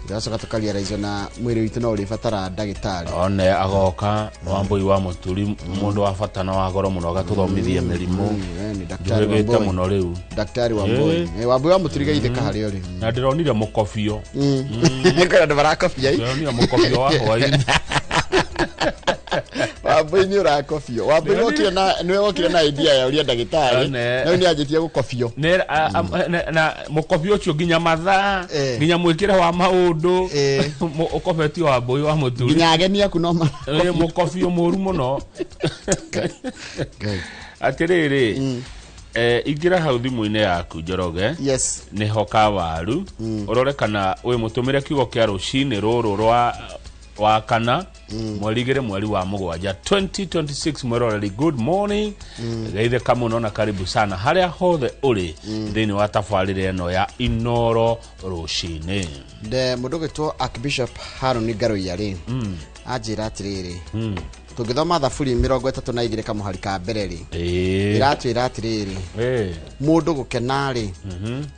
Tũgacoka tũkarealize ona mwĩrĩ witũ no ũrĩbatara ndagĩtarĩ. One agoka Wambui wa Mũturi, mũndũ wa bata na wa goro mũno, agatũthomithia mĩrimũ. Nĩ Daktari Njũhĩgĩte Wambui. mũno rĩu. Daktari Wambui. Wambui wa Mũturi, geithĩka harĩa ũrĩ. Na ndĩronire mũkobio. Kwĩna andũ marakobia i. Ndĩronire mũkobio wa hwaĩ-inĩ. Wambui nĩ ũrakobio. Wambui nĩwe wokire na idea ya ũria ndagĩtarĩ. One. Na rĩu nĩ anjĩtie gũkobio. Na mũkobio ũcio nginya mathaa, nginya mwĩkĩre wa maũndũ, ũkobetio Wambui wa Mũturi. Nginya ageni aku no ma Mũkobio mũru mũno. Ngai. Atĩrĩrĩ, ingĩra hau thimũ-inĩ yaku, Njoroge. Nĩho kawaru ũrore kana wĩ mũtũmĩre kiugo kĩa rũcinĩ rũrũ rwa wa kana, mweri 2 mweri wa 7 2026. Mwĩroreri, good morning, geithĩka mũno na karibu sana harĩa hothe ũrĩ thĩinĩ wa tabarĩra ĩno ya Inoro rũcinĩ. Nde mũndũ ũgwĩtwo Archbishop Harũni Ngaruiya rĩ, anjĩra atĩrĩrĩ, tũngĩthoma Thaburi 32 kamũhari ka mbere rĩ, ĩratwĩra atĩrĩrĩ, mũndũ gũkena rĩ,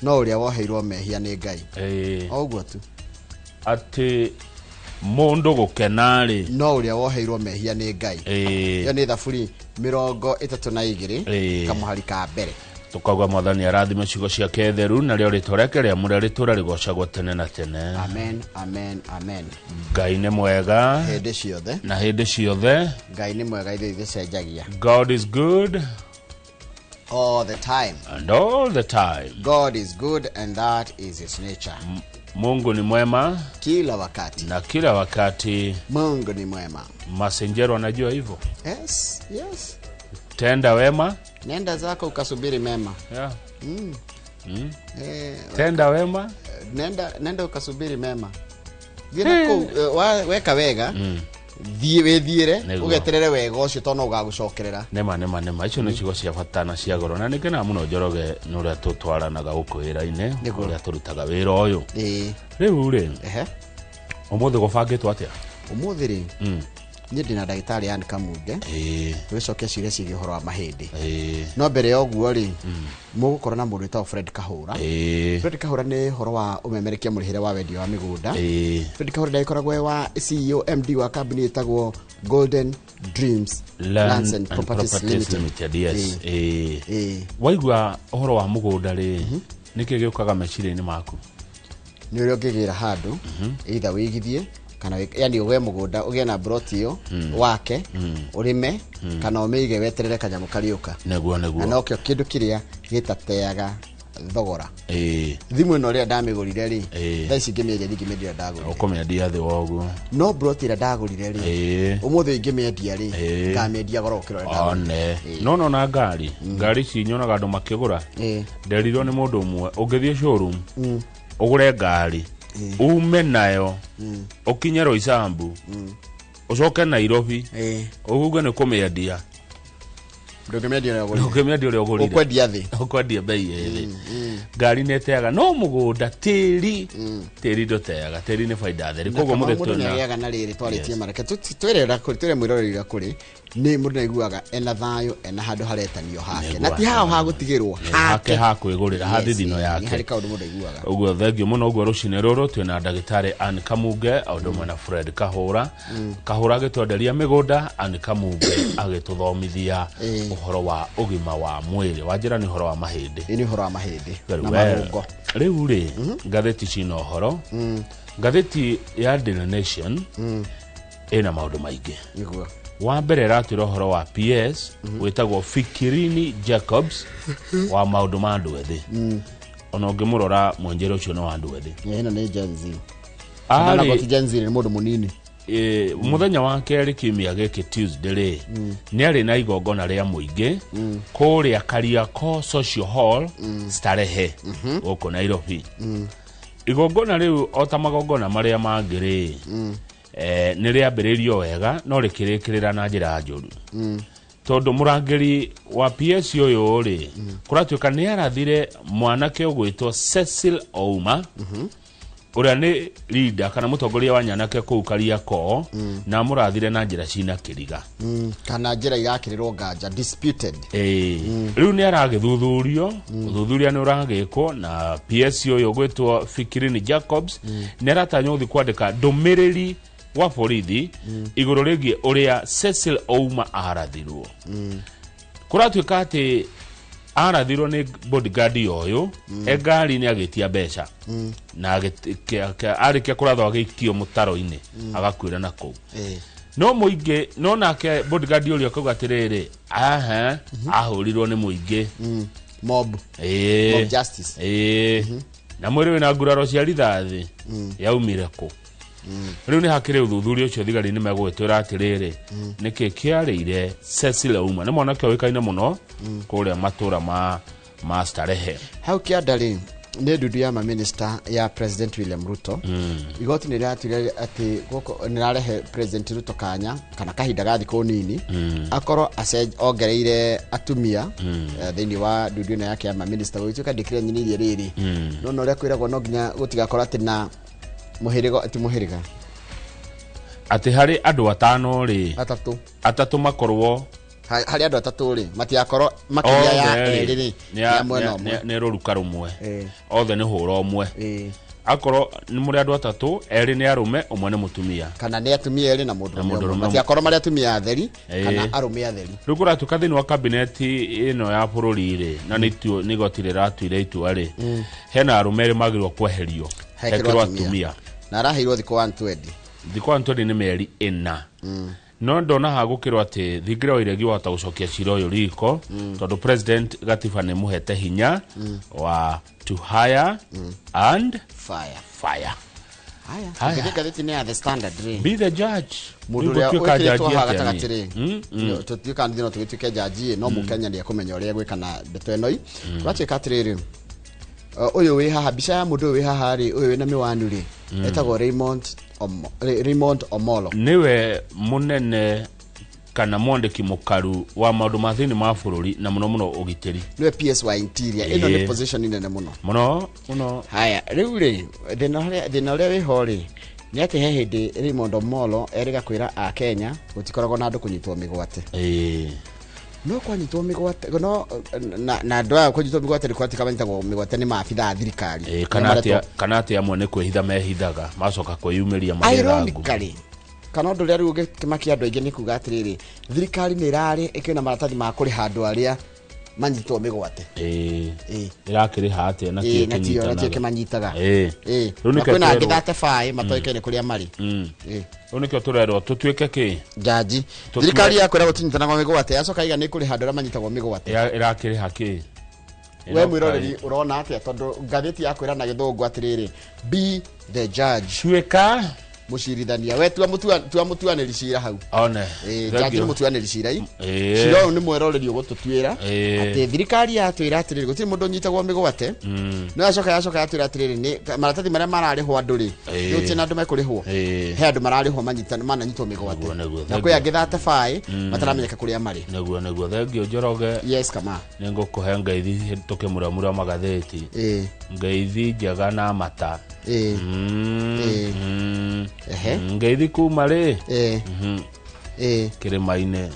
no ũrĩa woheirwo mehia nĩ Ngai. O ũguo tu. Atĩ mũndũ gũkena rĩ, no ũrĩa woheirwo mehia nĩ Ngai. Ĩyo nĩ Thaburi 32 kamũhari ka mbere. Tukauga Mwathani arathime ciugo ciake theru, narĩo rĩtwa rĩake rĩamũre rĩtũra rĩgocagwo tene na tene. Amen, amen, amen. Ngai nĩ mwega hĩndĩ ciothe. Na hĩndĩ ciothe. Ngai nĩ mwega, ithuĩ ithucenjagia. God is good all the time. And all the time. God is good and that is his nature. Mungu ni mwema kila wakati. Na kila wakati. Mungu ni mwema. Masenjero anajua hivyo. Yes. Tenda wema. Nenda zako ukasubiri mema. Tenda wema. Nenda ukasubiri mema. Thiĩ na kũu, weka wega, thiĩ wĩthiĩre. Ũgeterere wega ũcio tondũ no ũgagũcokerera. Nĩma, nĩma, nĩma, icio nĩ ciugo cia bata na cia goro, na nĩ ngenaga mũno, Njoroge, nĩ ũrĩa tũtwaranaga gũkũ wĩra-inĩ, ũrĩa tũrutaga wĩra ũyũ. Rĩu rĩ, ũmũthĩ gũbangĩtwo atĩa? Ũmũthĩ rĩ, niĩ ndĩna ndagĩtarĩ Ann Kamunge, tũgĩcokia ciũria ciĩgiĩ ũhoro wa mahĩndĩ. No mbere ya ũguo rĩ, mũgũkorwo na mũndũ wĩtagwo Fred Kahũra. Fred Kahũra nĩ ũhoro wa ũmemerekia mũrĩhĩre wa wendia wa mĩgũnda. Fred Kahũra ndagĩkoragwo e wa CEO MD wa kambuni ĩtagwo Golden Dreams Lands and Properties Limited, yes. Waigua ũhoro wa mũgũnda rĩ, nĩkĩ gĩũkaga meciria-inĩ maku? Nĩ ũrĩa ũngĩgĩra handũ, either wĩigithie kana yani ũgĩe mũgũnda, ũgĩe na broti ĩyo wake, ũrĩme kana ũmĩige weterere kanyamũ kariũka. Nĩguo. Na nokĩo kĩndũ kĩrĩa gĩtateaga thogora. Thimũ ĩno rĩrĩa ndamĩgũrire rĩ, thaa ici ngĩmĩendia ndingĩmĩendia ũrĩa ndagũrire. Ũkũmĩendia thĩ wa ũguo. No broti ĩrĩa ndagũrire rĩ, ũmũthĩ ingĩmĩendia rĩ, ngamĩendia goro gũkĩra ũrĩa ndagũrire. One no no na ngari ici nyonaga andũ makĩgũra. Nderirwo nĩ mũndũ ũmwe, ũngĩthiĩ showroom ũgũre ngari, ume nayo ũkinye Roysambu, ũcoke Nairobi, uge nĩ kũmĩendia, Ndũngĩmĩendia ũrĩa ũgũrire. Ndũngĩmĩendia ũrĩa ũgũrire. Ũkwendia thĩ. Ũkwendia bei ĩthĩ. Ngari nĩ ĩteaga, no mũgũnda, tĩri ndũteaga, tĩri nĩ baida theri. Na Koguo kama mũthĩ mũndũ nĩ twĩna agĩaga na rĩrĩ twarĩtie mareke twĩre ũrĩa kũrĩ, twĩre mwĩroreri ũrĩa kũrĩ, nĩ mũndũ nĩaiguaga ena thayũ, ena handũ haretanio hake, na ti hao ha gũtigĩrwo. Hake ha kwĩgũrĩra, ha thithino Nĩ yake. harĩ kaũndũ mũndũ aiguaga. Ũguo thengio mũno. Ũguo rũcinĩ rũrũ twĩna ndagĩtarĩ Ann Kamunge o ũndũ ũmwe na Fred Kahũra. Kahũra agĩtwenderia mĩgũnda, Ann Kamunge agĩtũthomithia ũhoro wa ũgima wa mwĩrĩ. Wanjĩra nĩ ũhoro wa mahĩndĩ. Ĩ, nĩ ũhoro wa mahĩndĩ Very na well. marũngo. Rĩu rĩ, ngathĩti cina ũhoro. Ngathĩti ya Daily Nation ĩna maũndũ maingĩ. Wa mbere ĩratwĩra ũhoro wa PS wĩtagwo Fikirini Jacobs wa maũndũ ma andũ ethĩ. Ona ũngĩmũrora mwenjere ũcio nĩ wa andũ ethĩ. Ĩno nĩ Gen Z. Na ti Gen Z, nĩ mũndũ mũnini. Mũthenya wa kerĩ kiumia gĩkĩ, Tuesday rĩ, nĩ arĩ na igongona rĩa mũingĩ kũrĩa Kariakoo Social Hall, Starehe, gũkũ Nairobi. Igongona rĩu, o ta magongona marĩa mangĩ rĩ, nĩ rĩambĩrĩirio wega no rĩkĩrĩkĩrĩra na njĩra njũru, tondũ mũrangĩri wa PS ũyũ rĩ, kũratuĩka nĩ arathire mwanake ũgwĩtwo Cecil Ouma. Ũrĩa nĩ leader kana mũtongoria wa nyanake kũu Kariakoo na amũrathire na njĩra cina kĩriga. Kana njĩra irakĩrĩrwo nganja, disputed. Rĩu nĩ aragĩthuthurio, ũthuthuria nĩ ũragĩkwo na PS ũyũ ũgwĩtwo Fikirini Jacobs nĩ aratanywo gũthiĩ kwandĩka ndũmĩrĩri gwa borithi igũrũ rĩgiĩ ũrĩa Cecil Ouma arathirwo. Kũratuĩka atĩ arathirwo nĩ bodyguard ũyũ e ngari-inĩ agĩtia mbeca na arĩkia kũrathwo agĩikio mũtaro-inĩ agakuĩra na kũu. No mũingĩ no nake bodyguard ũrĩa akauga atĩrĩrĩ, aha, ahũrirwo nĩ mũingĩ. Mob. Mob justice. Na mwĩrĩ wĩna nguraro cia rithathi yaumire kũ? Rĩu nĩ hakĩrĩ ũthuthuria ũcio, thigari nĩ megũgĩtwĩra atĩrĩrĩ, nĩkĩ kĩarĩire Cecil Ouma? Nĩ mwanake ũĩkaine mũno kũrĩa matũra ma Starehe. Hau kĩanda rĩ, nĩ ndundu ya maminista ya President William Ruto. Igoti nĩ rĩratuire atĩ gũkũ nĩ rarehe President Ruto kanya kana kahinda ga thikũ nini akorwo ongereire atumia thĩinĩ wa ndundu ĩno yake ya maminista. Gũgĩtuĩka ndĩkĩrĩa nyinirie rĩrĩ, no ũrĩa kwĩragwo no nginya gũtigakorwo atĩ na mũhĩrĩga, ti mũhĩrĩga, atĩ harĩ andũ atano rĩ, atatũ, atatũ makorwo harĩ andũ atatũ rĩ, matigakorwo makĩria ya othe erĩ rĩ, nĩ ya mwena ũmwe. Nĩ rũruka rũmwe, othe nĩ hũra ũmwe. Akorwo nĩ mũrĩ andũ atatũ, erĩ nĩ arũme, ũmwe nĩ mũtumia, kana nĩ atumia erĩ na mũndũrũme ũmwe. Mũndũrũme ũmwe. Matigakorwo marĩ atumia atheri kana arũme atheri. Rĩu kũratuĩka thĩinĩ wa kabineti ĩno ya bũrũri rĩ, na nĩ igoti rĩratuire itua rĩ, hena arũme erĩ magĩrĩirwo kweherio, hekĩrwo hekĩrwo atumia. atumia. Na araheirwo thikũ 120. Thikũ 120 nĩ mĩeri 4. No ndona hagũkĩrwo atĩ thingira wa iregi wahota gũcokia cira ũyũ riko, tondũ president gatiba nĩ mũhete hinya wa to hire and fire. Fire. Haya. Haya. Tũngĩthiĩ ngathĩti-inĩ ya The Standard rĩ, Be the judge. Mũndũ Rĩu ũrĩa gũtuĩka wĩkĩrĩtwo jaji haha atĩa gatagatĩ niĩ? rĩ, tũtuĩka nĩ no tũgĩtuĩke jaji, no mũkenya nĩ ekũmenya ũrĩa egwĩka na ndeto ĩno. Kũratuĩka atĩrĩrĩ, ũyũ wĩ haha, mbica ya mũndũ ũyũ wĩ haha rĩ, ũyũ wĩna mĩwani rĩ, etagwo Raymond Omolo. Nĩwe mũnene kana mwandĩki mũkaru wa maũndũ ma thĩinĩ ma bũrũri na mũno mũno ũgitĩri. Nĩwe PS wa Interior. Ĩno nĩ position nene mũno. Mũno mũno. Haya, rĩu rĩ, thĩna ũrĩa wĩho rĩ, nĩ atĩ he hĩndĩ Raymond Omolo erĩga kwĩra a Kenya gũtikoragwo na andũ kũnyitwo mĩgwate. No kwanyitwo mĩgwate, no na andũ aya kũnyitwo mĩgwate nĩ kwatuĩka manyitagwo mĩgwate nĩ maabitha a thirikari. Kana atĩ amwe nĩ kwĩhitha mehithaga macoka kwĩyumĩria magĩetha ngũ. Ironically, kana ũndũ ũrĩa rĩu ũngĩkĩmakia andũ aingĩ nĩ kuga atĩrĩrĩ, thirikari nĩ ĩrarĩ ĩkĩona maratathi ma kũrĩha andũ arĩa manyitwo mĩgwate. Ĩrakĩrĩha atĩa na Ĩĩ, kĩo na tio kĩnyitanaga? Kĩmanyitaga. Rĩu Na nĩkĩo kwĩna angĩ tũrerwo- 35 matoĩkaine kũrĩa marĩ. Rĩu nĩkĩo tũrerwo tũtuĩke kĩ? Jaji. Thirikari yakwĩra gũtinyitanagwo mĩgwate, yacoka iga nĩ kũrĩha andũ arĩa manyitagwo mĩgwate. Ĩrakĩrĩha kĩ? We mwĩroreri ũrona atĩa? Tondũ ngathĩti yakwĩra na gĩthũngũ atĩrĩrĩ, be the judge. Tuĩka mũcirithania, we tua mũtuanĩri cira hau. One. Jaji nĩ mũtuanĩri cira i Ĩĩ. cira ũyũ nĩ mweroreri ũgũtũtuĩra Ĩĩ. atĩ thirikari yatwĩra atĩrĩrĩ, gũtirĩ mũndũ ũnyitagwo mĩgwate, no yacoka yatwĩra atĩrĩrĩ, nĩ maratathi marĩa mararĩhwo andũ rĩ, Ĩĩ. nĩ gũtirĩ na andũ mekũrĩhwo. Ĩĩ. He andũ mararĩhwo mananyitwo mĩgwate. Nĩguo, Na thank kwĩ you. angĩ 35 mataramenyeka kũrĩa marĩ. Nĩguo, thengio, Njoroge. Yes, kama. Nĩ ngũkũhe ngeithi tũkĩmuramura magathĩti. Ngeithi njega na mata. Ĩĩ. Ehe. Ngeithi kuma rĩ Ĩĩ. kĩrĩma-inĩ.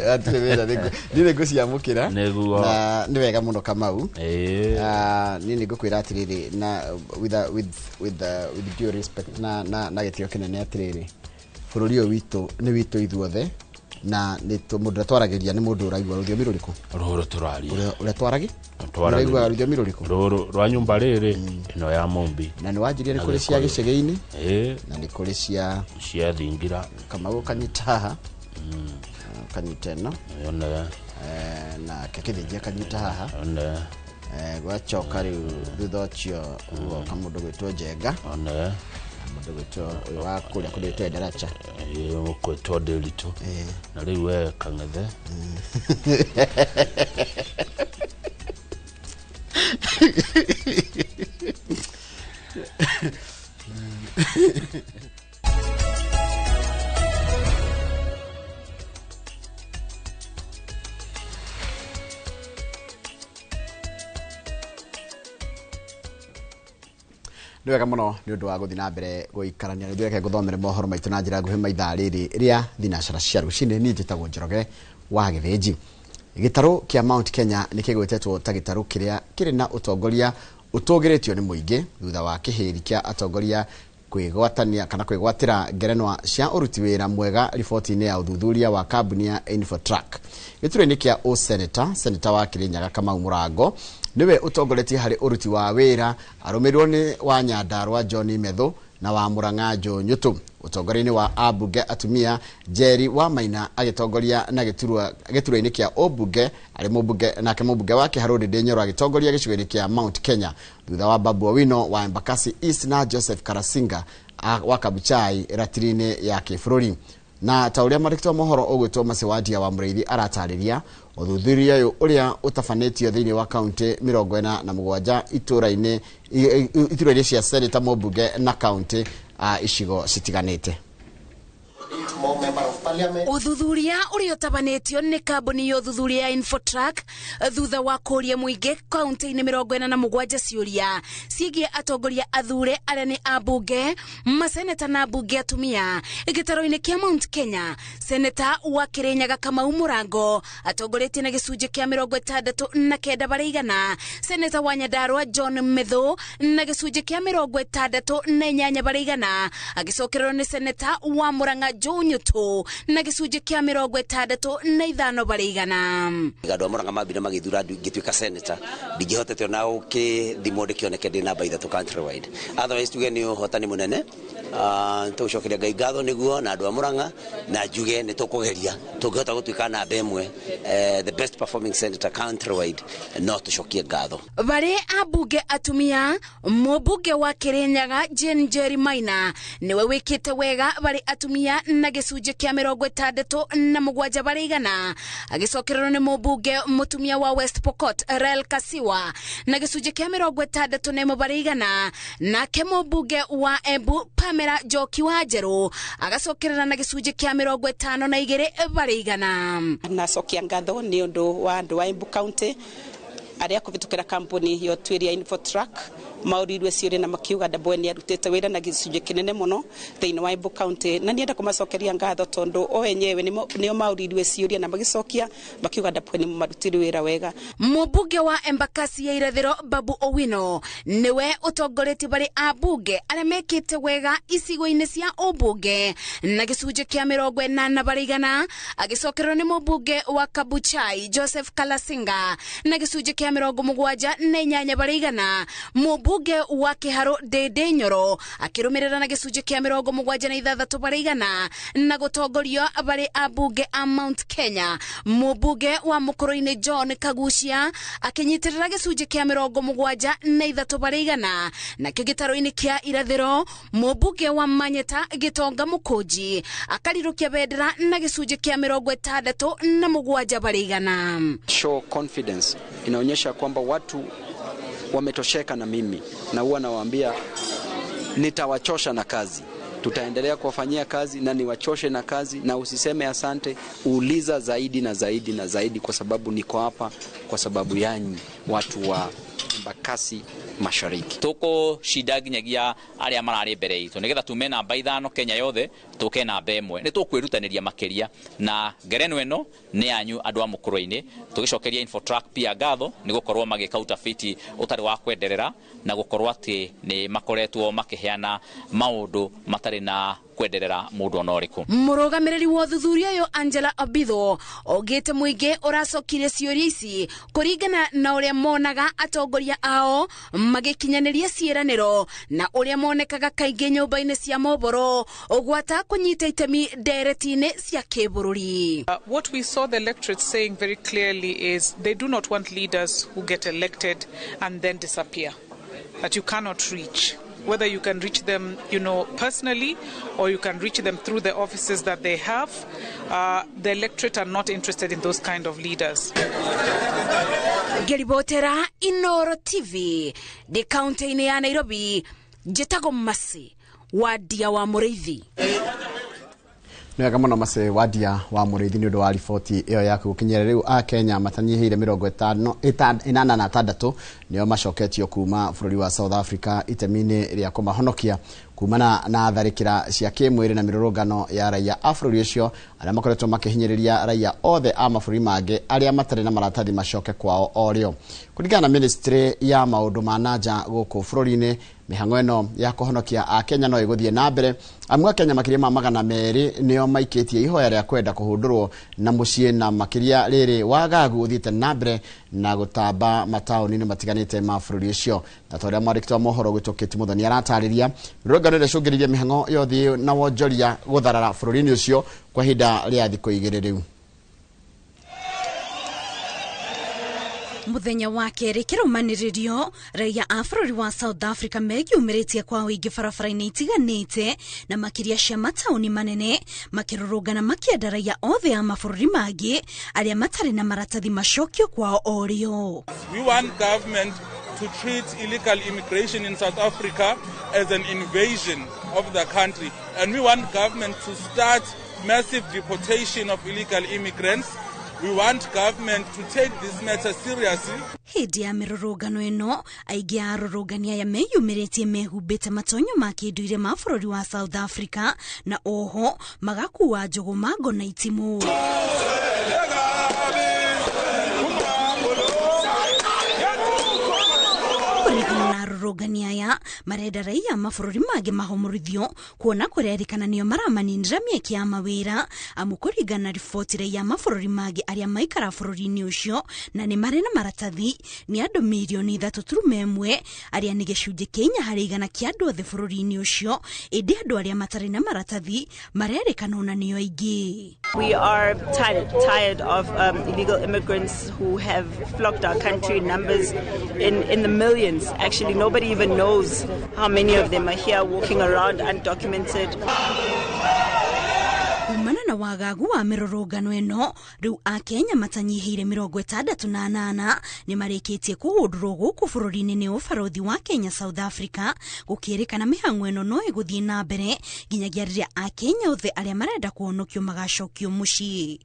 Hatirĩ wĩra, niĩ nĩ ngũciamũkĩra. Nĩguo. Na nĩ wega mũno, Kamau. Ĩĩ. Ah, niĩ nĩ ngũkwĩra atĩrĩrĩ, na with, a- with, with, with due respect na gĩtĩo kĩnene atĩrĩrĩ, bũrũri ũyũ witũ nĩ witũ ithuothe, na mũndũ ũrĩa twaragĩria nĩ mũndũ ũraigua rũthiomi rũrĩkũ? Rũrũ tũraria. Ũrĩa twaragi Twaragĩria. ũraiguaga rũthiomi rũrĩkũ? Rũrũ rwa nyũmba rĩrĩ ĩno ya Mumbi. Na nĩ wanjirie nĩ Na kũrĩ cia Gĩkũyũ. gĩcegĩ-inĩ Ĩĩ. na nĩ kũrĩ cia cia thingira. Kamau kanyita haha, kanyita ĩno. One. Nake Kĩthĩnji akanyita haha. One. Gwacoka rĩu thutha ũcio goka mũndũ gwĩtwo Njenga One. na mũndũ gwĩtwo ũyũ wa kũrĩa kũndũ gwĩtwo Ndaracha. Ĩĩ, ũkwĩtwo Ndĩritũ. Na rĩu we Kang'ethe. Nĩ wega mũno nĩ ũndũ wa gũthiĩ na mbere gũikarania nĩ reke ngũthomere mohoro maitũ na njĩra nguhĩ maithaa rĩrĩ rĩa thinacara cia rũcinĩ. Niĩ njĩtagwo Njoroge wa Gĩthĩnji. Gĩtarũ kĩa Mount Kenya nĩ kĩgwetetwo ta gĩtarũ kĩrĩa kĩrĩ na ũtongoria ũtũgĩrĩtio nĩ mũingĩ thutha wa kĩhĩri kĩa atongoria kwĩgwatania kana kwĩgwatĩra ngerenwa cia ũruti wĩra mwega riboti-inĩ ya ũthuthuria wa kambuni ya Infotrack. Gĩturwa-inĩ kĩa ũseneta, seneta wa Kirinyaga Kamau Mũrango nĩwe ũtongoretie harĩ ũruti wa wĩra arũmĩrĩirwo nĩ wa Nyandarua John Methu na wa Murang'a Joe Nyutu. Ũtongoria-inĩ wa ambunge atumia Njeri wa Maina agĩtongoria na gĩturwa-inĩ kĩa ũmbunge arĩ mũmbunge, nake mũmbunge wa Kĩharũ Ndindi Nyoro agĩtongoria gĩcigo-inĩ kĩa Mount Kenya thutha wa Babu Owino wa Embakasi East na Joseph Karasinga wa Kabuchai ratiri-inĩ ya kĩbũrũri. Na ta ũrĩa mwandĩki wa mohoro ũgwĩtwo Macewadia wa Mũrĩithi aratarĩria, ũthuthuria ũyũ ũrĩa ũtabanĩtio thĩinĩ wa kaunti 47 itũra-inĩ cia seneta, mũmbunge na kaunti icigo citiganĩte. Ũthuthuria ũrĩa ũtabanĩtio nĩ kambuni ya ũthuthuria ya Infotrack thutha wa kũria mũingĩ kaunti-inĩ 47 ciũria ciĩgiĩ atongoria athure arĩa nĩ ambunge, maseneta na ambunge atumia gĩtarũ-inĩ kĩa Mount Kenya. Seneta wa Kirinyaga Kamau Mũrango atongoretie na gĩcunjĩ kĩa 69 barĩ igana, seneta wa Nyandarua John Methu na gĩcunjĩ kĩa 68 barĩ igana, agĩcokererwo nĩ seneta wa Murang'a Joe Nyutu na gĩcunjĩ kĩa 65 barĩ igana. Andũ a Murang'a mambire magĩthura ngĩtuĩka senator, ndingĩhotete ona gũkĩthimwo ndĩkĩoneke ndĩ namba 3 countrywide. Otherwise tuge nĩ ũhotani mũnene, tũgũcokeria Ngai ngatho nĩguo na andũ a Murang'a, na njuge nĩ tũkũgeria tũngĩhota gũtuĩka namba 1, the best performing senator countrywide, no tũcokie ngatho. Barĩ ambunge atumia, mũmbunge wa Kirinyaga Jane Njeri Maina nĩwe wĩkĩte wega barĩ atumia na gĩcunjĩ kĩa 67 barĩ igana, agĩcokererwo nĩ mũmbunge mũtumia wa West Pokot Rel Kasiwa na gĩcunjĩ kĩa 61 barĩ igana, nake mũmbunge wa Embu Pamela Njoki wa Njerũ agacokerera na gĩcunjĩ kĩa 52 barĩ igana. Nacokia ngatho nĩ ũndũ wa andũ a Embu County arĩa kũhĩtũkĩra kambuni ya ũtuĩria Infotrack maũrirwe ciũria na makiuga Ndambwe nĩ arutĩte wĩra na gĩcunjĩ kĩnene mũno thĩinĩ wa Embu County, na nienda kũmacokeria ngatho tondũ o enyewe nĩo maũrirwe ciũria na magĩcokia makiuga Ndambwe nĩ marutire wĩra wega. Mũmbunge wa Embakasi ya Irathĩro Babu Owino nĩwe ũtongoretie barĩ ambunge arĩa mekĩte wega icigo-inĩ cia ũmbunge na gĩcunjĩ kĩa 80 barĩ igana, agĩcokererwo nĩ mũmbunge wa Kabuchai Joseph Kalasinga na gĩcunjĩ kĩa 78 barĩ igana, mũmbunge wa Kĩharũ Ndindi Nyoro akĩrũmĩrĩra na gĩcunjĩ kĩa 76 barĩ igana, na gũtongorio barĩ ambunge a Mount Kenya mũmbunge wa Mũkũrũ-inĩ John Kagucia akĩnyitĩrĩra gĩcunjĩ kĩa 73 barĩ igana, nakĩo gĩtarũ-inĩ kĩa Irathĩro mũmbunge wa Manyeta Gĩtonga Mũkũnji akarirũkia bendera na gĩcunjĩ kĩa 67 barĩ igana. Show confidence inaonyesha kwamba watu wametosheka na mimi, na huwa nawaambia nitawachosha na kazi, tutaendelea kuwafanyia kazi na niwachoshe na kazi, na usiseme asante, uuliza zaidi na zaidi na zaidi, kwa sababu niko hapa kwa sababu yanyi watu wa Embakasi Mashariki. Tuko shida nginyagia aria marari mbere itu nigetha tume namba 5 Kenya yothe tuke namba 1 ni tukwirutaniria makiria na ngerenwa ino ni yanyu andu a Mũkũrũ-inĩ. Tugicokeria Infotrack pia ngatho ni gukorwo magika utafiti utari wa kwenderera na gukorwo ati ni makoretwo makiheana maundu matari na kwenderera mundu ona uriku. Mũrũgamĩrĩri wa ũthuthuria ũyũ Angela Obitho augĩte mũingĩ ũracokire ciũria ici kũringana na ũrĩa monaga atongoria ao magĩkinyanĩria ciĩranĩro na ũrĩa monekaga kaingĩ nyũmba-inĩ cia mohoro ũgwata kũnyita itemi ndereti-inĩ cia kĩbũrũri. What we saw the electorate saying very clearly is they do not want leaders who get elected and then disappear, that you cannot reach. Whether you can reach them, you know, personally, or you can reach them through the offices that they have, the electorate are not interested in those kind of leaders. Ngeribotera Inoro TV, the county ya Nairobi, njĩtagwo Masi wa Ndia wa Mũrĩithi. Nĩ wega mũno Mace Wadia wa Mũrĩithi nĩ ũndũ wa riboti ĩyo yaku. Gũkinyĩra rĩu a Kenya matanyihĩire 86 nĩo macoketio kuma bũrũri wa South Africa itemi-inĩ rĩa kũmahonokia kumana na tharĩkĩra cia kĩmwĩrĩ na mĩrũrũngano ya raia a bũrũri ũcio arĩa makoretwo makĩhinyĩrĩria raia othe a mabũrũri mangĩ arĩa matarĩ na maratathi macoke kwao o rĩo. Kũringana na ministry ya maũndũ ma nanja gũkũ bũrũri-inĩ, mĩhang'o ĩno ya kũhonokia a Kenya no ĩgũthiĩ na mbere amu a Kenya makĩria ma 200 nĩo maikĩtie ihoya rĩa kwenda kũhũndũrwo na mũciĩ, na makĩria rĩrĩ wagagu ũthiĩte na mbere na gũtamba mataũni-inĩ matiganĩte ma bũrũri ũcio. Na ta ũrĩa mwandĩki wa mohoro gwĩtwo Kate Muthoni aratarĩria, mĩrũrũngano ĩrĩa ĩcũngĩrĩirie mĩhang'o yothe na wonjoria gũtharara bũrũri-inĩ ũcio kwa ihinda rĩa thikũ 2 rĩu. Muthenya wa kerĩ kĩrũmanĩrĩrio, raia a bũrũri wa South Africa megiumĩrĩtie kwa ũingĩ barabara-inĩ itiganĩte na makĩria cia mataũni manene, makĩrũrũngana makĩenda raia othe a mabũrũri mangĩ arĩa matarĩ na maratathi macokio kwao o rĩo. We want government to treat illegal immigration in South Africa as an invasion of the country, and we want government to start massive deportation of illegal immigrants. We want government to take this matter seriously. Hĩndĩ ya mĩrũrũngano ĩno, aingĩ a arũrũngani aya meyumĩrĩtie mehumbĩte matonyo ma kĩndũire ma bũrũri wa South Africa na oho magakua njũgũma, ngo na itimũ. Kũringana na arũrũngani aya, marenda raia mabũrũri mangĩ mahomorithio kuona kũrerĩkana nĩo maramaninĩra mĩeke ya mawĩra, amu kũringana na riboti raia mabũrũri mangĩ arĩa maikara bũrũri-inĩ ũcio na nĩ marĩ na maratathi nĩ andũ mirioni 3.1 arĩa nĩ gĩcunjĩ kĩa 4 harĩ igana kĩa andũ othe bũrũri-inĩ ũcio, ĩndĩ andũ arĩa matarĩ na maratathi marerĩkana ona nĩo aingĩ. We are tired of illegal immigrants who have flocked our country in numbers in the millions. Actually, nobody even knows how many of them are here walking around undocumented. Kumana na wagagu wa mĩrũrũngano ĩno, rĩu akenya matanyihĩire 68 nĩ marĩkĩtie kũhũndũrwo gũkũ bũrũri-inĩ nĩ ũbarũthi wa Kenya South Africa, gũkĩrĩkana mĩhang'o ĩno no ĩgũthiĩ na mbere nginyagia rĩrĩa akenya othe arĩa marenda kũhonokio magacokio mũciĩ.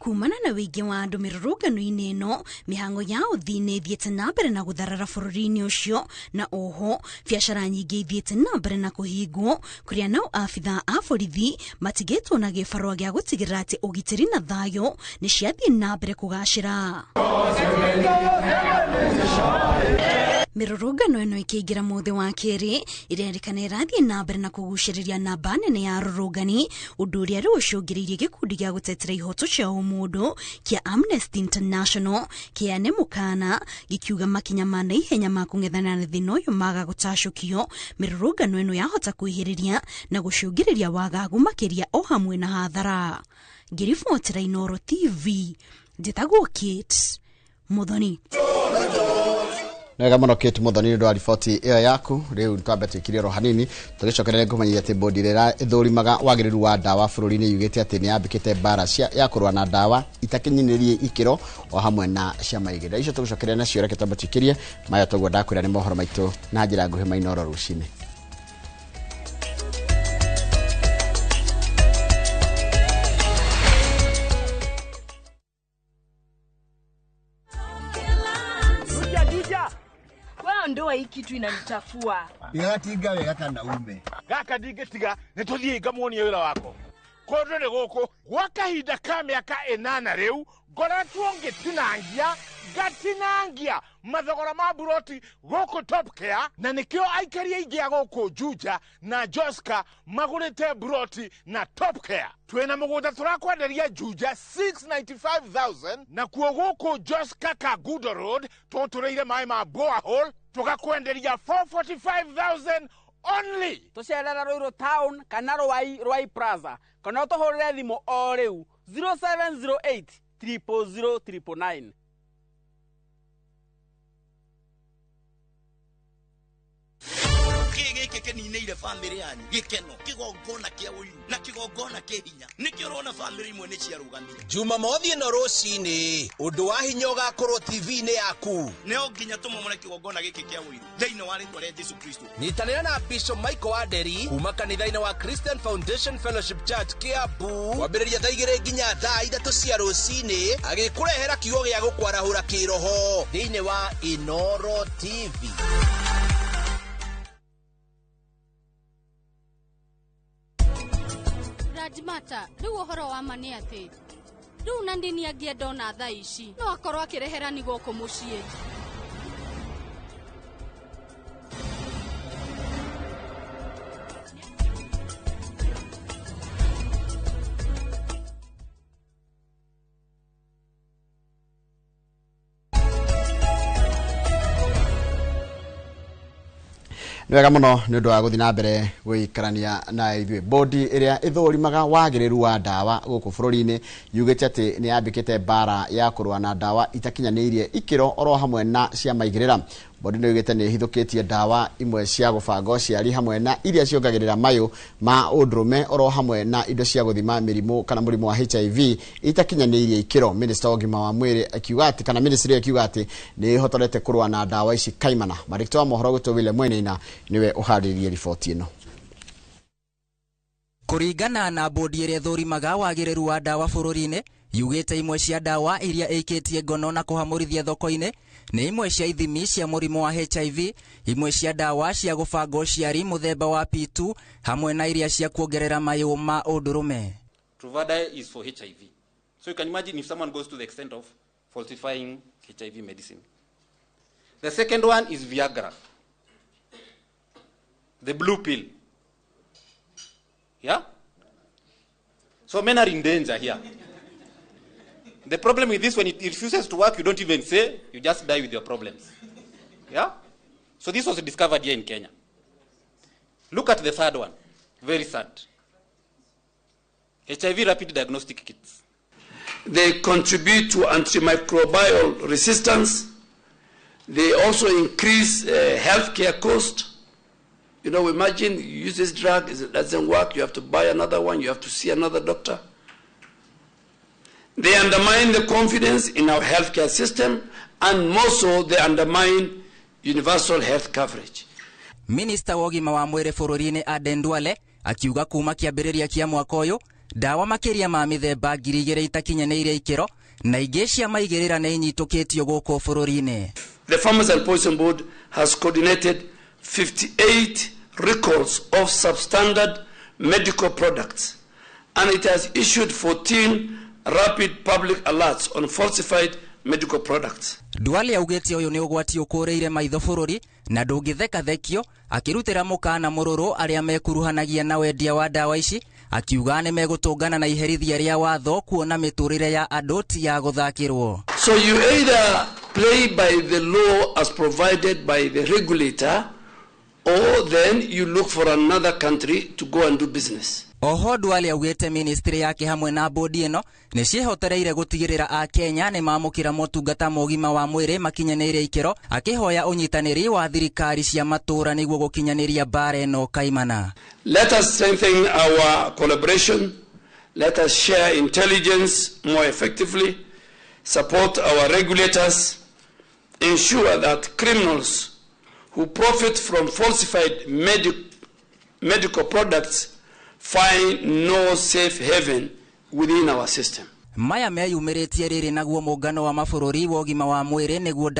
Kumana na wĩingĩ wa andũ mĩrũrũngano-inĩ ĩno, mĩhang'o ya ũthii nĩ ĩthiĩte na mbere na gũtharara bũrũri-inĩ ũcio, na oho biacara nyingĩ ithiĩte na mbere na kũhingwo, kũrĩa nao abithaa a borithi matigĩtwo na gĩbarũa gĩa gũtigĩrĩra atĩ ũgitĩri na thayũ nĩ ciathiĩ na mbere kũgacĩra. Mĩrũrũngano ĩno ĩkĩingĩra mũthĩ wa kerĩ, ĩrerĩkana ĩrathiĩ na mbere na kũgucĩrĩria namba nene ya arũrũngani, ũndũ ũrĩa rĩu ũcũngĩrĩirie gĩkundi gĩa gũtetera ihoto cia ũmũndũ kĩa Amnesty International kĩane mũkana gĩkiuga makinya ma naihenya ma kũng'ethana na thĩna ũyũ maga gũtacũkio, mĩrũrũngano ĩno yahota kwĩhĩrĩria na gũcũngĩrĩria wagagu makĩria o hamwe na hathara. Ngĩribotera Inooro TV, njĩtagwo Kate Muthoni. Nĩwega mũno Kate Muthoni nĩ ũndũ wa riboti ĩyo yaku. Rĩu twambe twĩkire oro hanini tũgĩcokerere ngũmenyithia atĩ bodi ĩrĩa ĩthũrimaga wagĩrĩru wa ndawa bũrũri-inĩ yugĩte atĩ nĩ yambĩkĩte mbara ya kũrũa na ndawa itakinyanĩirie ikĩro o hamwe na cia maigĩrĩra. Icio tũgũcokeria nacio, reke twambe twĩkĩrie maya toguo ndakwĩra nĩ mohoro maitũ na njĩra nguhĩ ma Inooro rũcinĩ. Ndoa hii kitu inanichafua. Ndĩratinga wega kana ume. Gaka ndingĩtiga nĩtũthiĩ ngamuonie wĩra wako. Kũndũ nĩ gũkũ gwa kahinda ka mĩaka 8 rĩu ngoretwo ngĩtinangia ngatinangia mathogora ma buroti gũkũ Top Care, na nĩkĩo aikari aingĩ a gũkũ Juja na Joska magũrĩte buroti na Top Care. Twĩna mũgũnda tũrakwenderia Juja 695,000, nakuo gũkũ Joska Kangundo Road tũtũrĩire maĩ ma borehole tũgakwenderia 445,000 only. Tũcerera Ruiru Town kana Ruai Plaza kana ũtũhũrĩre thimũ o rĩu 0708 000 999. Gä Gĩkĩ kĩninĩire bamĩrĩ yanyu gĩkeno, kĩgongona kĩa ũiru na kĩgongona kĩ hinya. Nĩkĩo ũrona bamĩrĩ imwe nĩ ciarũgamire. Jumamothi ĩno rũcinĩ ũndũ wa hinya ũgakorwo TV-inĩ yaku. Nĩo nginya tũmomore kĩgongona gĩkĩ kĩa ũiru thĩinĩ wa rĩtwa rĩa Jesu Kristo. Nyitanĩra na Bishop Michael Wanderi kuma kanitha-inĩ wa Christian Foundation Fellowship Church Kiambu kwambĩrĩria thaa 2 nginya thaa 3 cia rũcinĩ, agĩkũrehera kiugo gĩa gũkwarahũra kĩroho thĩinĩ wa Inoro TV. Rajmata, rĩu ũhoro wa ma nĩ atĩ rĩu na ndini angĩenda ona thaa ici no akorwo akĩreherani gũkũ mũciĩ. Nĩ wega mũno nĩ ũndũ wa gũthiĩ na mbere gũikarania na ithuĩ. Bodi ĩrĩa ĩthũrimaga wagĩrĩru wa ndawa gũkũ bũrũri-inĩ yugĩte atĩ nĩ yambĩkĩte mbara ya kũrũa na ndawa itakinyanĩirie ikĩro oro hamwe na cia maigĩrĩra. Bodi nĩ yugĩte nĩ ĩhithũkĩtie ndawa imwe cia gũbanga ũciari hamwe na iria ciongagĩrĩra mayũ ma ũndũrũme oro hamwe na indo cia gũthima mĩrimũ kana mũrimũ wa HIV itakinyanĩirie ikĩro. Minista wa ũgima wa mwĩrĩ akiuga atĩ kana ministry akiuga atĩ nĩ ĩhotorete kũrũa na ndawa ici kaimana. Marĩkĩto wa mohoro gwĩtwo William Mwenina niwe ũharĩrĩrie riboti ĩno. Kũringana na bodi ĩrĩa ĩthũrimaga wagĩrĩru wa ndawa bũrũri-inĩ yugĩte imwe cia ndawa iria ĩikĩtie ngono na kũhamũrithia thoko-inĩ nĩ imwe cia ithimi cia mũrimũ wa HIV, imwe cia ndawa cia gũbanga ũciari mũthemba wa P2 hamwe na iria cia kuongerera mayũ ma ũndũrũme. Truvada is for HIV. So you can imagine if someone goes to the extent of falsifying HIV medicine. The second one is Viagra, the blue pill. Yeah? So men are in danger here. The problem with this, when it refuses to work, you don't even say, you just die with your problems. Yeah? So this was discovered here in Kenya. Look at the third one. Very sad. HIV rapid diagnostic kits. They contribute to antimicrobial resistance. They also increase healthcare cost. You know, imagine you use this drug, it doesn't work, you have to buy another one, you have to see another doctor. They undermine the confidence in our healthcare system, and more so, they undermine universal health coverage. Minister wa ũgima wa mwĩrĩ bũrũri-inĩ Aden Duale akiuga kuma kĩambĩrĩria kĩa mwaka ũyũ ndawa makĩria ma mĩthemba 2,000 itakinyanĩirie ikĩro na ingĩ cia maigĩrĩra nĩ inyitũkĩtio gũkũ bũrũri-inĩ. The Farmers and Poison Board has coordinated 58 recalls of substandard medical products, and it has issued 14 rapid public alerts on falsified medical products. Duale augĩte ũyũ nĩ ũgwati ũkũrĩire maitho bũrũri na ndũngĩthekathekio, akĩrutĩra mũkana mũrũrũ arĩa mekuruhanagia na wendia wa ndawa ici, akiuga nĩ megũtũngana na iherithia rĩa watho kuona mĩtũrĩre ya andũ ti ya gũthakĩrwo. So you either play by the law as provided by the regulator, or then you look for another country to go and do business. Oho Duale augĩte ministry yake hamwe na bodi ĩno nĩ ciĩhotereire gũtigĩrĩra a Kenya nĩ mamũkĩra motungata ma ũgima wa mwĩrĩ makinyanĩire ikĩro, akĩhoya ũnyitanĩri wa thirikari cia matũũra nĩguo gũkinyanĩria mbara ĩno kaimana. Let us strengthen our collaboration. Let us share intelligence more effectively, support our regulators, ensure that criminals who profit from falsified medical products find no safe haven within our system. Maya meyumĩrĩtie rĩrĩ naguo mũngano wa mabũrũri wa ũgima wa mwĩrĩ nĩguo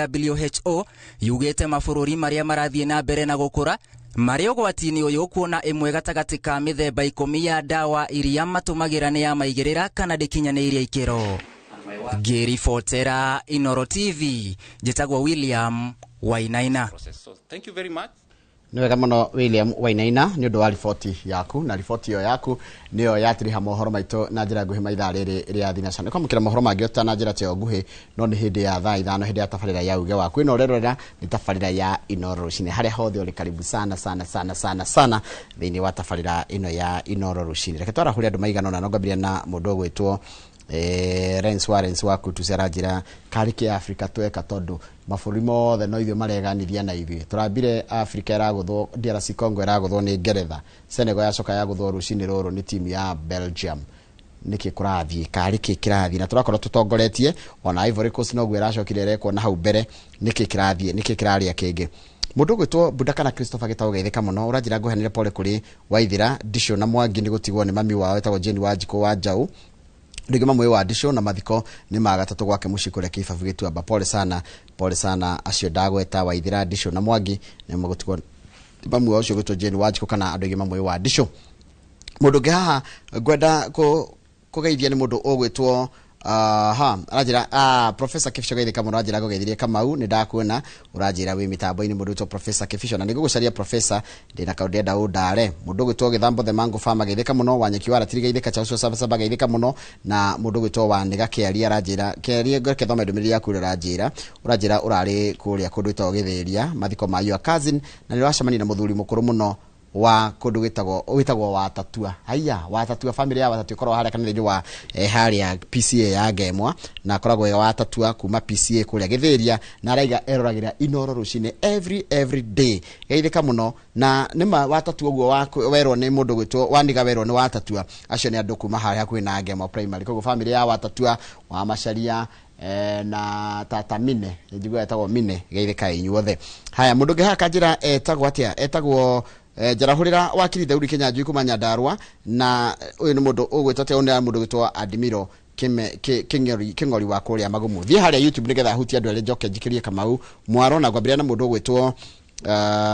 WHO yugĩte mabũrũri marĩa marathiĩ na mbere na gũkũra marĩ ũgwati-inĩ ũyũ kuona ĩmwe gatagatĩ ka mĩthemba 10 ya ndawa iria matũmagĩra nĩ ya maigĩrĩra kana ndĩkinyanĩirie ikĩro. Ngĩribotera Inoro TV, njĩtagwo William Wainaina. So, thank you very much. Nĩ wega mũno William Wainaina nĩ ũndũ wa riboti yaku, na riboti ĩyo yaku nĩyo yatiriha mohoro maitũ na njĩra nguhĩ maithaa rĩrĩ rĩa thinaca. Nĩ kwamũkĩra mohoro mangĩ ota na njĩra ta ĩyo nguhĩ, no nĩ hĩndĩ ya thaa 5 hĩndĩ ya tabarĩra ya uge waku. Ĩno ũrerorera nĩ tabarĩra ya Inoro Rũcinĩ, harĩa hothe ũrĩ karibu sana sana sana sana sana thĩinĩ wa tabarĩra ĩno ya Inoro Rũcinĩ. Reke twarahũre andũ maigana ũna, no ngambĩrĩria na mũndũ ũgwĩtwo Lawrence wa Kutus aranjĩra karĩ kĩ Africa tweka tondũ mabũrũri mothe no ithuĩ mareganithia na ithuĩ. Tũrambire Africa ĩragũthwo, DRC Congo ĩragũthwo nĩ Ngeretha, Senegal yacoka yagũthwo rũcinĩ rũrũ nĩ timu ya Belgium. Nĩkĩ kũrathiĩ, karĩ kĩ kĩrathiĩ? Na tũrakorwo tũtongoretie ona Ivory Coast noguo ĩracokire ĩrekwo na hau mbere. Nĩkĩ kĩrathiĩ, nĩkĩ kĩrarĩa kĩngĩ? Mũndũ ũgwĩtwo Buda kana Christopher Gĩtaũ geithĩka mũno, ũranjĩra ngũheanĩre pole kũrĩ Waithira Ndicũ na Mwangi nĩ gũtigwo nĩ mami wao etagwo Jane Wanjikũ wa Njaũ, rĩngĩ mamwe wa Ndicũ, na mathiko nĩ ma gatatũ gwake mũciĩ kũrĩa Kĩbabu Gĩtuamba. Pole sana, pole sana acio ndagweta, Waithira Ndicũ na Mwangi nĩ magũtigwo mami wao ũcio ũgwĩtwo Jane Wanjikũ kana andũ aingĩ mamwe wa Ndicũ. Mũndũ ũngĩ haha ngwenda kũgeithia nĩ mũndũ ũgwĩtwo ha aranjĩra Professor Kibisho geithĩka mũno, aranjĩra ngũgeithirie Kamau, nĩ ndakuona ũranjĩra wĩ mĩtambo-inĩ. Mũndũ ũgwĩtwo Professor Kibisho, na nĩngũgũcaria Professor, ndĩna kaũndũ ndĩrenda ũndare. Mũndũ ũgwĩtwo Gĩthambo the Mango Farmer geithĩka mũno, Wanyeki wa Ratiri geithĩka, Charles Saba geithĩka mũno, na mũndũ ũgwĩtwo Wanĩga Kĩaria aranjĩra Kĩaria ngweke thome ndũmĩrĩri yaku ĩrĩa ũranjĩra ũrarĩ kũrĩa kũndũ gwĩtagwo Gĩthĩria mathiko ma your cousin, na nĩ ũracemania na mũthuri mũkũrũ mũno wa kũndũ gwĩtagwo Watatua. Haiya, Watatua, family ya Watatua ĩkoragwo harĩa kanitha-inĩ wa harĩa PCA ya Ngemwa, na akoragwo e Watatua kuma PCA kũrĩa Gĩthĩria, na araiga eroragĩra Inoro rũcinĩ every day. Geithĩka mũno. Na nĩma Watatua ũguo werwo nĩ mũndũ gwĩtwo Waniga, werwo nĩ Watatua, acio nĩ andũ kuma harĩa hakuhĩ na Ngemwa primary. Koguo family ya Watatua wa Macharia na tata Mine, njiguaga etagwo Mine, geithĩka inyuothe. Haya, mũndũ ũngĩ haha kanjĩra etagwo atĩa? Etagwo Njarahũrĩra wakiri Daudi Kinyanjui kuma Nyandarua, na ũyũ nĩ mũndũ ũgwĩtwo atĩa? Ũyũ nĩ mũndũ ũgwĩtwo Admiro Kĩng'ori wa kũrĩa Magumu. Thiĩ harĩa YouTube nĩgetha hutie andũ erĩ njoke njikĩrie Kamau mwaro, na ngwambĩrĩria na mũndũ ũgwĩtwo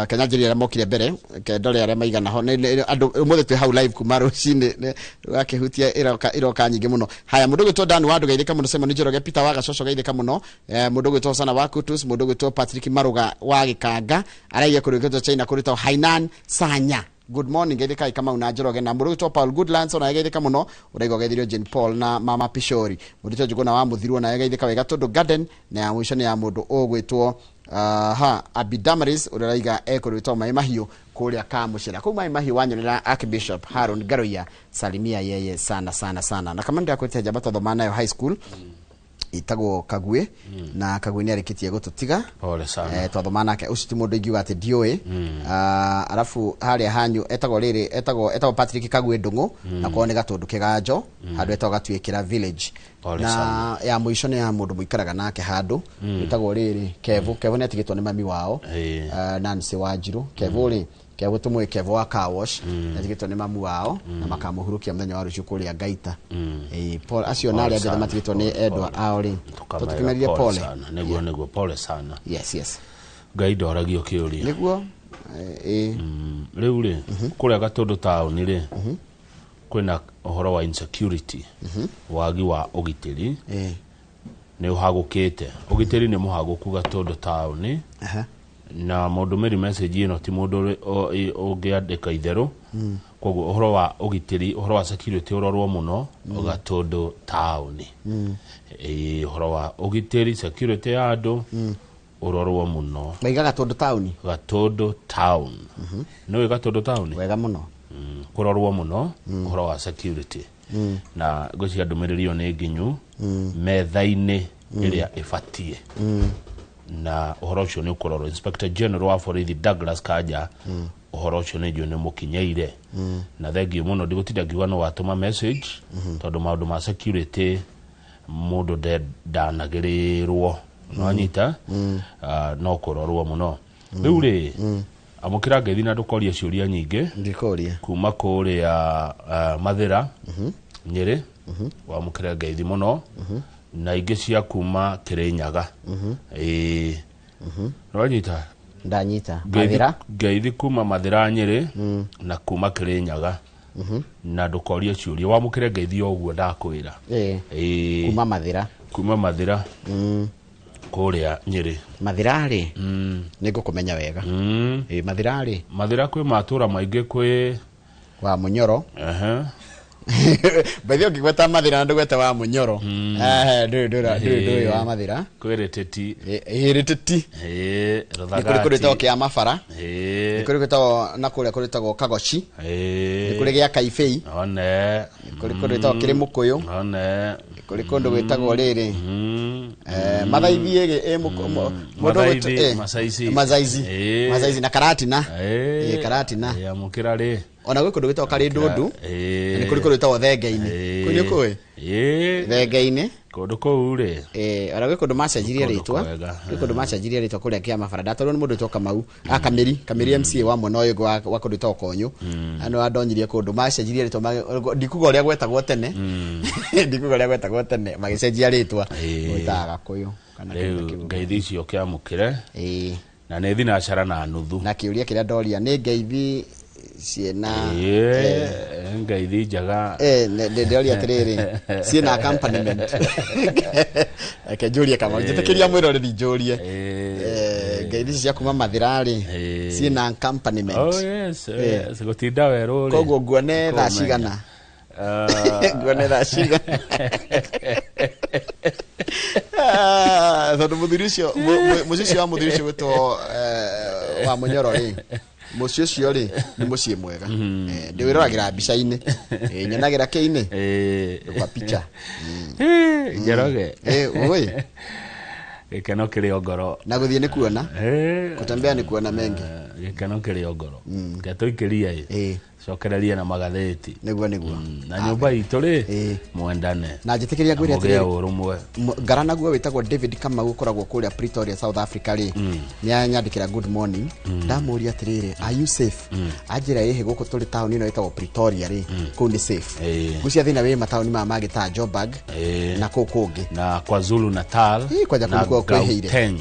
Kenyanjĩri arĩa mokire mbere kendore arĩa maigana ho andũ ũmũthĩ twĩ hau live kuma rũcinĩ wakĩhutia iroka nyingĩ mũno. Haya, mũndũ ũgwĩtwo Dan Wandũ geithĩka mũno, Simon Njoroge Peter wa Gacoco geithĩka mũno, mũndũ ũgwĩtwo Sana wa Kutus, mũndũ ũgwĩtwo Patrick Maruga wa Gĩkanga araiga kũrĩ gwĩtwo China kũrĩ ta Hainan Sanya. Good morning geithĩka Kamau na Njoroge, na mũndũ ũgwĩtwo Paul Goodlands ona geithĩka mũno, ũraiga ũgeithirio Jane Paul na Mama Pishori. Mũndũ ũgwĩtwo Njũgũna wa Mũthirwo na geithĩka wega tondũ Garden, na ya mũico nĩ ya mũndũ ũgwĩtwo Abidamaris ũrĩa ũraiga ekũrĩtwo Maĩ Mahiũ kũrĩa Kamũcera. Kũu Maĩ Mahiũ wanyonera Archbishop Haron Garoya, salimia yeye sana sana sana. Na kama ndĩrakwĩte njamba twathoma nayo high school itagwo Kagwe, na Kagwe nĩ arĩkĩtie gũtũtiga. Pole sana. Twathoma nake ũcio ti mũndũ ingiuga atĩ ndiũĩ. Arabu harĩa hanyu etagwo rĩrĩ etagwo Patrick Kagwe Ndung'u, na kwao nĩ Gatũndũ Kĩganjo, handũ etagwo Gatuĩkĩra village. Pole Na sana. ya mũico nĩ ya mũndũ mũikaraga nake handũ wĩtagwo rĩrĩ Kevu. Kevu nĩ atigĩtwo nĩ mami wao Nancy Wanjiru. Kevu rĩ, Kevu tũmũĩ Kevu wa car wash, nĩ atigĩtwo nĩ mamu wao na makamũhurukia mũthenya wa rũciũ kũrĩa Ngaita. Paul acio na arĩa angĩ matigĩtwo nĩ endwa ao rĩ, tũtũkĩmerie pole. Nĩguo pole sana. Yes, yes. Ngai ndoragio kĩũria. Nĩguo. Rĩu rĩ, kũrĩa Gatũndũ taũni rĩ, kwĩna ũhoro wa insecurity, wagi wa ũgitĩri nĩ ũhagũkĩte. Ũgitĩri nĩ mũhagũku Gatũndũ taũni. Na mũndũ mĩri message ĩno ti mũndũ ũngĩandĩka itherũ. Koguo ũhoro wa ũgitĩri, ũhoro wa security ũrorwo mũno Gatũndũ taũni. Ũhoro wa ũgitĩri, security ya andũ ũrorwo mũno. Waiga Gatũndũ taũni? Gatũndũ town. Nĩũĩ Gatũndũ taũni? Wega mũno. Kũrorwo mũno ũhoro wa security. Na ngwĩciria ndũmĩrĩri ĩyo nĩ nginyu metha-inĩ ĩrĩa ĩbatiĩ. Na ũhoro ũcio nĩ ũkũrorwo. Inspector General wa borithi Douglas Kanja, ũhoro ũcio nĩ njũĩ nĩ mũkinyeire. Na thengiũ mũno, ndigũtinda ngiuga no watũma message, tondũ maũndũ ma security mũndũ ndanagĩrĩrwo. Nĩwanyita? No kũrorwo mũno. Rĩu rĩ, amũkĩra ngeithi na ndũkorie ciũria nyingĩ. Ndikũria. Kuma kũrĩa Mathĩra, Nyĩrĩ, wamũkĩra ngeithi mũno. Na ingĩ cia kuma Kĩrĩnyaga. Nĩwanyita? Ndanyita. Mathĩra? Ngeithi kuma Mathĩra Nyĩrĩ na kuma Kĩrĩnyaga. Na ndũkorie ciũria, wamũkĩre ngeithi o ũguo ndakwĩra. Kuma Mathĩra. Kuma Mathĩra. Kũrĩa Nyĩrĩ. Mathĩra rĩ, nĩ ngũkũmenya wega. Mathĩra rĩ? Mathĩra kwĩ matũra maingĩ, kwĩ wa Mũnyoro. By the way ũngĩgweta Mathĩra na ndũgwete wa Mũnyoro, ndũĩ wa Mathĩra. Kwĩ Rĩtĩti. Rĩtĩti. Nĩ kũrĩ kũndũ gwĩtagwo Kĩamabara, nĩ kũrĩ gwĩtagwo na kũrĩa kũrĩ gwĩtagwo Kagoci, nĩ kũrĩ gĩa Kaibei, one nĩ kũrĩ kũndũ gwĩtagwo Kĩrĩmũkũyũ, one nĩ kũrĩ kũndũ gwĩtagwo rĩrĩ Mathaithi Mathaithi, Macaici. Macaici. Macaici na Karatina. Karatina. Amũkĩra rĩ. Ona gwĩ kũndũ gwĩtagwo Karĩndũndũ, na nĩ kũrĩ kũndũ gwĩtagwo Thenge-inĩ. Kũu nĩ ũkũĩ? Thenge-inĩ. Kũndũ kũu rĩ. Ona gwĩ kũndũ macenjirie Kũndũ rĩtwa. kwega. Gwĩ kũndũ macenjirie rĩtwa kũrĩa Kĩamabara. Ndatwarwo nĩ mũndũ wĩtagwo Kamau, Kamĩri, Kamĩri MCA wa mwena ũyũ wa kũndũ gwĩtagwo Konyũ. Ano andonyirie kũndũ macenjirie rĩtwa, ndikuga ũrĩa gwetagwo tene. Ndikuga ũrĩa gwetagwo tene, magĩcenjia rĩtwa. Gwĩtaga Gakũyũ kana kĩndũ Rĩu kĩu. ngeithi icio kĩamũkĩre. Na nĩ thinacara na nuthu. Na kĩũria kĩrĩa ndoria nĩ ngeithi ciĩna ngeithi njega. Ndĩroria atĩrĩrĩ, ciĩna accompaniment. Reke njũrie Kamau, njĩtĩkĩria mwĩroreri njũrie. Ngeithi ici cia kuma Mathĩra rĩ, ciĩna accompaniment. Oh yes, yes, gũtinda werũ rĩ. Koguo nguone thaa cigana? Nguone thaa cigana? Tondũ mũthuri ũcio, mũciĩ ũcio wa mũthuri ũcio gwĩtwo wa Mũnyoro rĩ, mũciĩ ũcio rĩ nĩ mũciĩ mwega. Ndĩwĩroragĩra mbica-inĩ, nyonagĩra kĩ-inĩ kwa picha. Njoroge. Oi. Gĩkeno kĩrĩ o ngoro. Na gũthiĩ nĩ kuona. Kutembea nĩ kuona mengi. Gĩkeno kĩrĩ o ngoro. Reke tũikĩrie ĩ. Cokererie na magathĩti. Nĩguo nĩguo. Na nyũmba itũ rĩ, mwendane. Na njĩtĩkĩria ngwĩre Na mũgĩe atĩrĩrĩ, ũrũmwe. Ngara naguo wĩtagwo David Kamau ũkoragwo kũrĩa Pretoria, South Africa rĩ, nĩ anyandĩkĩra good morning. Ndamũria atĩrĩrĩ, are you safe? Anjĩra ĩhĩ gũkũ tũrĩ taũni ĩno ĩtagwo Pretoria rĩ, kũu nĩ safe. Ngwĩciria thĩna wĩ mataũni maya mangĩ ta Joburg na kũu kũngĩ. Na KwaZulu Natal. Kwanja kũu na nĩkuo kwĩhĩire. Gauteng.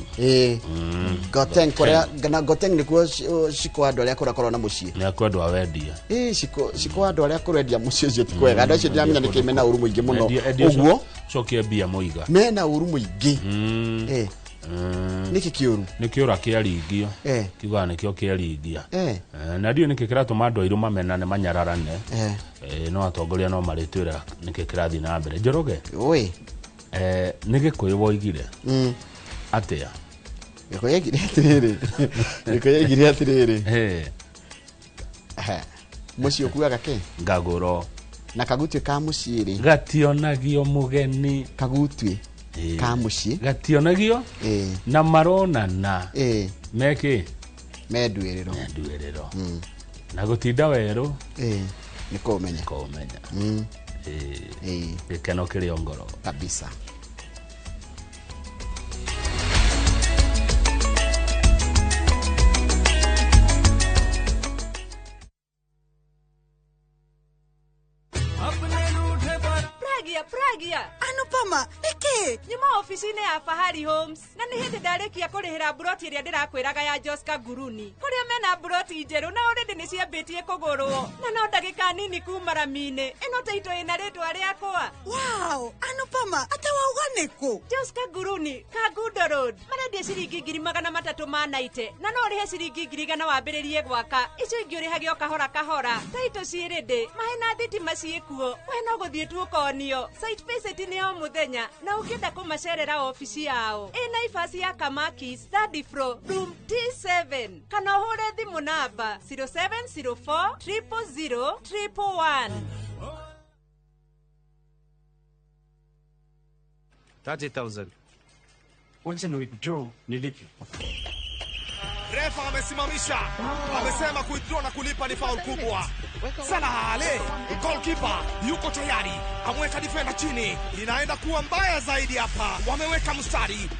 Gauteng kũrĩa, na Gauteng nĩkuo ciko andũ arĩa kũrakorwo na mũciĩ. Nĩ akwendwo awendia. Ciko andũ arĩa kũrendia mũciĩ ũcio ti kwega. Andũ acio ndiramenya nĩkĩ mena ũru mũingĩ mũno. Ũguo Cokia mbia mũiga. Mena ũru mũingĩ. Nĩkĩ kĩũru? Nĩ kĩũra kĩaringio. Kiugaga nĩkĩo kĩaringia. Na ndiũĩ nĩkĩ kĩratũma andũ airũ mamenane manyararane. No atongoria no marĩtwĩra nĩkĩ kĩrathiĩ na mbere. Njoroge. Oi. Nĩ Gĩkũyũ woigire. Atĩa? Gĩkũyũ oigire atĩrĩrĩ. Gĩkũyũ oigire atĩrĩrĩ. Mũciĩ ũkuaga kĩ? Ngagũro. Na kagutuĩ ka mũciĩ rĩ? Gationagio mũgeni. Kagutuĩ ka mũciĩ. Gationagio? Na maronana. Mekĩ? Menduĩrĩro. Menduĩrĩro. Na gũtinda werũ. Nĩ kũmenya. Kũmenya. Gĩkeno kĩrĩ o ngoro. Kabisa. Pragia. Anupama, nĩkĩ? Nyuma ofici-inĩ ya Fahari Homes na nĩ hĩndĩ ndarĩkia kũrĩhĩra mburoti ĩrĩa ndĩrakwĩraga ya Joska Nguruni, kũrĩa mena mburoti njerũ na already nĩ ciambĩtie kũgũrwo na no ndagĩka nini kuma rami-inĩ. Ĩno taito ĩna rĩtwa rĩakwa. Wow, Anupama, ate wauga nĩkũ? Joska Nguruni, Kangundo Road, marendia ciringi 390 na no ũrĩhe ciringi 100,000 wambĩrĩrie gwaka. Icio ingĩ ũrĩhage o kahora kahora. Taito ciĩ ready, maĩ na thitima ciĩkuo, we no gũthiĩ tu ũkonio. Site visit nĩ o mũthenya na ũngĩenda kũmacerera ofici yao ĩ Naivas ya Kamakis, third floor, room T7, kana ũhũre thimũ namba 0704 000 111. 30,000. Wacha ni withdraw nilipe. Refa amesimamisha, amesema kuwithdraw na kulipa ni foul kubwa. Salah Ale, goalkeeper yuko tayari, amweka defender chini. Inaenda kuwa mbaya zaidi hapa. Wameweka mstari.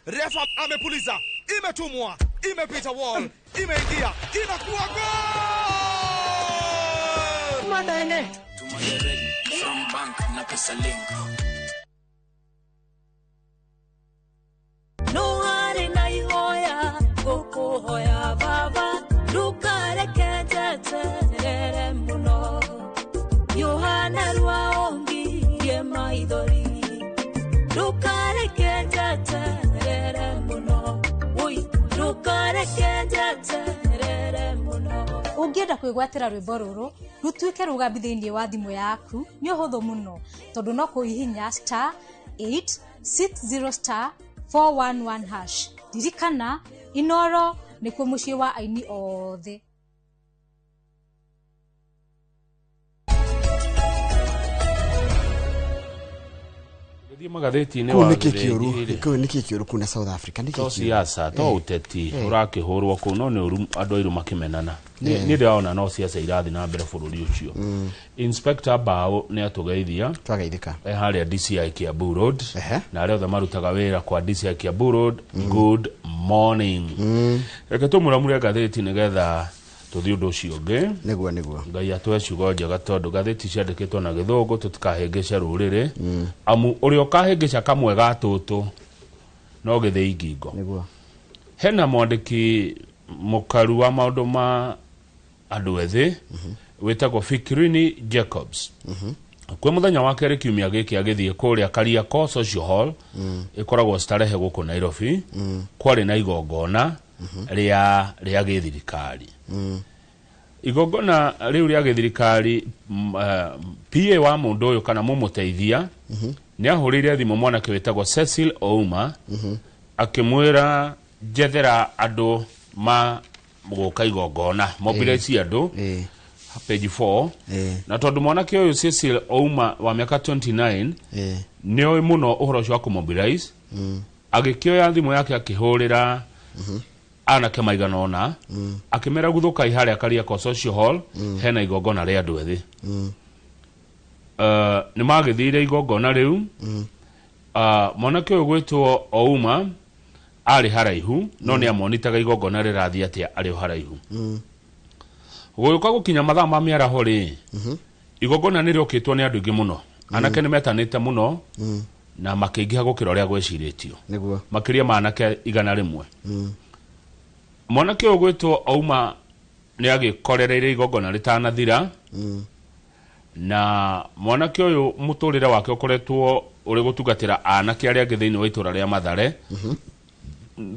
Refa amepuliza, imetumwa, imepita wall, imeingia, inakuwa goal. Madane. From bank na pesa link. No hare na ihoya, gokohoya baba, ndukareke njeterere muno. Yohana rwaongirie maithori, ndukareke njeterere muno. Oi, ndukareke njeterere muno. Ũngĩenda kwĩgwatĩra rwĩmbo rũrũ rũtuĩke rũgambi thĩinĩ wa thimũ yaku nĩ ũhũthũ mũno tondũ no kũhihinya star 860 star 411 hash. Ririkana Inoro nĩkuo mũciĩ wa aini othe. Thiĩ magathĩti-inĩ Kũu wa nĩkĩ kĩũru Gĩthĩnji-rĩ. kũu nĩkĩ kĩũru kuna South Africa nĩkĩ To kĩũru? siasa to ũteti ũrakĩhũrwo kũu no nĩ ũru andũ airũ makĩmenana. Niĩ ndĩrona no siasa irathiĩ na mbere bũrũri ũcio. Inspector Bao nĩ atũgeithia. Twageithĩka. E harĩa DCI Kiambu Road. Na arĩa othe marutaga wĩra kwa DCI Kiambu Road. Good morning. Reke tũmũramure ngathĩti nĩgetha tũthiĩ ũndũ ũcio ũngĩ. Nĩguo nĩguo. Ngai atũhe ciugo njega tondũ ngathĩti ciandĩkĩtwo na gĩthũngũ tũtikahĩngĩce rũrĩrĩ. Amu ũrĩa ũkahĩngĩca kamwe ga tũtũ no gĩthĩi ngingo. Nĩguo. Hena mwandĩki mũkaru wa maũndũ ma andũ ethĩ wĩtagwo Fikirini Jacobs. Kwĩ mũthenya wa kerĩ kiumia gĩkĩ agĩthiĩ kũrĩa Kariakoo Social Hall ĩkoragwo Starehe gũkũ Nairobi. Kwarĩ na igongona rĩa rĩa gĩthirikari. Igongona rĩu rĩa gĩthirikari PA wa mũndũ ũyũ kana mũmũteithia nĩ ahũrĩire thimũ mwanake wĩtagwo Cecil Ouma akĩmwĩra njethera andũ ma gũka igongona mobilize andũ page 4. Na tondũ mwanake ũyũ Cecil Ouma wa mĩaka 29 nĩ oĩ mũno ũhoro ũcio wa kũmobilize agĩkĩoya thimũ yake akĩhũrĩra anake maigana ũna akĩmera guthũkai harĩa Kariakoo Social Hall hena igongona rĩa andũ ethĩ. Nĩ magĩthire igongona rĩu. Mwanake ũyũ gwĩtwo Ouma arĩ haraihu no nĩ amonitaga igongona rĩrathiĩ atĩa arĩ o haraihu. Gũgĩũka gũkinya mathaa ma mĩaraho rĩ, igongona nĩ rĩokĩtwo nĩ andũ aingĩ mũno. Anake nĩ metanĩte mũno na makĩingĩha gũkĩra ũrĩa gwĩcirĩtio. Nĩguo. Makĩria ma anake 100. Mwanake ũyũ gwĩtwo Ouma nĩ agĩkorereire igongona rĩtanathira. Na mwanake ũyũ mũtũrĩre wake ũkoretwo ũrĩ gũtungatĩra anake arĩa angĩ thĩinĩ wa itũra rĩa Mathare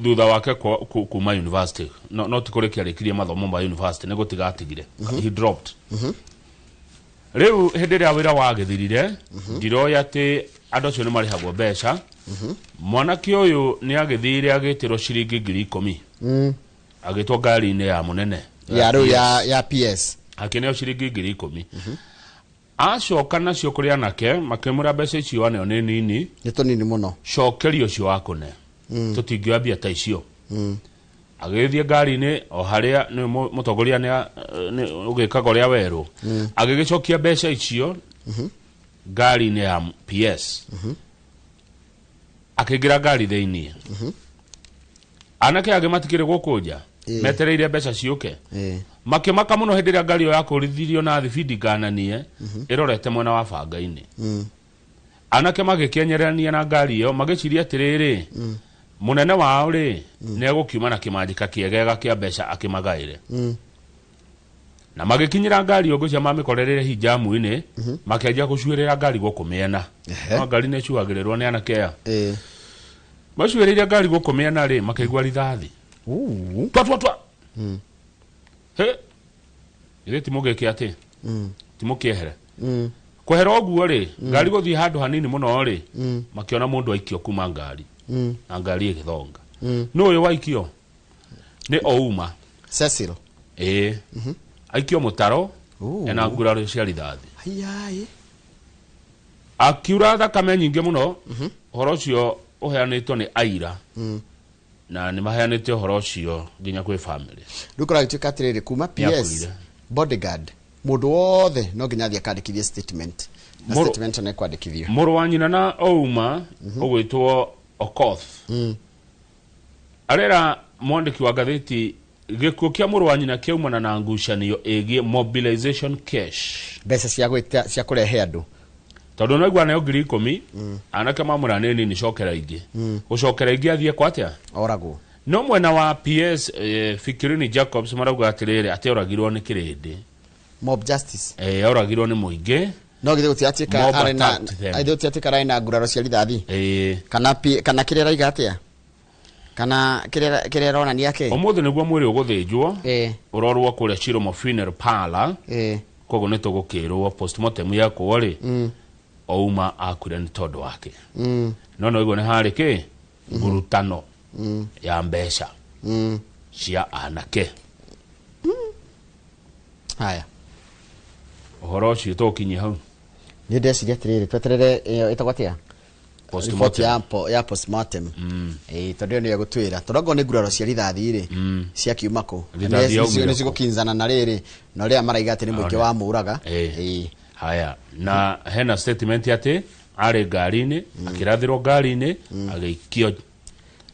thutha wake kuma university. No ti kũrĩkia arĩkirie mathomo ma university nĩ gũtiga atigire. He dropped. Rĩu hĩndĩ ĩrĩa wĩra wagĩthirire ndiroĩ atĩ andũ acio nĩ marĩhagwo mbeca. Mwanake ũyũ nĩ agĩthire agĩtĩrwo ciringi 10,000. Agĩtwo ngari-inĩ ya mũnene ya rĩu ya PS akĩneo ciringi 10,000. Acoka nacio kũrĩ anake makĩmwĩra mbeca icio aneo nĩ nini, nĩ tũnini mũno, cokeria ũcio wakũne tũtingĩoya mbia ta icio. Agĩgĩthiĩ ngari-inĩ o harĩa nĩ mũtongoria nĩ ũgĩkaga ũrĩa werũ. Agĩgĩcokia mbeca icio ngari-inĩ ya PS. Akĩingĩra ngari thĩinĩ. Anake angĩ matikĩrĩ gũkũ nja metereire mbeca ciũke. Makĩmaka mũno hĩndĩ ĩrĩa ngari ĩyo yakũrithirio na thibindi ngananie ĩrorete mwena wa banga-inĩ. Anake magĩkĩenyererania na ngari ĩyo magĩciria atĩrĩrĩ, mũnene wao rĩ nĩ egũkiuma na kĩmanjĩka kĩegega kĩa mbeca akĩmagaĩre. Na magĩkinyĩra ngari ĩyo ngwĩciria mamĩkorereire hijamu-inĩ makĩanjia gũcuĩrĩra ngari gũkũ mĩena. No ngari nĩ ĩcuagĩrĩrwo nĩ anake aya. Macuĩrĩire ngari gũkũ mĩena rĩ makĩigua rithathi. Twa twa twa. He githĩ ti mũgĩke atĩ ti mũkĩehere. Kwehera ũguo rĩ ngari gũthiĩ handũ hanini mũno rĩ makĩona mũndũ aikio kuma ngari na ngari ĩgĩthonga. Nũ ũyũ waikio? Nĩ Ouma Cecil. Ĩĩ. Aikio mũtaro ena nguraro cia rithathi. Akiura thakame nyingĩ mũno. Ũhoro ũcio ũheanĩtwo nĩ aira na nĩ maheanĩte ũhoro ũcio nginya kwĩ family. Rĩu kũragĩtuĩka atĩrĩrĩ kuma PS bodyguard mũndũ wothe no nginya athiĩ akandĩkithie statement na statement nĩ kwandĩkithio. Mũrũ wa nyina na Ouma ũgwĩtwo Okoth arera mwandĩki wa ngathĩti gĩkuũ kĩa mũrũ wa nyina kĩaumana na ngucanio ĩgiĩ mobilization cash, mbeca cia gwĩta cia kũrehe andũ tondũ no igua nayo 10,000 anake mamũra nĩ nini cokera ingĩ gũcokera ingĩ athiĩ kwa atĩa oragwo. No mwena wa PS Fikirini Jacobs marauga atĩrĩrĩ atĩ oragirwo nĩ kĩrĩndĩ, mob justice, oragirwo nĩ mũingĩ. No githĩ gũtiatuĩka arĩ na githĩ gũtiatuĩka arĩ na nguraro cia rithathi kana kana kĩrĩa araiga atĩa? Kana kĩrĩa kĩrĩa ĩronania kĩ? Ũmũthĩ nĩguo mwĩrĩ ũgũthĩnjwo, Ĩĩ. ũrorwo kũrĩa Chiromo Funeral Parlour. Ĩĩ. Koguo nĩ tũgũkĩrwo postmortem yekwo rĩ, ouma akuire nĩ tondũ wake. No no iguo nĩ harĩ kĩ ngurutano ya mbeca cia anake. Haya. Ũhoro ũcio tũkinyie hau. Nĩ ndeciria atĩrĩrĩ, tweterere ĩyo ĩtagwo atĩa? Report Postmortem. ya postmortem. Ĩĩ, tondũ ĩyo nĩyo ĩgũtwĩra. Tondũ angorwo nĩ nguraro cia rithathi rĩ, ciakiuma kũ? Rithathi yaumire Nĩ kũ? cigũkinzana na rĩrĩ, na ũrĩa maraiga atĩ nĩ mũingĩ One. wa mũraga. Ĩĩ. Haya, na hena statement atĩ arĩ ngari-inĩ, akĩrathĩrwo ngari-inĩ, agĩikio.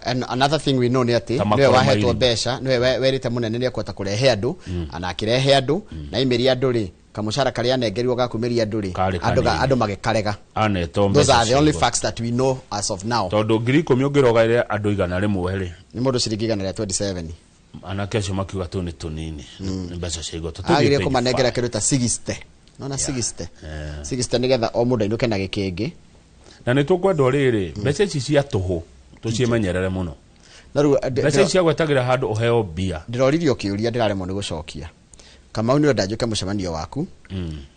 And another thing we know nĩ atĩ Ta nĩwe makoro wahetwo mairĩ. mbeca, nĩwe werĩte mũnene nĩ ekũhota kũrehe andũ, na akĩrehe andũ, na aimĩria andũ rĩ, kamũcara karĩa anengerirwo ga kumĩria andũ rĩ, Karĩ andũ kanini. andũ magĩkarega. Anetwo Those mbeca are the only ciigua. facts that we know as of now. Tondũ 10,000 ũngĩrogaire andũ 100 rĩ, Nĩ mũndũ ciringi 127. Anake acio makiuga tũ nĩ tũnini, nĩ mbeca cia igoti. Tũthiĩ Agire page kũmanengera five. kĩndũ ta 60. Nona 60. 60 nĩgetha o mũndũ ainũke na gĩkĩngĩ. Na nĩ tũkwendwo rĩrĩ, mbeca ici cia tũhũ tũciĩmenyerere mũno. Na rĩu Mbeca ici cia gwetagĩra handũ ũheo mbia. Ndĩroririo kĩũria ndĩraremwo nĩ gũcokia. Kamau nĩ ũrenda njũke mũcemanio waku,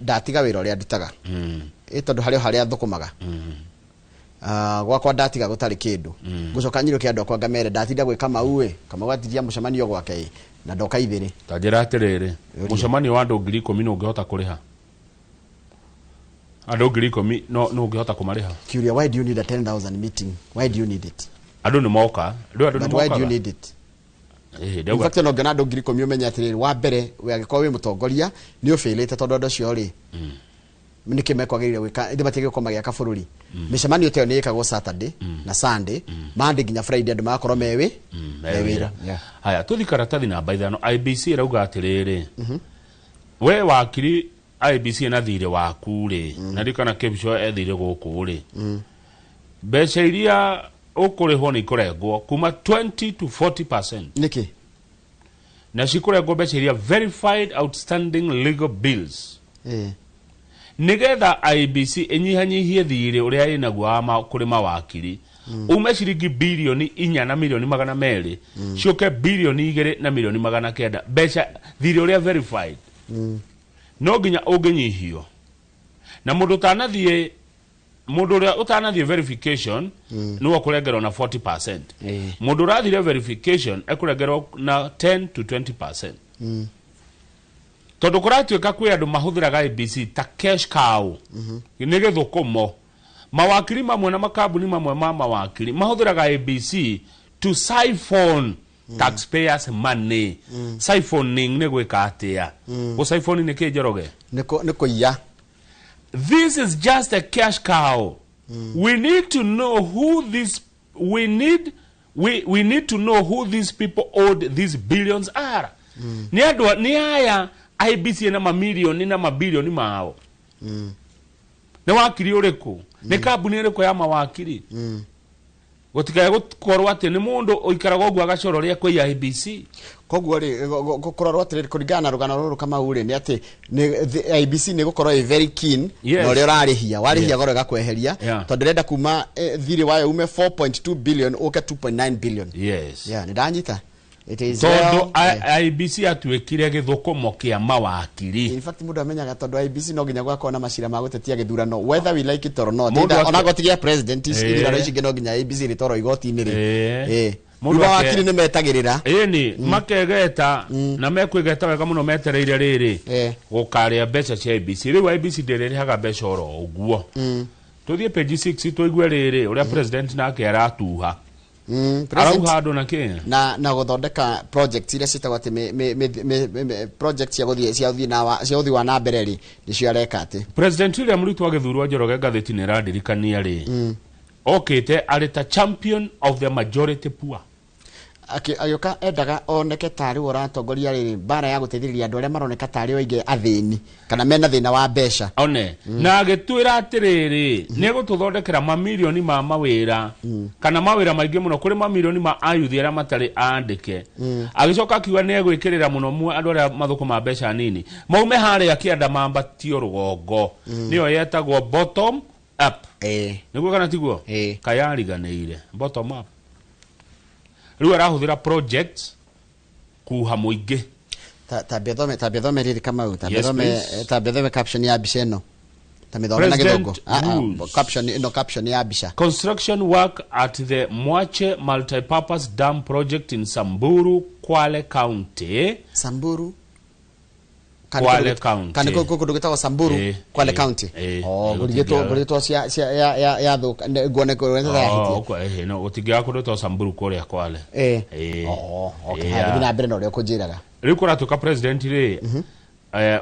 ndatiga wĩra ũrĩa ndutaga. Ĩ tondũ harĩ o harĩa thũkũmaga. Ah, gwakwa ndatiga gũtarĩ kĩndũ. Ngũcoka nyinũke andũ akwa ngamere ndatinda gwĩ Kamau ĩ, Kamau atiria mũcemanio gwake ĩ, na ndoka ithĩrĩ. Ta njĩra atĩrĩrĩ, mũcemanio wa andũ 10,000 nĩ ũngĩhota kũrĩha? Andũ 10,000 no nĩ ũngĩhota kũmarĩha? Kĩũria, why do you need a 10,000 meeting? Why do you need it? Andũ nĩ moka rĩu, andũ nĩ But why do you mokaga. need it? Ĩĩ, In ndauga fact, ona ũngĩona andũ 10,000 ũmenye atĩrĩrĩ, wa mbere we angĩkorwo wĩ mũtongoria nĩ ũbĩrĩte tondũ andũ acio rĩ, nĩkĩ mekwagĩrĩire gwĩka, ĩndĩ matiagĩrĩire gũkorwo magĩaka bũrũri. Mĩcemanio ta ĩyo nĩ ĩkagwo Saturday na Sunday, Monday nginya Friday andũ magakorwo me wĩ me me wĩra. wĩra. Yeah. Haya, tũthi karatathi namba 5. IBC ĩrauga atĩrĩrĩ, we wakiri IBC na thirĩ waku rĩ, na ndikana kĩbico e thirĩ gũkũ rĩ, mbeca iria ũkũrĩhwo nĩ ikũrengwo kuma 20 to 40%. Nĩkĩ? Na cikũrengwo mbeca iria verified outstanding legal bills, Ĩĩ. nigetha IBC ĩnyihanyihie thirĩ ũrĩa ĩnaguo wa kũrĩ mawakiri, ume ciringi 4 bilioni na milioni 200 ciũke 2 bilioni na milioni 900. Mbeca thirĩ ũrĩa verified no nginya ũngĩnyihio, na mũndũ ũtanathiĩ, mũndũ ũrĩa ũtanathiĩ verification nĩwe ũkũrengerwo na 40%. Mũndũ ũrathire verification ekũrengerwo na 10 to 20%, tondũ kũratuĩka kwĩ andũ mahũthĩraga IBC ta cash cow. Nĩ gĩthũkũmo. Mawakiri mamwe na makambuni mamwe ma mawakiri mahũthĩraga IBC to siphon taxpayers money. Siphoning nĩ gwĩka atĩa? Gũsiphon nĩ kĩ, Njoroge? Nĩ kũiya. This is just a cash cow. We need to know who this we need we need to know who these people owed these billions are. Nĩ andũ nĩ aya IBC na mamilioni na mabilioni mao. Nĩ wakiri ũrĩkũ? Nĩ kambuni ĩrĩkũ ya mawakiri? Gũtikae gũkorwo atĩ nĩ mũndũ ũikaraga ũguo agacora ũrĩa kwĩ IBC. Koguo rĩ, kũrorwo atĩrĩrĩ, kũringana na rũgano rũrũ Kamau rĩ, nĩ atĩ IBC nĩ gũkorwo ĩ very keen na ũrĩa ũrarĩhia, warĩhia goro ĩgakweheria, tondũ ĩrenda kuma thirĩ wayo ume 4.2 billion ũke 2.9 billion. Yeah, nĩ ndanyita. It is Tondũ well, IBC atuĩkire gĩthũkũmo kĩa mawakiri. In fact, mũndũ amenyaga tondũ IBC no nginya gwakorwo na macira ma gũtetia gĩthurano, whether we like it or not. Mũndũ Either ona goti gĩa president, ithurano ici ingĩ no nginya IBC rĩtwarwo igoti-inĩ rĩ. Mũndũ Rĩu mawakiri nĩ metagĩrĩra. Ĩni makegeta na mekwĩgeta wega mũno metereire rĩrĩ gũkarĩa mbeca cia IBC. Rĩu IBC ndĩrĩrĩhaga mbeca oro ũguo. Tũthiĩ page 6 tũigue rĩrĩ ũrĩa president nake aratuha. President Arauha andũ na kĩ? Na gũthondeka project iria ciĩtagwo atĩ project cia ũthii wa na mbere rĩ, nĩcio areka atĩ. President William Ruto agĩthurwo, Njoroge, ngathĩti nĩ ĩrandirikania rĩ, okĩte arĩ ta champion of the majority poor. Agĩũka endaga oneke tarĩ we ũratongoria rĩrĩ mbara ya gũteithĩrĩria andũ arĩa maroneka tarĩ o aingĩ athĩni kana mena thĩna wa mbeca. One na agĩtwĩra atĩrĩrĩ, nĩ egũtũthondekera mamirioni ma mawĩra kana mawĩra maingĩ mũno kũrĩ mamirioni ma ayuthi arĩa matarĩ andĩke. Agĩcoka akiuga nĩ egwĩkĩrĩra mũno andũ arĩa mathũkũma mbeca nini maume harĩa kĩanda mambatio rũgongo. Nĩyo yetagwo bottom up, nĩguo kana tiguo? Kayariganĩire bottom up. Rĩu arahũthĩra projects kuha mũingĩ. Tambia thome rĩrĩ Kamau, tambia Yes, thome please. tambia thome caption ya mbica ĩno. Ta mĩthome na President gĩthũngũ. Ah, ah, rules. caption ĩno, caption ya mbica. Construction work at the Mwache Multipurpose Dam project in Samburu, Kwale County. Samburu Kwale County. Kana kũndũ gwĩtagwo Samburu, Kwale County. Oh, ngũrigĩtwo ngũrigĩtwo cia cia ya ya ya thũka nguone nguone ta yahitia. Oh, no gũtingĩaga kũndũ ta Samburu kũrĩa Kwale. Oh, okay. Haya, thiĩ na mbere na ũrĩa ũkũnjĩraga. Rĩu kũratuĩka president rĩ,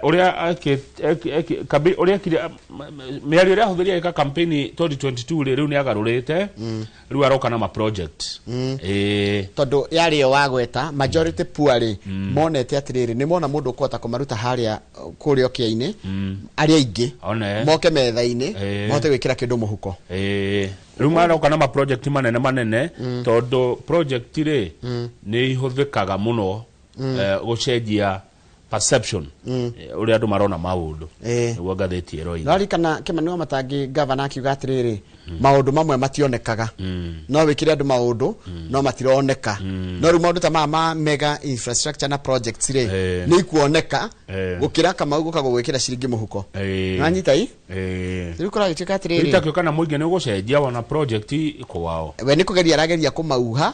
ũrĩa ũrĩa ekire mĩario ĩrĩa ahũthĩrire agĩka campaign 2022 rĩ, rĩu nĩ agarũrĩte. Rĩu aroka na ma project. Tondũ yarĩ yo wagweta majority poor rĩ, monete atĩrĩrĩ, nĩ mona mũndũ ũkũhota kũmaruta harĩa kũrĩa ũkĩa-inĩ, arĩa aingĩ One. moke metha-inĩ, mahote gwĩkĩra kĩndũ mũhuko. Rĩu maroka na ma project manene manene, tondũ project rĩ nĩ ihũthĩkaga mũno gũcenjia perception, ũrĩa andũ marona maũndũ. Nĩguo ngathĩti ĩroiga. Nĩwaririkana Kĩmani wa Matangi gavana akiuga atĩrĩrĩ, maũndũ mamwe mationekaga, no wĩkĩre andũ maũndũ no matironeka, no rĩu maũndũ ta maya ma mega infrastructure na projects rĩ, nĩ ikuoneka gũkĩra Kamau gũka gũgwĩkĩra ciringi mũhuko. Nĩwanyita i? Rĩu kũragĩtuĩka atĩrĩrĩ, Rĩu kana mũingĩ nĩ ũgũcenjia wona project kwao. We nĩ kũgeria arageria kũmauha,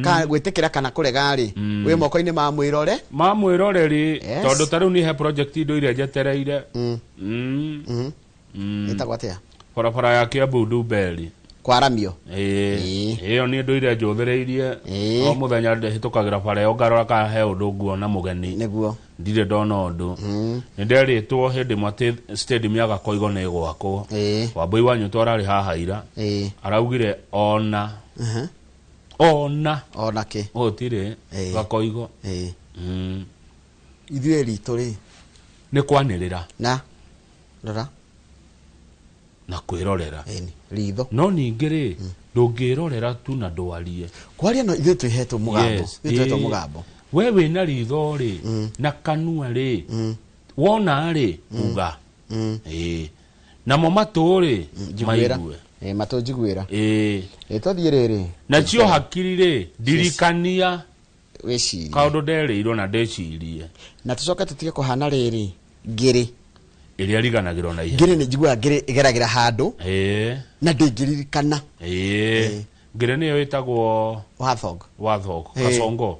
ka gwĩtĩkĩra kana kũrega rĩ, wĩ moko-inĩ ma mwĩrore, ma mwĩroreri. Yes. Tondũ ta rĩu niĩ he project indo iria njetereire. Ĩtagwo atĩa? Barabara ya Kiambu Ndumberi. Kwaramio. Ĩyo niĩ ndũire njũthĩrĩirie o mũthenya, hĩtũkagĩra bara ĩyo ngarora kana he ũndũ nguona mũgeni. Nĩguo. Ndirĩ ndona ũndũ. Nĩ nderĩtwo hĩndĩ ĩmwe atĩ stadium ya Gakoigo nĩ ĩgwakwo. Wambui wa Nyũtũ ararĩ haha ira. Araugire ona ona ona kĩ gũtirĩ Gakoigo. Ithuĩ ritũ rĩ nĩ kwanĩrĩra na rora na kwĩrorera. Ritho. No ningĩ rĩ, ndũngĩrorera tu na ndwarie. Kwaria no ithuĩ twĩhetwo mũgambo. Yes. Ithuĩ twĩhetwo mũgambo. We wĩna ritho rĩ na kanua rĩ, wona rĩ uga. Namo matũ rĩ Njiguĩra. maigue. Matũ njiguĩra. Tũthiĩ rĩrĩ. Nacio hakiri rĩ ndirikania wĩcirie kaũndũ nderĩirwo na ndĩcirie. Na tũcoke tũtige kũhana rĩrĩ ngĩrĩ ĩrĩa riganagĩrwo na ihenya. Ngĩrĩ nĩ njiguaga ngĩrĩ ĩgeragĩra handũ na ndĩngĩririkana. Ngĩrĩ nĩyo ĩtagwo Warthog. Warthog, kasongo.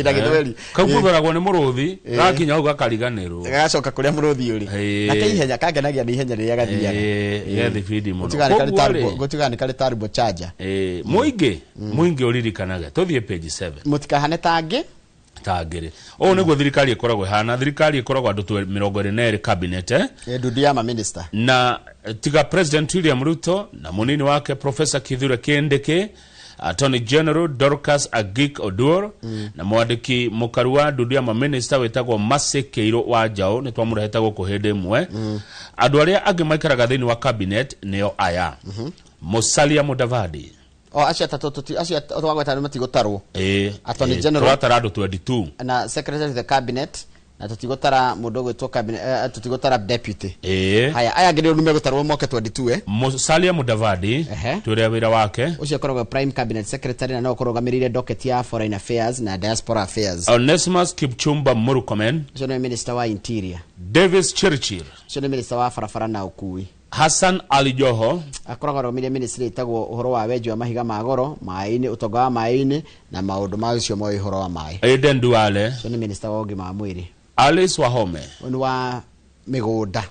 Na gĩthweri. Kau kũthoragwo nĩ mũrũthi, gakinya hau gakariganĩrwo. Gagacoka kũrĩa mũrũthi ũrĩ. Na ke ihenya kangenagia nĩ ihenya rĩrĩa gathiaga. Ge thibindi mũno. Gũtiga nĩ karĩ turbo charger. Mũingĩ, mũingĩ ũririkanage. Tũthiĩ page 7. Mũtikahane ta angĩ. Ta ngĩrĩ. Ũũ nĩguo thirikari ĩkoragwo ĩhana. Thirikari ĩkoragwo andũ 22 cabinet. Ndundu ya maminista. Na tiga President William Ruto na munini wake Professor Kithure Kindiki, Attorney General Dorcas Agik Oduor, na mwandĩki mũkaru wa ndundu ya maminista wĩtagwo Mercy Kĩirũ wa Njaũ, nĩ twamũrehete gũkũ hĩndĩ ĩmwe. Andũ arĩa angĩ maikaraga thĩinĩ wa cabinet nĩo aya: Musalia Mudavadi. O acio atatũ acio twagweta nĩ matigũtarwo. Attorney General. Tũratara andũ 22. Na secretary of the cabinet, na tũtigũtara mũndũ ũgwĩtwo cabinet, tũtigũtara deputy. Haya, aya angĩ nĩ megũtarwo moke 22. Musalia Mudavadi twĩre wĩra wake. Ũcio akoragwo prime cabinet secretary na no ũkũrũgamĩrĩire docket ya foreign affairs na diaspora affairs. Onesimus Kipchumba Murkomen. Ũcio nĩ minister wa interior. Davis Chirchir. Ũcio nĩ minister wa barabara na ũkui. Hassan Ali Joho. Akoragwo arũgamĩrĩire ministry ĩtagwo ũhoro wa wenji wa mahiga ma goro maĩ-inĩ, ũtonga wa maĩ-inĩ na maũndũ ma ũcio moĩ ũhoro wa maĩ. Aden Duale. Ũcio nĩ minister wa ũgima wa mwĩrĩ. Alice Wahome. Ũyũ nĩ wa mĩgũnda.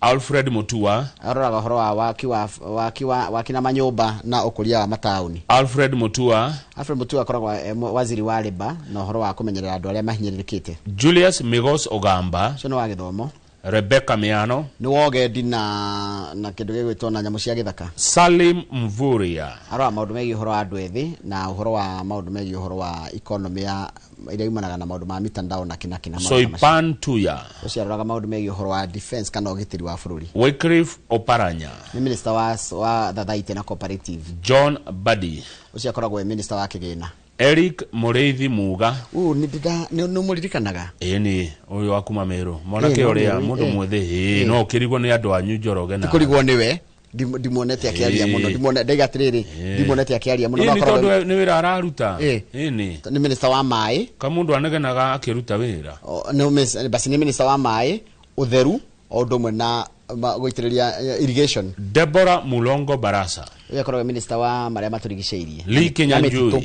Alfred Mutua. Aroraga ũhoro wa waki na manyũmba na ũkũria wa mataũni. Alfred Mutua. Alfred Mutua akoragwo waziri wa labour na ũhoro wa kũmenyerera andũ arĩa mahinyĩrĩrĩkĩte. Julius Migos Ogamba. Ũcio nĩ wa gĩthomo. Rebecca Miano. Nĩ wa ũgendi na kĩndũ gĩgwĩtwo na nyamũ cia gĩthaka. Salim Mvurya. Aroraga maũndũ megiĩ ũhoro wa andũ ethĩ na ũhoro wa maũndũ megiĩ ũhoro wa economy ya ĩrĩa yumanaga na maũndũ ma mitandao na kĩna kĩna. Soipan Tuya. Ũcio aroraga maũndũ megiĩ ũhoro wa defense kana ũgitĩri wa bũrũri. Wycliffe Oparanya. Nĩ minister wa Thathaite na cooperative. John Badi. Ũcio akoragwo e minister wa kĩgĩna. Eric Mũrĩithi Muga. Nĩ mũririkanaga? Ĩni, ũyũ wa kuma Meru. Mwanake ũrĩa mũndũ mwĩthĩ, no ũkĩrigwo nĩ andũ anyu Njoroge na. Ti kũrigwo nĩwe. Ndimuonete akĩaria mũno, ndimuone ndaiga atĩrĩrĩ, ndimuonete akĩaria mũno. Ĩĩ, no nĩ akoragwo- tondũ nĩ wĩra araruta. Ĩĩ. Ĩĩ, nĩ minister wa maĩ. Kamũndũ anegenaga akĩruta wĩra. Basi nĩ minister wa maĩ, ũtheru, o ũndũ ũmwe na gũitĩrĩria irrigation. Deborah Mulongo Barasa. Ũyũ akoragwo minister wa marĩa matũrigicĩirie. Lee Na Kinyanjui. mĩtitũ.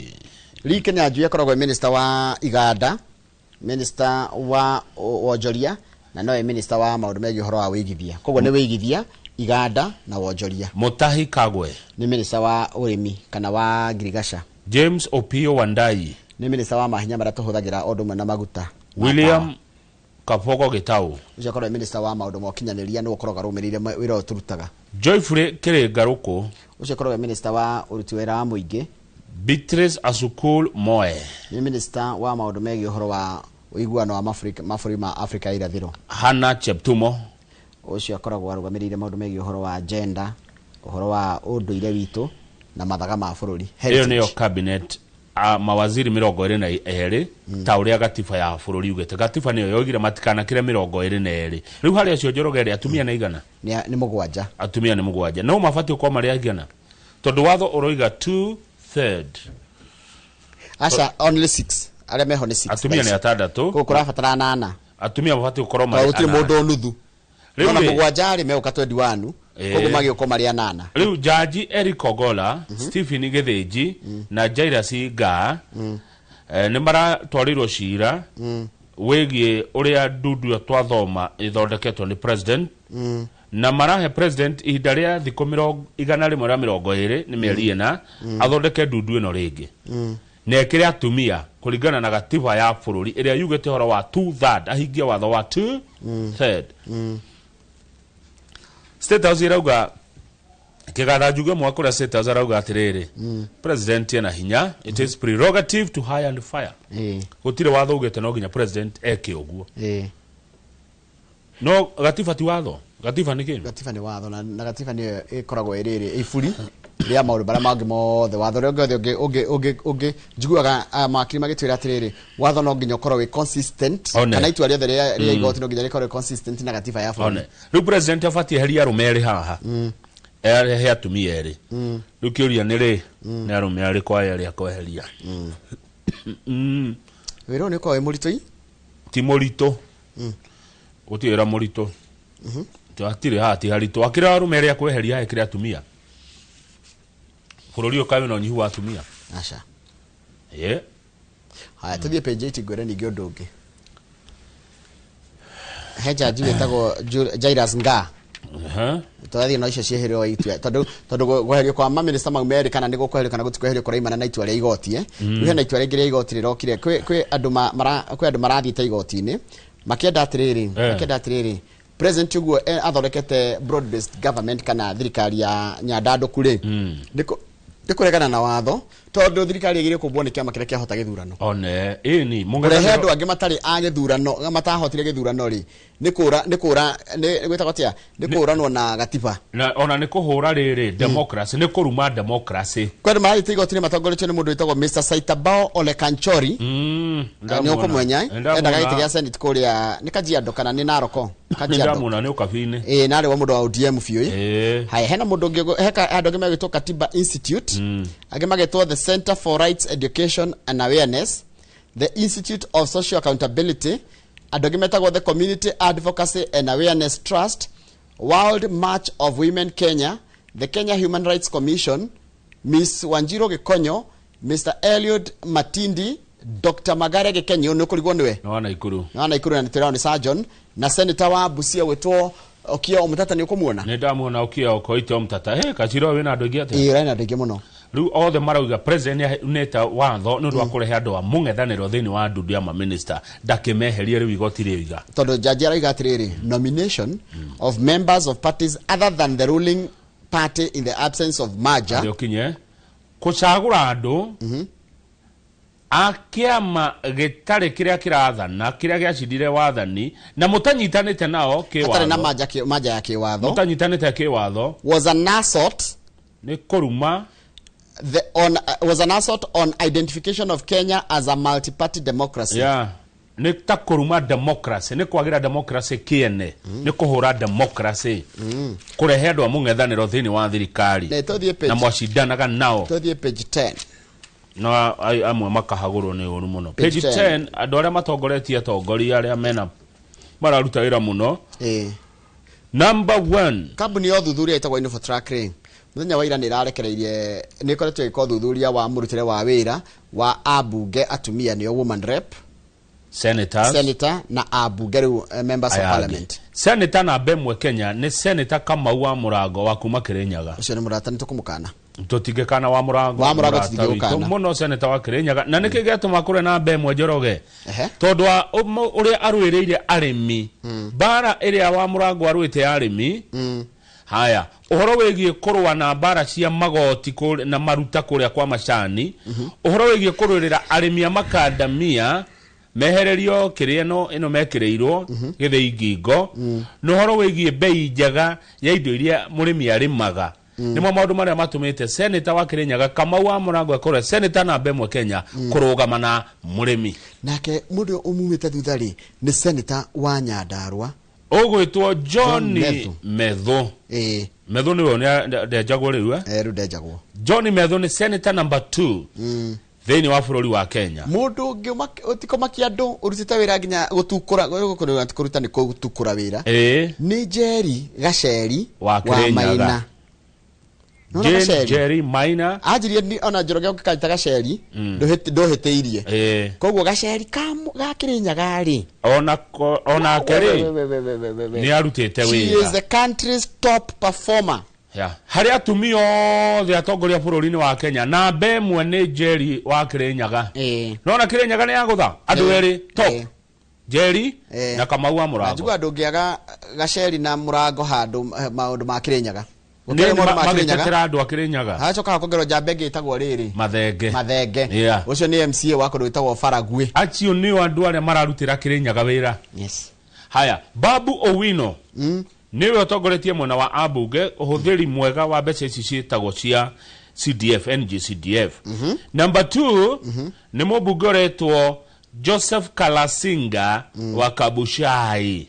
Lee Kinyanjui akoragwo minister wa iganda, minister wa wonjoria, na nowe minister wa maũndũ megiĩ ũhoro wa wĩigithia. Koguo nĩ wĩigithia, iganda na wonjoria. Mutahi Kagwe nĩ minister wa ũrĩmi kana wa ngirigaca. James Opiyo Wandayi nĩ minister wa mahinya marĩa tũhũthagĩra o ũndũ ũmwe na maguta. William Kabogo Gitau. Ũcio akoragwo minister wa maũndũ ma ũkinyanĩria, nĩwe ũkoragwo arũmĩrĩire wĩra ũyũ tũrutaga. Joyfrey Kĩrĩngarũkũ. Ũcio akoragwo minister wa ũruti wĩra wa mũingĩ. Beatrice Asukul Moe. Nĩ minister wa maũndũ megiĩ ũhoro wa ũiguano wa mabũrũri ma Afrika ya irathĩro. Hannah Cheptumo. Ũcio akoragwo arũgamĩrĩire maũndũ megiĩ ũhoro wa gender, ũhoro wa ũndũire witũ na mathaga ma bũrũri. Ĩyo nĩyo cabinet, mawaziri 22 ta ũrĩa gatiba ya bũrũri ugĩte. Gatiba nĩyo yoigire matikanakĩre 22. Rĩu harĩ acio Njoroge rĩ, atumia nĩ igana? Nĩ 7. Atumia nĩ 7. No mabatiĩ gũkorwo marĩ aigana? Tondũ watho ũroiga 2/3. Aca, only 6. Arĩa meho nĩ 6. Atumia nĩ 6. Koguo kũrabatara 8. Atumia mabatiĩ gũkorwo marĩ Tondũ gũtirĩ anana. mũndũ nuthu. Rĩu Ona rĩ- 7 rĩ megũka 21. Koguo magĩũka marĩ 8. Rĩu Jaji Eric Ogola, Stephen Gĩthĩnji na Jairus Ngaa, nĩ maratwarĩirwo cira wĩgiĩ ũrĩa ndundu ĩyo twathoma ĩthondeketwo nĩ president, na marahe president ihinda rĩa thikũ 120 nĩ mĩeri 4 athondeke ndundu ĩno rĩngĩ na ĩkĩre atumia kũringana na gatiba ya bũrũri ĩrĩa yugĩte ũhoro wa 2/3, ahingie watho wa 2/3. State House irauga kĩgatha njuge mwaka ũrĩa State House arauga atĩrĩrĩ, president ena hinya, it is prerogative to hire and fire. Gũtirĩ watho ugĩte no nginya president eke ũguo. No gatiba ti watho. Gatiba nĩ kĩ? Gatiba nĩ watho, na gatiba nĩyo ĩkoragwo ĩrĩ ĩrĩ iburi rĩa maũndũ marĩa mangĩ mothe. Watho ũrĩa ũngĩ wothe ũngĩ njiguaga, mawakiri magĩtwĩra atĩrĩrĩ, watho no nginya ũkorwo wĩ consistent, kana itua rĩothe rĩa igoti no nginya rĩkorwo rĩ consistent na gatiba ya bũrũri. One. Rĩu president abatiĩ eherie arũme erĩ haha, erehe atumia erĩ. Rĩu kĩũria nĩ rĩ, nĩ arũme arĩkũ aya erĩ akweheria? Wĩra ũyũ nĩ ũkoragwo wĩ mũritũ ĩ? Ti mũritũ. Gũtirĩ wĩra mũritũ. Hatirĩ haha ti haritũ. Akĩrĩ arũme erĩ akweheria, ekĩre atumia. Bũrũri ũyũ kaĩ wĩna ũnyihu wa atumia? Aca. Ĩĩ. Haya, tũthiĩ page 8 ngwĩre ningĩ ũndũ ũngĩ. He jaji wĩtagwo Jairus Ngaa. Tũrathiĩ na icio cieherio itua, tondũ kweherio kwa maminista mau merĩ, kana nĩ gũkweherio kana gũtikweherio, kũraimana na itua rĩa igoti. Rĩu hena itua rĩngĩ rĩa igoti rĩrokire. Kwĩ andũ kwĩ andũ marathiĩte igoti-inĩ makĩenda atĩrĩrĩ, makĩenda atĩrĩrĩ, president ũguo athondekete broad based government kana thirikari ya nyandandũku rĩ, nĩ kũregana na watho, tondũ thirikari ĩgĩrĩirwo kũmbwo nĩ kĩama kĩrĩa kĩahota gĩthurano. One, ĩni, Kũrehe andũ angĩ matarĩ a gĩthurano, matahotire gĩthurano rĩ, nĩ kũra, nĩ kũra, nĩ gwĩtagwo atĩa? Nĩ kũranwo na gatiba. Na ona nĩ kũhũra rĩrĩ democracy, nĩ kũruma democracy. Kwĩ andũ marathiĩte igoti-inĩ matongoretio nĩ mũndũ wĩtagwo Mr. Saitabao Ole Kanchori. Nĩ ũkũmwenya, eh? Ndamwona. Endaga gĩtĩ gĩa Senate kũrĩa, nĩ Kajiado kana nĩ Narok? Kajiado. Ndamwona nĩ ũkabi-inĩ. Ĩĩ, na arĩ wa mũndũ wa ODM biũ, ĩ. Haya, hena mũndũ ũngĩ, he andũ angĩ megwĩtwo Katiba Institute, angĩ magetwo the Center for Rights Education and Awareness, the Institute of Social Accountability, andũ angĩ metagwo the Community Advocacy and Awareness Trust, World March of Women Kenya, the Kenya Human Rights Commission, Miss Wanjiru Gikonyo, Mr. Eliud Matindi, Dr. Magare Gikenyo, nĩ ũkũrigwo nĩwe? Nĩ wa Naikuru. Nĩ wa Naikuru na nĩ twĩragwo nĩ surgeon, na senator wa Busia wĩtwo Okiya Omtatah, nĩ ũkũmuona? Nĩ ndamuona Okiya Okoite Omtatah. Hey, Kachiro wĩna andũ aingĩ atĩa? Ĩĩ, ũrarĩ na andũ aingĩ mũno. Rĩu othe marauga president nĩ aunĩte watho nĩ ũndũ wa kũrehe andũ a mũng'ethanĩro thĩinĩ wa ndundu ya maminista, ndakĩmeherie rĩu igoti rĩoiga. Tondũ jaji arauga atĩrĩrĩ, nomination of members of parties other than the ruling party in the absence of merger. Ndio kinye kũcagũra andũ a kĩama gĩtarĩ kĩrĩa kĩrathana, kĩrĩa gĩacindire wathani na mũtanyitanĩte nao kĩwatho. Hatarĩ na manja ya kĩwatho. Mũtanyitanĩte kĩwatho. Was an assault. Nĩ kũruma. The, on, was an assault on identification of Kenya as a multi-party democracy. Nĩ ta kũruma democracy, nĩ kwagĩra democracy kĩene, nĩ kũhũra democracy, kũrehe andũ a mũng'ethanĩro thĩinĩ wa thirikari Ne, tũthiĩ page- na mwacindanaga nao. Tũthiĩ page 10. No amwe makahagũrwo nĩ ũru mũno. Page Page 10. 10, andũ arĩa matongoretie, atongoria arĩa mena mararuta wĩra mũno. Number 1. Kambuni ya ũthuthuria ĩtagwo Infotrack rĩ, mũthenya wa ira nĩ ĩrarekereirie, nĩ ĩkoretwo ĩgĩka ũthuthuria wa mũrutĩre wa wĩra wa ambunge atumia, nĩo woman rep, senators, senator na ambunge rĩu, members of aya angĩ. parliament. Senator namba 1 Kenya nĩ Senator Kamau wa Mũrango wa kuma Kĩrĩnyaga. Ũcio nĩ mũrata, nĩ tũkũmũkana. Tũtingĩkana wa Mũrango. Wa Mũrango mũrata tũtingĩgũkana. witũ mũno, senator wa Kĩrĩnyaga. Na nĩkĩ gĩatũma kũrĩa namba 1, Njoroge? Tondũ wa ũrĩa arũĩrĩire arĩmi, mbara ĩrĩa wa Mũrango arũĩte ya arĩmi. Haya, ũhoro wĩgiĩ kũrũa na mbara cia magoti na maruta kũrĩa kwa macani, ũhoro wĩgiĩ kũrũĩrĩra arĩmi a makandamia mehererio kĩrĩa ĩno mekĩrĩirwo gĩthĩi ngingo, na ũhoro wĩgiĩ bei njega ya indo iria mũrĩmi arĩmaga, nĩmo maũndũ marĩa matũmĩte senator wa Kĩrĩnyaga Kamau wa Mũrango akorwo senator namba 1 Kenya kũrũgama na mũrĩmi. Nake mũndũ ũmumĩte thutha rĩ, nĩ senator wa Nyandarua ũgwĩtwo John Methu. Methu. Methu nĩwe ndenjagwo rĩu, eh? Rĩu ndenjagwo. John Methu nĩ senator number 2 thĩinĩ wa bũrũri wa Kenya. Mũndũ ũngĩ ũtikomakia andũ ũrutĩte wĩra nginya gũtukũra, kũruta nĩ gũtukũra wĩra, nĩ Njeri Gaceri wa wa Kĩrĩnyaga. Maina. Nĩwona Jane Gaceri? Jerry Maina. Anjirie ona Njoroge ũngĩkanyita Gaceri, ndũhĩtĩirie. Koguo Gaceri ga Kĩrĩnyaga rĩ, Onake rĩ nĩ arutĩte She is wĩra. the country's top performer. Yeah. Harĩ atumia othe atongoria bũrũri-inĩ wa Kenya, namba 1 nĩ Njeri wa Kĩrĩnyaga. Nona Kĩrĩnyaga nĩ yagũtha andũ erĩ top, Njeri na Kamau wa Na Mũrango. njigua ndũngĩaga Gaceri na Mũrango handũ, maũndũ ma Kĩrĩnyaga. Nĩ Gũtirĩ maũndũ ma Kĩrĩnyaga. magĩtetera andũ a Kĩrĩnyaga. Hagacoka hakongerwo njamba ĩngĩ ĩtagwo rĩrĩ Mathenge. Mathenge. Yeah. Ũcio nĩ MCA wa kũndũ gwĩtagwo Faragwe. Acio nĩo andũ arĩa mararutĩra Kĩrĩnyaga wĩra. Yes. Haya, Babu Owino nĩwe ũtongoretie mwena wa ambunge ũhũthĩri mwega wa mbeca ici ciĩtagwo cia CDF, NGCDF. Number 2 nĩ mũmbunge ũretwo Joseph Kalasinga wa Kabuchai.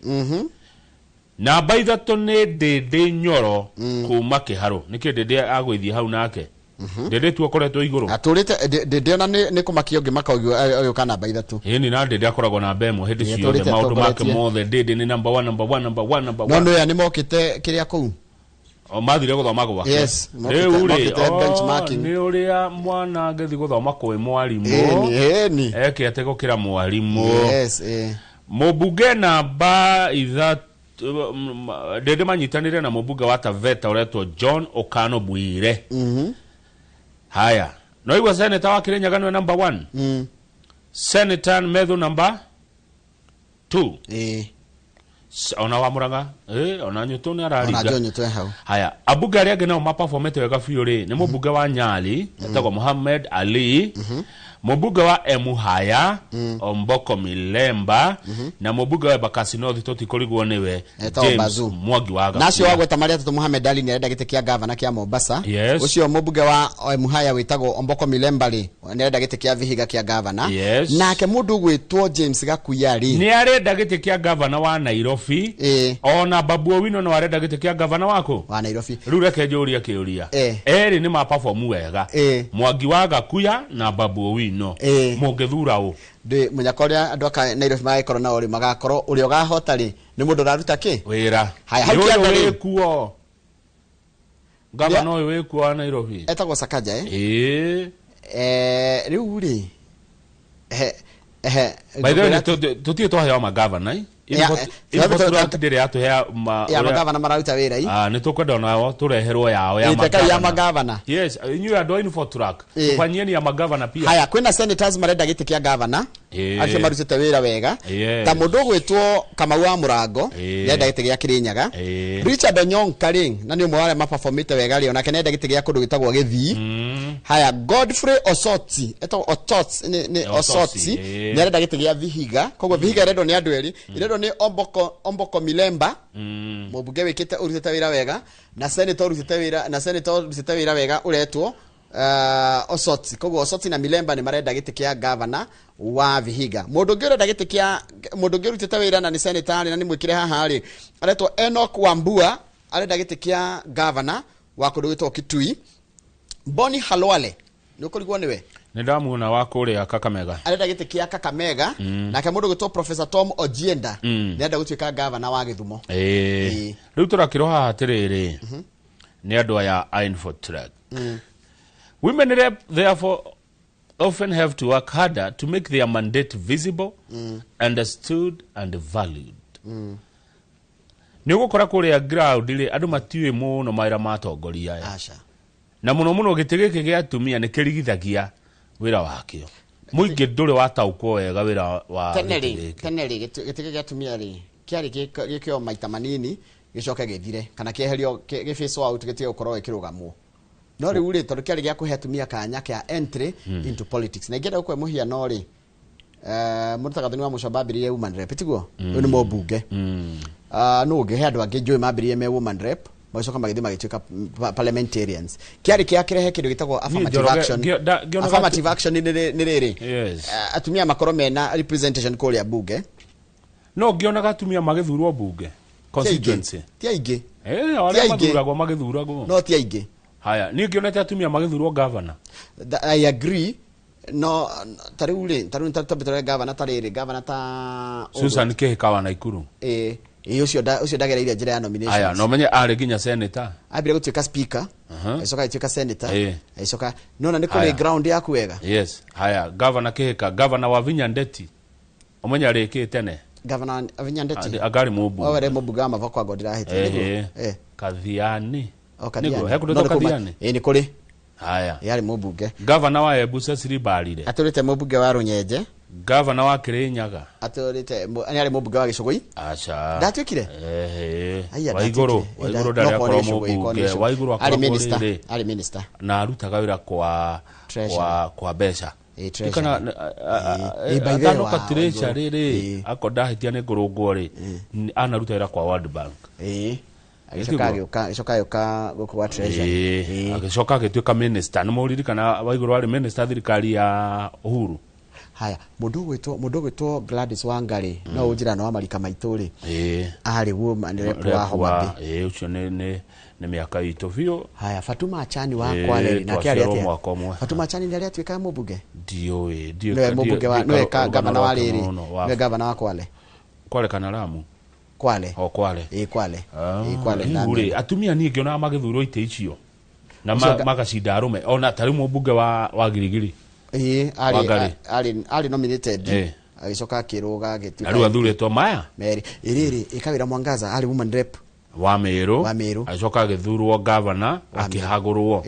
Namba 3 nĩ Ndĩndĩ Nyoro kuma Kĩharũ. Nĩkĩ Ndĩndĩ agũithiĩ hau nake? Ndĩndĩ tu akoretwo igũrũ. Atũrĩte Ndĩndĩ ona nĩ kũmakia ũngĩmaka ũgĩũka namba 3. Ĩni na Ndĩndĩ akoragwo namba 1 hĩndĩ Nĩ ciothe, atũrĩte maũndũ make atongoretie. mothe Ndĩndĩ nĩ number 1, number 1, number 1, number No 1. nĩ aya nĩ mokĩte kĩrĩa kũu. O mathire gũthoma gwake. Yes, Rĩu rĩ, mokĩte benchmarking. nĩ ũrĩa mwana angĩthiĩ gũthoma kwĩ mwarimũ. Ĩni, ĩni. Eke atĩ gũkĩra mwarimũ. Yes, Mũmbunge namba 3, Ndĩndĩ manyitanĩire na mũmbunge wa Taveta ũretwo John Okano Bwire. Haya, no igua senator wa Kĩrĩnyaga nĩwe number 1. Senator Methu number 2. Ona wa Mũrang'a, ona Nyũtũ nĩ Ona araringa. John Nyũtũ e hau. Haya, ambunge arĩa angĩ nao maperformete wega biũ rĩ, nĩ mũmbunge wa Nyali etagwo Mohamed Ali, mũmbunge wa Emuhaya Omboko Milemba, na mũmbunge wa Embakasi North tũtikũrigwo nĩwe, Etagwo James Bazu. Mwangi wa Na acio Gakua. wagweta marĩa atatũ, Mohamed Ali nĩ arenda gĩtĩ kĩa gavana kĩa Mombasa. Yes. Ũcio mũmbunge wa Emuhaya wĩtagwo Omboko Milemba rĩ, nĩ arenda gĩtĩ kĩa Vihiga kĩa gavana. Yes. Nake mũndũ ũgwĩtwo James Gakuya rĩ, Nĩ arenda gĩtĩ kĩa gavana wa Nairobi. Ona Babu Owino no arenda gĩtĩ kĩa gavana waku wa Nairobi. Rĩu reke njũrie kĩũria, erĩ nĩ maperform wega, Mwangi wa Gakuya na Babu Owino, mũngĩthura ũ? Ndĩ mũnyaka ũrĩa andũ aka Nairobi magagĩkorwo nao rĩ, magakorwo ũrĩa ũgahota rĩ nĩ mũndũ ũraruta kĩ wĩra. Haya, hau Nĩ ũyũ kĩanda rĩ. wĩkuo, gavana ũyũ wĩkuo wa Nairobi etagwo Sakaja, eh? Ĩĩ. Rĩu rĩ, ehe By the way, tũtirĩ twaheo magavana. Ndĩrĩ yatũhea ya magavana mararuta wĩra i. Nĩ tũkwenda onao tũreherwo yao ya Ĩteka ya magavana. Yes, inyuĩ andũ a Infotrack, tũfanyieni ya magavana pia. Haya, kwĩna senators marenda gĩtĩ kĩa gavana, acio marutĩte wĩra wega, ta mũndũ ũgwĩtwo Kamau wa Mũrango nĩarenda gĩtĩ gĩa Kĩrĩnyaga. Richard Onyonka rĩ, na nĩ ũmwe wa arĩa maperformĩte wega rĩ, onake nĩarenda gĩtĩ gĩa kũndũ gĩtagwo Gĩthii. Haya, Godfrey Osoti, etagwo Otot, nĩ Osoti, nĩarenda gĩtĩ gĩa Vihiga. Koguo Vihiga ĩrendwo nĩ andũ erĩ, ĩrendwo nĩ Omboko Milemba, mũmbunge wĩkĩte ũrutĩte wĩra wega, na senator ũrutĩte wĩra wega ũretwo Osoti koguo Osoti na Milemba nĩ marenda gĩtĩ kĩa governor wa Vihiga. Mũndũ ũngĩ ũrenda gĩtĩ kĩa mũndũ ũngĩ ũrutĩte wĩra na nĩ senator na nĩ mwĩkĩre haha rĩ, aretwo Enoch Wambua, arenda gĩtĩ kĩa governor wa kũndũ gwĩtwo Kitui. Boni Halwale nĩ ũkũrigwo nĩwe, Nĩ ndamuona wa kũrĩa Kakamega. Arenda gĩtĩ kĩa Kakamega. Nake mũndũ gwĩtwo Professor Tom Ojienda nĩarenda gũtuĩka governor wa Gĩthumo. Ĩĩ, rĩu tũrakĩrwo haha atĩrĩrĩ nĩ andũ aya a Infotrack. Women rep therefore often have to work harder to make their mandate visible, understood and valued. Nĩ ũgũkora kũrĩa ground rĩ, andũ matiũĩ mũno mawĩra ma atongoria aya. Aca. Na mũno mũno gĩtĩ gĩkĩ gĩa atumia nĩ kĩrigithagia wĩra wakĩo. Mũingĩ ndũrĩ wataũkwo wega wĩra wa Tene gĩtĩ rĩ, gĩkĩ. Tene rĩ, gĩtĩ gĩtĩ gĩa atumia rĩ kĩarĩ gĩkĩo maita manini gĩcoke gĩthire kana kĩeherio, gĩ phase out, gĩtige gũkorwo gĩkĩrũgamwo. No rĩu rĩ, tondũ kĩarĩ gĩa kũhe atumia kanya kĩa entry into politics, na ingĩenda gũkũhe mũhiano rĩ, mũndũ ta Gathoni wa Mũcomba ambĩrĩirie woman rep, tiguo? Ũyũ nĩ mũmbunge. No ũngĩ he andũ angĩ njũĩ mambĩrĩirie me woman rep, magĩcoka magĩthiĩ magĩtuĩka parliamentarians. Kĩarĩ kĩa kĩrehe kĩndũ gĩtagwo affirmative Njoroge- action. Ngĩonaga Affirmative action nĩ rĩrĩ, atumia makorwo mena representation kũrĩa bunge. No ngĩonaga atumia magĩthurwo bunge constituency. Ti aingĩ. Eh, Ti arĩa aingĩ. mathuragwo magĩthuragwo. No ti aingĩ. Haya, niĩ ngĩonete atumia magĩthurwo governor. I agree, no ta rĩu rĩ, ta rĩu twambe tũrore gavana, ta rĩrĩ gavana ta Susan Kihika wa Naikuru. Ĩĩ ĩĩ, ũcio ndagereire njĩra ya nominations. Aya, no menye arĩ nginya senator. Ambire gũtuĩka speaker, agĩcoka agĩtuĩka senator, agĩcoka nona nĩ kũrĩ Haya. ground yaku wega. Yes, haya, governor Kihika, governor wa Vinya Ndeti. Ũmenye arĩkĩte tene. Governor Avinya Ndeti. Agari mũmbunge. Wawere mũmbunge wa Mavoko anga ndĩrahĩtia, nĩguo? Ehe. Eh. Kathiani. O, Kathiani. Nĩguo, he kũndũ No, gwĩtagwo nĩ kuma- Kathiani? Ĩĩ, nĩ kũrĩ. Haya. Ĩĩ, arĩ mũmbunge. Governor wa Embu Cecily Mbarire. Atũrĩte mũmbunge wa Rũnyenje. Governor wa Kirinyaga. Atũrĩte nĩ arĩ mũmbunge wa Gĩcũgũi. Aca. Ndatuĩkire? Ehe. Aya, Waigũrũ, ndatuĩkire. Waigũrũ No, ndarĩ korwo nĩ akorwo Gĩcũgũi, korwo nĩ mũmbunge. Gĩcũgũi. Waigũrũ Arĩ akoragwo minister, rĩrĩ. arĩ minister. Na arutaga wĩra kwa Treasury. kwa mbeca. Ĩĩ, treasury. Kana Ĩĩ, by the way, atanoka treasury Waigũrũ. rĩ, ako ndahĩtia nĩ ngũrũngwo rĩ, anaruta wĩra kwa World Bank. Ĩĩ. Agĩcoka agĩũka, agĩcoka agĩũka gũkũ gwa treasury. Ĩĩ, agĩcoka agĩtuĩka minister. Nĩ mũririkana Waigũrũ arĩ minister thirikari ya Uhuru. Haya, mũndũ ũgwĩtwo Gladys Wangari, no ũnjĩra no wa marika maitũ rĩ, Ĩĩ. arĩ woman rep wa Homa Bay. Ĩĩ, ũcio nĩ mĩaka itũ biũ. Haya, Fatuma Achani wa Ĩĩ, Kwale rĩ, nake arĩ twaciarwo atĩa? mwaka ũmwe. Fatuma Achani nĩ arĩ atuĩka mũmbunge? Ndiũĩ, ndiũĩ. Nĩwe mũmbunge wa, nĩwe gavana wa rĩrĩ, nĩwe gavana wa Kwale. Kwale kana Lamu? Kwale. O Kwale. Ĩĩ, Kwale. Ah, Ĩĩ, Kwale, rĩu rĩ, ndamenya. atumia niĩ ngĩonaga magĩthurwo itĩ icio na Ũcio magacinda arũme, ona ta rĩu mũmbunge wa Girigiri. Ĩĩ, Wangari. arĩ nominated. Ĩĩ. Agĩcoka akĩrũga agĩtuĩka Na rĩu athurĩtwo maya. Mary. Ĩrĩrĩ, ĩkawĩra Mwangaza arĩ woman rep. Wa Meru. Wa Meru. Agĩcoka agĩthurwo gavana, akĩhagũrwo.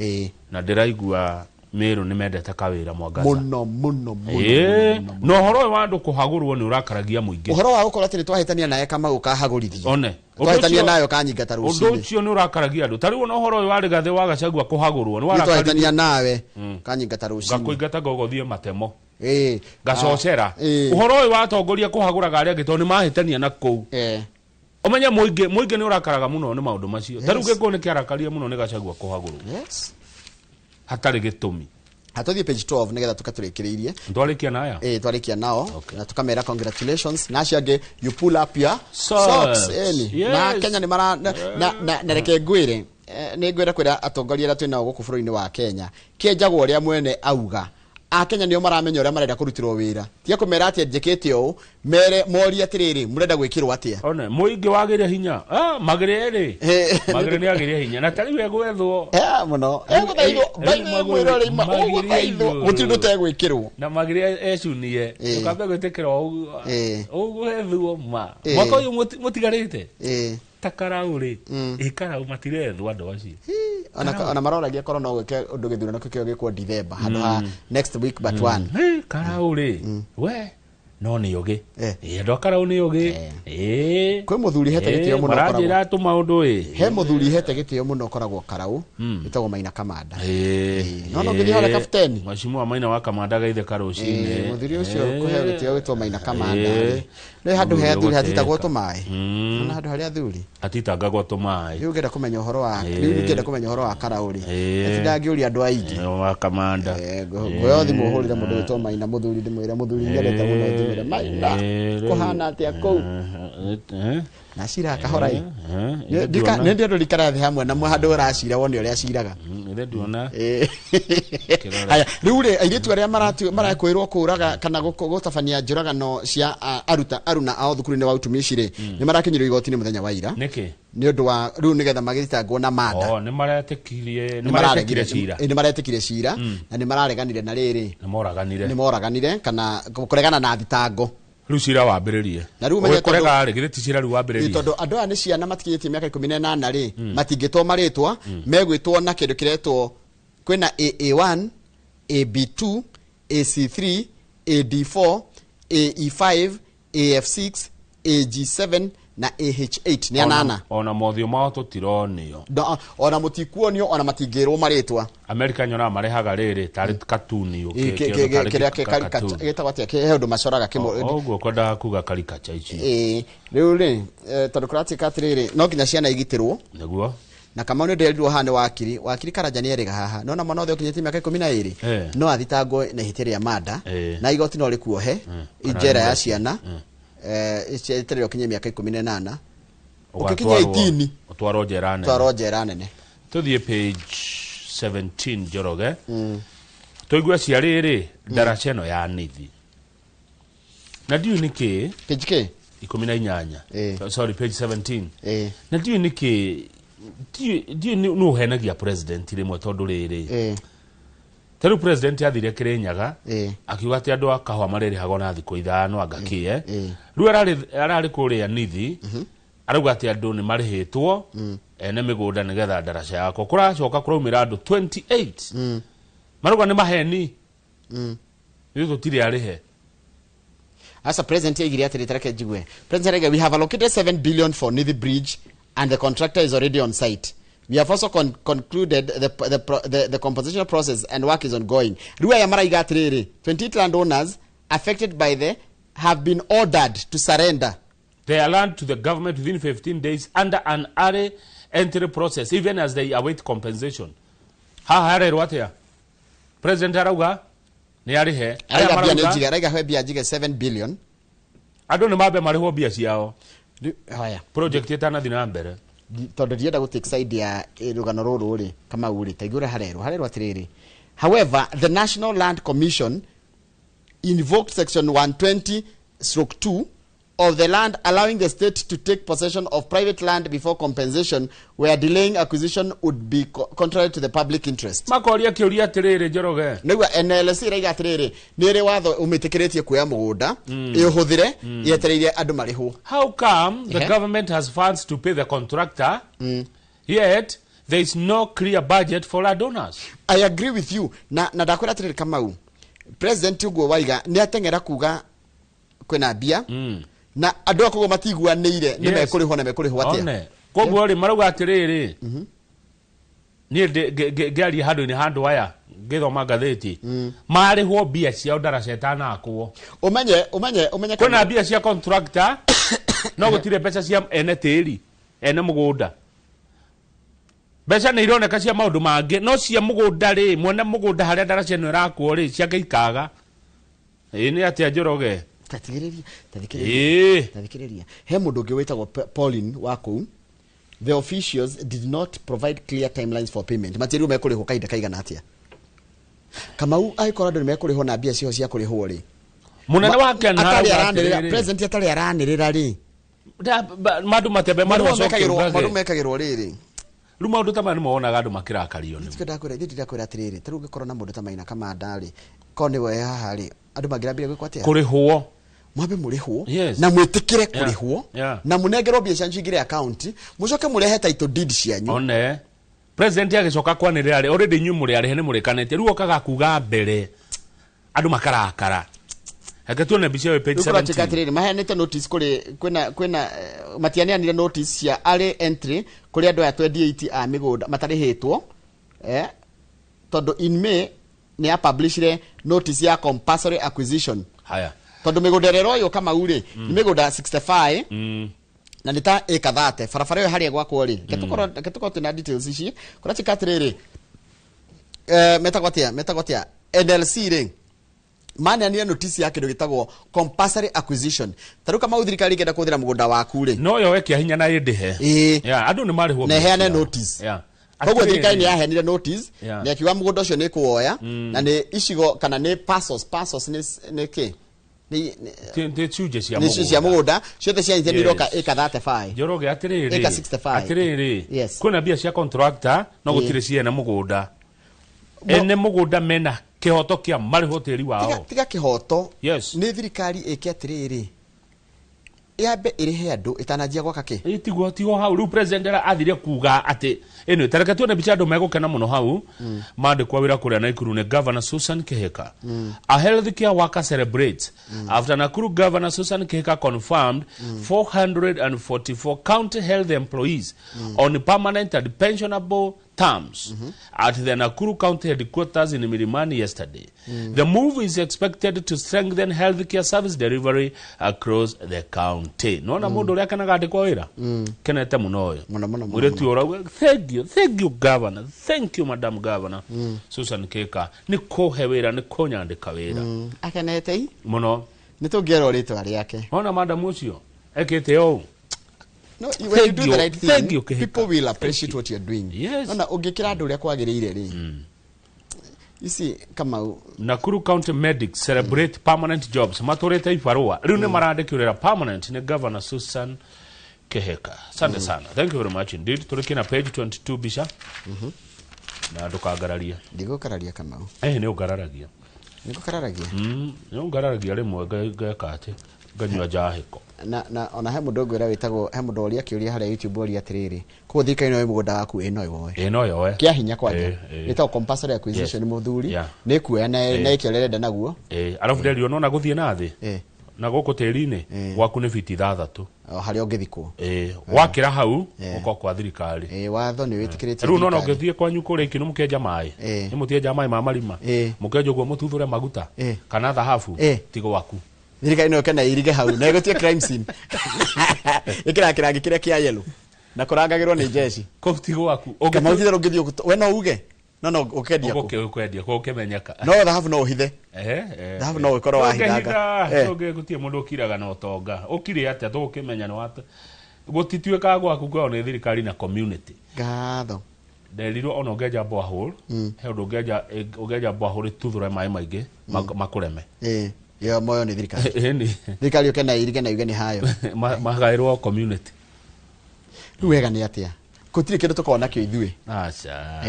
Na ndĩraigua Meru nĩ mendete kawĩra Mwangaza. Mũno mũno mũno. Ĩĩ, na ũhoro ũyũ wa andũ kũhagũrwo nĩ ũrakaragia mũingĩ. Ũhoro wa gũkorwo atĩ nĩ twahĩtania naye Kamau kahagũrithio. One. Ũndũ Twahĩtania nayo kanyingata ũndũ rũcinĩ. ũcio nĩ ũrakaragia andũ. Ta rĩu ona ũhoro ũyũ wa Rigathĩ wa Gachagua kũhagũrwo nĩ Nĩ warakaririe. twahĩtania nawe kanyingata rũcinĩ. Ngakũingata ngogothiĩ matemo. Ĩĩ. Ngacocera. Ĩĩ. Ũhoro ũyũ wa atongoria kũhagũraga arĩa angĩ tondũ nĩ mahĩtania na kũu. Ũmenye mũingĩ nĩ ũrakaraga mũno nĩ maũndũ macio. Ta rĩu gĩkũyũ nĩ kĩarakarie mũno nĩ Gachagua kũhagũrwo. Yes. Hatarĩ gĩtũmi. Atũthiĩ page 12 nĩgetha tũkatũrĩkĩrĩirie. Twarĩkia na aya? Ĩĩ, twarĩkia nao na tũkamera congratulations, na acio angĩ you pull up your Socks. socks. Ĩni. Yes. Na Kenya nĩ mara na reke ngwĩre, nĩ ngwĩra kwĩra atongoria arĩa twĩ nao gũkũ bũrũri-inĩ wa Kenya, kĩenjagwo ũrĩa mwene auga. Akenya nĩo maramenya ũrĩa marenda kũrutĩrwo wĩra, tiga kũmera atĩ njĩkĩte ũũ, mere morie atĩrĩrĩ, mũrenda gwĩkĩrwo atĩa? One mũingĩ wagĩre hinya. Ah, Magĩrĩ rĩ, Magĩrĩ nĩ agĩre hinya na tarĩu egwethwo. Eh, mũno egũthaithwo, mwĩrore ima ũgũthaithwo, gũtirĩ ũndũ ũtegwĩkĩrwo. Na Magĩrĩ ecunie, ndũkambe gwĩtĩkĩra ũguo ũgwethwo ma mwaka ũyũ mũtigarĩte ta Karau rĩ, ĩ Karau matirethwo andũ acio. Ona maroragia korwo no gwĩke ũndũ gĩthurano kĩo gĩkwo December handũ ha next week but one. Hey, Karau rĩ, we No nĩ ũgĩ. Andũ a Karau nĩ ũgĩ. Kwĩ mũthuri hete gĩtĩo mũno. Maranjĩra tũmaũndũ ĩ. He mũthuri hete gĩtĩo mũno ũkoragwo Karau, wĩtagwo Maina Kamanda. No no ngĩthiĩ harĩa Kapteni. Mheshimiwa Maina wa Kamanda gaithe karũcinĩ. Mũthuri ũcio kũheo gĩtĩo wĩtwo Maina Kamanda. Nĩ handũ he athuri hatitagwo tũmaĩ. Nĩ handũ harĩa athuri hatitangagwo tũmaĩ. Rĩu ngĩenda kũmenya ũhoro wa rĩu ngĩenda kũmenya ũhoro wa Karau rĩ. Ndangĩũria andũ aingĩ. Wa Kamanda. Ngũyo thimũ hũrĩre mũndũ wĩtwo Maina mũthuri ndĩmwĩre mũthuri nyendete mũno ndĩmwĩre Maina kũhana atĩa kũu. Na cira kahora ĩ. Nĩ ndĩ andũ rikara thĩ hamwe na handũ ũracira wone ũrĩa aciraga. Haya rĩu rĩ airĩtu arĩa marakwĩrwo kũraga kana gũtabania njũragano cia aruta aruna ao thukuru-inĩ wa utumishi rĩ nĩ marakinyĩrio igoti-inĩ mũthenya wa ira. Nĩkĩ? Nĩ ũndũ wa rĩu nĩgetha magĩthitangwo na mada. Nĩ maretĩkirie nĩ maretĩkire cira. Nĩ maretĩkire cira na nĩ marareganire na rĩrĩ. Nĩ moraganire. Nĩ moraganire kana kũregana na thitango. Rĩu cira wambĩrĩrie. Na rĩu ũmenye kũrega rĩ githĩ ti cira rĩu wambĩrĩrie. Tondũ andũ aya nĩ ciana matikinyĩtie mĩaka 18 rĩ matingĩtwo marĩtwa megwĩtwo na kĩndũ kĩretwo kwĩna AA1, AB2, AC3, AD4, AE5, AF6, AG7 na AH8 nĩ anana. Ona mothiũ mao tũtironio. Ona mũtikuonio ona matingĩrwo marĩtwa. America nyonaga marehaga rĩrĩ tarĩ katuni kĩrĩa gĩtagwo atĩa he ũndũ macoraga kĩmwe. Ũguo kwendaga kuga karikacha ici. Rĩu rĩ tondũ kũratuĩka atĩrĩrĩ no nginya ciana igitĩrwo. Nĩguo. Na Kamau nĩ ndĩrerirwo haha nĩ wakiri wakiri Karanja nĩ erĩga haha nona mwana othe ũkinyĩtie mĩaka 12 no athitangwo na ihĩtia rĩa mada na igoti no rĩkuohe njera ya ciana eterere ũkinye mĩaka 18 ũgĩkinya 18 ũtwarwo njera nene. Ũtwarwo njera nene. Tũthiĩ page 17 Njoroge. Tũigue cia rĩrĩ ndaraca ĩno ya Nithi. Na ndiũĩ nĩkĩ page kĩ 18. Sorry page 17. Na ndiũĩ nĩkĩ ndiũĩ nĩ ũhenagia president rĩmwe tondũ rĩrĩ. Ta rĩu president athire Kĩrĩnyaga akiuga atĩ andũ a kahũa marĩrĩhagwo na thikũ 5 anga kĩ. Rĩu ararĩ kũrĩa Nithi arauga atĩ andũ nĩ marĩhĩtwo ene mĩgũnda nĩgetha ndaraca yakwa kũracoka kũraumĩra andũ 28 marauga nĩ maheni ithuĩ tũtirĩ arĩhe. Asa president aigire atĩrĩ tareke njigue. President arauga we have allocated 7 billion for Nithi Bridge and the contractor is already on site. We have also concluded the compensation process and work is ongoing. Rĩu aya maraiga atĩrĩrĩ 28 landowners affected by the have been ordered to surrender their land to the government within 15 days under an early entry process even as they await compensation. Haha harerwo atĩa? President arauga nĩ arĩhe. Araiga he mbia njige 7 billion. Andũ nĩ mambe marĩhwo mbia ciao. Haya. Project ĩtanathiĩ na mbere. Tondũ ndienda gũ take side ya rũgano rũrũ rĩ Kamau rĩ taigua ũrĩa harerwo harerwo atĩrĩrĩ. However, the National Land Commission invoked section 120/2 of the land allowing the state to take possession of private land before compensation where delaying acquisition would be contrary to the public interest. Makoria kĩũria atĩrĩrĩ Njoroge. Nĩguo NLC ĩraiga atĩrĩrĩ nĩ ĩrĩ watho ũmĩtĩkĩrĩtie kuoya mũgũnda ĩũhũthĩre yetereire andũ marĩhwo. How come the government has funds to pay the contractor yet there is no clear budget for landowners? I agree with you. Na ndakwĩra atĩrĩrĩ Kamau, president ũguo waiga nĩ ateng'era kuga kwĩna mbia na andũ akoguo matiguanĩire nĩ mekũrĩhwo na mekũrĩhwo atĩa. Koguo rĩ marauga atĩrĩrĩ niĩ ngĩaria handũ-inĩ handũ aya ngĩthoma ngathĩti marĩhwo mbia ciao ndaraca ĩtanakwo. Ũmenye ũmenye ũmenye kwĩna mbia cia contractor no gũtirĩ mbeca cia ene tĩri ene mũgũnda. Mbeca nĩ ironeka cia maũndũ mangĩ no cia mũgũnda rĩ mwene mũgũnda harĩa ndaraca ĩno ĩrakwo rĩ ciake ikaga. Ĩĩ nĩ atĩa Njoroge? Tathikĩrĩria he mũndũ ũngĩ wĩtagwo Pauline wa kũu. The officials did not provide clear timelines for payment. Matĩrirwo mekũrĩhwo kahinda kaigana atĩa. Kamau angĩkorwo andũ nĩ mekũrĩhwo na mbia ciao cia kũrĩhwo rĩ mũnene wake aranĩrĩra president atarĩ aranĩrĩra rĩ mandũ matembe maũndũ mekagĩrwo rĩrĩ rĩu maũndũ ta maya nĩ monaga andũ makĩrakario nĩmo. Ndakwĩra atĩrĩrĩ ta rĩu ũngĩkorwo na mũndũ ta Maina Kamanda rĩ korwo nĩwe haha rĩ andũ mangĩrambire gwĩkwo atĩa kũrĩhwo mwambe mũrĩhwo na mwĩtĩkĩre kũrĩhwo na mũnengerwo mbia cianyu cingĩre account mũcoke mũrehe title deed cianyu. One president agĩcoka kwanĩrĩra rĩ already inyuĩ mũrĩ arĩhe nĩ mũrĩkanĩtie rĩu okaga kuga mbere andũ makarakara. Reke tuone mbica ĩyo page Rĩu kũratuĩka 17. atĩrĩrĩ, maheanĩte notice kũrĩ kwĩna matianeanire notice cia early entry kũrĩ andũ aya 28 a mĩgũnda matarĩhĩtwo, tondũ in May nĩ ya publishire notice ya compulsory acquisition. Haya. Tondũ mĩgũnda ĩrĩa ĩroywo Kamau rĩ, nĩ mĩgũnda 65 na nĩ ta ĩka 30 barabara ĩyo harĩa gwakwo rĩ. Reke tũkorwo twĩna details ici. Kũratuĩka atĩrĩrĩ, metagwo atĩa NLC rĩ, maneanire notice ya kĩndũ gĩtagwo compulsory acquisition. Ta rĩu Kamau, thirikari ĩngĩenda kũhũthĩra mũgũnda waku rĩ, no yoe kĩa hinya na ĩndĩhe. Yeah, andũ nĩ marĩhwo na ĩheane mbeca ciao. notice. Koguo thirikari nĩ yaheanire notice na ĩkiuga mũgũnda ũcio nĩ ĩkũwoya, na nĩ icigo kana nĩ parcels. Parcels nĩ kĩ? Nĩ cunjĩ cia Nĩ icunjĩ cia mũgũnda ciothe cianyitanĩirwo ĩka 35. Njoroge, atĩrĩrĩ, Ĩka 65. Atĩrĩrĩ, Yes. kwĩna mbia cia contractor no gũtirĩ ciene mũgũnda. Ene mũgũnda mena kĩhoto kĩa marĩhwo tĩri wao. Tiga kĩhoto. Yes. Nĩ thirikari ĩke atĩrĩrĩ, yambe ĩrĩhe andũ ĩtananjia gwaka kĩ. Tiguo, tigo hau rĩu president ara athire kuga atĩ ĩno. Tareke tuone mbica, andũ megũkena mũno hau mandĩkwo wĩra kũrĩa Nakuru nĩ Governor Susan Kihika. A healthcare worker celebrates after Nakuru Governor Susan Kihika confirmed 444 county health employees on permanent and pensionable terms at the Nakuru County headquarters in Milimani yesterday. The move is expected to strengthen healthcare service delivery across the county. Nona mũndũ ũrĩa akenaga andĩkwo wĩra, kenete mũno ũyũ. Mũno mũno mũno. Mũirĩtu ũrauga, "Thank you, thank you governor, thank you madam governor Susan Kihika nĩ kũhe wĩra, nĩ kũnyandĩka wĩra." Akenete i. Mũno. Nĩ tũngĩerwo rĩtwa rĩake. Ona madam ũcio ekĩte ũũ. No, when you do Thank the right you. thing, Thank you, Kihika. people will appreciate what you're doing. Yes. Ona ũngĩkĩra andũ ũrĩa kwagĩrĩire rĩ, ici Kamau. Nakuru County Medics celebrate permanent jobs. Matũrĩte ibarũa, rĩu nĩ marandĩkio wĩra permanent nĩ Governor Susan Kihika. Asante sana, thank you very much indeed. Tũrĩkie na page 22 mbica na ndũkangararie. Ndigũkararia, Kamau. Nĩ ũngararagia. Nĩngũkararagia? Nĩ ũngararagia rĩmwe, ngeka atĩ nganyua njahĩko. Na ona he mũndũ ngwĩra wĩtagwo, he mũndũ ũria kĩũria harĩa YouTube, ũria atĩrĩrĩ, koguo thirikari no mũgũnda waku? Ĩ, no ĩwoe. Ĩ, no yoe. Kĩa hinya kwanja. Ĩ. Ĩtagwo compulsory acquisition. Mũthuri, nĩ kuoya na Ĩ. ĩke ũrĩa ĩrenda naguo. Ĩ, arabu nderio nona gũthiĩ na thĩ na gũkũ tĩri-inĩ gwaku nĩ fiti 6. O harĩa ũngĩthikwo. Ĩ, wakĩra hau ũkorwo kwa thirikari. Ĩ, watho nĩ wĩtĩkĩrĩtie Rĩu nona thirikari. ũngĩthiĩ kwanyu kũrĩa ikĩno mũkĩenja maĩ, nĩ mũtienja maĩ ma marima, mũkenja ũguo mũtuthũre maguta kana thahabu, ti gwaku. Thirikari no ĩke na ĩirige hau na ĩgũtue crime scene, ĩkĩra kĩrangi kĩrĩa kĩa yellow na kũrangagĩrwo nĩ jeshi. Kũu ti gwaku. Kamau, titherũ ũngĩthiĩ we no uge no ũkendia kũ? Ũgũkĩendia kũ ũkĩmenyeka. No thahabu no ũhithe. Thahabu no ũkorwo wahithanga. Gũtirĩ mũndũ ũkiraga na ũtonga ũkire atĩa tũgũkĩmenya nĩ wata gũtituĩkaga gwaku, kwao nĩ thirikari na community. Ngatho. Nderirwo ona ũngĩenja borehole, he ũndũ ũngĩenja borehole ĩtuthũre maĩ maingĩ makũreme. Ĩ, ĩyo moyo nĩ thirikari. Ĩni. Thirikari ũke na ĩirige na yuge nĩ hayo. Magaĩrwo community. Rĩu wega nĩ atĩa gũtirĩ kĩndũ tũkoragwo nakĩo ithuĩ? Aca.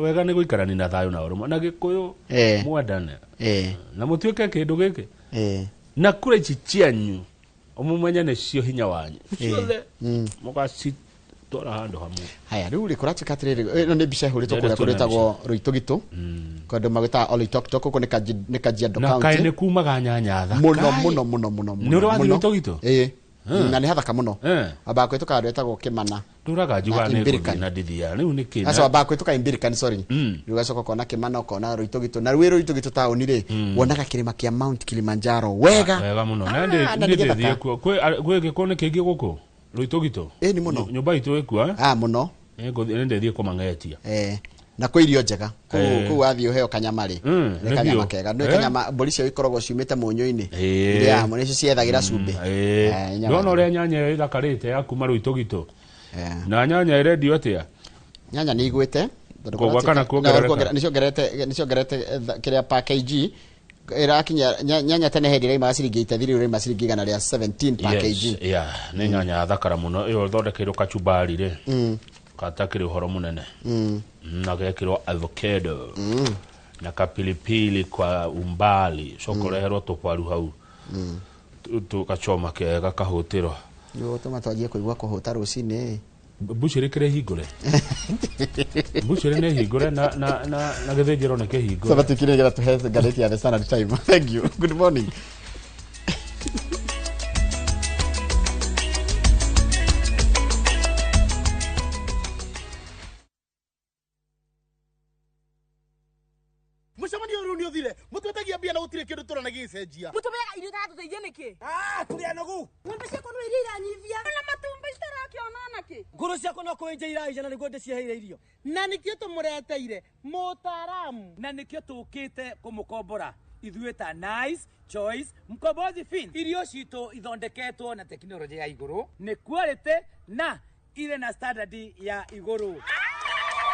Wega nĩ gũikarani na thayũ na ũrũmwe na gĩkũyũ, mwendane na mũtuĩke kĩndũ gĩkĩ na kura ici cianyu ũmũmenye nĩcio hinya wanyu ciothe, mũgacitwara handũ hamwe. Haya, rĩu rĩ, kũratuĩka atĩrĩrĩ, ĩno nĩ mbica ĩhũrĩtwo Ndĩrenda kũrĩa tuone. kũrĩtagwo Roitũgitũ, kũndũ magwĩtaga Oloitoktok, gũkũ nĩ nĩ Kajiado Na kaĩ County. nĩ kumaga nyanya thaka. Mũno mũno mũno mũno mũno. Nĩ ũrĩ wathiĩ Mũno. Roitũgitũ? Ĩĩ. Na nĩ hathaka mũno. Wambaga kũhĩtũka handũ hetagwo Kĩmana. Ndũraga njugaga Na nĩ ngũthiĩ Imbirikani. na ndithiaga rĩu nĩ kĩ? Aca, wambaga kũhĩtũka Imbirikani, sorry, rĩu ũgacoka ũkona Kĩmana, ũkona Roitũgitũ, na rwĩ Roitũgitũ taũni rĩ, wonaga kĩrĩma kĩa Mount Kilimanjaro wega. Wega mũno. Ah, Na na ndĩ nĩ gĩthaka. ndĩthiĩ kuo. Kwĩ gĩkũ nĩ kĩingĩ gũkũ Roitũgitũ? Ĩ, nĩ mũno. Nyũmba itũ ĩkuo, eh? Ah, mũno. Nĩ ndĩthiĩ kũmang'etia. Na kwĩ irio njega kũu. Kũu wathiĩ ũheo kanyama rĩ, nĩ nĩ kanyama biũ. kega, nĩ kanyama mbũri cio ikoragwo ciumĩte mũnyũ-inĩ. Iria mo nĩcio ciethagĩra cumbĩ. Nyama. Ndona ũrĩa nyanya ĩyo ĩthakarĩte ya kuma Roitũgitũ. Na nyanya ĩrendio atĩa? Nyanya nĩ igwĩte tondũ Kũgwa kana kuongerereka? Nĩ ciongererete kĩrĩa per kg ĩrakinya. Nyanya tene hĩndĩ ĩraimaga ciringi 83, rĩu ĩraima ciringi 117 per Yes, kg. yeah, nĩ nyanya thakara mũno ĩyo ĩthondekeirwo kachumbari rĩ, katakĩrĩ ũhoro mũnene. Na gekĩrwo avocado na kapilipili kwa umbali, coka ũreherwo tũkwaru hau, tũgachoma kega kahũtĩrwo. Nĩ gũtũma twanjie kũigua kũhũta rũcinĩ. Mbucĩrĩ kĩrĩ hingũre. Mbucĩrĩ nĩ hingũre na gĩthĩnjĩro nĩ kĩhingũre. Sasa tukire nĩgetha tũhe ngathĩti ya The Standard time. Thank you. Good morning. Mucemanio rĩu nĩ ũthire mũtwetagia mbia na gũtirĩ kĩndũ tũrona gĩgĩcenjia. Mũtũmĩraga irio itaratũteithia nĩkĩ? Tũrĩ anogu. Ng'ombe ciakwa no iria iranyivia na matumbĩ citarakĩona nakĩ. Ngũrũ ciakwa no kũenja iraija na nĩguo ndĩciheire irio. Na nĩkĩo tũmũreteire mũtaaramu. Na nĩkĩo tũkĩte kũmũkombora ithuĩ ta Nice Choice Mkombozi Fin. Irio citũ ithondeketwo na tekinoronjĩ ya igũrũ, nĩ quality na irĩ na standard ya igũrũ.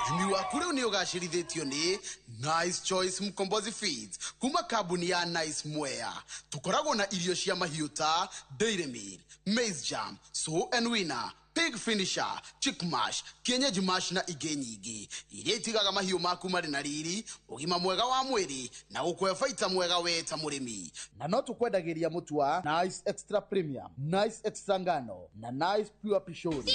Ũrĩmi waku rĩu nĩ ũgacĩrithĩtio nĩ Nice Choice Mkombozi Feeds kuma kambuni ya Nice Mwea. Tũkoragwo na irio cia mahiũ ta Dairy Meal, Maize Jam, Sow and Winner, Pig Finisher, Chick Mash, Kienyeji Mash na ingĩ nyingĩ iria itigaga mahiũ maku marĩ na riri, ũgima mwega wa mwĩrĩ na gũkũhe baita mwega we ta mũrĩmi. Na no tũkwendagĩria mũtu wa Nice Extra Premium, Nice Extra Ngano na Nice Pure Pishori.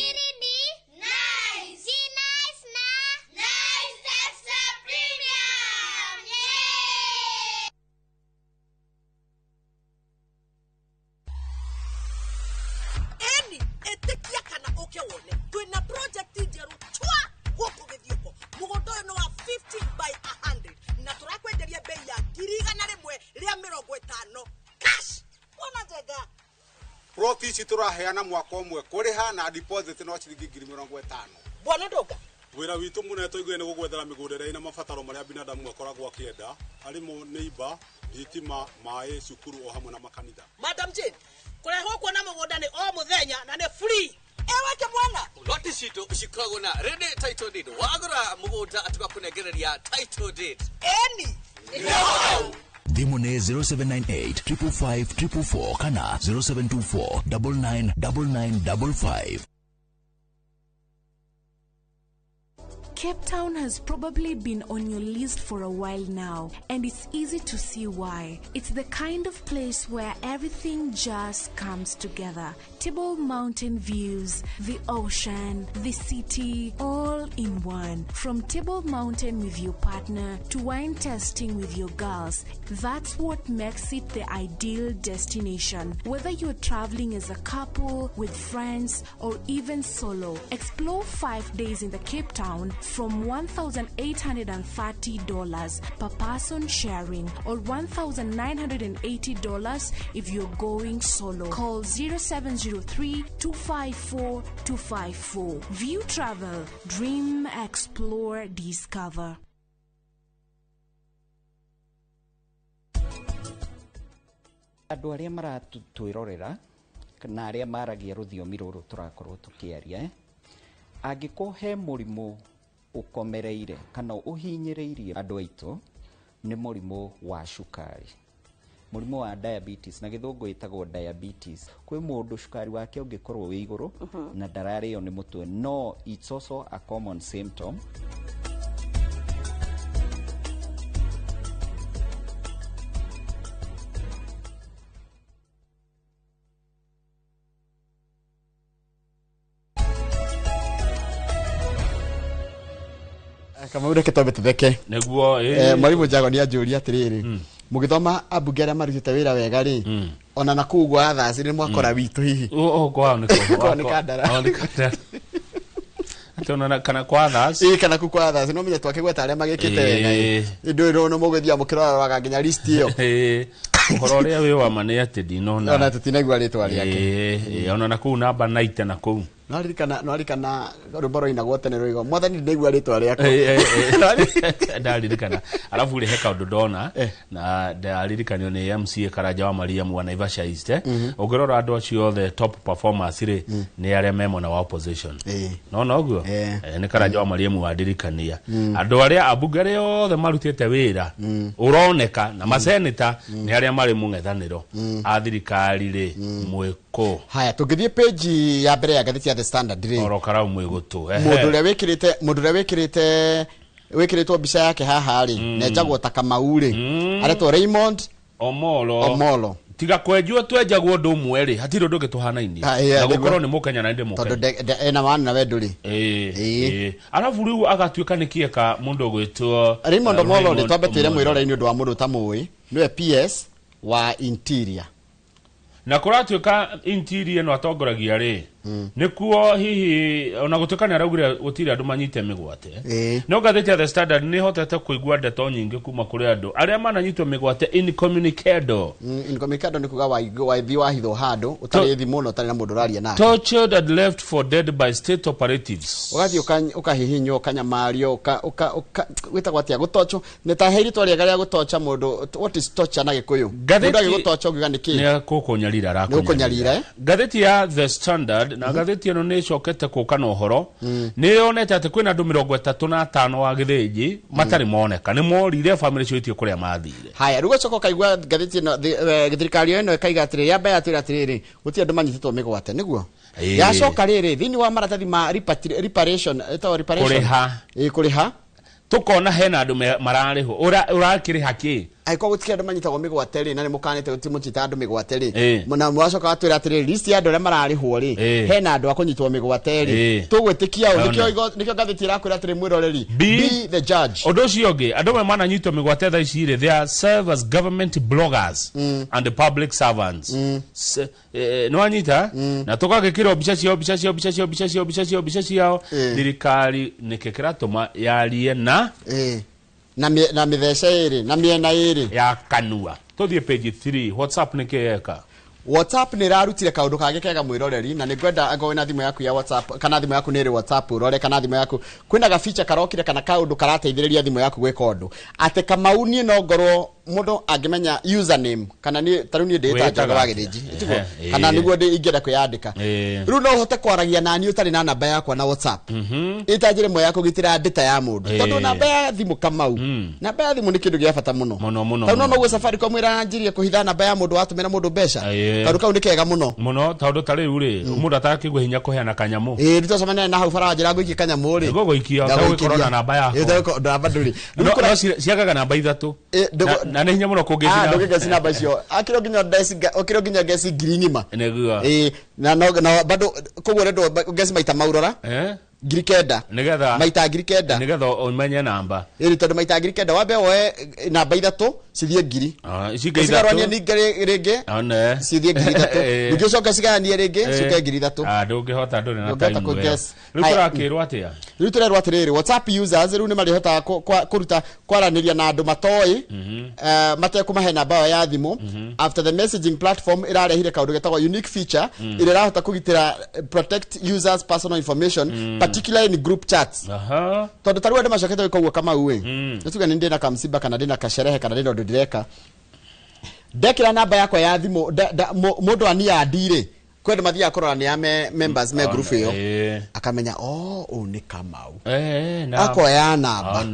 Ploti ici tũraheana mwaka ũmwe kũrĩha na deposit no ciringi 50,000. Bwana Ndoka, wĩra witũ mũnene tũiguire nĩ gũgwethera mĩgũnda ĩrĩa ĩna mabataro marĩa binadamu akoragwo akĩenda, arĩmo nĩ imba, thitima, maĩ, cukuru o hamwe na makanitha. Madam Jane, kũrehwo kuona mũgũnda nĩ o mũthenya na nĩ free. Ewe mwana. Loti citũ cikoragwo na ready title deed. Wagũra mũgũnda tũgakũnengereria title deed. Eni. No. Thimũ nĩ 0798 555 444 kana 0724 999955. Cape Town has probably been on your list for a while now, and it's easy to see why. It's the kind of place where everything just comes together. Table Mountain views, the ocean, the city, all in one. From Table Mountain with your partner to wine tasting with your girls, that's what makes it the ideal destination. Whether you're traveling as a couple, with friends, or even solo, explore 5 days in the Cape Town from $1,830 per person sharing, or $1,980 if you're going solo. Call 0703 254 254. View Travel. Dream, explore, discover. Andũ arĩa maratwĩrorera na arĩa maragia rũthiomi rũrũ tũrakorwo tũkĩaria, angĩkorwo he mũrimũ ũkomereire kana ũhinyĩrĩirie andũ aitũ nĩ mũrimũ wa cukari, mũrimũ wa diabetes, na gĩthũngũ ĩtagwo diabetes. Kwĩ mũndũ cukari wake ũngĩkorwo wĩ igũrũ na ndararĩo nĩ mũtwe, no it's also a common symptom. Kamau reke twambe tũtheke. Nĩguo Mwarimu Jago nĩ anjũria atĩrĩrĩ, mũgĩthoma ambunge arĩa marutĩte wĩra wega rĩ, ona na kũu gwa Thaci nĩ mwakora witũ hihi? Kwao nĩ Kandara. Atĩ kana kwa Thaci? Ĩĩ, kana kũu kwa Thaci no menya twakĩgweta arĩa magĩkĩte wega ĩ. Ndũĩ rũno mũgĩthiaga mũkĩroraga nginya list ĩyo. Ũhoro ũrĩa wĩ wa ma nĩ atĩ ndinona. Ona tũtinaigua rĩtwa rĩake. Ona na kũu namba 90 na kũu. No ririkana rwĩmbo rwainagwo tene rũigwo mwathani ndinaigua rĩtwa rĩakwa. Ndaririkana. Alafu rĩ he kaũndũ ndona na ndaririkanio nĩ MCA Karanja wa Mariam wa Naivasha East. Ũngĩrora andũ acio othe top performers rĩ nĩ arĩa me mwena wa opposition. No noguo nĩ Karanja wa Mariam wandirikania. Andũ arĩa ambunge arĩa othe marutĩte wĩra ũroneka na maseneta nĩ arĩa marĩ mũng'ethanĩro a thirikari rĩ mwĩkũ. Haya, tũngĩthiĩ page ya mbere ya ngathĩti ya The Standard rĩ, oro karau mwĩgũtũ mũndũ ũrĩa wĩkĩrĩte wĩkĩrĩtwo mbica yake haha rĩ, nenjagwo ta Kamau rĩ, aretwo Raymond Omolo. Tiga kwenjwo twenjagwo ũndũ ũmwe rĩ, hatirĩ ũndũ ũngĩ tũhanainie. Na gũkorwo nĩ Mũkenya na ndĩ Mũkenya. Tondũ ena wana na we ndũrĩ. Arabu rĩu agatuĩka nĩ kĩeka mũndũ ũgwĩtwo Raymond Omolo rĩ, twambe twĩre mwĩroreri nĩ ũndũ wa mũndũ ũtamũĩ, nĩwe PS wa Interior. Na kũratuĩka Interior no atongoragia rĩ, nĩkuo hihi ona gũtuĩka nĩ araugire gũtirĩ andũ manyite mĩgwate. No ngathĩti ya The Standard nĩ hotete kũigua ndeto nyingĩ kuma kũrĩ andũ arĩa mananyitwo mĩgwate incommunicado. Incommunicado nĩ kuga wathi wahithwo handũ ũtarĩ thimũ na ũtarĩ na mũndũ ũraria nake. Tortured and left for dead by state operatives. Ũgathiĩ ũkahihinywo, ũkanyamario, wĩtagwo atĩa, gũtochwo. Nĩ ta he rĩtwa rĩega rĩa gũtocha mũndũ. What is torture na Gĩkũyũ? Mũndũ agĩgũtocha ũngiuga nĩ kĩĩ? Nĩ gũkũnyarira arakũnyarira. Ngathĩti ya The Standard na ngathĩti ĩno nĩ ĩcokete kũka na ũhoro, nĩ yonete atĩ kwĩna andũ 35 wa Gĩthĩnji matarĩ moneka, nĩ morire famĩlĩ cio itie kũrĩa mathire. Haya, rĩu ũgacoka ũkaigua ngathĩti ĩno, thirikari ĩno ĩkaiga atĩrĩrĩ, yamba yatwĩra atĩrĩrĩ, gũtirĩ andũ manyitĩtwo mĩgwate, nĩguo? Yacoka rĩrĩ, thĩinĩ wa maratathi ma reparation, ĩtagwo reparation. Kũrĩha. Kũrĩha. Tukona hena andũ mararĩhwo. Ũrakĩrĩha kĩ? Angĩkorwo gũtikĩrĩ andũ manyitagwo mĩgwate rĩ, na nĩ mũkanĩte gũtirĩ mũnyita andũ mĩgwate rĩ, na mwacoka watwĩra atĩrĩrĩ, list ya andũ arĩa mararĩhwo rĩ, hena andũ a kũnyitwo mĩgwate rĩ, tũgwĩtĩkia ũ? Nĩkĩo ngathĩti ĩrakwĩra atĩrĩ mwĩroreri, be the judge. Ũndũ ũcio ũngĩ, andũ amwe mananyitwo mĩgwate thaa ici rĩ, they are serve as government bloggers and public servants. Nĩ wanyita? Na tũgagĩkĩrwo mbica ciao, mbica ciao, mbica ciao, mbica ciao, mbica ciao, mbica ciao. Thirikari nĩkĩ kĩratũma yarie na na mĩthece ĩrĩ, na mĩena ĩrĩ ya kanua. Tũthiĩ page 3. WhatsApp nĩkĩ yeka? WhatsApp nĩ ĩrarutire kaũndũ kangĩ kega mwĩroreri, na nĩ ngwenda angorwo wĩna thimũ yaku ya WhatsApp, kana thimũ yaku nĩ ĩrĩ WhatsApp ũrore, kana thimũ yaku kwĩna ga feature karokire kana kaũndũ karateithĩrĩria thimũ yaku gwĩka ũndũ. Atĩ Kamau niĩ no ngorwo mũndũ angĩmenya username, kana niĩ ta rĩu niĩ ndĩĩta Njoroge wa Gĩthĩnji, tiguo? Kana nĩguo ingĩenda kwĩyandĩka. Rĩu no ũhote kwaragia naniĩ ũtarĩ na namba yakwa na WhatsApp. Ĩta njĩra ĩmwe ya kũgitĩra data ya mũndũ. Tondũ namba ya thimũ Kamau, namba ya thimũ nĩ kĩndũ gĩa bata mũno. Mũno. Tondũ no noguo Safaricom ĩranjirie kũhitha namba ya mũndũ watũmĩra mũndũ mbeca. Kaũndũ kau nĩ kega mũno. Mũno, tondũ ta rĩu rĩ, mũndũ atakĩigua hinya kũheana kanyamũ. Rĩu twacemania na hau bara njĩra ngũikie kanyamũ rĩ. Ngũgũikia, ũtagũkorwo na namba yakwa. Namba ndũrĩ. No ciagaga namba 3. Na nĩ hinya mũno kũngĩci. Ndũngĩgeci namba icio. Akĩrĩ nginya ndeci, ũkĩrĩ nginya ngeci ngiri ng'ima. Nĩguo. Na no bado koguo rendo ngeci maita maurora. 9,000. Nĩgetha maita 9,000. Nĩgetha ũmenye namba. Tondũ maita 9,000 wambe woe namba 3 cithiĩ 1,000. Ici ingĩ Ũcigarũranie 3. ningĩ rĩngĩ. Cithiĩ 3,000. Ningĩ ũcoke cigayanie rĩngĩ, ciũke 3,000. Ndũngĩhota, ndũrĩ na Ndũngĩhota time ĩyo. kũ-guess. Rĩu tũrakĩrwo atĩa? Rĩu tũrerwo atĩrĩrĩ, WhatsApp users rĩu nĩ marĩhotaga kũruta kwaranĩria na andũ matoĩ, matekũmahe namba yao ya thimũ. After the messaging platform ĩrarehire kaũndũ getagwo unique feature, ĩrĩa ĩrahota kũgitĩra, protect users personal information, particularly in group chats. Tondũ ta rĩu andũ macokete gwĩka ũguo Kamau ĩ. Nĩ tuge nĩ ndĩna kamsiba kana ndĩna kasherehe kana ndĩna ũndũ ndĩreka. Ndekĩra namba yakwa ya thimũ, mũndũ aniandi rĩ, kwĩ andũ mathiaga kũrora nĩ a members me group ĩyo. Akamenya, oh, ũyũ nĩ Kamau. Akoya namba.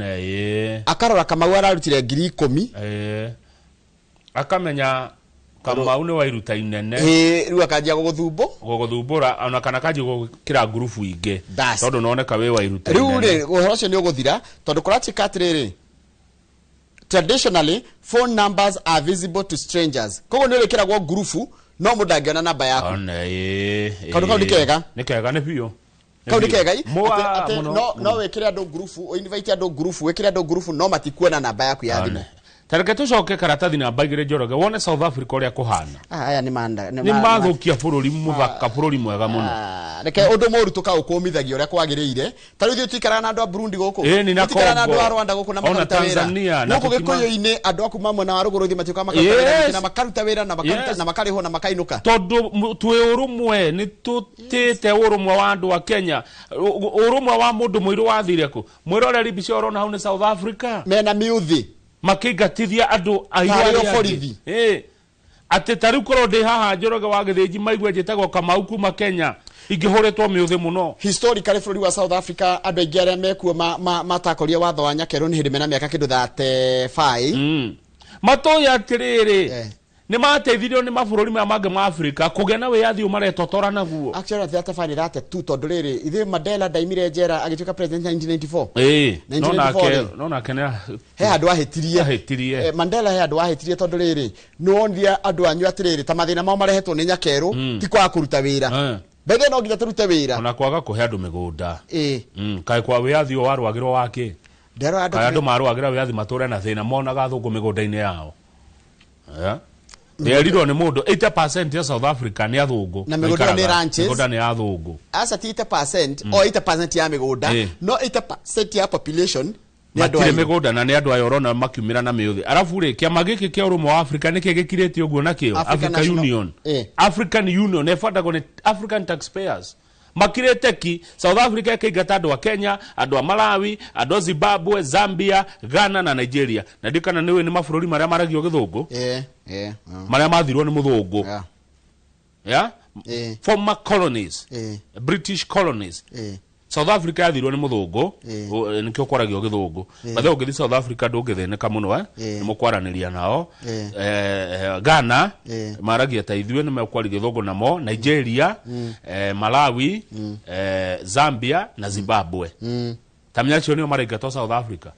Akarora Kamau ararutire 10,000. Akamenya Kamau nĩ wa iruta inene. Rĩu akanjia gũgũthumbũ. Gũgũthumbũra, ona kana akanjia gũgĩkĩra ngurubu ingĩ. Tondũ noneka wĩ wa iruta Rĩu inene. rĩ, ũhoro ũcio nĩ ũgũthira, tondũ kũratuĩka atĩrĩrĩ, traditionally phone numbers are visible to strangers. Koguo nĩ ũrĩkĩragwo ngurubu, no mũndũ angĩona namba yaku. Kaũndũ kau nĩ kega. Nĩ kega, nĩ biũ. Kau nĩ kega, i? Mwa, Atĩ mũno, no mũno. wĩkĩre andũ ngurubu, ũinvite andũ ngurubu, wĩkĩre andũ ngurubu, no matikuona namba yaku ya thimũ. Ta reke tũcoke karatathi namba 2 Njoroge, wone South Africa ũrĩa kũhana. Aya nĩ manda, nĩ Nĩ mathũkia bũrũri mũthaka, bũrũri mwega mũno. Reke ũndũ mũũru tũkaũkũmithagia ũrĩa kwagĩrĩire. Ta rĩu ithuĩ tũikaraga na andũ a Burundi gũkũ. Ĩni, na Tũtikaraga na andũ a Congo. Rwanda gũkũ na Ona makaruta wĩra. Tanzania, na Gũkũ tũkima- Gĩkũyũ-inĩ andũ a kuma mwena wa rũgũrũ ithuĩ matiũkaga makaruta wĩra na makaruta wĩra na makaruta na makarĩhwo na makainũka. Tondũ twĩ ũrũmwe, nĩ tũtĩte ũrũmwe wa andũ a Kenya. Ũrũmwe wa mũndũ mũirũ wathire kũ? Mwĩroreri mbica ũrona hau nĩ South Africa. Mena mĩũthĩ. Makĩingatithia andũ airũ Tarĩ arĩa angĩ. borithi. Atĩ ta rĩu korwo ndĩ haha Njoroge wa Gĩthĩnji maigue njĩtagwo Kamau kuma Kenya, ingĩhũrĩtwo mĩũthĩ mũno. Historically bũrũri wa South Africa andũ aingĩ arĩa mekuo matakoria watho wa nyakerũ nĩ hĩndĩ mena mĩaka kĩndũ 35. Matũĩ atĩrĩrĩ, Nĩ mateithirio nĩ mabũrũri maya mangĩ ma Afrika kũgĩa na wĩyathi ũmaretotora naguo. Actually 35 32 tondũ rĩrĩ ithuĩ Mandela ndaimire njera agĩtuĩka president 1994. No nake no nake he handũ ahĩtirie. Mandela he handũ ahĩtirie tondũ rĩrĩ nĩwonire andũ anyu atĩrĩrĩ ta mathĩna mao marehetwo nĩ nyakerũ ti kwaga kũruta wĩra. Bethe no nginya tũrute wĩra. Ona kwaga kũhe andũ mĩgũnda. Kaĩ kwa wĩyathi ũyũ warũagĩrwo wakĩ? Kaĩ andũ marũagĩra wĩyathi matũre na thĩna monaga athũngũ mĩgũnda-inĩ yao. Nderirwo nĩ mũndũ 80% ya South Africa nĩ athũngũ. Na mĩgũnda nĩ ranches. Mĩgũnda nĩ athũngũ. Aca ti 80% o 80% ya mĩgũnda no 80% ya population nĩ andũ ayo. Mĩgũnda na nĩ andũ ayo ũrona makiumĩra na mĩũthĩ. Arabu rĩ kĩama gĩkĩ kĩa ũrũmwe wa Africa nĩkĩ gĩkirĩte ũguo nakĩo? Africa Union. African Union ĩbandagwo nĩ African taxpayers. Makirĩte ki South Africa ĩkĩingata andũ a Kenya, andũ a Malawi, andũ a Zimbabwe, Zambia, Ghana na Nigeria. Na ndikana nĩũĩ nĩ mabũrũri marĩa maragio gĩthũngũ. Marĩa mathirwo nĩ mũthũngũ. Yeah? Former colonies. British colonies. South Africa yathirwo nĩ mũthũngũ, nĩkĩo kwaragio gĩthũngũ. Bathe ũngĩthiĩ South Africa ndũngĩthĩnĩka mũno nĩ mũkwaranĩria nao. Ghana maragia ta ithuĩ nĩ mekwaria gĩthũngũ namo, Nigeria, Malawi, Zambia na Zimbabwe. Tamenya acio nĩo maraingatwo South Africa.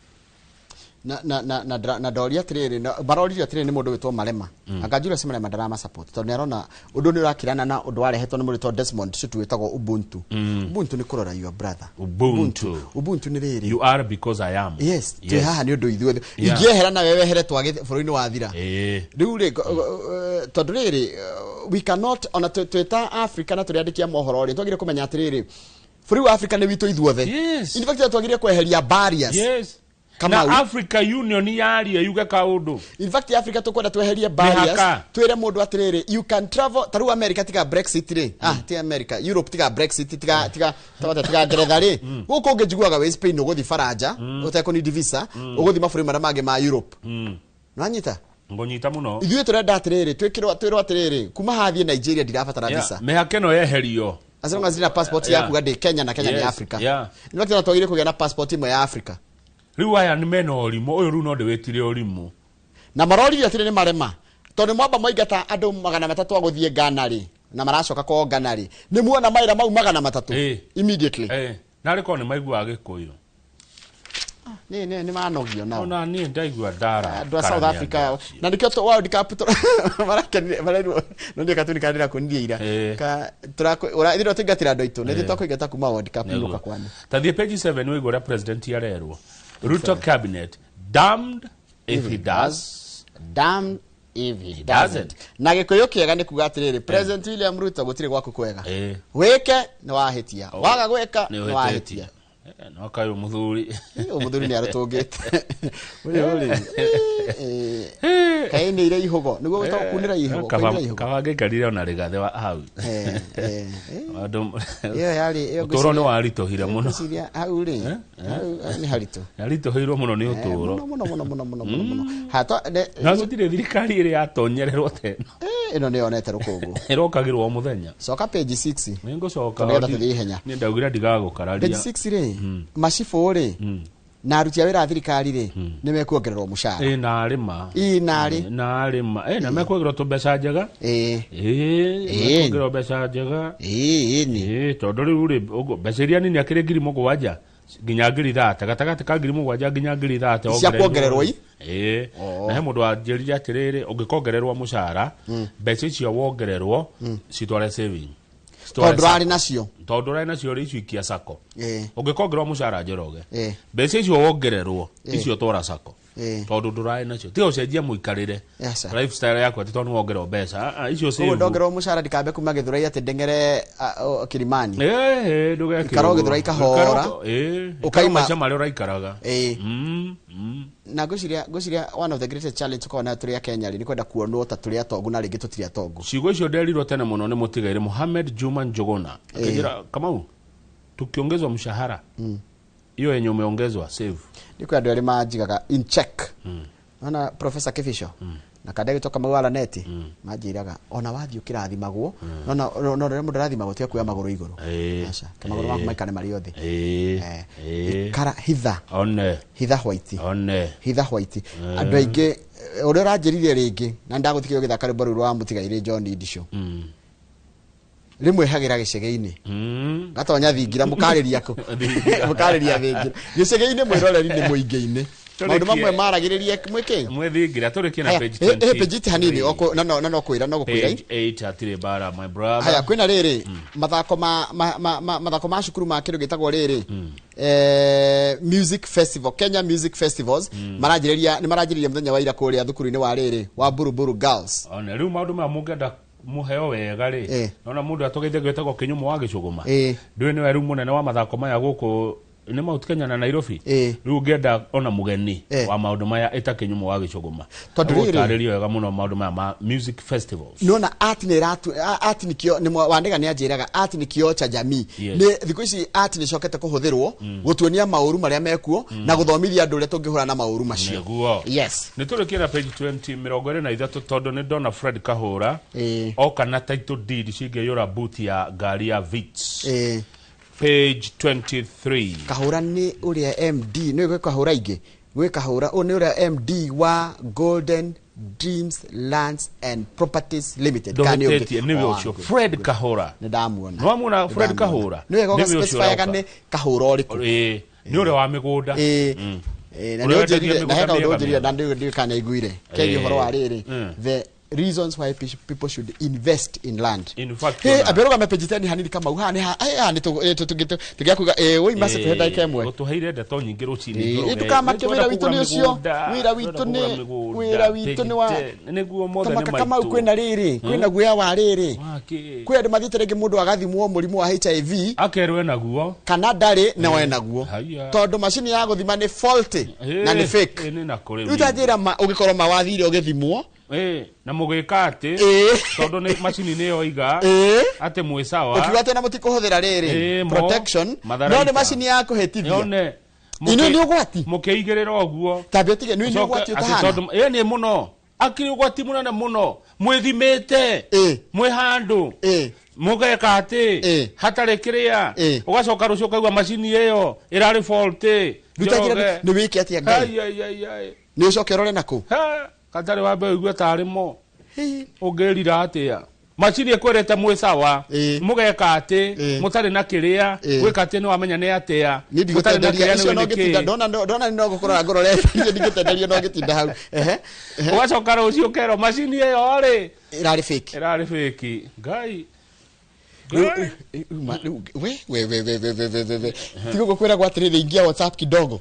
Na ndoria atĩrĩrĩ baroririo atĩrĩrĩ nĩ mũndũ wĩtwo Malema. Anga Julius Malema ndarama support tondũ nĩarona ũndũ nĩ ũrakirana na ũndũ warehetwo nĩ mũndũ wĩtwo Desmond Tutu wĩtagwo Ubuntu. Ubuntu nĩ kũrora your brother. Ubuntu. Ubuntu nĩ rĩrĩ. You are because I am. Yes, twĩ haha nĩ ũndũ ithuothe. Ingĩehera na wewe wehere twage bũrũri-inĩ wathira. Rĩu rĩ tondũ rĩrĩ we cannot ona twĩta Africa na tũrĩandĩkia mohoro rĩ twagire kũmenya atĩrĩrĩ bũrũri wa Africa nĩ witũ ithuothe. In fact twagire kweheria barriers. Yes. Na Africa Union yaria yuge kaundu. In fact Africa tukwenda tweherie barriers twire mundu atiriri you can travel taru America tiga Brexit ri ti America Europe tiga Brexit tiga tiga tiga Ngeretha ri guku ungijiguaga wi Spain uguthi Faranja utekuni visa uguthi mabũrũri maria mangi ma Europe. Nwanyita ngonyita muno ithuĩ turenda atiriri twikirwo twirwo atiriri kuma hathie Nigeria ndirabatara visa mĩhaka ĩno yeherio as long as ndina passport yaku gadi Kenya na Kenya ni Africa. In fact twagire kũgĩa na passport imwe ya Africa. Rĩu aya nĩ mena ũrimũ ũyũ rĩu no ndĩwĩtire ũrimũ. Na maroririo atĩrĩ nĩ marema tondũ mwamba mwaingata andũ 300 a gũthiĩ Ghana rĩ na maracoka kwao Ghana rĩ nĩ muona maira mau 300 immediately. Narĩ korwo nĩ maiguaga Gĩkũyũ. Nĩ manogio nao. Ona niĩ ndaigua ndara. Andũ a South Africa na nĩkĩo World Cup marakenire marerwo no nĩ katuni kandĩra kũnirie ira. Ka tũrakũ tũingatĩra andũ aitũ nĩ ithuĩ twakũingata kuma World Cup nũka kwanyu. Ta thiĩ page 7 wĩigue ũrĩa president arerwo. Ruto cabinet damned if he does, damned if he doesn't. Na Gĩkũyũ kĩega nĩ kuga atĩrĩrĩ President William Ruto gũtirĩ gwaku kwega. Wĩke nĩ wahĩtia, waga gwĩka nĩ wahĩtia. No kayo muthuri. Muthuri nĩ arũtũngĩte. Ũyũ rĩ. Kaĩ nĩ ire ihogo nĩguo gwĩtagwo kunĩra ihogo, kũinĩra ihogo. Kaba ngaikarire ona rĩgathe wa hau. Ĩyo yarĩ ĩyo ũtũũro nĩ waritũhire mũno. Ngwĩciria hau rĩ hau nĩ haritũ. Yaritũhĩirwo mũno nĩ ũtũũro. Mũno mũno mũno mũno mũno mũno. Na gũtirĩ thirikari ĩrĩ yatonyererwo teno. Ĩno nĩ yonete rũkũngũ. Ĩrokagĩrwo o mũthenya. Coka page 6. Nĩ ngũcoka. Nĩgetha tũthiĩ ihenya. Nĩ ndaugire ndigagũkararia. Page 6 rĩ macibũ rĩ na aruti a wĩra a thirikari rĩ nĩ mekuongererwo mũcara. Narĩ ma. Narĩ. Narĩ ma. Na mekuongererwo tũmbeca njega. Mekuongererwo mbeca njega. Tondũ rĩu rĩ mbeca iria nini akĩrĩ 7,000 nginya 30,000 gatagatĩ ka 7,000 nginya 30,000 cia kuongererwo i. Na he mũndũ wanjĩrire atĩrĩrĩ ũngĩkongererwo mũcara mbeca icio wongererwo citware saving. Tondũ ũrarĩ nacio. Tondũ ũrarĩ nacio rĩ icio ikia sacco. Ũngĩkongererwo mũcara Njoroge mbeca icio wongererwo icio twara sacco. Tondũ ndũrarĩ nacio. Tiga ũcenjie mũikarĩre. Lifestyle yaku atĩ tondũ nĩwongererwo mbeca. Icio save. Ũguo ndongererwo mũcara ndikambe kuma Gĩthũrai atĩ ndeng'ere Kilimani. Ndũgekĩre. Ikara Gĩthũrai kahora. Ũkaima maica marĩa ũraikaraga. Na ngwĩciria one of the greatest challenge tũkoragwo nayo tũrĩ a Kenya rĩ nĩ kwenda kuonwo ta tũrĩ atongu na rĩngĩ tũtirĩ atongu. Ciugo icio nderirwo tene mũno nĩ mũtigairĩ Mohamed Juma Njuguna. Akĩnjĩra Kamau tukiongezwa mshahara hiyo yenye umeongezwa save. Nĩ kwĩ andũ erĩ manjigaga in check. Ona Professor Kibisho Na kande gĩtoka mau araneti manjĩraga ona wathiĩ ũkĩrathimagwo no no rĩrĩa mũndũ arathimagwo tiga kuoya magũrũ igũrũ. Aca, ke magũrũ maku maikare marĩ othe. Ikara hitha. One. Hitha white. One. Hitha white. Andũ aingĩ ũrĩa ũranjĩrire rĩngĩ na ndagũtigire ũgĩthaka rwĩmbo rũu rwa mũtigairĩ John Ndisho. Rĩmwe hagĩra gĩcegĩ-inĩ. Gatonya thingira mũkarĩria kũ. Mũkarĩria thingira. Gĩcegĩ-inĩ mwĩroreri nĩ mũingĩ-inĩ. Maũndũ mamwe maragĩrĩria mwĩkĩ? Mwĩthingira tũrĩkie na page 20. Page 8 hanini no no no kwĩra no gũkwĩra. Page 8 hatirĩ mbara my brother. Haya kwĩna rĩrĩ mathako ma mathako ma cukuru ma kĩndũ gĩtagwo rĩrĩ Music Festival, Kenya Music Festivals maranjĩrĩria nĩ maranjĩrĩria mũthenya wa ira kũrĩa thukuru-inĩ wa rĩrĩ wa Buruburu Girls. One rĩu maũndũ maya mũngĩenda muheo wega rĩ nona mũndũ atũgeithia gwĩtagwo Kĩnyũmũ wa Gĩcũgũma. Ndũĩ nĩwe rĩu mũnene wa mathako maya gũkũ nĩ Mount Kenya na Nairobi. Rĩu ũngĩenda ona mũgeni wa maũndũ maya ĩta Kĩnyũmũ wa Gĩcũgũma. Tondũ rĩrĩ ũtarĩrio wega mũno maũndũ maya ma music festivals. Nona art nĩ ĩratu art nĩ kĩo nĩ Wandĩga nĩ anjĩraga art nĩ kĩo cha jamii. Nĩ thikũ ici art nĩ icokete kũhũthĩrwo gũtuonia maũru marĩa mekuo na gũthomithia andũ ũrĩa tũngĩhũrana na maũru macio. Nĩguo. Yes. Nĩ tũrĩkie na page 20 23 tondũ nĩ ndona Fred Kahũra oka na title deed cingĩiyũra boot ya ngari ya Vitz. Page 23. Kahũra nĩ ũrĩa MD nĩ gwĩ Kahũra ingĩ gwĩ Kahũra ũyũ nĩ ũrĩa MD wa Golden Dreams Lands and Properties Limited. Nĩwe ũcio Fred Kahũra. Nĩ ndamuona. Nĩ wamuona Fred Kahũra. Nĩ wega ũgaspecify nĩ Kahũra ũrĩkũ. Nĩ ũrĩa wa mĩgũnda. Na nĩ ũnjĩrire na he kaũndũ ũnjĩrire na ndiũĩ kana iguire kegiĩ ũhoro wa rĩrĩ the reasons why people should invest in land. In fact, hey, aberoga mepage 10 hanini kama uha ni ha ni tugiakuga woi mase tuhenda ikemwe. Gutuheire ndeto nyingi rucini. Ndukamake wira witu ni ucio. Wira witu ni wira witu ni wa niguo mothe ni maitu. Kama kwina riri, kwina guya wa riri. Kwi andu mathiite ringi mundu agathimwo murimu wa HIV akerwe naguo kana ndari na we naguo. Tondu macini ya guthima ni faulty na ni fake. Ni na kuri. Utanjira ugikorwo mawathire ugithimwo na mugika ati tondu ni macini ni yoiga ati mwi sawa ukiuga ati na mutikuhuthira riri protection no ni macini ya kuhitithia yone inu ni ugwati mukiigirira uguo tambia tige ni ugwati utahana tondu ni muno akiri ugwati munene muno mwithimite mwi handu mugeka ati hatari kiria ugacoka rucio ukaigua macini iyo irari faulty ni wike atia Ngai ni ucoke urore naku katari wa mbeu igue tarĩ mo ũngĩrira atĩa macini ĩkwĩrĩte mwĩ sawa mũgeka atĩ mũtarĩ na kĩrĩa gwĩka atĩ nĩ wamenya nĩ atĩa mũtarĩ na kĩrĩa nĩ nĩkĩ ndona ndona nĩ no gũkũrora ngũrorete niĩ ndingĩtenderio no ngĩtinda hau ũgacoka rũciũ ũkerwo macini ĩyo rĩ ĩrarĩ fake ĩrarĩ fake Ngai we we we we we we we tigo gũkwĩragwo atĩrĩrĩ ingia WhatsApp kidogo.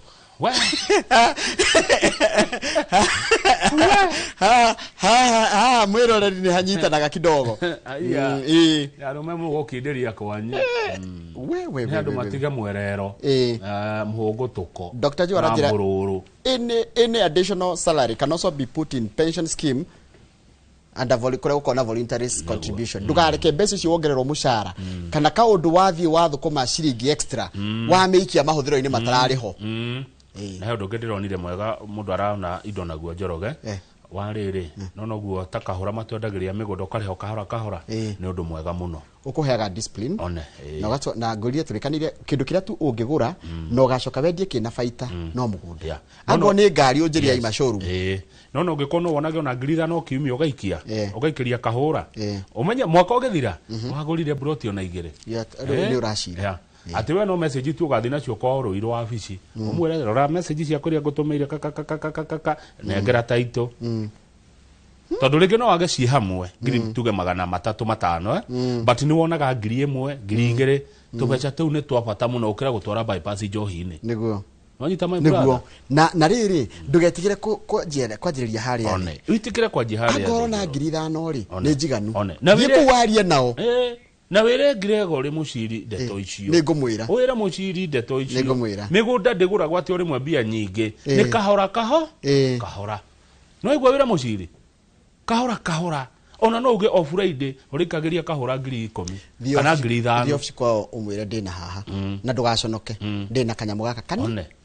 Ha mwiroreri ni hanyitanaga kidogo. Arume mugukindĩria kwanyu. We andu matige mwerero muhũngũtũko. Dr. Joe aranjĩra any additional salary can also be put in pension scheme and kuria gũkorwo na voluntary contribution. Ndukareke mbeca icio wongererwo mũcara kana kaũndũ wathiĩ wathũkũma ciringi extra wamĩikia mahũthĩro-inĩ matararĩ ho. Na he ũndũ ũngĩ ndĩronire mwega mũndũ arona indo naguo Njoroge wa rĩrĩ no noguo ta Kahũra matwendagĩria mĩgũnda ũkarĩha kahora kahora nĩ ũndũ mwega mũno ũkũheaga discipline na na ngũrire tũrĩkanire kĩndũ kĩrĩa tu ũngĩgũra na ũgacoka wendie kĩna baita no mũgũnda angorwo nĩ ngari ũnjĩria ima showroom no no ũngĩkorwo no wonage ona 5,000 kiumia ũgaikia ũgaikĩria Kahũra ũmenye mwaka ũgĩthira wagũrire broti ona 2 nĩ ũracira ati we no message tu ugathi nacio kwa Ruiru wabici umwire rora message ciakwa iria ngũtũmĩire kaka nengera title tondu ringi no wage ci hamwe ngiri tuge 305 but ni wonaga 1,000 2,000 tubeca tuu ni twa bata muno ukira gutwara bypass njohi-inĩ niguo wanyita my brother na riri ndugetigire kwanjĩrĩria harĩa one witikire kwanjia harĩa angorwo na 5,000 ri ni njiganu ni kuwarie nao na wire Gregory Muciri ndeto icio ni ngumwira wire Muciri ndeto icio ni ngumwira migunda ndiguragwo ati uri mbia nyingi ni kahora kahora no igua wira Muciri kahora kahora ona no uge off Friday urikagiria kahora 10,000 kana 5,000 thiĩ ofici kwao umwire ndina haha na ndugaconoke ndina kanyamu gaka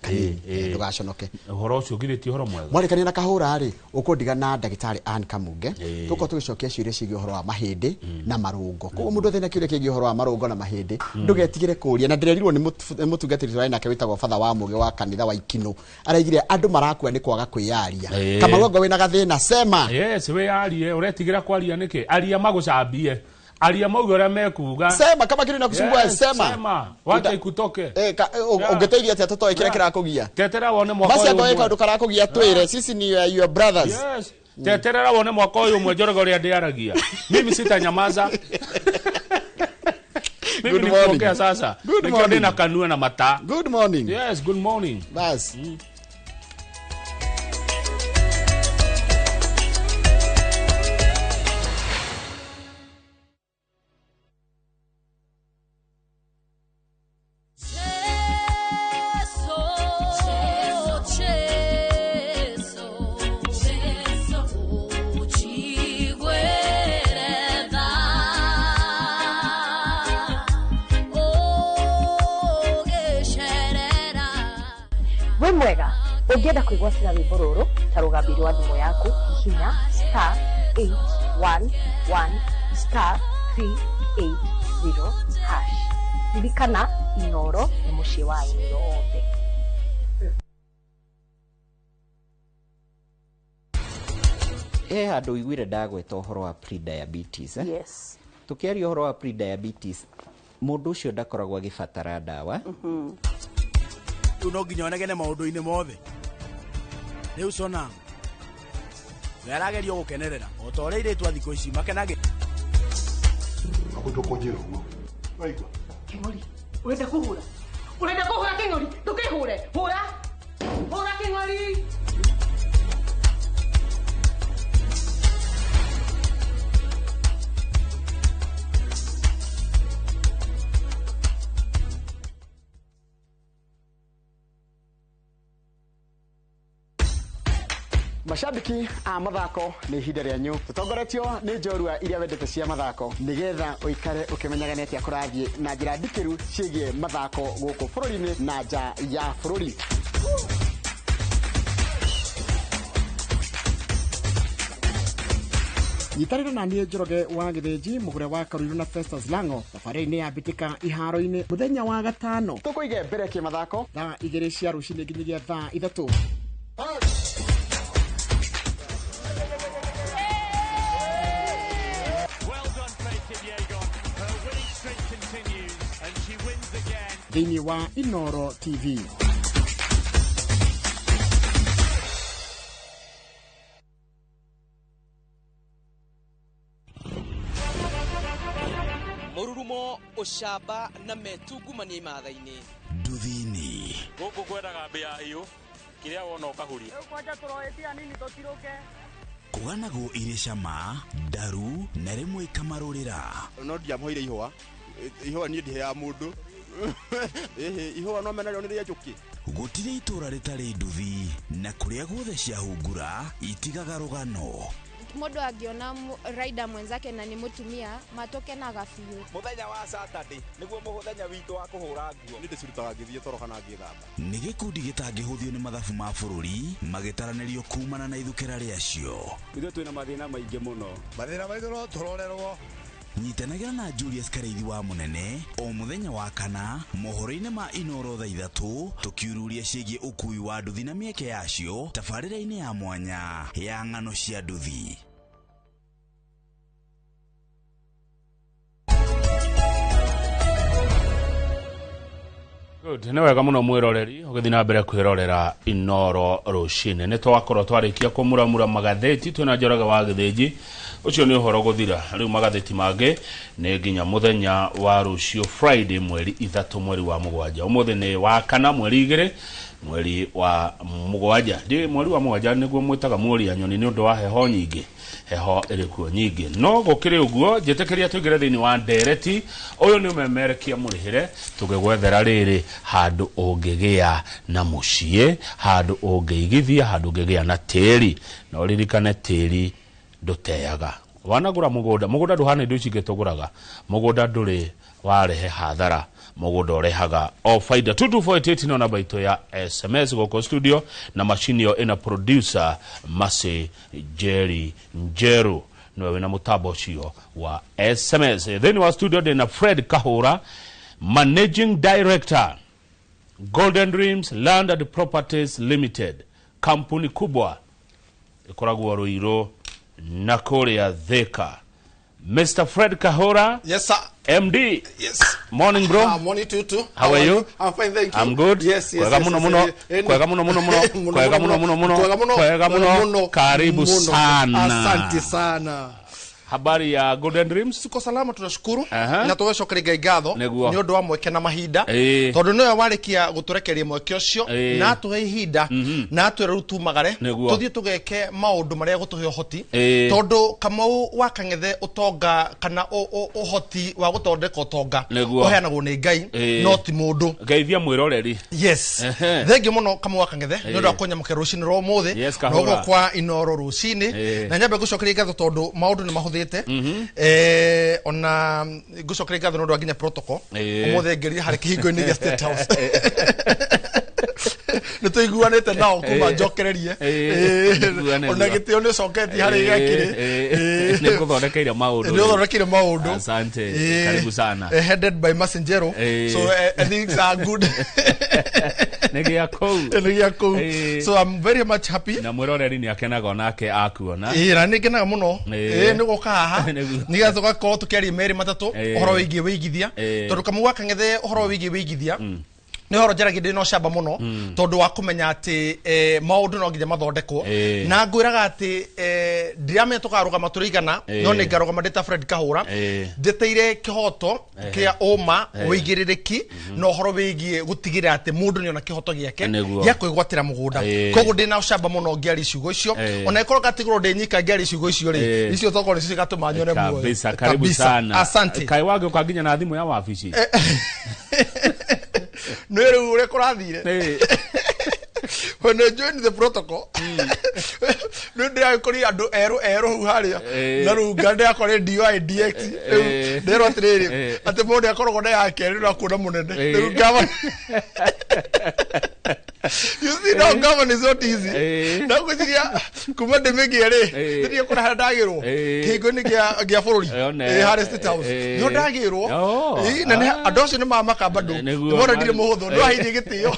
Kanini, ndũgaconoke. Ũhoro ũcio ũgirĩtie ũhoro mwega. Mwarĩkania na kahũra rĩ, ũkũndiga na ndagĩtarĩ Ann Kamunge. Tũkorwo tũgĩcokia ciũria ciĩgiĩ ũhoro wa mahĩndĩ na marũngo. Koguo mũndũ othe na kĩũria kĩgiĩ ũhoro wa marũngo na mahĩndĩ, ndũgetigĩre kũũria. Na ndĩrerirwo nĩ mũtungatĩri tũrarĩ nake wĩtagwo Batha wa Mũgĩ wa kanitha wa Ikinũ, araigire andũ marakua nĩ kwaga kwĩyaria. Kamau anga wĩna gathĩna, sema. Yes, wĩyarie. Ũretigĩra kwaria nĩkĩ? Aria magũcambie, aria mauge ũrĩa mekuga. Sema kama kile nakusumbua. Yes, sema. Sema wacha ikutoke. Ũngĩteithia atĩa tũtoĩ kĩrĩa kĩrakũgia? Tetera wone mwaka Basi ũyũ angoe ũmwe. kaũndũ karakũgia twĩre, sisi ni your brothers. Yes. Teterera wone mwaka ũyũ ũmwe Njoroge ũrĩa ndĩaragia. Mimi sitanyamaza. Mimi Good ni morning. kuongea sasa. Good Nikio morning. ndĩna kanua na mata. Good morning. Yes, good morning. Bas. Wĩ mwega, ũngĩenda kwĩgwatĩra rwĩmbo rũrũ ta rũgambi rwa thimũ yaku, hihinya *811*380#. Ririkana, Inooro nĩ mũciĩ wa aini othe. He handũ ũiguire ndagweta ũhoro wa pre-diabetes, eh? Yes. Tũkĩaria ũhoro wa pre-diabetes, mũndũ ũcio ndakoragwo agĩbatara ndawa. Rĩu no nginya onegene maũndũ-inĩ mothe. Rĩu cona we arageria gũkenerera o ta ũrĩa airĩtu a thikũ ici makenagĩ. Ndũkũnjĩra ũguo. Waigua? Kĩng'ori, ũrenda kũhũra? Ũrenda kũhũra Kĩng'ori? Ndũkĩhũre. Hũra. Hũra Kĩng'ori. Mashabiki a mathako, nĩ ihinda rĩanyu. Tũtongoretio nĩ njorua iria wendete cia mathako, nĩgetha ũikare ũkĩmenyaga nĩ atĩa kũrathiĩ na njĩra ndikĩru ciĩgiĩ mathako gũkũ bũrũri-inĩ na nja ya bũrũri. Nyitanĩra na niĩ Njoroge wa Gĩthĩnji, mũgũre wa Karuiru na Festus Lango, thabarĩ-inĩ ya mbĩtĩka iharo-inĩ mũthenya wa gatano. Tũkũige mbere kĩmathako thaa 2 cia rũcinĩ nginyagia thaa 3. Thĩinĩ wa Inooro TV. Mũrurumo, ũcamba na metungumania imatha-inĩ. Nduthi-inĩ. Gũkũ kwendaga mbĩa hiũ, kĩrĩa wona ũkahuria. Rĩu kwanja tũroĩtia nini tũtirũke. Kũganagwo irĩ cama, ndaru na rĩmwe ikamarũrĩra. No ndiamũheire ihũa. Ihũa niĩ ndiheaga mũndũ. Ĩhĩ, ihũa no menarĩo nĩ rĩa njũkĩ. Gũtirĩ itũũra rĩtarĩ nduthi, na kũrĩa guothe ciahungura itigaga rũgano. Mũndũ angĩona rider mwenzake na nĩ mũtumia, matũkenaga biũ. Mũthenya wa Saturday nĩguo mũthenya witũ wa kũhũra nguo. Nĩ ndĩcirutaga ngĩthiĩ toro kana ngĩthamba. Nĩ gĩkundi gĩtangĩhũthio nĩ mathabu ma bũrũri magĩtaranĩrio kumana na ithukĩra rĩacio. Ithuĩ twĩna mathĩna maingĩ mũno. Mathĩna maitũ no tũrorerwo. Nyitanagĩra na Julius Karĩithi wa Mũnene o mũthenya wa kana mohoro-inĩ ma Inooro thaa 3, tũkiururia ciĩgiĩ ũkui wa nduthi na mĩeke yacio tabarĩra-inĩ ya mwanya ya ng'ano cia nduthi. Good. Nĩ wega mũno mwĩroreri ũgĩthiĩ na mbere kwĩrorera Inooro rũcinĩ. Nĩ twakorwo twarĩkia kũmuramura magathĩti twĩna Njoroge wa Gĩthĩnji. Ũcio nĩ ũhoro gũthira. Rĩu magathĩti mangĩ nĩ nginya mũthenya wa rũciũ Friday mweri 3 mweri wa 7. Ũmũthĩ nĩ wa kana mweri 2 mweri wa 7. Ndi mweri wa 7 nĩguo mwĩtaga mweri ya nyoni nĩ ũndũ wa heho nyingĩ. Heho ĩrĩ kuo nyingĩ. No gũkĩrĩ ũguo njĩtĩkĩria tũingĩre thĩinĩ wa ndereti. Ũyũ nĩ ũmemerekia mũrĩhĩre tũgĩgwethera rĩrĩ handũ ũngĩgĩa na mũciĩ, handũ ũngĩigithia, handũ ũngĩgĩa na tĩri. Na ũririkane tĩri ndũteaga. Wanagũra mũgũnda, mũgũnda ndũhana indo ici ingĩ tũgũraga. Mũgũnda ndũrĩ warehe hathara. Mũgũnda ũrehaga o faida. 22488 no namba itũ ya SMS gũkũ studio, na macini ĩyo ĩna producer Mercy Jerry Njeru niwe wĩna mũtambo ũcio wa SMS. Thĩinĩ wa studio ndĩna Fred Kahũra, Managing Director, Golden Dreams Land and Properties Limited, kampuni kubwa ĩkoragwo Ruiru na kũrĩa Thika. Mr. Fred Kahora. Yes, sir. MD. Yes. Morning, bro. Morning to you too. How are you? I'm fine, thank you. I'm good. Yes, yes. Kwega yes, muno yes, muno. yes. Kwega muno muno muno. Kwega muno muno muno. Kwega muno. Kwega muno. Karibu sana. Asante sana. Habari ya Golden Dreams? Tuko salama, tunashukuru. Na tugacokeria Ngai ngatho Nĩguo. nĩ ũndũ wa mweke na mahinda, tondũ nĩwe warĩkia gũtũrekeria mweke ũcio na atũhe ihinda na atwĩra rĩu tumagare Nĩguo. tũthiĩ tũgeke maũndũ marĩa gũtũhe ũhoti, tondũ Kamau wa Kang'ethe ũtonga kana ũhoti wa gũthondeka ũtonga Nĩguo. ũheanagwo nĩ Ngai no ti mũndũ. Geithia mwĩroreri. Yes. Thengiũ mũno Kamau wa Kang'ethe nĩ ũndũ wa kũnyamũkĩra rũcinĩ rwa ũmũthĩ Yes, na Kahũra. ũguo kwa Inoro rũcinĩ, na nyambe ngũcokeria ngatho tondũ maũndũ nĩ mahũthĩte. Ona ngũcokeria ngatho nĩ ũndũ wa nginya protocol. Ũmũthĩ ngĩrire harĩ kĩhingo-inĩ gĩa State House, nĩ tũiguanĩte nao kuma njokererie. Ona gĩtĩo nĩ ũcoketie harĩ gĩakĩrĩ. Nĩ ngũthondekeire maũndũ. Nĩ ũthondekeire maũndũ. Asante. Karibu sana. Headed by Masenjero. So things are good. Nĩ gĩa kũu. Nĩ gĩa kũu. So I'm very much happy. Na mwĩroreri nĩ akenaga onake akuona. Na nĩ ngenaga mũno nĩ gũka haha nĩgetha tũgakorwo tũkĩaria merĩ matatũ ũhoro wĩgiĩ wĩigithia, tondũ Kamau wa Kang'ethe ũhoro wĩgiĩ wĩigithia nĩ ũhoro njaragia ndĩ na ũcamba mũno, tondũ wa kũmenya atĩ maũndũ no nginya mathondekwo, na ngwĩraga atĩ ndiramenya tũkarũgama tũrĩ igana, no nĩ ngarũgama ndĩ ta Fred Kahũra, ndĩteire kĩhoto kĩa ũma, wĩigĩrĩrĩki na ũhoro wĩgiĩ gũtigĩrĩra atĩ mũndũ nĩona kĩhoto gĩake gĩa kwĩgwatĩra mũgũnda. Koguo ndĩ na ũcamba mũno ngĩaria ciugo icio, ona ĩkorwo ngatigĩrwo ndĩ nyika ngĩaria ciugo icio rĩ, icio tokorwo nĩcio cigatũma nyone muoyo. Kabisa, karibu sana. Asante. Kaĩ wagĩũka nginya na thimũ ya wabici. Nĩ rĩu ũrĩa kũrathire when I joined the protocol, nĩ ndĩragĩkorire andũ erũ erũ hau harĩa, na rĩu ndĩrakora DY DX, rĩu ndĩrwo atĩrĩrĩ atĩ mũndũ nĩakoragwo na yake rĩu nakuona mũnene rĩu ngava. You see now government is not easy. Na ngwĩciria kuma ndĩmĩgĩe rĩ, ndĩthiĩ kũrĩa harĩa ndagĩrwo kĩhingo-inĩ gĩa bũrũri, harĩa State House nĩho ndagĩrwo. Na andũ acio nĩ mamaka bado nĩmona ndirĩ mũhũthũ, ndĩraheirie gĩtĩo.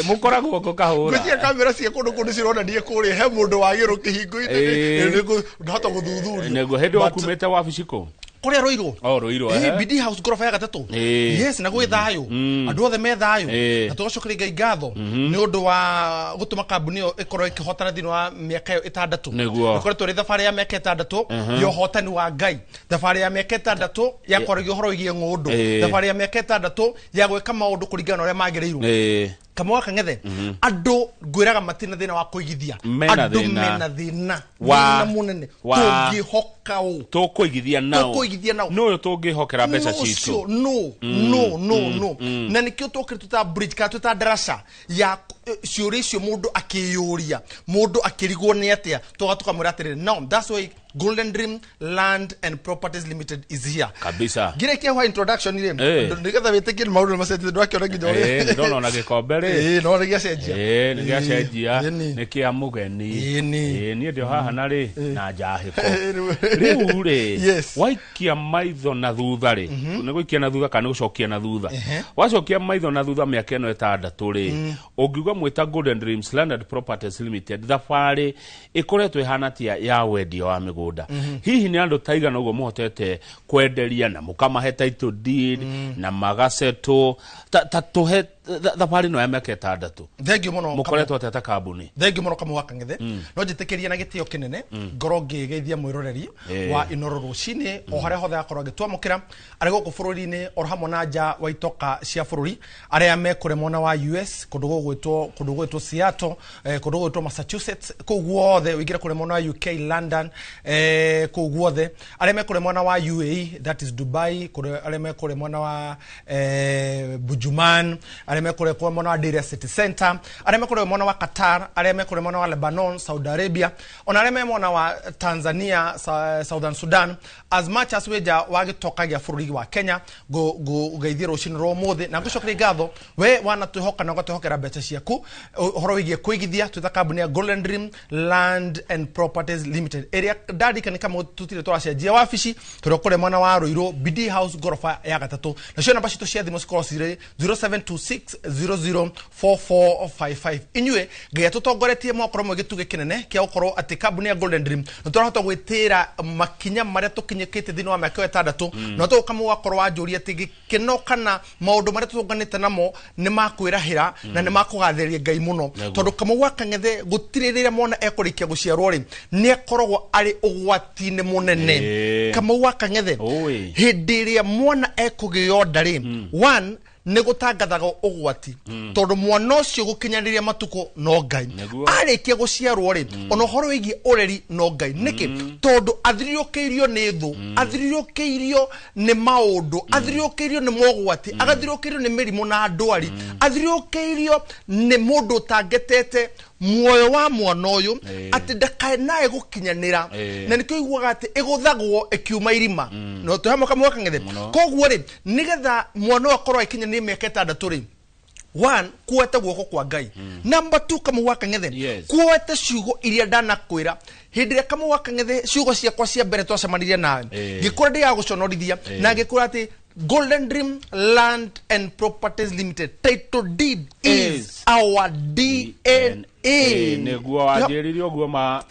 Mũkoragwo kũ Kahũra? Ngwĩciria kamera cia kũndũ kũndũ cironania kũrĩa he mũndũ wagĩrwo kĩhingo-inĩ, ndahota gũthuthuria. Nĩguo. Hĩndĩ wakumĩte wabici kũ? Kũrĩa Ruiru. Oh, Ruiru. BD House ngoroba ya gatatũ. Yes, na gwĩ thayũ, andũ othe me thayũ, na tũgacokeria Ngai ngatho nĩ ũndũ wa gũtũma kambuni ĩyo ĩkorwo ĩkĩhotana thĩinĩ wa mĩaka ĩyo 6. Ĩkoretwo ĩrĩ thabarĩ ya mĩaka 6 ya ũhotani wa Ngai, thabarĩ ya mĩaka 6 ya kwaragia ũhoro wĩgiĩ ng'ũndũ, thabarĩ ya mĩaka 6 ya gwĩka maũndũ kũringana na ũrĩa magĩrĩirwo. Kamau wa Kang'ethe, andũ ngwĩraga matirĩ na thĩna wa kũigithia, andũ mena thĩna mũnene tũngĩhoka ũ, tũkũigithia nao, tũkũigithia nao, nũ ũyũ tũngĩhokera mbeca citũ? No, no, no, no. Na nĩkĩo twokire twĩta bridge kana twĩta ndaraca ya ciũria icio, mũndũ akĩyũria, mũndũ akĩrigwo nĩ atĩa, tũga tũkamwĩra atĩrĩrĩ, no that's why Golden Dream Land and Properties Limited is here. Kabisa. Ngĩrĩkia kwa introduction rĩ, nĩgetha wĩtĩkie nĩ maũndũ nĩmacenjetie, ndwakĩona nginya ũrĩa. Nĩndona ona gĩkombe rĩ. No nĩgĩacenjia. Nĩgĩacenjia. Nĩ kĩa mũgeni. Niĩ ndĩ o haha na rĩ, na njahĩko. Rĩu rĩ, waikia maitho na thutha rĩ, nĩ gũikia na thutha kana nĩ gũcokia na thutha? Wacokia maitho na thutha mĩaka ĩno 6 rĩ, ũngiuga mwĩta Golden Dreams Land and Properties Limited, thabarĩ ĩkoretwo ĩhana atĩa ya wendia wa mĩgũnda? Hihi nĩ andũ ta igana ũguo mũhotete kwenderia na mũkamahe title deed na magasetwo? Ta tũhe thabarĩ ĩno ya mĩaka 6. Thengiũ mũno. Mũkoretwo atĩa ta kambuni? Thengiũ mũno Kamau wa Kang'ethe. No njĩtĩkĩrie na gĩtĩo kĩnene ngorwo ngĩgeithia mwĩroreri wa Inoro rũcinĩ o harĩa hothe akorwo agĩtwamũkĩra, arĩ gũkũ bũrũri-inĩ oro hamwe na nja wa itoka cia bũrũri, arĩa me kũrĩa mwena wa US, kũndũ gũgwĩtwo Seattle, kũndũ gũgwĩtwo Massachusetts, kũu guothe, ũingĩre kũrĩa mwena wa UK, London, kũu guothe, arĩa me kũrĩa mwena wa UAE, that is Dubai, arĩa me kũrĩa mwena wa Bujuman, arĩa arĩa mekũrĩa mwena wa Deira City Center, arĩa mekũrĩa mwena wa Qatar, arĩa mekũrĩa mwena wa Lebanon, Saudi Arabia, ona arĩa me mwena wa Tanzania, Southern Sudan, as much as wĩja wa gĩtoka gĩa bũrũri wa Kenya, ngũgeithie rũcinĩ rwa ũmũthĩ na ngũcokeria ngatho we wanatwĩhoka na ũgatwĩhokera mbeca ciaku ũhoro wĩgiĩ kũigithia twĩta kambuni ya Golden Dream Land and Properties Limited ĩrĩa ndarikana kama tũtirĩ tũracenjia wabici tũrĩ kũrĩa mwena wa Ruiru BD House ngoroba ya gatatũ, nacio namba citũ cia thimũ cikorwo cirĩ 0726004455. Inyuĩ Ngai atũtongoretie mwakorwo mwĩ gĩtugĩ kĩnene kĩa gũkorwo atĩ kambuni ya Golden Dream nĩ tũrahota gwĩtĩra makinya marĩa tũkinyĩkĩte thĩinĩ wa mĩaka ĩtandatũ, na tũgũka mũgakorwo wanjũria atĩ gĩkeno kana maũndũ marĩa tũtũnganĩte namo nĩ makwĩrahĩra na nĩ makũgathĩrĩria Ngai mũno, tondũ Kamau wa Kang'ethe gũtirĩ rĩrĩa mwana ekũrĩkia gũciarwo rĩ nĩ akoragwo arĩ ũgwati-inĩ mũnene. Kamau wa Kang'ethe hĩndĩ ĩrĩa mwana ekũgĩo nda rĩ, one nĩ gũtangathaga ũgwati, tondũ mwana ũcio gũkinyanĩria matukũ no Ngai, arĩkia gũciarwo rĩ ona ũhoro wĩgiĩ ũreri no Ngai. Nĩkĩ? Tondũ athiriũkĩirio nĩ thũ, athiriũkĩirio nĩ maũndũ, athiriũkĩirio nĩ mogwati, agathiriũkĩirio nĩ mĩrimũ na ndwari, athiriũkĩirio nĩ mũndũ ũtangetete muoyo wa mwana ũyũ atĩ ndakae nae gũkinyanĩra, na nĩkĩo iguaga atĩ ĩgũthagwo ĩkiuma irima no twĩ Kamau wa Kang'ethe. Koguo rĩ nĩgetha mwana ũyũ akorwo agĩkinyanĩria mĩaka ĩtandatũ rĩ, one kuoete guoko kwa Ngai, number 2 Kamau wa Kang'ethe kuoete ciugo iria ndanakwĩra hĩndĩ ĩrĩa Kamau wa Kang'ethe ciugo ciakwa cia mbere twacemanirie nawe ngĩkũra ndĩgagũconorithia na ngĩkũra atĩ Golden Dream Land and Properties Limited title deed is our DNA. Nĩguo wanjĩrire ũguo ma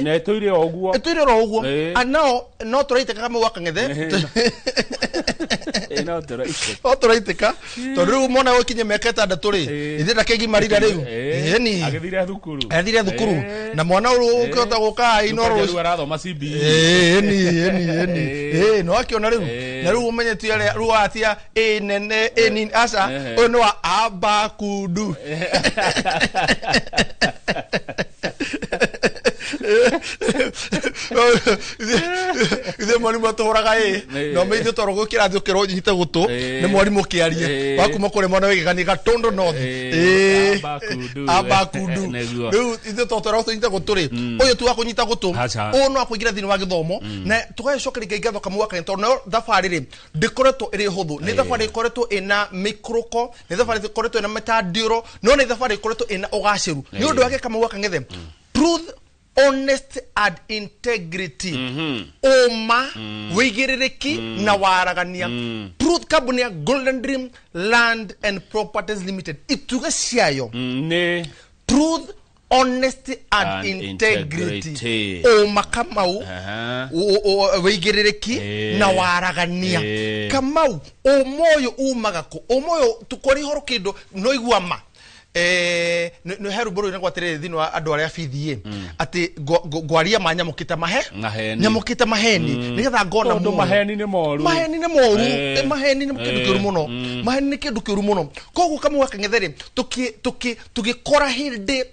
na ĩtũire o ũguo, ĩtũire oro ũguo, and now no tũraitĩka Kamau wa Kang'ethe, no tũraitĩka, no tũraitĩka tondũ rĩu mwana gũkinya mĩaka ĩtandatũ rĩ ithuĩ ndakĩgimarire rĩu ĩni agĩthire thukuru, agĩthire thukuru na mwana ũyũ ũkĩhota gũka Inooro rĩu arathoma CBE ĩni no akĩona rĩu na rĩu ũmenye ti arĩa rĩu atia ĩ nene ĩ nini, aca ũyũ nĩ wa abakudu. Ithuĩ mwarimũ atũhũraga ĩ no ithuĩ tondũ gũkĩrathi ũkĩrwo ũnyite gũtũ nĩ mwarimũ ũkĩarie wakuma kũrĩ mwana wĩgegania Gatũndũ North abakundu. Rĩu ithuĩ tondũ tweragwo tũnyite gũtũ rĩ ũyũ ti wa kũnyita gũtũ, ũyũ no akũingĩra thĩinĩ wa gĩthomo na tũgagĩcokeria Ngai ngatho Kamau wa Kang'ethe tondũ nayo thabarĩ rĩ ndĩkoretwo ĩrĩ hũthũ, nĩ thabarĩ ĩkoretwo ĩna mĩikũrũko, nĩ thabarĩ ĩkoretwo ĩna mĩtandiũro, no nĩ thabarĩ ĩkoretwo ĩna ũgacĩru. Nĩ ũndũ wake Kamau wa Kang'ethe, truth, honesty and integrity, ũma, wĩigĩrĩrĩki na waragania. Truth kambuni ya Golden Dream Land and Properties Limited ituge ciayo nĩ truth, honesty and integrity, ũma Kamau, wĩigĩrĩrĩki na waragania. Kamau ũma ũyũ umaga kũ? Ũma ũyũ tũkwaria ũhoro kĩndũ no igua ma nĩ he rwĩmbo rũinagwo atĩrĩrĩ thĩinĩ wa andũ arĩa bithi atĩ ngwaria ma nyamũkĩte mahe nyamũkĩte maheni nĩgetha ngona muoyo. Maheni nĩ moru, maheni nĩ moru, maheni nĩ kĩndũ kĩũru mũno, maheni nĩ kĩndũ kĩũru mũno. Koguo Kamau wa Kang'ethe rĩ tũgĩkora hĩndĩ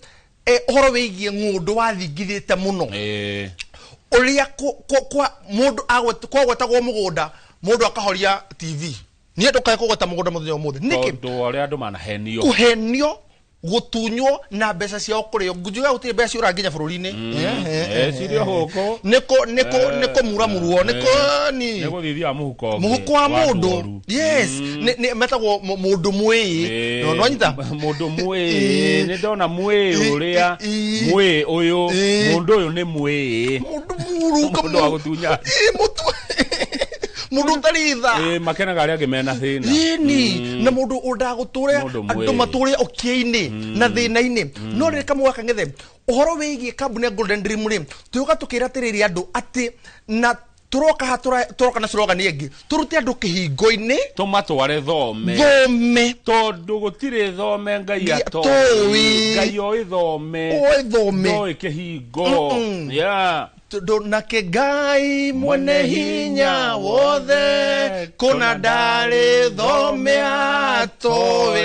ũhoro wĩgiĩ ng'ũndũ wathingithĩte mũno, ũrĩa mũndũ kwagwetagwo mũgũnda mũndũ akahoria TV niĩ ndũkae kũgweta mũgũnda mũthenya ũmũthĩ nĩkĩ? Tondũ arĩa andũ manahenio, kũhenio, gũtunywo na mbeca ciao kũrĩo. Njugaga gũtirĩ mbeca ciũra nginya bũrũri-inĩ, cirĩ o gũkũ, nĩ kũmuramurwo, nĩ gũthithia mũhuko mũhuko wa mũndũ. Yes, metagwo mũndũ mwĩĩ, no nwanyita mũndũ mwĩĩ, nĩ ndona mwĩĩ ũrĩa mwĩĩ ũyũ, mũndũ ũyũ nĩ mwĩĩ, mũndũ mũru, mũndũ wa gũtunya mundu utari tha makenaga aria angi mena thina ni na mundu undaga guture andu mature ukie-ini na thina-ini no riri Kamau wa Kang'ethe uhoro wigie kambuni ya Golden Dream ri tuuga tukira atiriri andu ati na turoka ha turoka na slogan ingi turute andu kihingo-ini tumatware thome thome tondu gutire thome ngai atoĩ ngai oi thome oi thome oi kihingo yeah tondu nake ngai mwene hinya wothe kuna ndari thome atoĩ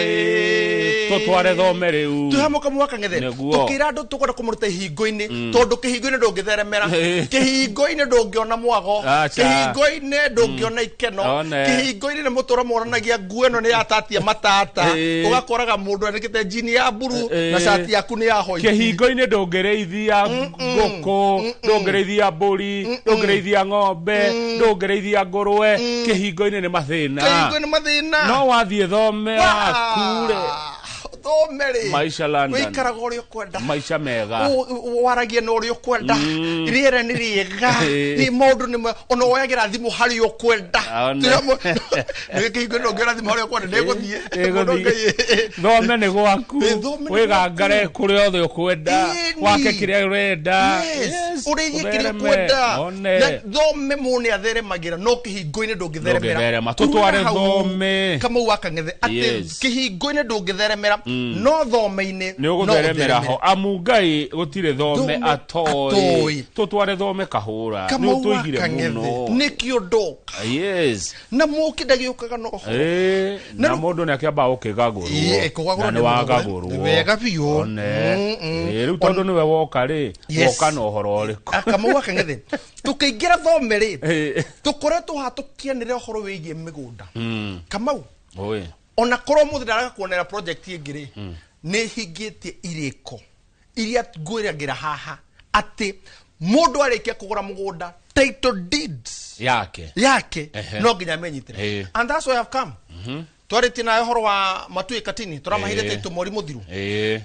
Tũtware thome rĩu. Twĩ hamwe Kamau wa Kang'ethe. Nĩguo. Tũkĩra andũ tũkwenda kũmũruta ihingo-inĩ, tondũ kĩhingo-inĩ ndũngĩtheremera, kĩhingo-inĩ ndũngĩona mwago, Acha. kĩhingo-inĩ ndũngĩona ikeno, One. kĩhingo-inĩ nĩ mũtũra monanagia nguo ĩno nĩ yatatia matata, ũgakoraga mũndũ anĩkĩte njini ya mburu na cati yaku nĩ ya hoiti. Kĩhingo-inĩ ndũngĩrĩithia ngũkũ, ndũngĩrĩithia mbũri, ndũngĩrĩithia ng'ombe, ndũngĩrĩithia ngũrwe. Kĩhingo-inĩ nĩ mathĩna. Kĩhingo-inĩ mathĩna. No wathiĩ thome waku rĩ, thome rĩ, Maisha London. wĩikaraga ũrĩa ũkwenda, Maisha mega. Waragia na ũrĩa ũkwenda, rĩera nĩ rĩega, nĩ maũndũ nĩ ona woyagĩra thimũ harĩa ũkwenda. One. Nĩ kĩhingo-inĩ ndũngĩona thimũ harĩa ũkwenda, ndĩgũthiĩ. Ĩgũthiĩ. Thome nĩ gwaku, Thome nĩ wĩgangare kũrĩa othe ũkwenda, Ĩni. wake kĩrĩa ũrenda. Yes, ũrĩithie kĩrĩa Ũthereme. ũkwenda. One. Na thome mũndũ nĩ atheremagĩra, no kĩhingo-inĩ ndũngĩtheremera. Ndũngĩtherema. Tũtware Kuma hau, thome. Kamau wa Kang'ethe atĩ Yes. kĩhingo-inĩ ndũngĩtheremera, no thome-inĩ nĩ ũgũtheremera ho, amu Ngai gũtirĩ thome Thome atoĩ. atoĩ. Tũtware thome kahũra, nĩ Kamau wa ũtũigire Kang'ethe mũno. nĩkĩo ndoka. Yes. Na mũki ndagĩũkaga na ũhoro. Na mũndũ nĩ akĩambaga gũkĩgagũrwo. Ĩĩ, kũgagũrwo Na nĩ nĩ mũgagũre. wagagũrwo. Nĩ wega biũ. One. Rĩu tondũ nĩwe woka rĩ, Yes. woka na ũhoro ũrĩkũ? Kamau wa Kang'ethe, tũkĩingĩra thome rĩ, tũkoretwo haha tũkĩanĩrĩra ũhoro wĩgiĩ mĩgũnda. Kamau, Oi. ona korwo mũthĩ ndaraga kuonera project ĩngĩ rĩ, nĩ hingĩtie irĩko iria ngwĩragĩra haha atĩ mũndũ arĩkia kũgũra mũgũnda, title deeds Yake. yake Ehe. no nginya amenyitĩre. And that's why I have come. Twarĩtie nawe ũhoro wa Matui Katini, tũramahire title mweri mũthiru.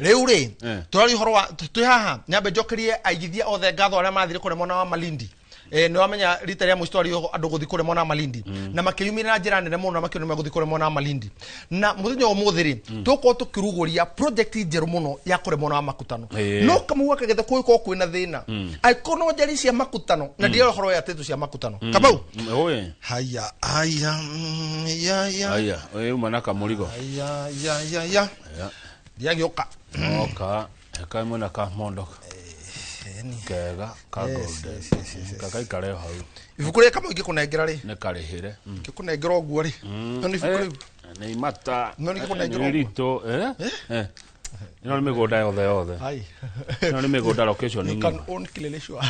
Rĩu rĩ, tũraria ũhoro wa twĩ haha, nyambe njokerie aigithia othe ngatho arĩa mathire kũrĩa mwena wa Malindi. Nĩ wamenya rita rĩa mũico twaria andũ gũthiĩ kũrĩa mwena wa Malindi, na makĩyumĩria na njĩra nene mũno, na makĩona megũthiĩ kũrĩa mwena wa Malindi. Na mũthenya wa ũmũthĩ rĩ, tũgũkorwo tũkĩrugũria project njerũ mũno ya kũrĩa mwena wa Makutano. No Kamau wa Kang'ethe kũgĩkorwo kwĩna thĩna, angĩkorwo no njari cia Makutano na ndiroĩ ũhoro wa title cia Makutano. Kamau, Oi. haya haya, ya ya. Aya, ũyũ uma na kamũrigo. Ya ya ya ya. Ya. Ndiagĩũka. Oka, eka imwe na kamondo. Kega, ka golden. Kagaikare hau. Ibuku rĩrĩ Kamau ingĩkũnengera rĩ, Nĩ karĩhĩre. Ingĩkũnengera ũguo rĩ, no nĩ ibuku rĩu. Nĩ imata. No nĩ ngĩkũnengera Nĩ ũguo. ritũ, eh? Ĩno nĩ mĩgũnda yothe yothe. Ai. Ĩno nĩ mĩgũnda location You ng'ima. can own Kileleshwa.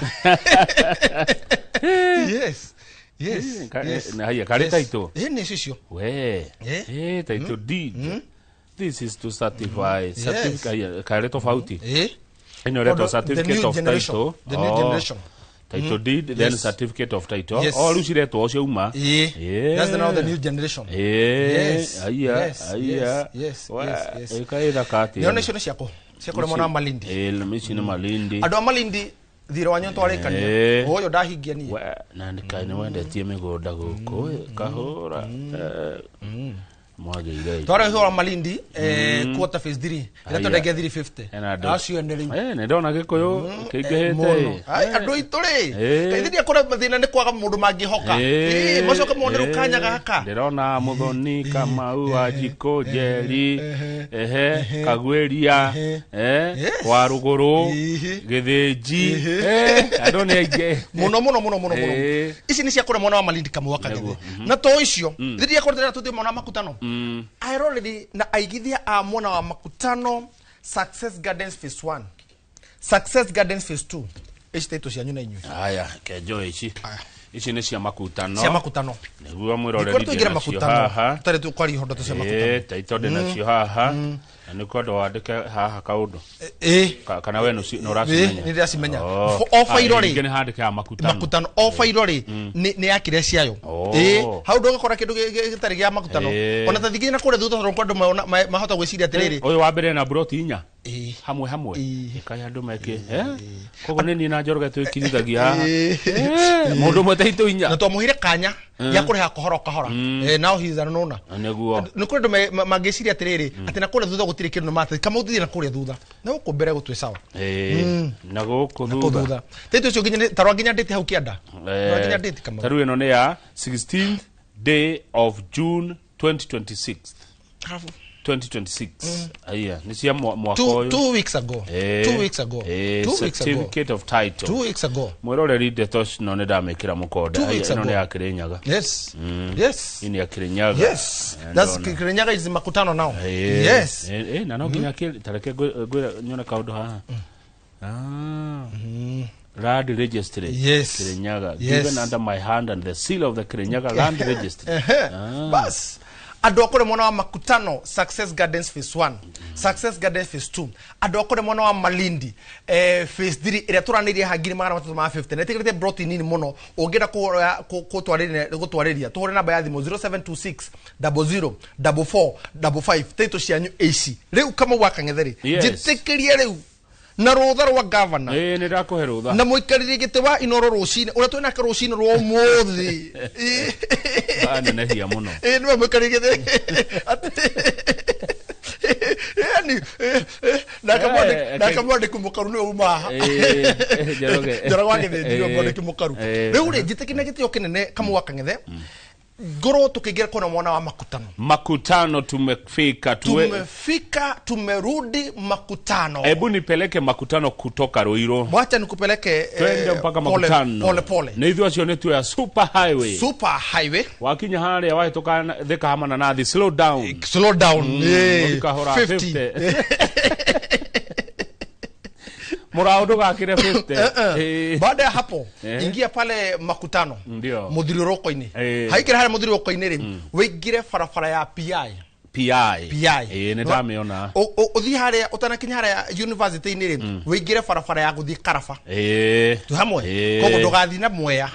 Yes. Yes. Yes. Na haya, karĩ Yes. title. Nĩ icio. We. Title deed. This is to certify. Yes. Certificate karĩ tofauti. Ĩno ĩretwo Tondũ the certificate new of generation. title. The new Oh. generation. Title deed, then Yes. certificate of title. Yes. Oh, rĩu ciretwo ciauma. That's now the new generation. Yes. Aya, Yes. aya. Yes. Yes. We, Yes. Yes. ĩka ĩthaka atĩa? Nĩona icio nĩ ciakũ. Cia kũrĩa mwena wa Malindi. Ici nĩ Malindi. Andũ a Malindi thirĩ wanyu twarĩkania. Ũyũ ndahingia niĩ. We, na nĩ kaĩ nĩ wendetie mĩgũnda gũkũ, kahũra. Mwagĩire. Twara ũhoro wa Malindi, quarter phase 3 ĩrĩa twendagia 350. Hena andũ. Acio ene rĩu. Nĩ ndona Gĩkũyũ kĩingĩhĩte. Mũno. Ai, andũ aitũ rĩ, kaĩ ithuĩ kũrĩa mathĩna nĩ kwaga mũndũ mangĩhoka. Macoke mone rĩu kanya gaka. Ndĩrona Mũthoni, Kamau, Wanjikũ, Njeri, ehe, Kagwĩria, wa Rũgũrũ, Gĩthĩnji, andũ nĩ aingĩ. Mũno mũno mũno mũno mũno. Ici nĩ cia kũrĩa mwena wa Malindi Kamau wa Kang'ethe. Na to icio, rĩrĩa kũrĩa tũthiĩ mwena wa Makutano, aeroreri na aigithia a mwena wa Makutano, Success Gardens phase 1, Success Gardens phase 2, ici taitũ cianyu na inyuĩ. Aya, kenjo ici. Ici nĩ cia Makutano. Cia Makutano. Nĩguo mwĩroreri Ndikwenda tũingĩre ndĩ nacio Makutano haha. tũtarĩ tũkwaria ihondo cia Makutano. Taitũ ndĩ nacio haha. Na nĩ kwenda wandĩke haha kaũndũ. Kana we nĩ ũracimenya? Nĩ ndĩracimenya. Oh. O fairo rĩ. Ningĩ nĩ handĩke ya Makutano. Makutano o fairo rĩ, nĩ ya kĩrĩa ciayo. Hau ndũgĩkora kĩndũ gĩtarĩ gĩa Makutano. Ona ta thingĩ na kũrĩa thutha tondũ kwandũ mahota gwĩciria atĩrĩrĩ. Ũyũ wa mbere na broti inya. Hamwe hamwe. Ĩkai andũ meke. Koguo nĩ niĩ na Njoroge twĩkirithagia haha. Mũndũ ũmwe taitũ inya. Na twamũheire kanya ya kũrĩha kahora kahora. Now he is an owner. Nĩguo. Nĩ kũrĩ andũ mangĩciria atĩrĩrĩ, atĩ na kũrĩa thutha gũtirĩ kĩndũ, na matĩ kama ũthiĩ na kũrĩa thutha na gũkũ mbere gũtwĩ sawa. Na gũkũ Na kũu thutha. thutha taitũ icio nginya tarora nginya ndĩte hau kĩanda. Tarora nginya ndĩte Kamau. Ta rĩu ĩno nĩ ya 16th day of June 2026. Arabu. 2026. Aya, nĩ cia mwaka ũyũ. 2 weeks ago. 2 weeks ago. 2 weeks ago. Certificate of title. 2 weeks ago. Mwĩroreri, ndeto cino nĩ ndamĩkĩra mũkonde. Two Aya, weeks ĩno ago. nĩ ya Kĩrĩnyaga. Hii nĩ ya Kĩrĩnyaga. That's Ndona. Kirinyaga is Makutano now. Yes. Na no nginya tareke ngwĩre nyone kaũndũ haha. Ah. Land Registry. Kirinyaga. Given under my hand and the seal of the Kirinyaga Land Registry. Ah. Bas, andå akå mwena wa Makutano, Success Gardens phase 1, Success Gardens phase 2, andå akå mwena wa Malindi, phase 3 ä rä a tå ranä rie ha 350,000 na ĩtigĩrĩte broti nini mũno. Ũngĩenda gũtwarĩria, tũhũre namba ya thimũ 0726 00 44 55. Taitũ cianyu ici rĩu, Kamau wa Kang'ethe-rĩ, njĩtĩkĩrie rĩu na rũtha rwa gavana. Ĩĩ, nĩ ndakũhe rũtha. Na mũikarĩri gĩtĩ wa Inoro rũcinĩ ũrĩa twĩnake rũcinĩ rwa ũmũthĩ. Anenehia mũno. Ĩĩ, nĩwe mũikarĩri gĩtĩ. Yani nake nake mwandĩki mũkaru nĩwe uma haha. Njoroge. Njoroge wa Gĩthĩnji nĩwe mwandĩki mũkaru. Rĩu rĩ, njĩtĩkĩrie na gĩtĩo kĩnene, Kamau wa Kang'ethe, ngorwo tũkĩingĩra kona mwena wa Makutano. Makutano tumefika tuwe. Tumefika, tumerudi Makutano. Hebu nipeleke Makutano kutoka Ruiru. Wacha nikupeleke Twende mpaka pole, Makutano. Pole pole. Nĩ ithuĩ acio nĩ tuoya super highway. Super highway. Wakinya harĩa wahĩtũka Thika hama na nathi, slow down. Slow down. Ũthiĩ kahora. 50. 50. Mũraũ ndũgakĩre 50. Baada ya hapo, ingia pale Makutano mũthiũrũrũko-inĩ. Haingĩra harĩa mũthiũrũrũko-inĩ rĩ, wĩingĩre barabara ya PI. PI. PI. Ĩĩ, nĩ ndamĩona. Ũthiĩ harĩa ũtanakinya harĩa university-inĩ rĩ, wĩingĩre barabara ya gũthiĩ Karaba. Twĩ hamwe? Koguo ndũgathiĩ na Mwea.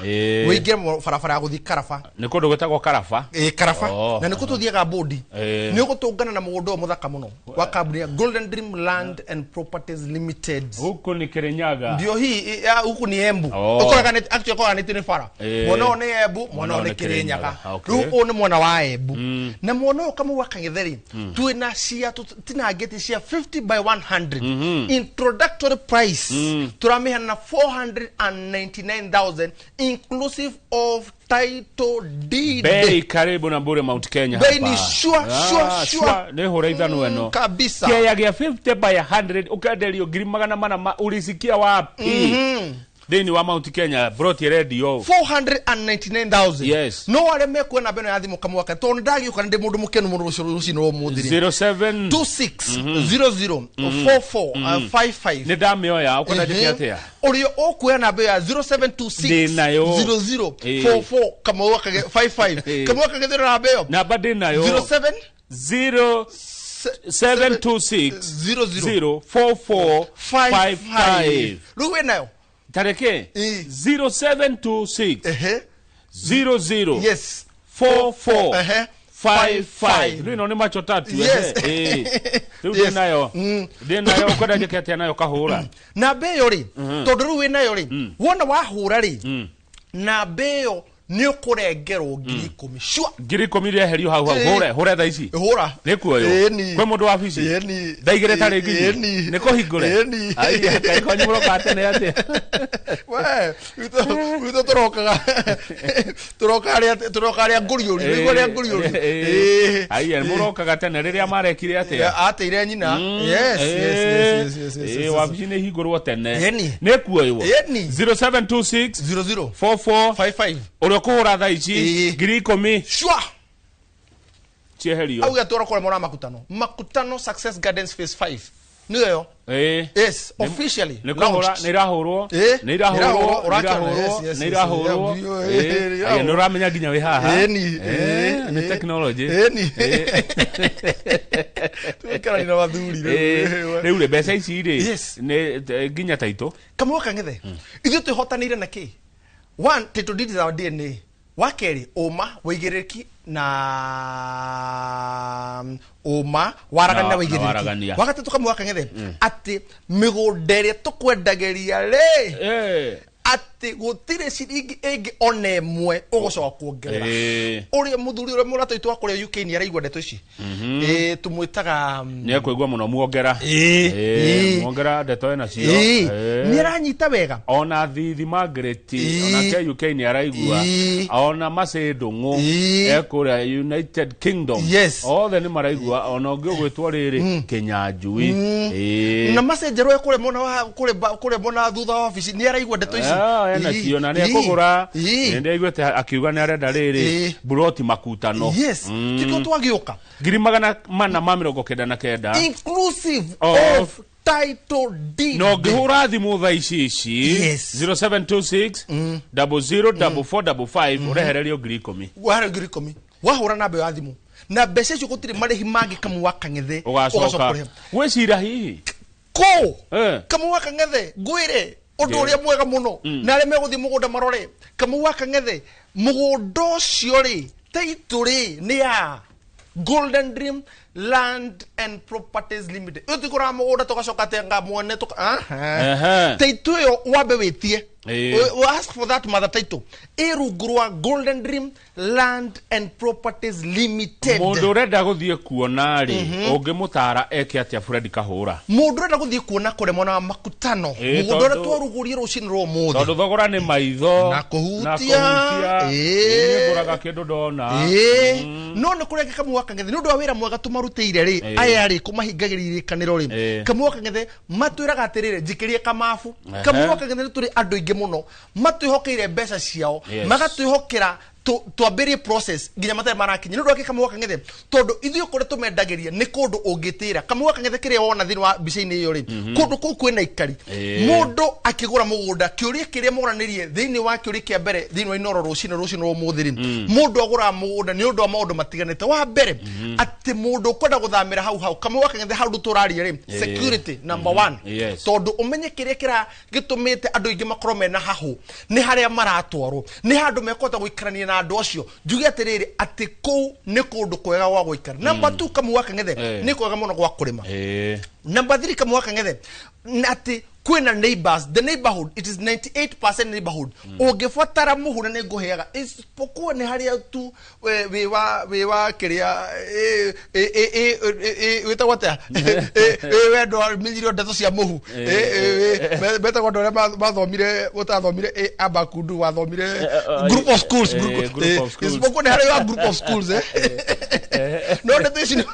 Wĩingĩre barabara ya gũthiĩ Karaba. Nĩ kũndũ gwĩtagwo Karaba. Ĩĩ, Karaba. Oh. Na nĩkuo tũthiaga bodi. Nĩ ũgũtũngana na mũgũnda ũyũ mũthaka mũno wa kambuni ya Golden Dream Land and Properties Limited. Huku ni Kirinyaga. Ndio hii ya huku ni Embu. Oh. Ũkoraga actually ũkoraganĩtio nĩ bara. Mwena ũyũ nĩ Embu, mwena ũyũ nĩ nĩ Kirinyaga. Kirinyaga. Okay. Rĩu ũyũ nĩ mwena wa Embu. Na mwena ũyũ, Kamau wa Kang'ethe-rĩ, twĩna cia tũtinangĩtie cia 50 by 100. Introductory price tũramĩheana na 499,000 inclusive of title deed. Bei karibu na bure Mount Kenya Bei hapa. ni sure, sure, sure. Nĩ hũra ithano ĩno. Kabisa. Kĩaya gĩa 50 by 100 ũkenderio 400,000 ulisikia wapi? Thĩinĩ wa Mount Kenya broti ĩrendio. 499,000. Yes. No arĩa mekuona namba ĩno ya thimũ, Kamau wake, tondũ nĩndagĩũka nĩ ndĩ mũndũ mũkenu mũno rũcinĩ rwa ũmũthĩ rĩ. 07 26 00 44 55. Nĩ ndamĩoya, ũkwenda njĩke atĩa? Ũrĩa ũkuoya namba ĩyo ya 0726 Ndĩnayo. 00 44 Kamau wa Kang'ethe 55. Kamau wa Kang'ethe, namba ĩyo. Namba ndĩnayo. 07 0 726 00 0 44 55. Rĩu wĩnayo. Tareke 0726 00 44 55. Rĩu ĩno nĩ macho tatu. Rĩu ndĩnayo, ndĩnayo, ũkwenda njĩke atĩa nayo, kahũra? Namba ĩyo rĩ, tondũ rĩu wĩnayo rĩ, wona wahũra rĩ, namba ĩyo nĩ ũkũrengerwo 10,000 sure. 10,000 rĩeherio hau hau. Hũre, hũre thaa ici. Hũra. Nĩ kuoywo. Ĩni. Kwĩ mũndũ wabici? Ĩni. Ndaigĩrĩ tarĩ nginyi. Ĩni. Nĩ kũhingũre. Ĩni. Ai, kaĩ kwanyu mũroka tene atĩa? We witũ tũrokaga tũroka harĩa ngũriũri, nĩguo harĩa ngũriũri. Ai, mũrokaga tene rĩrĩa marekire atĩa? Ateire nyina. Yes. Wabici nĩ hingũrwo tene. Ĩni. Nĩ kuoywo. Ĩni. 0726 00 44 55. Ũrĩa ũkũhũra thaa ici, 10,000 sure cieherio. Auge twara kũrĩa mwena wa Makutano, Makutano Success Gardens phase 5 nĩyo ĩyo. Yes, officially Nĩ kũhũra. launched. Nĩ irahũrwo. Nĩ irahũrwo, nĩ Ũrakĩona, irahũrwo, yes, nĩ irahũrwo. Yeah. Aya, nĩ ũramenya nginya wĩ haha. Ĩni, Nĩ technology. Ĩni. Twĩkarani na mathuri rĩu. Rĩu rĩ, mbeca ici rĩ, Yes. nĩ nginya taitũ. Kamau wa Kang'ethe, ithuĩ twĩhotanĩire na kĩ? One, title deed is our DNA. Wa kerĩ, ũma, wĩigĩrĩrĩki na ũma, waragania na Na wĩigĩrĩrĩki. waragania. Wa gatatũ, Kamau wa Kang'ethe, atĩ mĩgũnda ĩrĩa tũkwendagĩria rĩ, atĩ Atĩ gũtirĩ ciringi ĩngĩ ona ĩmwe ũgũcoka kuongerera. Ũrĩa mũthuri ũrĩa mũrata witũ wa kũrĩa UK nĩ araigua ndeto ici. Tũmwĩtaga nĩ ekũigua mũno muongera. Muongera ndeto ĩna cio. Nĩ aranyita wega. Ona Thithi Margaret ona ke UK nĩ araigua. Ona Macĩ Ndũng'ũ ekũrĩa United Kingdom. Othe nĩ maraigua ona ũngĩ ũgwĩtwo rĩrĩ Kĩnyanjui. Na Macĩ Njerũ ekũrĩa mwena wa kũrĩa mwena thutha wa ofici nĩ araigua ndeto ici. Ena cio na nĩ ekũgũra. Nĩ ndaiguĩte akiuga nĩ arenda rĩrĩ buroti makutano. Yes. Tikio twagĩũka. 499,000 inclusive of title deed. No ngĩhũra thimũ thaa ici ici 0726 004455 ũrehererio 10,000. Wahererio 10,000. Wahũra namba ya thimũ. Na mbeca icio gũtirĩ marĩhi mangĩ Kamau wa Kang'ethe ũgacoka gwĩcira hihi kũ Kamau wa Kang'ethe ngwĩre ũndũ ũrĩa mwega mũno na arĩa megũthiĩ mũgũnda marore Kamau wa Kang'ethe mũgũnda ũcio rĩ title rĩ nĩ ya Golden Dream Land and Properties Limited. Ĩyo tũgũraga mũgũnda tũgacoka tenga mwene title ĩyo wambe wĩtie. We ask for that mother title. Ĩ rungu rwa Golden Dream Land and Properties Limited. Mũndũ ũrenda gũthiĩ kuona rĩ ũngĩmũtara eke atĩa Fred Kahũra? Mũndũ ũrenda gũthiĩ kuona kũrĩa mwena wa Makutano. Mũgũnda ũrĩa twarugũrie rũcinĩ rwa ũmũthĩ. Tondũ thogora nĩ maitho na kũhutia. Niĩ ngũraga kĩndũ ndona. No nĩ kũrĩa Kamau wa Kang'ethe nĩ ũndũ wa wĩra mwega tũmarutĩire rĩ aya rĩ kũmahingagĩria irĩkanĩro rĩ Kamau wa Kang'ethe matwĩraga atĩrĩrĩ njikĩrie kamabu. Kamau wa Kang'ethe nĩ tũrĩ andũ aingĩ mũno matwĩhokeire mbeca ciao magatwĩhokera twambĩrĩrie process nginya matarĩ marakinya. Nĩ ũndũ wa kĩ Kamau wa Kang'ethe tondũ ithuĩ kũrĩa tũmendagĩria nĩ kũndũ ũngĩtĩra. Kamau wa Kang'ethe kĩrĩa wona thĩinĩ wa mbica-inĩ ĩyo rĩ kũndũ kũu kwĩna ikari. Mũndũ akĩgũra mũgũnda kĩũria kĩrĩa mũranĩrie thĩinĩ wa kĩũria kĩa mbere thĩinĩ wa Inooro rũcinĩ rwa ũmũthĩ rĩ mũndũ agũraga mũgũnda nĩ ũndũ wa maũndũ matiganĩte. Wa mbere atĩ mũndũ ũkwenda gũthamĩra hau hau Kamau wa Kang'ethe hau tũraria rĩ security number 1 tondũ ũmenye kĩrĩa kĩra gĩtũmĩte andũ aingĩ makorwo mena hahũ nĩ harĩa maratwarwo nĩ handũ mekũhota gũikarania na andũ acio. Njuge atĩrĩrĩ atĩ kũu nĩ kũndũ kwega gwa gũikara. Number 2 Kamau wa Kang'ethe nĩ kwega mũno gwa kũrĩma. Number 3 Kamau wa Kang'ethe atĩ kwĩna neighbors, the neighborhood it is 98% neighborhood. Ũngĩbatara mũhu na nĩ ngũheaga isipokuwa nĩ harĩa tu wĩ wa kĩrĩa wĩtagwo atĩa wendo menyirio ndeto cia mũhu metagwo andũ arĩa mathomire ũtathomire Abakundu wathomire group of schools isipokuwa nĩ harĩa wa group of schools no ndeto ici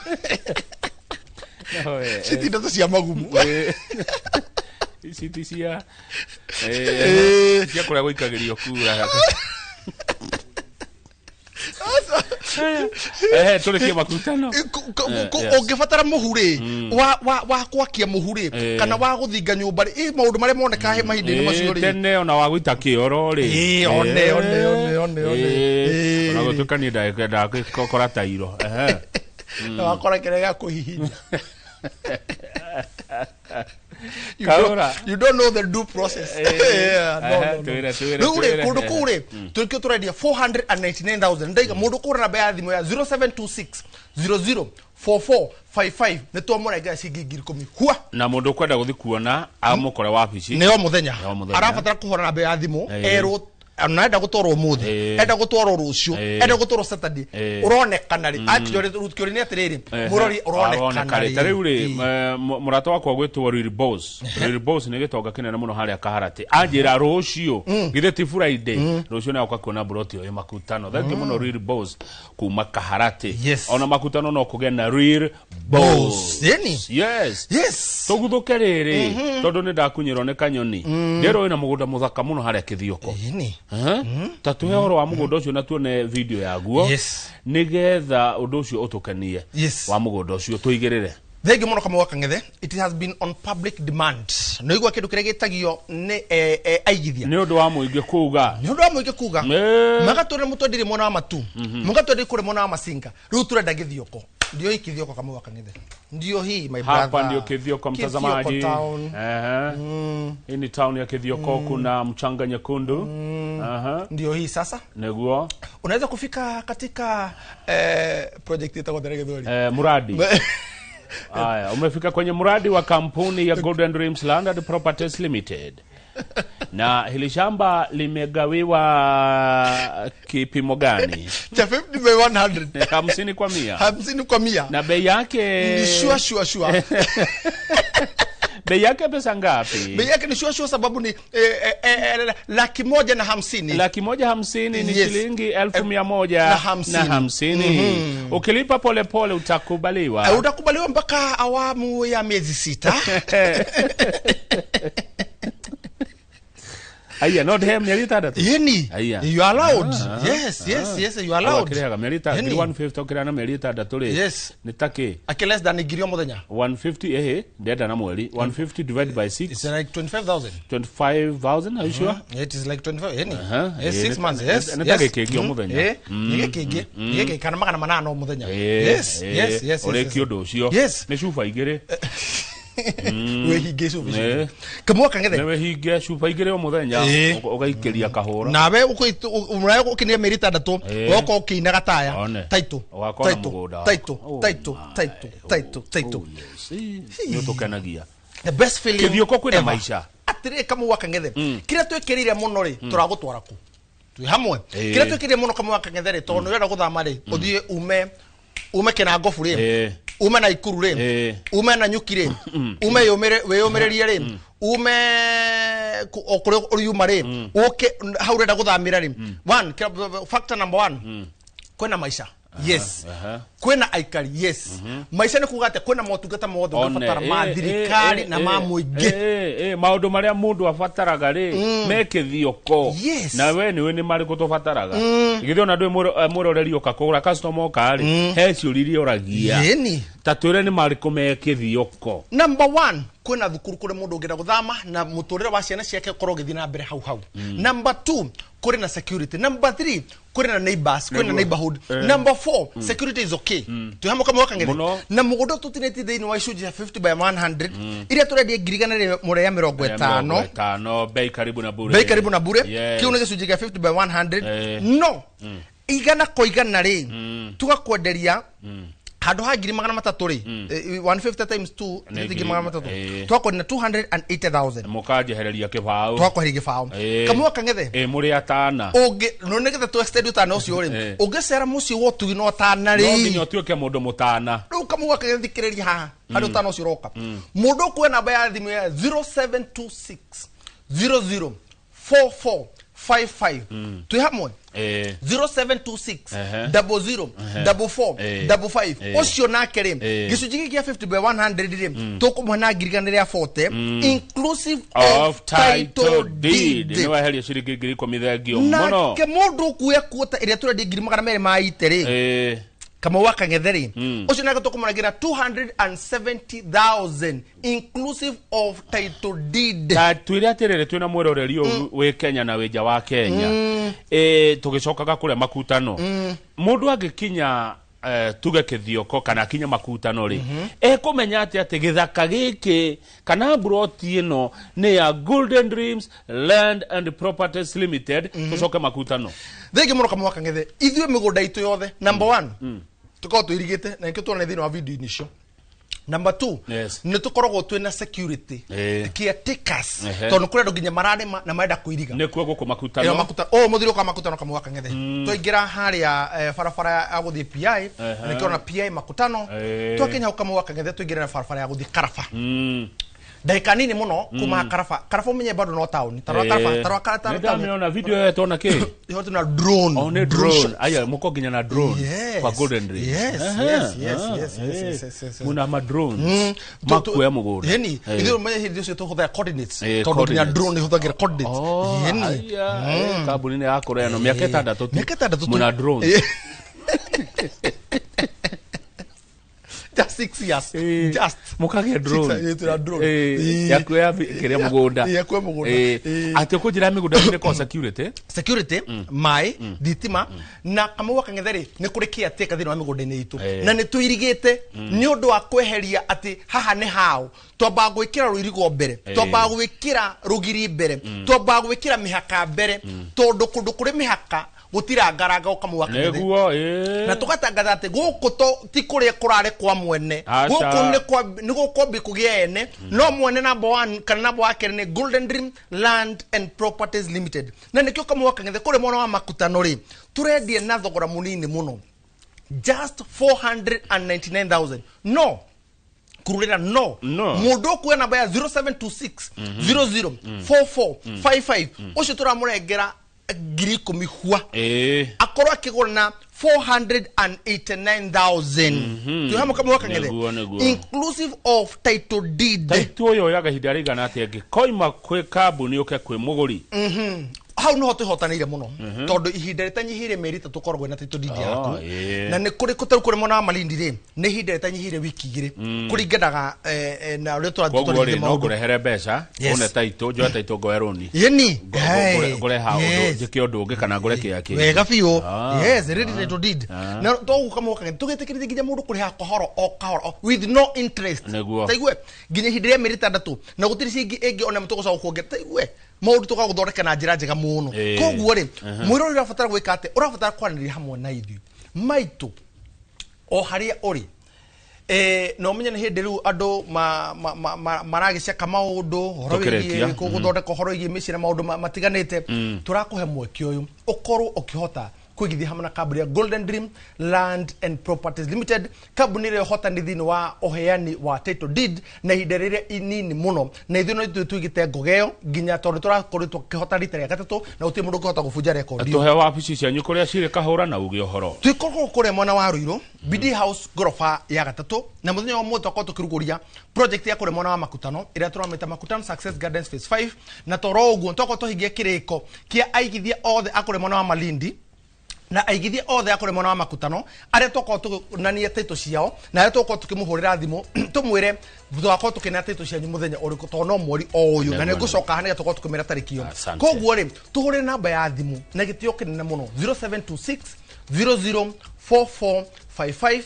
ci ndeto cia magumu ici ti cia cia kũrĩa gũikagĩrio kura. Tũrĩkie makutano. Ũngĩbatara mũhu rĩ wa gwakia mũhu rĩ kana wa gũthinga nyũmba rĩ maũndũ marĩa monekaga he mahinda-inĩ macio rĩ tene ona wa gũita kĩoro rĩ one ona gũtuĩka niĩ ndagĩkora tairo na wakora kĩrĩa gĩa kũhihinya. You don't know the due process. No. Rĩu rĩ kũndũ kũu rĩ tũrĩkio tũrendia 499,000. Ndaiga mũndũ kũgũra namba ya thimũ ya 0726 004455 nĩ twamũrengera ciringi 10,000 hua. Na mũndũ ũkwenda gũthiĩ kuona amũkore wabici nĩ o mũthenya arabatara kũhũra namba ya thimũ erwo anaenda gũtwarwo ũmũthĩ enda gũtwarwo rũciũ enda gũtwarwo Saturday ũronekana rĩ akĩũria nĩ atĩrĩrĩ mũrori ũronekana rĩ. Ta rĩu rĩ mũrata wakwa gwĩtwo Riri Boss. Riri Boss nĩ gĩtonga kĩnene mũno harĩa Kaharatĩ anjĩra rũciũ githĩ ti Friday rũciũ nĩ agoka kuona buroti ĩyo ĩ Makutano. Thank you mũno Riri Boss kuma Kaharatĩ. Ona Makutano no kũgĩa na Riri Boss. Yes. Tũguthũke rĩrĩ tondũ nĩ ndakunyĩrwo nĩ kanyoni ndĩrwo ĩna mũgũnda mũthaka mũno harĩa Kĩthioko. Ta tuhe ũhoro wa mũgũnda ũcio na tuone video yaguo nĩgetha ũndũ ũcio ũtũkenie wa mũgũnda ũcio tũigĩrĩre. Thengi mũno Kamau wa Kang'ethe it has been on public demand. Nĩ igua kĩndũ kĩrĩa gĩtagio nĩ aigithia nĩ ũndũ wa mũingĩ kuga nĩ ũndũ wa mũingĩ kuga magatwĩra mũtwendirie mwena wa Matu mũgatwendirie kũrĩa mwena wa Masinga rĩu tũrenda Gĩthioko. Ndio hii Kithioko Kamau wa Kang'ethe. Ndio hii my brother. Hapa ndio Kithioko mtazamaji. Hii ni town ya Kithioko kuna mchanga nyekundu. Ndio hii sasa. Neguo. Unaweza kufika katika project itakuwa Githweri. Muradi. Haya, umefika kwenye mradi wa kampuni ya Golden Dreams Land and Properties Limited. Na hili shamba limegawiwa kipimo gani? Cha 50 by 100. 50 kwa 100. 50 kwa 100. Na bei yake ni shua shua shua. Bei yake pesa ngapi? Bei yake ni shua shua sababu ni 150,000. 150,000 ni shilingi 150,000. Ukilipa pole pole utakubaliwa. Utakubaliwa mpaka awamu ya miezi 6. Aya, not him, mieri 6. Yeni. Aya. You are allowed. Yes, yes, yes, you are allowed. Akirega mieri 6, 150 okira na mieri 6 ri. Yes. Ni take. Ake less than 1,000 muthenya. 150 ndenda na mweri. 150 divided by 6. It's like 25,000. 25,000, are you sure? It is like 25, yeni. Yes, 6 months, yes. Ni take keki o muthenya. Ni keki. Ni keki kana 800 muthenya. Yes, yes, yes. Ore kiondo ucio. Yes. Ni cuba 2. Wehinge cuba icio. Kamwe kang'ethe. Wehinge cuba 2 o muthenya ugaikeria kahura. Nawe umrayo ukinia mieri 6 woka ukiina gataya. Title. Title. Title. Title. Title. Title. Ni utukenagia. The best feeling. Kithioko kwina maisha. Atire kamwe kang'ethe. Kiria twikirire muno ri turagutwara ku. Twi hamwe. Kiria twikirire muno kamwe kang'ethe ri tondu urenda guthama ri uthie ume Kinangobu ri. Ume na Ikuru ri, ume na Nyuki ri, ume wiyumiririe ri, ume o kuria uriuma ri, uke hau urenda guthamira ri. One, factor number 1, kwina maisha. Yes. Kwina aikari, yes. Maisha ni kuga atia kwina motungata mothe ũngĩbatara ma thirikari na ma mũingĩ. Maũndũ marĩa mũndũ abataraga rĩ me Kithioko. Na we nĩwe nĩ marĩkũ tũbataraga. Githĩ ona ndwĩ mwĩroreri ũka kũgũra customer ũka rĩ he ciũria iria ũragia. Yeni. Ta twĩre nĩ marĩkũ me Kithioko. Number 1, kwina thukuru kũrĩa mũndũ ũngĩenda gũthama na mũtũrĩre wa ciana ciake ũkorwo ũgĩthiĩ na mbere hau hau. Number 2, kũrĩ na security. Number 3, kũrĩ na neighbors, kwĩna neighborhood. Number 4, security is okay. Twĩ kamwe kang'ethe. Na mũgũnda tũtinĩtie thĩinĩ wa icunjĩ cia 50 by 100 iria tũrendia 1,150. 50, bei karibu na bure. Bei karibu na bure. Kĩu nĩ gĩcunjĩ kĩa 50 by 100. No igana kwa igana rĩ tũgakwenderia handũ ha 300,000 rĩ 150 times 2 nĩ 300,000 twakwenda 280,000 mukanjehereria kĩbaũ twakweheria gĩbaũ kamwe kang'ethe mũrĩ atana ũngĩ no nĩgetha tu extend ũtana ũcio rĩ ũngĩcera mũciĩ wa ũtugi na ũtana rĩ no nginya ũtuĩke mũndũ mũtana rĩu kamwe kang'ethe thikĩrĩria haha harĩ ũtana ũcio ũroka mũndũ ũkuoya namba ya thimũ ya 0726 00 44 55 twĩ hamwe 0726 00 44 55 ucio nake ri gicunji giki kia 50 by 100 ri tukumwe na 140,000 inclusive of title deed ni waheria ciringi 10,000 thengio muno nake mundu kuya kuota iria turendia 280,000 ri kama wa kang'ethe ri ucio nake tukumũnengera 270,000 inclusive of title deed. Ta twire atiriri twina mwiroreri wi Kenya na wi nja wa Kenya tugicokaga kuria makutano mundu angikinya tuge Kithioko kana akinya makutano ri ekumenya ati ati githaka giki kana broti ino ni ya Golden Dreams Land and Properties Limited tucoke makutano thengi muno kamwe kang'ethe ithuĩ mĩgũnda itũ yothe number 1 tukorwo twĩrigĩte na nĩkĩo tuonane thĩinĩ wa video-inĩ icio. Number 2, nĩ tũkoragwo twĩna security caretakers tondũ kũrĩ andũ nginya mararĩma na marenda kũiriga nĩkuo gũkũ makutano makutano o mũthiro ka makutano kamwe kang'ethe twaingĩra harĩa barabara ya gũthiĩ PI nĩkĩo na PI makutano twakinya hau kamwe kang'ethe twaingĩra na barabara ya gũthiĩ Karaba ndagĩka nini muno kuma Karaba Karaba umenye bado no town tarwa Karaba tarwa Karaba ndamiona video yetu ona ki yote na drone oh ne drone aya muko ginya na drone kwa Golden Dreams. Yes yes yes yes yes yes yes muna ma drones makuya mugunda yeni ithu umenye hindi ucio tuhuthagira coordinates tondu ginya drone ihuthagira coordinates yeni kambuni ni yakora eno miaka 6 muna drones just 6 years just mukagia drone yakuya kiria mugunda yakuya mugunda ati kunjira migunda ni ko security security mai thitima na kamwe wa kang'ethe ri ni kuri caretaker thini wa migunda-ini itu na ni tuirigite ni undu wa kweheria ati haha ni hao twamba gwikira ruirigo mbere twamba gwikira rugiri mbere twamba gwikira mihaka mbere tondu kundu kuri mihaka Gũtirangaranga ũkamũwa kang'ethe. Nĩguo, ĩĩ. Na tũgatangatha atĩ gũkũ to ti kũrĩa kũrarĩ kwa mwene. Aca. Gũkũ nĩ kwa nĩ gũkwambi kũgĩa ene. No mwene number 1 kana number wa kerĩ nĩ Golden Dream Land and Properties Limited. Na nĩkĩo kamũwa kang'ethe kũrĩ mwena wa makutano rĩ, tũrendie na thogora mũnini mũno. Just 499,000. No. Kururira no. No. Mũndũ ũkuoya namba ya 0726 00 44 55 ũcio tũramũrengera 10,000 hua. Akorwo akĩgũra na 489,000. Twĩ hamwe kamwe kang'ethe. Nĩguo, nĩguo. Inclusive of title deed. Title ũyũ oyaga ihinda rĩigana atĩa ĩngĩkoima kwĩ kambuni ũke kwĩ mũgũri? Hau noho twĩhotanĩire mũno. Tondũ ihinda rĩtanyihĩire mĩeri 3 ũkoragwo na title deed yaku. Na nĩ kũrĩ kũtarĩ kũrĩ mwena wa Malindi rĩ, nĩ ihinda rĩtanyihĩire wiki 2. Kũringanaga na ũrĩa tũrathiĩ Koguo rĩ, tũtwarithĩtie no maũndũ. ngũrehere mbeca, Yes. une title, njoe title ngoe rũni. Yeni. Hey. Ngũre ha ũndũ, Yes. njĩke ũndũ ũngĩ kana ngũre kĩrĩa kĩngĩ. Wega biũ. Yes, ready title deed. Ah. Na tũgũka mwaka tũgĩtĩkĩrĩtie nginya mũndũ kũrĩha kahoro o kahoro with no interest. Nĩguo. Taigue nginya ihinda rĩa mĩeri 6 na gũtirĩ ciringi ĩngĩ ona tũgũcoka kuongerera. Taigue maũndũ tũgagũthondeka na njĩra njega mũno. Koguo rĩ, mwĩrori ũrabatara gwĩka atĩ ũrabatara kwaranĩria hamwe na ithuĩ maitũ o harĩa ũrĩ. Na ũmenye nĩ hĩndĩ rĩu andũ maragĩceka maũndũ ũhoro Tũkĩrĩkia. wĩgiĩ gũthondeka ũhoro wĩgiĩ mĩciĩ na maũndũ matiganĩte. Tũrakũhe mweke ũyũ ũkorwo ũkĩhota kũigithia hamwe na kambuni ya Golden Dream Land and Properties Limited, kambuni ĩrĩa ũhotani thĩinĩ wa ũheani wa title deed na ihinda rĩrĩa inini mũno. Na ithuĩ no ithuĩ tũigĩte ngoga ĩyo nginya tondũ tũrakorirwo tũkĩhota rita rĩa gatatũ na gũtirĩ mũndũ ũngĩhota gũbunja rekondi ĩyo. Tũhe wabici cianyu kũrĩa cirĩ kahũra na uge ũhoro. Tũikoragwo kũrĩa mwena wa Ruiru, BD House ngoroba ya gatatũ, na mũthenya wa ũmũthĩ twakorwo tũkĩrugũria project ya kũrĩa mwena wa Makutano ĩrĩa tũramĩta Makutano Success Gardens Phase 5. Na toro ũguo twakorwo twahingia kĩrĩko kĩa aigithia othe a kũrĩa mwena wa Malindi na aigithia othe a kũrĩa mwena wa Makutano arĩa twakorwo tũkĩonania title ciao na arĩa twakorwo tũkĩmũhũrĩra thimũ tũmwĩre twakorwo tũkĩnea title cianyu mũthenya ũrĩkũ tondũ no mweri o ũyũ na Nĩguo, nĩngũcoka haha nĩgetha tũkorwo tũkĩmĩra tarĩki ĩyo. Asante. Koguo rĩ, tũhũrĩre namba ya thimũ na gĩtĩo kĩnene mũno 0726 00 4455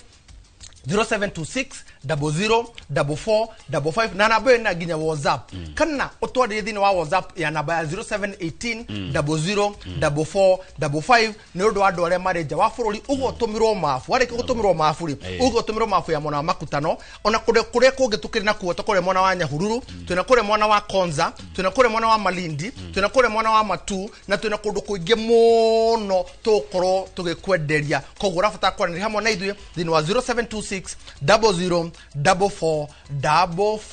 0726 00 44 55 na namba ĩyo ĩna nginya WhatsApp. Kana ũtwarĩrie thĩinĩ wa WhatsApp ya namba ya 0718 00 44 55 nĩ ũndũ wa andũ arĩa marĩ nja wa bũrũri. Ũguo ũtũmĩrwo mabu, warĩkia gũtũmĩrwo mabu rĩ, ũguo ũtũmĩrwo mabu ya mwena wa Makutano ona kũrĩa kũrĩa kũngĩ tũkĩrĩ nakuo ta kũrĩa mwena wa Nyahururu, twĩna kũrĩa mwena wa Konza, twĩna kũrĩa mwena wa Malindi, twĩna kũrĩa mwena wa Matu na twĩna kũndũ kũingĩ mũno tũgũkorwo tũgĩkwenderia. Koguo ũrabatara kwaranĩria hamwe na ithuĩ thĩinĩ wa 0726 00 44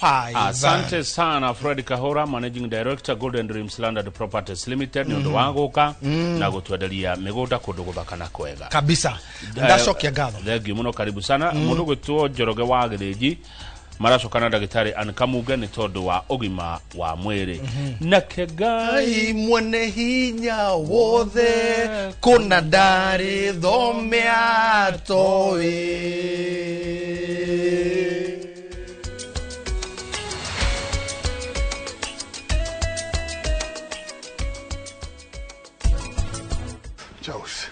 55. Asante sana Fred Kahora, Managing Director Golden Dreams Land and Properties Limited, nĩ ũndũ wa gũka na gũtwenderia mĩgũnda kũndũ gũthaka na kwega. Kabisa. Ndacokia ngatho. Thank you mũno, karibu sana. Mũndũ gwĩtwo Njoroge wa Gĩthĩnji maracoka na ndagĩtarĩ Ann Kamunge nĩ tondũ wa ũgima wa mwĩrĩ. Nake Ngai Ngai mwene hinya wothe kũna ndarĩ thome atoĩ. Charles,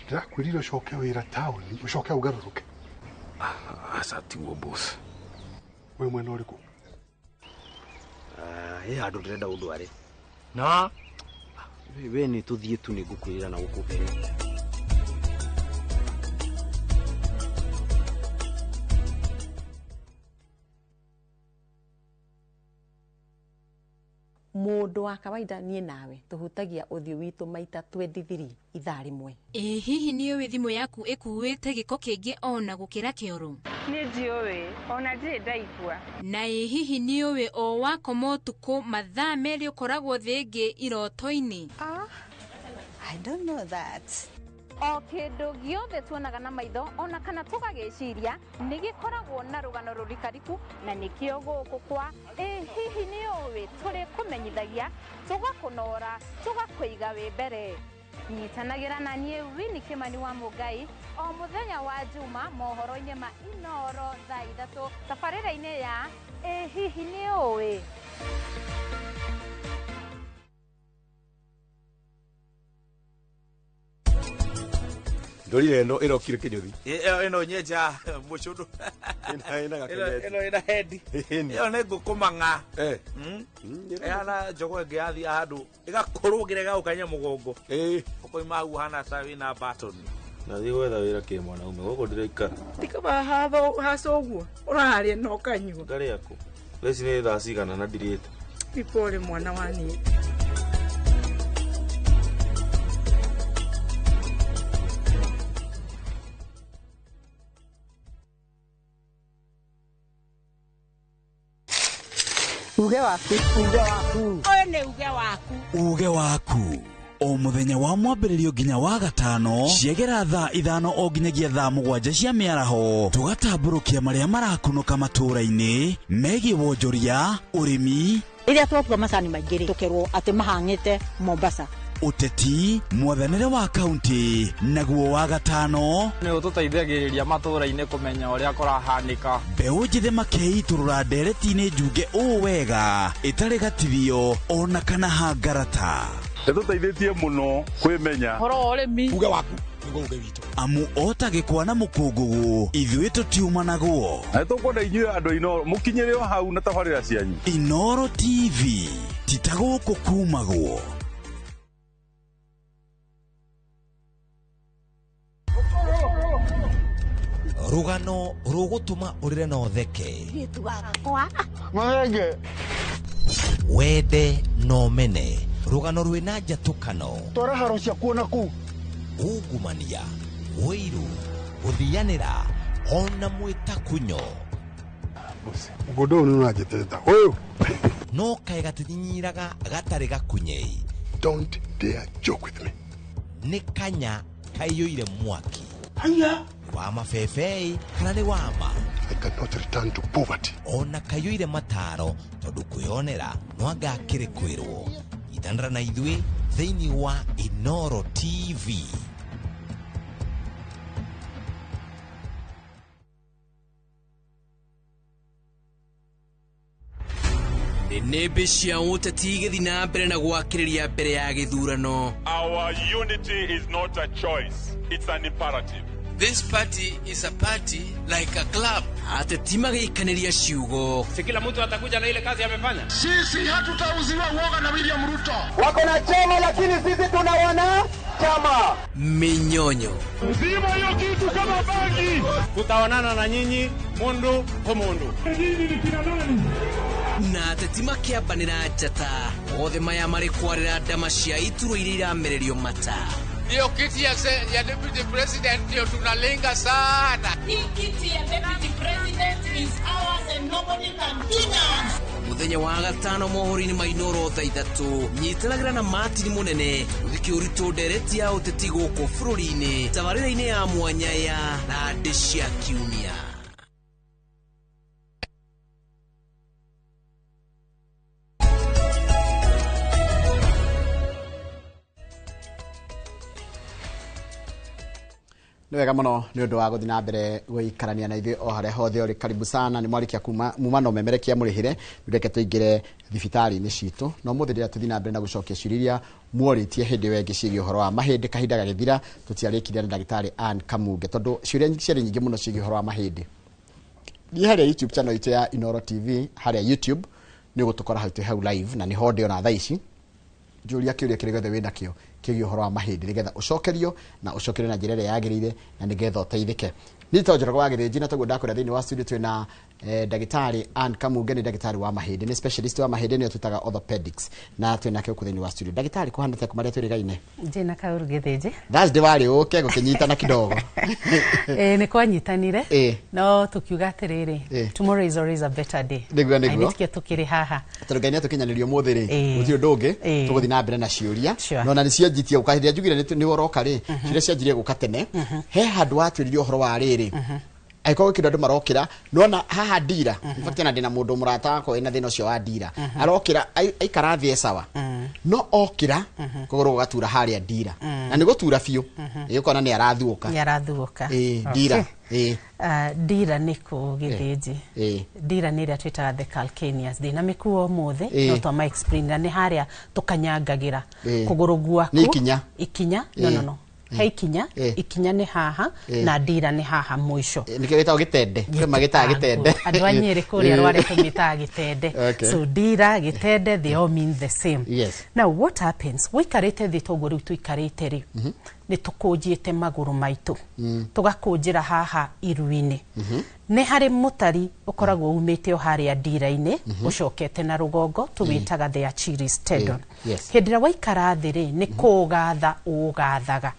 ndĩrakwĩrire ũcoke wĩra taũni, ũcoke ũgarũrũke. Aca tiguo boss. Wĩ mwena ũrĩkũ? He handũ ndĩrenda ũndware. Na we nĩ tũthiĩ tu nĩngũkwĩrĩra na gũkũ mbere. Mũndũ wa kawaida niĩ nawe tũhutagia ũthiũ witũ maita 23 ithaa rĩmwe. Ĩ hihi nĩ ũĩ thimũ yaku ĩkuĩte gĩko kĩingĩ ona gũkĩra kĩoro? Niĩ ndiũĩ, ona ndirĩ ndaigua. Na ĩ hihi nĩ ũĩ o wakoma ũtukũ mathaa 2 ũkoragwo thĩ ĩngĩ iroto-inĩ? I don't know that. O kĩndũ gĩothe tuonaga na maitho ona kana tũgagĩciria nĩ gĩkoragwo na rũgano rũrikariku na nĩkĩo gũkũ kwa ĩ hihi nĩ ũĩ tũrĩ kũmenyithagia tũgakũnora tũgakũiga wĩ mbere. Nyitanagĩra na niĩ Winnie Kimani wa Mũngai o mũthenya wa Juma mohoro-inĩ ma Inoro thaa 3 tabarĩra-inĩ ya ĩ hihi nĩ ũĩ. Ndorire ĩno ĩrokire kĩnyũthi. Ĩno nyenja mũcũndũ. Ĩna gakĩneti. Ĩno ĩna hendi. Ĩyo nĩ ngũkũ mang'a. Ĩhana njogo ĩngĩ yathiĩ handũ ĩgakũrwo nginya ĩgagũkania mũgongo. Ũkoima hau ũhana ta wĩna button. Nathiĩ gwetha wĩra kĩ mwanaume gũkũ ndĩraikara. Ti kaba haca ũguo ũrarĩa na ũkanyua. Ngarĩa kũ? Thaa ici nĩ thaa cigana na ndirĩte? Ti pole mwana wa niĩ. Uge waku, uge waku. Ũyũ nĩ uge waku. Uge waku. O mũthenya wa mwambĩrĩrio nginya wa gatano ciegera thaa 5 o nginyagia thaa 7 cia mĩaraho tũgatambũrũkia marĩa marakunũka matũũra-inĩ megiĩ wonjoria, ũrĩmi, rĩrĩa twatua macani maingĩ rĩ tũkerwo atĩ mahang'ĩte Mombasa, ũteti, mwathanĩre wa kaunti, naguo wa gatano nĩ ũtũteithagĩrĩria matũũra-inĩ kũmenya ũrĩa kũrahanĩka. Mbeũ njĩthĩ makeitũrũra ndereti-inĩ njunge ũũ wega ĩtarĩ gatithio ona kana hangarata. Nĩtũteithĩtie mũno kwĩmenya ũhoro wa ũrĩmi. Uge waku nĩguo uge witũ. Amu ota gĩkwa na mũkũngũgũ ithuĩ tũtiumanagwo. Na nĩtũkwenda inyuĩ andũ a Inooro mũkinyĩre o hau na tabarĩra cianyu. Inooro TV ti ta gũkũ kumagwo. Rũgano rũgũtũma ũrĩre na ũtheke. Wende na ũmene. Rũgano rwĩna njatũkano. Twara haro ciakuo na kũu. Ungumania, ũiru, gũthianĩra ona mwĩtakunyo. Mũgũnda ũyũ nĩ ũranjĩtĩta. Ũyũ. No kaĩ gatinyinyiraga gatarĩ gakunyei. Don't dare joke with me. Nĩ kanya kaiyũire mwaki. Haya. Wa mabebei kana nĩ wa ma. I cannot return to poverty. Ona kaiyũire mataro tondũ kwĩonera no anga akĩrĩ kwĩrwo. Itanĩra na ithuĩ thĩinĩ wa Inooro TV. Nĩmbĩ cia ũteti igĩthiĩ na mbere na gwakĩrĩria mbere ya gĩthurano. Our unity is not a choice, it's an imperative. This party is a party like a club. Ateti magĩikanĩria ciugo. Si kila mtu atakuja na ile kazi amefanya. Sisi hatutauziwa uoga na William Ruto. Wako na chama lakini sisi tuna wana chama. Minyonyo. Zima hiyo kitu kama bangi. Tutaonana na nyinyi mundu kwa mundu. Nyinyi ni kina nani? Na ateti makĩambanĩra njata. Othe maya marĩ kwarĩra ndama cia iturwa iria iramererio mata. Hiyo kiti ya deputy president ndio tunalenga sana. Hii kiti ya deputy president is ours and nobody can deny us. Mũthenya wa gatano mohoro-inĩ ma Inooro thaa 3 nyitanagĩra na Martin Mũnene ũthike ũritũ ndereti ya ũteti gũkũ bũrũri-inĩ tabarĩra-inĩ ya mwanya ya Randĩ cia Kiumia. Nĩ wega mũno nĩ ũndũ wa gũthiĩ na mbere gũikarania na ithuĩ o harĩa hothe ũrĩ. Karibu sana. Nĩ mwarikia kuma muma no memerekia mũrĩhĩre reke tũingĩre thibitarĩ-inĩ citũ. No mũthĩ rĩrĩa tũthiĩ na mbere na gũcokia ciũria iria mworĩtie hĩndĩ ĩyo ĩngĩ ciĩgiĩ ũhoro wa mahĩndĩ kahinda gagĩthira tũtiarĩkirie na ndagĩtarĩ Ann Kamunge tondũ ciũria ciarĩ nyingĩ mũno ciĩgiĩ ũhoro wa mahĩndĩ. Thiĩ harĩa YouTube channel itũ ya Inooro TV harĩa YouTube nĩ ũgũtũkora hau twĩ hau live na nĩho ndĩ ona thaa ici. Njũria kĩũria kĩrĩa gĩothe wĩna kĩo kĩgiĩ ũhoro wa mahĩndĩ nĩgetha ũcokerio na ũcokerio na njĩra ĩrĩa yagĩrĩire na nĩgetha ũteithĩke. Niĩ to Njoroge wa Gĩthĩnji na toguo ndakwĩra thĩinĩ wa studio twĩna ndagĩtarĩ Ann Kamunge nĩ ndagĩtarĩ wa mahĩndĩ, nĩ specialist wa mahĩndĩ nĩyo twĩtaga orthopedics na twĩnake gũkũ thĩinĩ wa studio. Ndagĩtarĩ kũhana atĩa kuma rĩrĩa twĩrĩgaine? Ndĩna kaũru Gĩthĩnji. Thursday warĩ ũke gũkĩnyitana kidogo. Nĩ kwanyitanire no tũkiuga atĩrĩrĩ, tomorrow is always a better day. Nĩguo nĩguo. Nĩkĩo tũkĩrĩ haha. Tondũ Ngai nĩatũkinyanĩria ũmũthĩ rĩ, gũtirĩ ũndũ ũngĩ tũgũthiĩ na mbere na ciũria. No na nĩcianjitie gũka hĩndĩ ĩrĩa njugire nĩ ũroka rĩ, ciũria cianjirie gũka tene. He handũ watwĩrire ũhoro wa rĩrĩ angĩkorwo kĩndũ andũ marokĩra nona haha ndira in fact ona ndĩna mũndũ mũrata wakwa wĩna thĩna ũcio wa ndira arokĩra aikara thĩ e sawa no okĩra kũgũrũ gũgatura harĩa ndira na nĩ gũtura biũ ĩgũkona nĩ arathuũka. Nĩ arathuũka. Ndira. Ndira nĩ kũ Gĩthĩnji? Ndira nĩ ĩrĩa twĩtaga the calcaneus. Ndĩna mĩkuo ũmũthĩ no twama explain na nĩ harĩa tũkanyangagĩra kũgũrũ gwaku. Nĩ ikinya. Ikinya no no no. He ikinya, ikinya nĩ haha na ndira nĩ haha mũico. Nĩkĩo gĩtagwo gĩtende, kwĩ magĩtaga gĩtende. Andũ a Nyĩrĩ kũrĩa Rware tũmĩtaga gĩtende. So ndira, gĩtende, they all mean the same. Now what happens, wĩikarĩte thĩ toguo rĩu tũikarĩte rĩ, nĩ tũkũnjĩte magũrũ maitũ, tũgakũnjĩra haha iru-inĩ. Nĩ harĩ mũtari ũkoragwo umĩte o harĩa ndira-inĩ, ũcokete na rũgongo, tũwĩtaga the Achilles tendon. Hĩndĩ ĩrĩa waikara thĩ rĩ, nĩ kũũgatha ũũgathaga.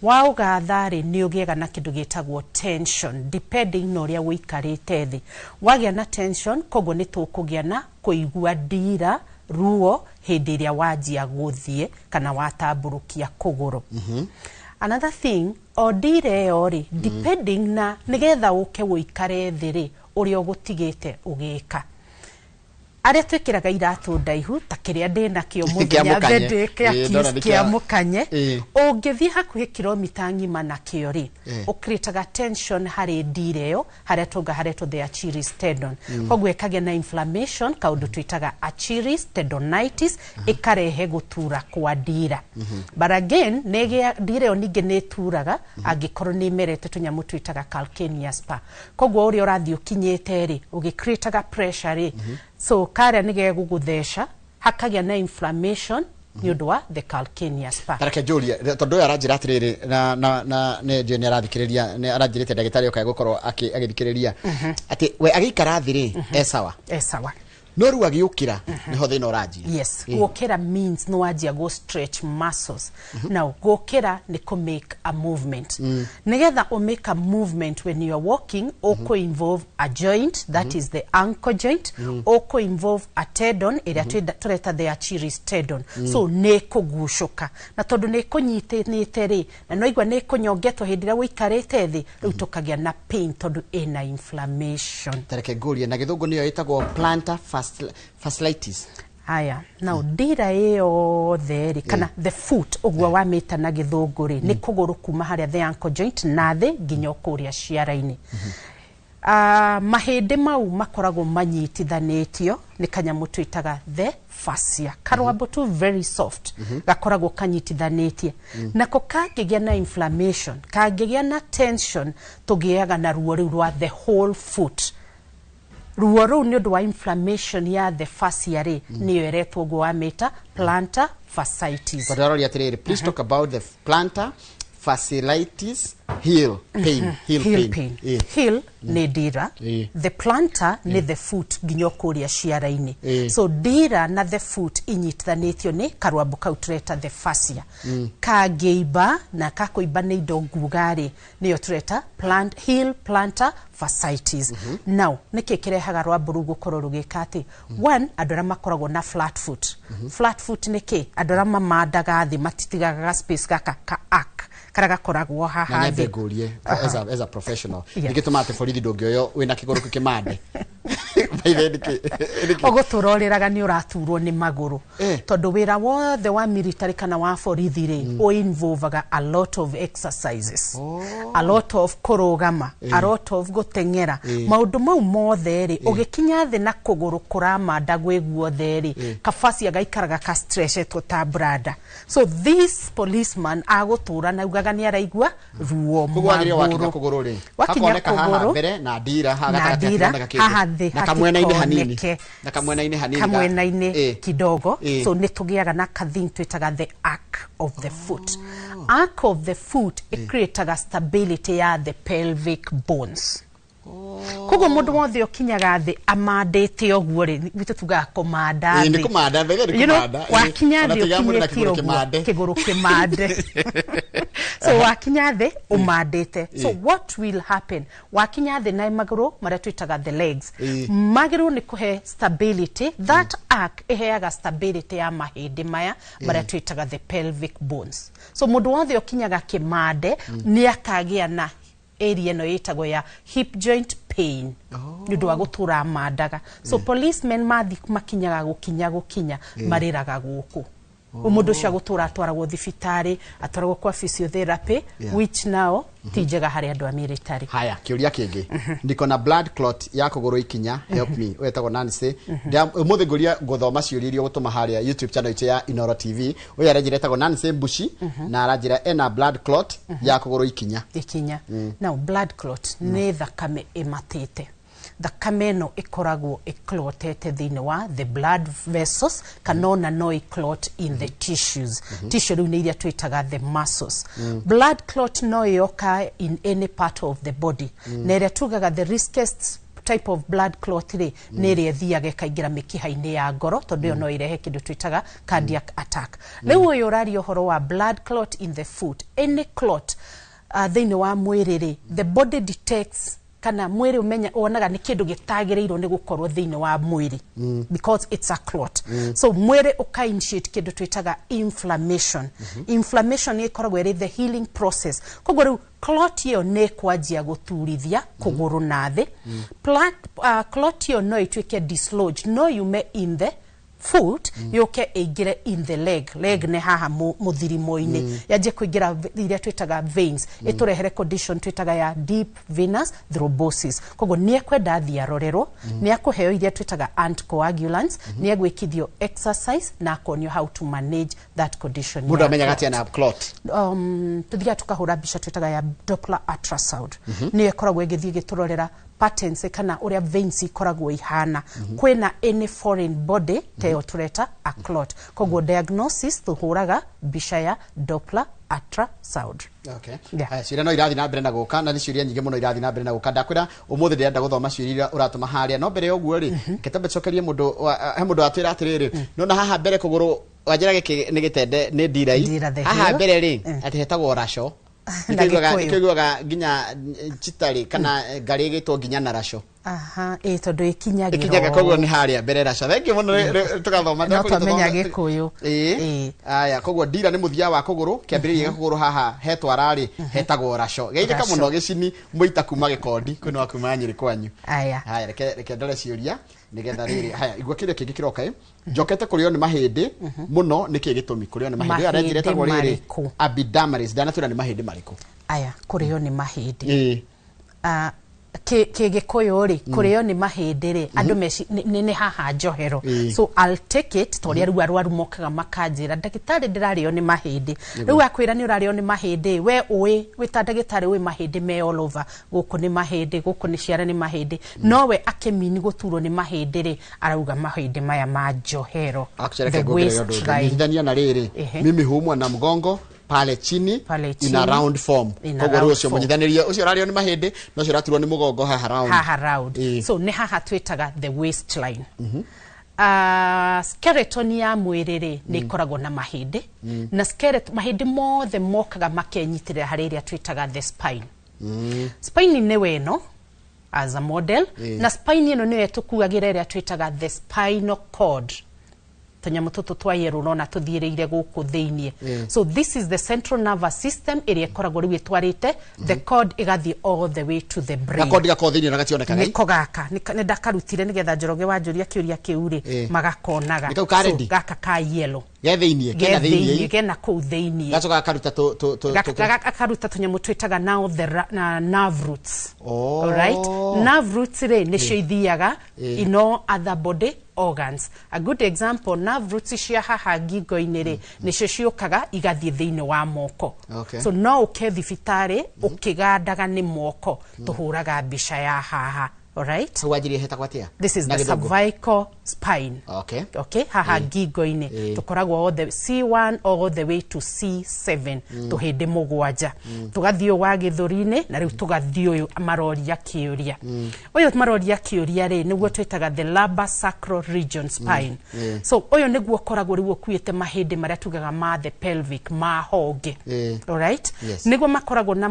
Waũgatha rĩ, nĩ ũgĩaga na kĩndũ gĩtagwo tension, depending na ũrĩa ũikarĩte thĩ. Wagĩa na tension, koguo nĩ tũkũgĩa na kũigua ndira ruo hĩndĩ ĩrĩa wanjia gũthiĩ kana watambũrũkia kũgũrũ. Another thing, o ndira ĩyo rĩ, depending na nĩgetha ũke ũikare thĩ rĩ, ũrĩa ũgũtigĩte ũgĩka. Arĩa twĩkĩraga iratũ ndaihu ta kĩrĩa ndĩ nakĩo mũthenya the kĩa kĩa mũkanye, ũngĩthiĩ hakuhĩ kilomita ng'ima nakĩo rĩ, ũcreataga tension harĩ ndira ĩyo, harĩa tũnga haretwo the Achilles tendon. Koguo ĩkagĩa na inflammation, kaũndũ twĩtaga Achilles tendonitis, ĩkarehe gũtura kwa ndira. But again, ndira ĩyo ningĩ nĩ ĩturaga angĩkorwo nĩ ĩmerete tũnyamũ twĩtaga calcaneus spur. Koguo ũrĩa ũrathiĩ ũkinyĩte rĩ, ũgĩcreataga pressure rĩ, so karĩa nĩ gegũgũtheca, hakagĩa na inflammation nĩ ũndũ wa the calcaneus spur. Tareke njũrie, tondũ ũyũ aranjĩra atĩrĩrĩ, na nĩ njũĩ nĩ arathikĩrĩria, nĩ aranjĩrĩte ndagĩtarĩ oka gũkorwo agĩthikĩrĩria atĩ we agĩikara thĩ rĩ, e sawa. E sawa. No rĩu agĩũkĩra nĩho thĩna ũranjia. Yes, gũkĩra means no wanjia go stretch muscles. Now gũkĩra nĩ kũ make a movement. Nĩgetha ũ make a movement when you are walking, ũkũ involve a joint, that is the ankle joint, ũkũ involve a tendon ĩrĩa tũreta the Achilles tendon. So nĩ kũgucũka. Na tondũ nĩ kũnyitĩte rĩ, na no igua nĩ kũnyongetwo hĩndĩ ĩrĩa ũikarĩte thĩ, rĩu tũkagĩa na pain tondũ ĩna inflammation. Tareke ngũrie, na gĩthũngũ nĩyo ĩtagwo plantar fasciitis. Haya, now ndira ĩyothe rĩ, kana the foot ũguo wamĩta na gĩthũngũ rĩ, nĩ kũgũrũ kuma harĩa the ankle joint na thĩ nginya kũrĩa ciara-inĩ. Mahĩndĩ mau makoragwo manyitithanĩtio nĩ kanyamũ twĩtaga the fascia, karwambo tu very soft, gakoragwo kanyitithanĩtie. Nako kangĩgĩa na inflammation, kangĩgĩa na tension, tũgĩaga na ruo rĩu rwa the whole foot. Ruo rũu nĩ ũndũ wa inflammation ya the fascia rĩ, nĩyo ĩretwo ũguo wamĩta plantar fasciitis. Tondũ aroria atĩrĩrĩ, please talk about the plantar fasciitis heel pain. Heel pain. Heel nĩ ndira, the plantar nĩ the foot nginya kũrĩa ciara-inĩ. So ndira na the foot inyitithanĩtio nĩ karwambo kau tũreta the fascia. Kangĩimba na kakũimba nĩ indo nguga rĩ, nĩyo tũreta heel plantar fasciitis. Now nĩkĩ kĩrehaga rwambo rũu gũkorwo rũgĩka atĩ, one, andũ arĩa makoragwo na flat foot. Flat foot nĩ kĩ? Andũ arĩa mamandaga thĩ matitigaga space gaka ka arc karĩa gakoragwo haha thĩ. Ngũrie as a professional, nĩgĩtũmaga atĩ borithi ndũngĩoywo wĩna kĩgũrũ kĩmande? Ũgũtũra ũrĩraga nĩ ũraturwo nĩ magũrũ, tondũ wĩra wothe wa military kana wa borithi rĩ, ũinvolvaga a lot of exercises, a lot of kũrũgama, a lot of gũteng'era, maũndũ mau mothe rĩ, ũgĩkinya thĩ na kũgũrũ kũramanda gwĩ guothe rĩ, kabacia gaikaraga ka stretchetwo ta brada. So this policeman agũtũra na augaga nĩ araigua ruo magũrũ. Wakinya kũgũrũ mbere na ndira haha gatagatĩ, na kamwena-inĩ hanini, na kamwena-inĩ hanini, kamwena-inĩ kidogo. So nĩ tũgĩaga na kathing twĩtaga the arc of the foot. Arc of the foot ĩcreataga stability ya the pelvic bones. Koguo mũndũ wothe ũkinyaga thĩ amandĩte ũguo rĩ, gwitũ tugaga kũmanda thĩ. Nĩ kũmanda, nĩ kũmanda. Wakinya thĩ ũkinyĩte ũguo, kĩgũrũ kĩmande. So wakinya thĩ ũmandĩte. So what will happen? Wakinya thĩ na magũrũ marĩa twĩtaga the legs, magĩrĩirwo nĩ kũhe stability. That arc ĩheaga stability ya mahĩndĩ maya marĩa twĩtaga the pelvic bones. So mũndũ wothe ũkinyaga kĩmande nĩ akagĩa na area ĩno ĩtagwo ya hip joint pain nĩ ũndũ wa gũtũra mandaga. So policemen mathi makinyaga gũkinya marĩraga gũkũ. Mũndũ ũcio agũtũra atwaragwo thibitarĩ, atwaragwo kwa physiotherapy, which now ti njega harĩ andũ a military. Haya, kiuria kingi, ndiko na blood clot ya kũgũrũ ikinya, help me. Wetagwo Nancy. Ũmũthĩ ngũria ngũthoma ciũria iria ũgũtũma harĩa YouTube channel itũ ya Inoro TV. Ũyũ aranjĩra etagwo Nancy Mbushi na aranjĩra ena blood clot ya kũgũrũ ikinya. Ikinya. Now blood clot nĩ thakame ĩmatĩte. Thakame ĩno ĩkoragwo ĩclotete thĩinĩ wa the blood vessels, kana ona no ĩclot in the tissues. Tissue rĩu nĩ iria twĩtaga the muscles. Blood clot no ĩoka in any part of the body. Na ĩrĩa tugaga the riskiest type of blood clot rĩ, nĩ ĩrĩa ĩthiaga ĩkaingĩra mĩkiha-inĩ ya ngoro, tondũ ĩyo no ĩrehe kĩndũ twĩtaga cardiac attack. Rĩu ũyũ ũraria ũhoro wa blood clot in the foot, any clot thĩinĩ wa mwĩrĩ rĩ, the body detects, kana mwĩrĩ ũmenya wonaga nĩ kĩndũ gĩtagĩrĩirwo nĩ gũkorwo thĩinĩ wa mwĩrĩ, because it's a clot. So mwĩrĩ ũka initiate kĩndũ twĩtaga inflammation. Inflammation nĩ ĩkoragwo ĩrĩ the healing process. Koguo rĩu clot ĩyo nĩ ĩkwanjia gũturithia kũgũrũ na thĩ. Clot ĩyo no ĩtuĩke dislodge, no yume in the foot, yũke ĩingĩre in the leg. Leg nĩ haha mũthirimo-inĩ, yanjie kũingĩra iria twĩtaga veins, ĩtũrehere condition twĩtaga ya deep venous thrombosis. Koguo nĩ ekwenda athiĩ arorerwo, nĩ akũheo iria twĩtaga anticoagulants, nĩ egwĩkithio exercise na akonio how to manage that condition Mũndũ ya amenyaga clot. atĩa na clot? Tuthiaga tukahũra mbica twĩtaga ya Doppler ultrasound. Nĩyo ĩkoragwo ĩgĩthiĩ ĩgĩtũrorera patterns kana ũrĩa veins ikoragwo ihana, kwĩna any foreign body ta ĩyo tũreta a clot. Koguo diagnosis tũhũraga mbica ya Doppler ultrasound. Okay. Yeah. Haya, ciũria no irathiĩ na mbere na gũka, na nĩ ciũria nyingĩ mũno irathiĩ na mbere na gũka. Ndakwĩra ũmũthĩ ndĩrenda gũthoma ciũria iria ũratũma harĩa, no mbere ya ũguo rĩ, reke twambe tũcokerie mũndũ he mũndũ watwĩra atĩrĩrĩ, nona haha mbere kũgũrũ wanjĩra gĩkĩ nĩ gĩtende nĩ ndirai. Ndira the Haha hill. mbere rĩ, atĩ hetagwo raco. Na Gĩkũyũ. Nĩkĩiguaga nginya chitarĩ kana ngarĩ ĩgĩtwo nginya na raco. Aha, ĩ tondũ ĩkinyagĩra Ĩkinyaga, ũũ. koguo nĩ harĩa mbere raco. Thengiũ mũno, tũgathoma. No twamenya Gĩkũyũ. Ĩĩ. Aya, koguo ndira nĩ mũthia wa kũgũrũ, kĩambĩrĩria gĩa kũgũrũ haha hetwara rĩ, hetagwo raco. Geithĩka Raco. mũno gĩcini mũita kuma Gĩkondi, kwĩ wa kuma Nyĩrĩ kwanyu. Aya. Haya, reke ndore ciũria nĩgetha rĩrĩ. Haya, igua kĩrĩa kĩngĩ kĩroka ĩ. Njokete kũrĩo nĩ mahĩndĩ mũno, nĩkĩ gĩtũmi kũrĩo nĩ mahĩndĩ? Ũyũ arenjĩra Mahĩndĩ etagwo rĩrĩ marĩkũ? Abidamaris, ndanatwĩra nĩ mahĩndĩ marĩkũ? Aya, kũrĩo nĩ mahĩndĩ. Ĩĩ. Kĩgĩkũyũ rĩ, kũrĩo nĩ mahĩndĩ rĩ, andũ meci nĩ haha njohero. So I'll take it ta ũrĩa rĩu arwaru mokaga makanjĩra, ndagĩtarĩ, ndĩrarĩo nĩ mahĩndĩ. Rĩu akwĩra nĩ ũrarĩo nĩ mahĩndĩ, we ũĩ wĩ ta ndagĩtarĩ ũĩ mahĩndĩ me all over, gũkũ nĩ mahĩndĩ, gũkũ nĩ ciara nĩ mahĩndĩ, nowe akĩmini gũturwo nĩ mahĩndĩ rĩ, arauga mahĩndĩ maya ma njohero, Actually, the reke nguongerere ũndũ ũngĩ. waistline. Nyitithania na rĩrĩ, mimi huumwa na mgongo pale chini, Pale in a chini. round form. In a Koguo rĩu round ũcio form. mũnyithanĩrie ũcio ũrarĩo nĩ mahĩndĩ na ũcio ũraturwo nĩ mũgongo haha round. Haha round. So nĩ haha twĩtaga the waistline. Skeleton ya mwĩrĩ rĩ, nĩ ĩkoragwo na mahĩndĩ, na skeleton, mahĩndĩ mothe mokaga makenyitĩrĩra harĩ ĩrĩa twĩtaga the spine. Spine nĩ weno as a model. Na spine ĩno nĩyo ĩtũkuagĩra ĩrĩa twĩtaga the spinal cord, tũnyamũ tũtũ twa yellow ũrona tũthiĩrĩire gũkũ thĩiniĩ. So this is the central nervous system ĩrĩa ĩkoragwo rĩu ĩtwarĩte the cord ĩgathiĩ all the way to the brain. Gakondi gakorwo thĩinĩ na gationekaga. Nĩko gaka. Nĩ ndakarutire nĩgetha Njoroge wanjũria kĩũria kĩu rĩ, magakonaga. Nĩ kau ka So, ready? gaka ka yellow Ge thĩiniĩ, ge kena thĩiniĩ, thĩiniĩ. gena kũu thĩiniĩ. Gacoka gakaruta tũ tũ tũ Akaruta tũnyamũ twĩtaga now the nerve roots. Oh. Alright, nerve roots rĩ, nĩcio ithiaga in all other body organs. A good example, nerve roots cia haha ngingo-inĩ rĩ, nĩcio ciũkaga igathiĩ thĩinĩ wa moko. So no ũke thibitarĩ ũkĩgandaga nĩ moko, tũhũraga mbica ya haha. Alright. Hau wanjirie hetagwo atĩa? This is Na the Gĩthũngũ? cervical spine. Okay, haha ngingo-inĩ tũkoragwo all the C1 all the way to C7, tũhĩndĩ 7. Tũgathiĩ ũyũ wa gĩthũri-inĩ, na rĩu tũgathiĩ ũyũ maroria kĩũria. Ũyũ maroria kĩũria rĩ, nĩguo twĩtaga the lumbar sacral region spine. So ũyũ nĩguo ũkoragwo rĩu ũkuĩte mahĩndĩ marĩa tugaga ma the pelvic, ma honge. Alright. Nĩguo makoragwo na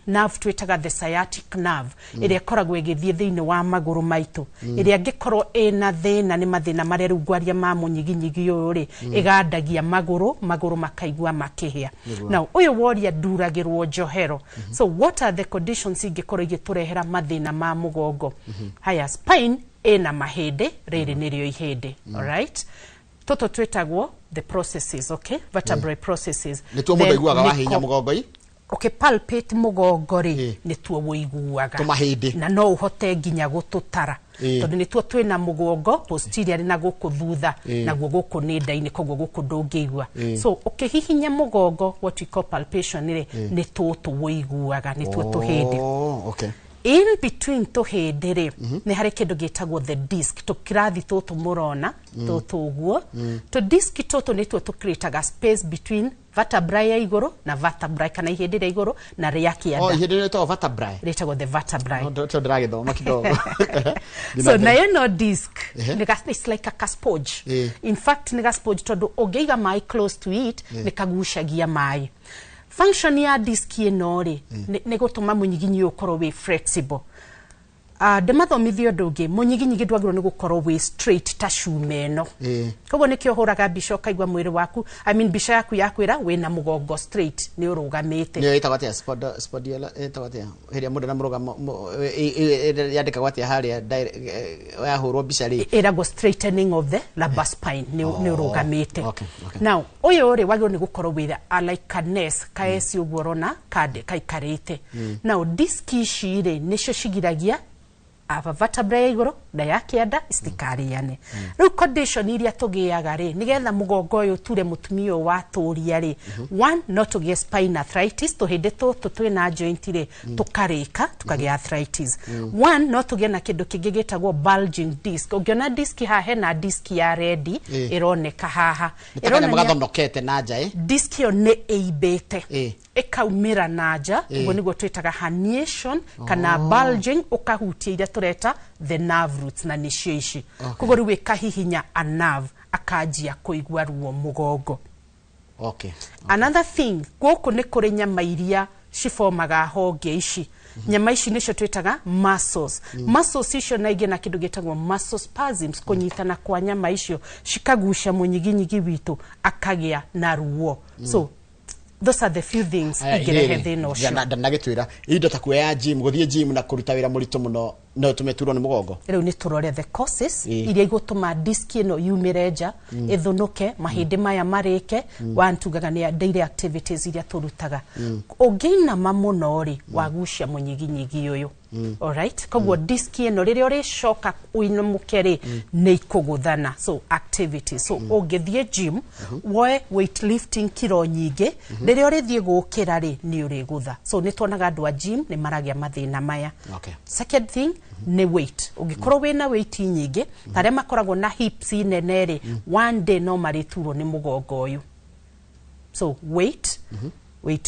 nerve twĩtaga the sciatic nerve, ĩrĩa ĩkoragwo ĩgĩthiĩ thĩinĩ wa magũrũ maitũ, ĩrĩa angĩkorwo ĩna thĩna, nĩ mathĩna marĩa rĩu ngwaria ma mũnyiginyigi ũyũ rĩ, ĩgandagia magũrũ, magũrũ makaigua makĩhĩa. Now ũyũ woria nduragĩrwo njohero. So what are the conditions ingĩkorwo igĩtũrehera mathĩna ma mũgongo? Haya, spine ĩna mahĩndĩ, rĩrĩ nĩrĩo ihĩndĩ. Alright, Tũtũ twĩtagwo the processes, okay, vertebrae processes. Nĩtuo mũndũ Then aiguaga wahinya mũgongo i. Ũkĩpalpate mũgongo rĩ, nĩtuo wũiguaga. Tũmahĩndĩ. Na no ũhote nginya gũtũtara, tondũ nĩtuo twĩna mũgongo posterior na gũkũ thutha, naguo gũkũ nĩ nda-inĩ, koguo gũkũ ndũngĩigua. So ũkĩhihinya mũgongo, what we call palpation rĩ, nĩ tũtũ wũiguaga, nĩtuo tũhĩndĩ. Oh, okay. In between tũhĩndĩ rĩ, nĩ harĩ kĩndũ gĩtagwo the disc, tũkirathi tũtũ mũrona, tũtũ ũguo. Tũ disc tũtũ nĩtuo tũcreataga space between vertebrae ya igũrũ na vertebrae, kana ihĩndĩ rĩa igũrũ na rĩa Oh, kĩanda. ihĩndĩ rĩtagwo vertebrae. Rĩtagwo the vertebrae. No, ndo ndĩragĩthoma kidogo. So nayo no disc, it's like a sponge. In fact nĩ ga sponge, tondũ ũngĩiga maĩ close to it, nĩ kagucagia maĩ. Function ya disc ĩno rĩ, nĩ gũtũma mũnyiginyi ũyũ ũkorwo wĩ flexible. Ndĩmathomithie ũndũ ũngĩ, mũnyiginyigi ndwagĩrĩirwo nĩ gũkorwo wĩ straight ta cuma ĩno. Koguo nĩkĩo ũhũraga mbica ũkaigua mwĩrĩ waku, I mean mbica yaku yakwĩra wĩna mũgongo straight, nĩ ũrũgamĩte. Nĩyo ĩtagwo atĩa, spondiola ĩtagwo atĩa, hĩrĩa mũndũ na mũrũgamo yandĩkagwo atĩa harĩa yahũrwo mbica rĩ? Ĩragwo straightening of the lumbar spine, nĩ nĩ ũrũgamĩte. Okay. Now ũyũ rĩ, wagĩrĩirwo nĩ gũkorwo wĩ a like a nest ka S ũguo ũrona kande kaikarĩte. Now disc ici rĩ, nĩcio cigiragia aba vertebrae ya igũrũ na ya kĩanda citikarĩane. Rĩu condition iria tũgĩaga rĩ, nĩgetha mũgongo ũyũ ũture mũtumia ũyũ watũria rĩ, one, no tũgĩe spine arthritis, tũhĩndĩ tũtũ twĩna joint rĩ, tũkarĩka tũkagĩa arthritis. One, no tũgĩe na kĩndũ kĩngĩ gĩtagwo bulging disc. Ũngĩona disc haha, hena disc ya red ĩroneka haha. Nĩ ta kanyamũ Ĩronania gathonokete na nja ĩ. Disc ĩyo nĩ ĩimbĩte, ĩkaumĩra na nja. Ũguo nĩguo twĩtaga herniation kana bulging, ũkahutia iria tũreta the nerve roots, na nĩcio ici. Koguo rĩu ĩkahihinya a nerve, akanjia kũigua ruo mũgongo. Another thing, gũkũ nĩ kũrĩ nyama iria cibomaga honge ici. Nyama ici nĩcio twĩtaga muscles. Muscles icio na ingĩ na kĩndũ gĩtagwo muscle spasms, kũnyitana kwa nyama icio, cikagucia mũnyiginyigi witũ, akagĩa na ruo. So those are the few things Aya, ingĩrehe irĩrĩ, thĩna ũcio. Ndanagĩtwĩra indo ta kuoya gym, gũthiĩ gym na kũruta wĩra mũritũ mũno no ĩtũme turwo nĩ mũgongo. Rĩu nĩ tũrore the causes iria igũtũma disc ĩno yumĩre nja, ĩthũnũke, mahĩndĩ maya marĩke. One, tugaga nĩ daily activities iria tũrutaga. Ũngĩinama mũno rĩ, wagucia mũnyiginyigi ũyũ. Alright, koguo disc ĩno rĩrĩa ũrĩcoka ũinamũke rĩ, nĩ ikũgũthana. So activities, so ũngĩthiĩ gym, woe weight lifting kiro nyingĩ, rĩrĩa ũrĩthiĩ gũkĩra rĩ, nĩ ũrĩgũtha. So nĩ tuonaga andũ a gym nĩ maragĩa mathĩna maya. Second thing nĩ weight. Ũngĩkorwo wĩna weight nyingĩ, ta arĩa makoragwo na hips nene rĩ, one day no marĩturwo nĩ mũgongo ũyũ. So weight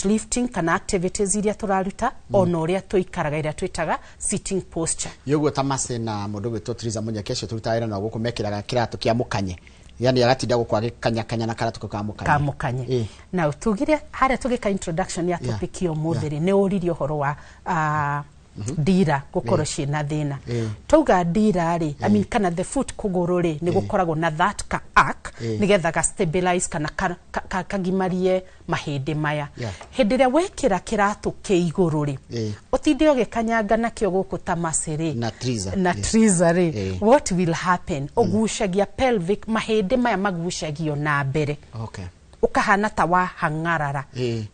lifting kana activities iria tũraruta, ona ũrĩa tũikaraga, ĩrĩa twĩtaga sitting posture. Yoguo ta Mercy na mũndũ gwĩtwo Triza Munyeke, acio tũrutaga wĩra nao gũkũ, mekĩraga kĩratũ kĩa mũkanye, yani agatinda gũkũ agĩkanyakanya na karatũ kau ka mũkanye. Kamũkanye. Now tugire harĩa tũgĩka introduction ya topic ya ũmũthĩ rĩ, nĩ ũririe ũhoro wa ndira gũkorwo ciĩna thĩna. Tauga ndira rĩ, I mean, kana the foot, kũgũrũ rĩ, nĩ gũkoragwo na that ka arc, nĩgetha ga stabilize kana kagimarie mahĩndĩ maya. Hĩndĩ ĩrĩa wekĩra kĩratũ kĩ igũrũ rĩ, ũtinde ũgĩkanyanga nakĩo gũkũ ta Mercy rĩ, na Triza, na Triza rĩ, what will happen, ũgucagia pelvic, mahĩndĩ maya magucagio na mbere, ũkahana ta wahang'arara.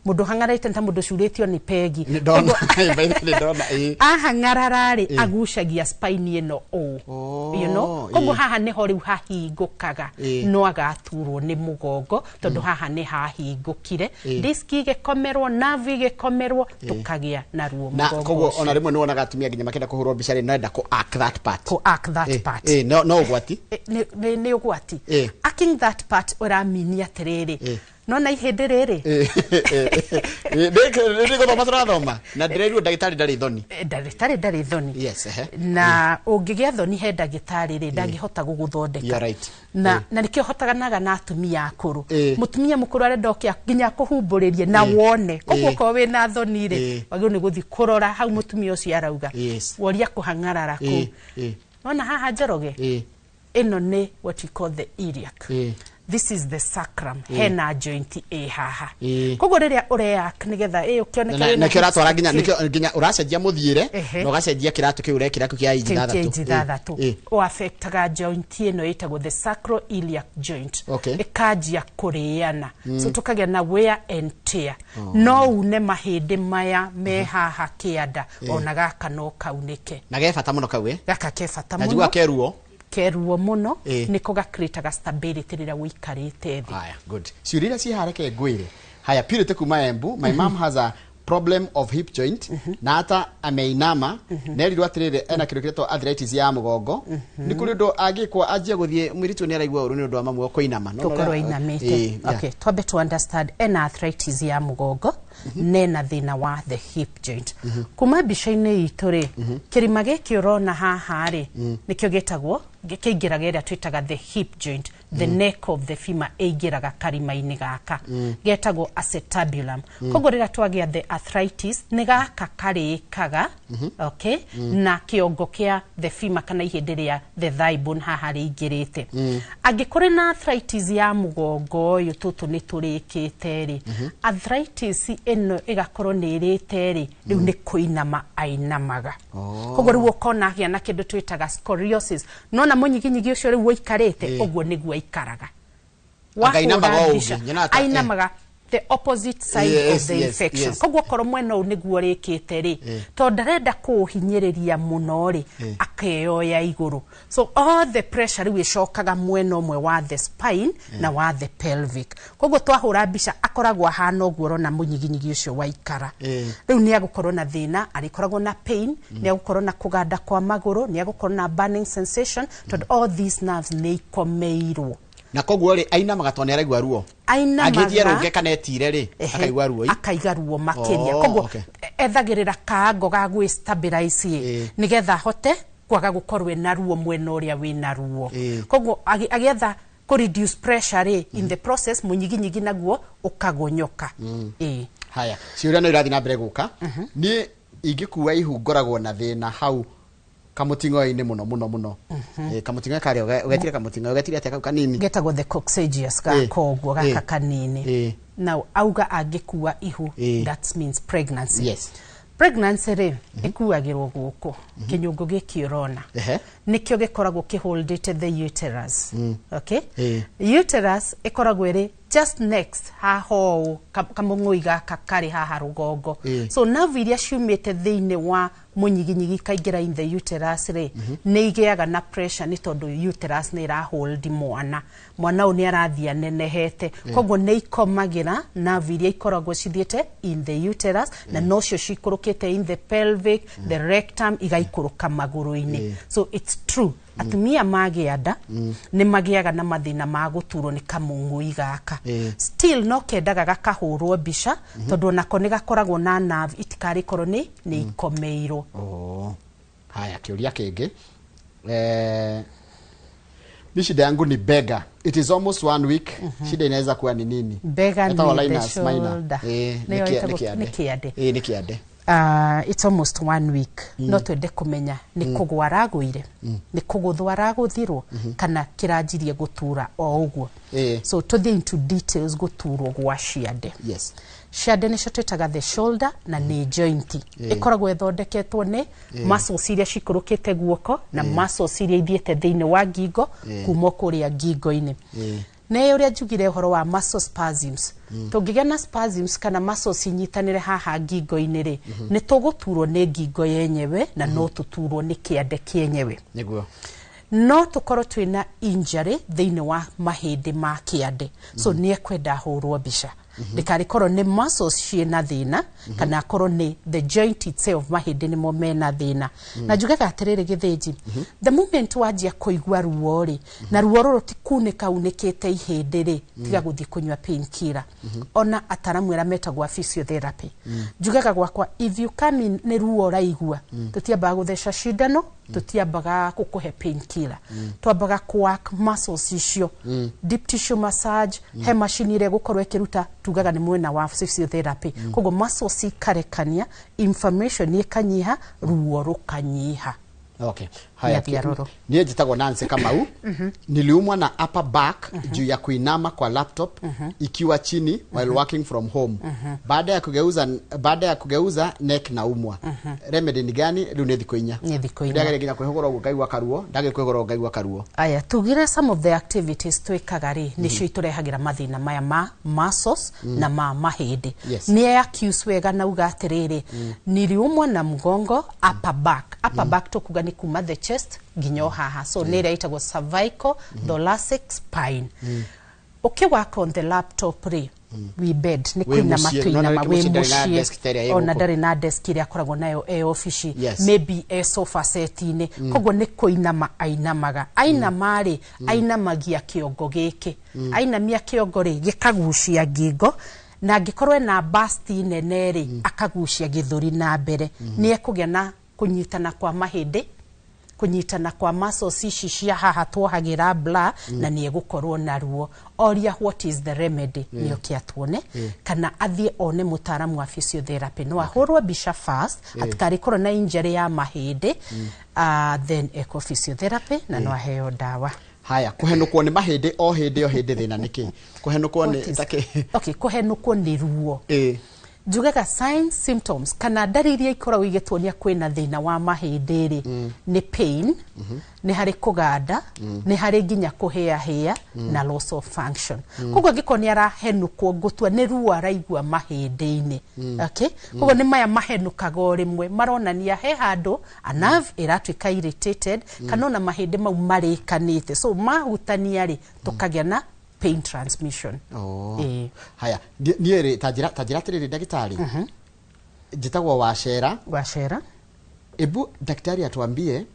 Mũndũ hang'ararĩte nĩ ta mũndũ ũcurĩtio nĩ pegi. Nĩ ndona. By the way, nĩ ndona, ĩĩ. Ahang'arara rĩ, agucagia spine ĩno ũũ, koguo haha nĩho rĩu hahingũkaga, no agaturwo nĩ mũgongo, tondũ haha nĩ hahingũkire, disc igĩkomerwo, nerve igĩkomerwo, tũkagĩa na ruo Na mũgongo koguo ũcio. ona rĩmwe nĩ wonaga atumia nginya makĩenda kũhũrwo mbica rĩ, noenda kũ arc that part. Kũ arc that part. Ĩĩ, no ũgwati. Nĩ ũgwati. Arcing that part ũraminia atĩrĩrĩ, nona ihĩndĩ rĩrĩ. Nĩ gũthoma tũrathoma na ndĩrerirwo ndagĩtarĩ ndarĩ thoni. Ndagĩtarĩ ndarĩ thoni. Yes, ehe. Na ũngĩgĩa thoni he ndagĩtarĩ rĩ, ndangĩhota gũgũthondeka. You're right. Na nĩkĩo hotaganaga na atumia akũrũ. Mũtumia mũkũrũ arenda oke nginya akũhumbũrĩrie na wone. Koguo okorwo wĩna thoni rĩ, wagĩrĩirwo nĩ gũthiĩ kũrora hau mũtumia ũcio arauga. Woria kũhang'arara kũu. Nona haha, Njoroge, ĩno nĩ what we call the iliac. This is the sacrum. Hena joint ĩ haha. Koguo rĩrĩa ũreak nĩgetha ĩ ũkĩoneka Na wĩna nĩkĩo ũratwara hips nginya kĩ- nĩkĩo nginya ũracenjia mũthiĩre na ũgacenjia kĩratũ kĩu ũrekĩra kĩu kĩa inji kĩu kĩa 6. inji 6 ũaffectaga joint ĩno ĩtagwo the sacroiliac joint. Ĩkanjia kũrĩana, so tũkagĩa na wear and tear. No une mahĩndĩ maya me haha kĩanda, ona gaka no kaunĩke. Na ge bata mũno kau ĩ. Gaka ke bata Na njiguaga mũno. ke ruo. Keruo mũno. Nĩko gacreataga stability rĩrĩa ũikarĩte thĩ. Haya, good. Ciũria iria ciĩ haha reke ngwĩre. Haya, Purity kuma Embu: my mom has a problem of hip joint na hata ameinama na erirwo atĩrĩrĩ ena kĩndũ kĩretwo arthritis ya mũgongo. Nĩ kũrĩ ũndũ angĩkwo anjie gũthiĩ mũirĩtu nĩ araigua ũru nĩ ũndũ wa mamu kũinama? No, no, Tũkorwo no, ainamĩte. Yeah. Okay, twambe to understand ena arthritis ya mũgongo nena thĩna wa the hip joint. Kuma mbica-inĩ itũ rĩ, kĩrima gĩkĩ ũrona haha rĩ, nĩkĩo gĩtagwo kĩingĩraga ĩrĩa twĩtaga the hip joint, the neck of the femur ĩingĩraga karima-inĩ gaka getagwo acetabulum. Koguo rĩrĩa twagĩa the arthritis, nĩ gaka karĩkaga, okay, na kĩongo kĩa the femur kana ihĩndĩ rĩa the thigh bone haha rĩingĩrĩte. Angĩkorwo na arthritis ya mũgongo ũyũ, tũtũ nĩ tũrĩkĩte rĩ, arthritis ĩno ĩgakorwo nĩ ĩrĩte rĩ, rĩu nĩ kũinama ainamaga. Koguo rĩu ũkona agĩa na kĩndũ twĩtaga scoliosis. Nona mũnyiginyigi ũcio rĩu ũikarĩte ũguo nĩguo aikaraga. Anga ainamaga Wahũra o mbica, ũngĩ, nyonaga ta- ainamaga the opposite side of the infection. Koguo okorwo mwena ũyũ nĩguo ũrĩkĩte rĩ, tondũ ndarenda kũũhinyĩrĩria mũno rĩ, akeyoya igũrũ, so all the pressure rĩu ĩcokaga mwena ũmwe wa the spine na wa the pelvic. Koguo twahũra mbica akoragwo ahana ũguo ũrona mũnyiginyigi ũcio waikara. Rĩu nĩ agũkorwo na thĩna, arĩkoragwo na pain, nĩ agũkorwo na kũganda kwa magũrũ, nĩ agũkorwo na burning sensation, tondũ all these nerves nĩ ikomeirwo. Na koguo rĩ, ainamaga tondũ nĩ araigua ruo. Ainamaga. Angĩthiĩ arũnge kana etire rĩ, akaigua ruo. Akaiga ruo makĩria. Oh, Koguo ethagĩrĩra kaango ga gwĩ stabilize ĩ, nĩgetha ahote kwaga gũkorwo ena ruo mwena ũrĩa wĩna ruo. Koguo agĩetha kũ reduce pressure rĩ, in the process mũnyiginyigi naguo ũkagonyoka. Haya, ciũria no irathiĩ na mbere gũka. Niĩ ingĩkua ihu ngoragwo na thĩna hau kamũting'oe-inĩ mũno mũno mũno. Kamũting'oe karĩa ũgetire kamũting'oe, ũgetire atĩa kau kanini? Getagwo the coccygeus gaka ũguo, gaka kanini. Now auga angĩkua ihu, that means pregnancy. Pregnancy rĩ, ĩkuagĩrwo gũkũ kĩnyũngũ gĩkĩ ũrona, nĩkĩo gĩkoragwo kĩholdĩte the uterus. Okay, uterus ĩkoragwo ĩrĩ just next haha ũũ, kamũng'ũi gaka karĩ haha rũgongo. So nerve iria ciumĩte thĩinĩ wa mũnyiginyigi ikaingĩra in the uterus rĩ, nĩ igĩaga na pressure nĩ tondũ uterus nĩ ĩrahold mwana, mwana ũyũ nĩ arathiĩ anenehete. Koguo nĩ ikomagĩra nerve iria ikoragwo cithiĩte in the uterus, na nocio cikũrũkĩte in the pelvic, the rectum, igaikũrũka magũrũ-inĩ. So it's true, atumia magĩa nda nĩ magĩaga na mathĩna ma gũturwo nĩ kamũng'ũi gaka. Still no kendaga gakahũrwo mbica, tondũ onako nĩ gakoragwo na nerve itikarĩkorwo nĩ ikomeirwo. Oh. Haya, kĩũria kĩngĩ. Mi shida yangu ni bega. It is almost one week. Shida inaweza kuwa ni nini? Bega Etawa ni the Linus Minor. shoulder. Nĩ Nĩyo ĩtagwo- kĩande. nĩ kĩande. Nĩ kĩande. It's almost one week. No twende kũmenya nĩ kũgwa aragũire, nĩ kũgũthwo aragũthirwo, kana kĩranjirie gũtura o ũguo. So tũthiĩ into details gũturwo gwa ciande. Ciande nĩcio twĩtaga the shoulder, na nĩ joint ĩkoragwo ĩthondeketwo nĩ muscles iria cikũrũkĩte guoko na muscles iria ithiĩte thĩinĩ wa ngingo, kuma kũrĩa ngingo-inĩ. Nĩ ũrĩa njugire ũhoro wa muscle spasms. Tũngĩgĩa na spasms kana muscles inyitanĩre haha ngingo-inĩ rĩ, nĩ tũgũturwo nĩ ngingo yenyewe na no tũturwo nĩ kĩande kĩenyewe. No tũkorwo twĩna injury thĩinĩ wa mahĩndĩ ma kĩande, so nĩ ekwenda ahũrwo mbica, ndĩkarĩkorwo nĩ muscles ciĩna thĩna kana akorwo nĩ the joint itself, mahĩndĩ nĩmo mena thĩna. Na njugaga atĩrĩrĩ gĩthĩnji, the moment wanjia kũigua ruo rĩ, na ruo rũrũ ti kunĩka unĩkĩte ihĩndĩ rĩ, tiga gũthiĩ kũnyua painkiller. Ona ataramu arĩa metagwo a physiotherapy, njugaga gwakwa, if you come in nĩ ruo ũraigua, tũtiambaga gũtheca cindano, tũtiambaga gũkũhe painkiller, twambaga kũwork muscles icio, deep tissue massage, he macini ĩrĩa ĩgũkorwo ĩkĩruta, tugaga nĩ mwena wa physiotherapy. Koguo muscles ikarekania, inflammation ĩkanyiha, ruo rũkanyiha. Okay. Haya, Nĩ niĩ njĩtagwo Nancy Kamau. Niliumwa na upper back juu ya kuinama kwa laptop ikiwa chini while working from home. Baada ya kugeuza neck naumwa. Remedy ni gani? Rĩu nĩ thikũ 4. Nĩ thikũ 4. Ndageria nginya kwĩhũgũra ũguo ngaigua karuo, ndageria kwĩhũgũra ũguo ngaigua karuo. Aya, tugire some of the activities twĩkaga rĩ, nĩcio itũrehagĩra mathĩna maya ma muscles na ma mahĩndĩ. Nĩ accuse wega na uga atĩrĩrĩ, niliumwa na mgongo, upper back. Upper back tukuga nĩ kuma the chest nginya o haha, so nĩ ĩrĩa ĩtagwo cervical thoracic spine. Ũkĩ on the laptop rĩ, we bed nĩ Wĩ kũinama mũciĩ. tũinama. Nona Wĩ rĩngĩ mũciĩ ndarĩ na mũciĩ, desk ta ĩrĩa ĩ ona gũkũ. Ndarĩ na desk ĩrĩa akoragwo nayo e obici, maybe e sofa set-inĩ. Koguo nĩ kũinama ainamaga. Ainama rĩ, ainamagia kĩongo gĩkĩ. Ainamia kĩongo rĩ, gĩkagucia ngingo, na angĩkorwo ena basti nene rĩ, akagucia gĩthũri na mbere. Nĩ ekũgĩa na kũnyitana kwa mahĩndĩ, kũnyitana kwa muscles ici cia haha tuohagĩra bra, na nĩ egũkorwo na ruo. Oria what is the remedy, nĩ oke atuone kana athiĩ one mũtaaramu wa physiotherapy. No ahũrwo mbica first hatikarĩkorwo na injury ya mahĩndĩ, then eko physiotherapy na no aheo ndawa. Haya, kũhenũkwo nĩ mahĩndĩ o hĩndĩ o hĩndĩ, thĩna nĩ kĩ? Kũhenũkwo What nĩ takĩ? Okay, kũhenũkwo nĩ ruo. Njugaga signs, symptoms kana ndariri iria ikoragwo igĩtuonia kwĩna thĩna wa mahĩndĩ rĩ, nĩ pain, nĩ harĩ kũganda, nĩ harĩ nginya kũhĩahĩa na loss of function. Koguo angĩkorwo nĩ arahenũkwo, ngũtua nĩ ruo araigua mahĩndĩ-inĩ. Okay, koguo nĩ maya mahenũkaga o rĩmwe, maronania he handũ a nerve ĩratuĩka irritated, kana ona mahĩndĩ mau marĩkanĩte, so mahutania rĩ, tũkagĩa na pain transmission. Oh. Ĩĩ. Haya, niĩ rĩ, ta njĩra atĩrĩrĩ ndagĩtarĩ, njĩtagwo Wacera. Wacera. Ebu daktari atuambie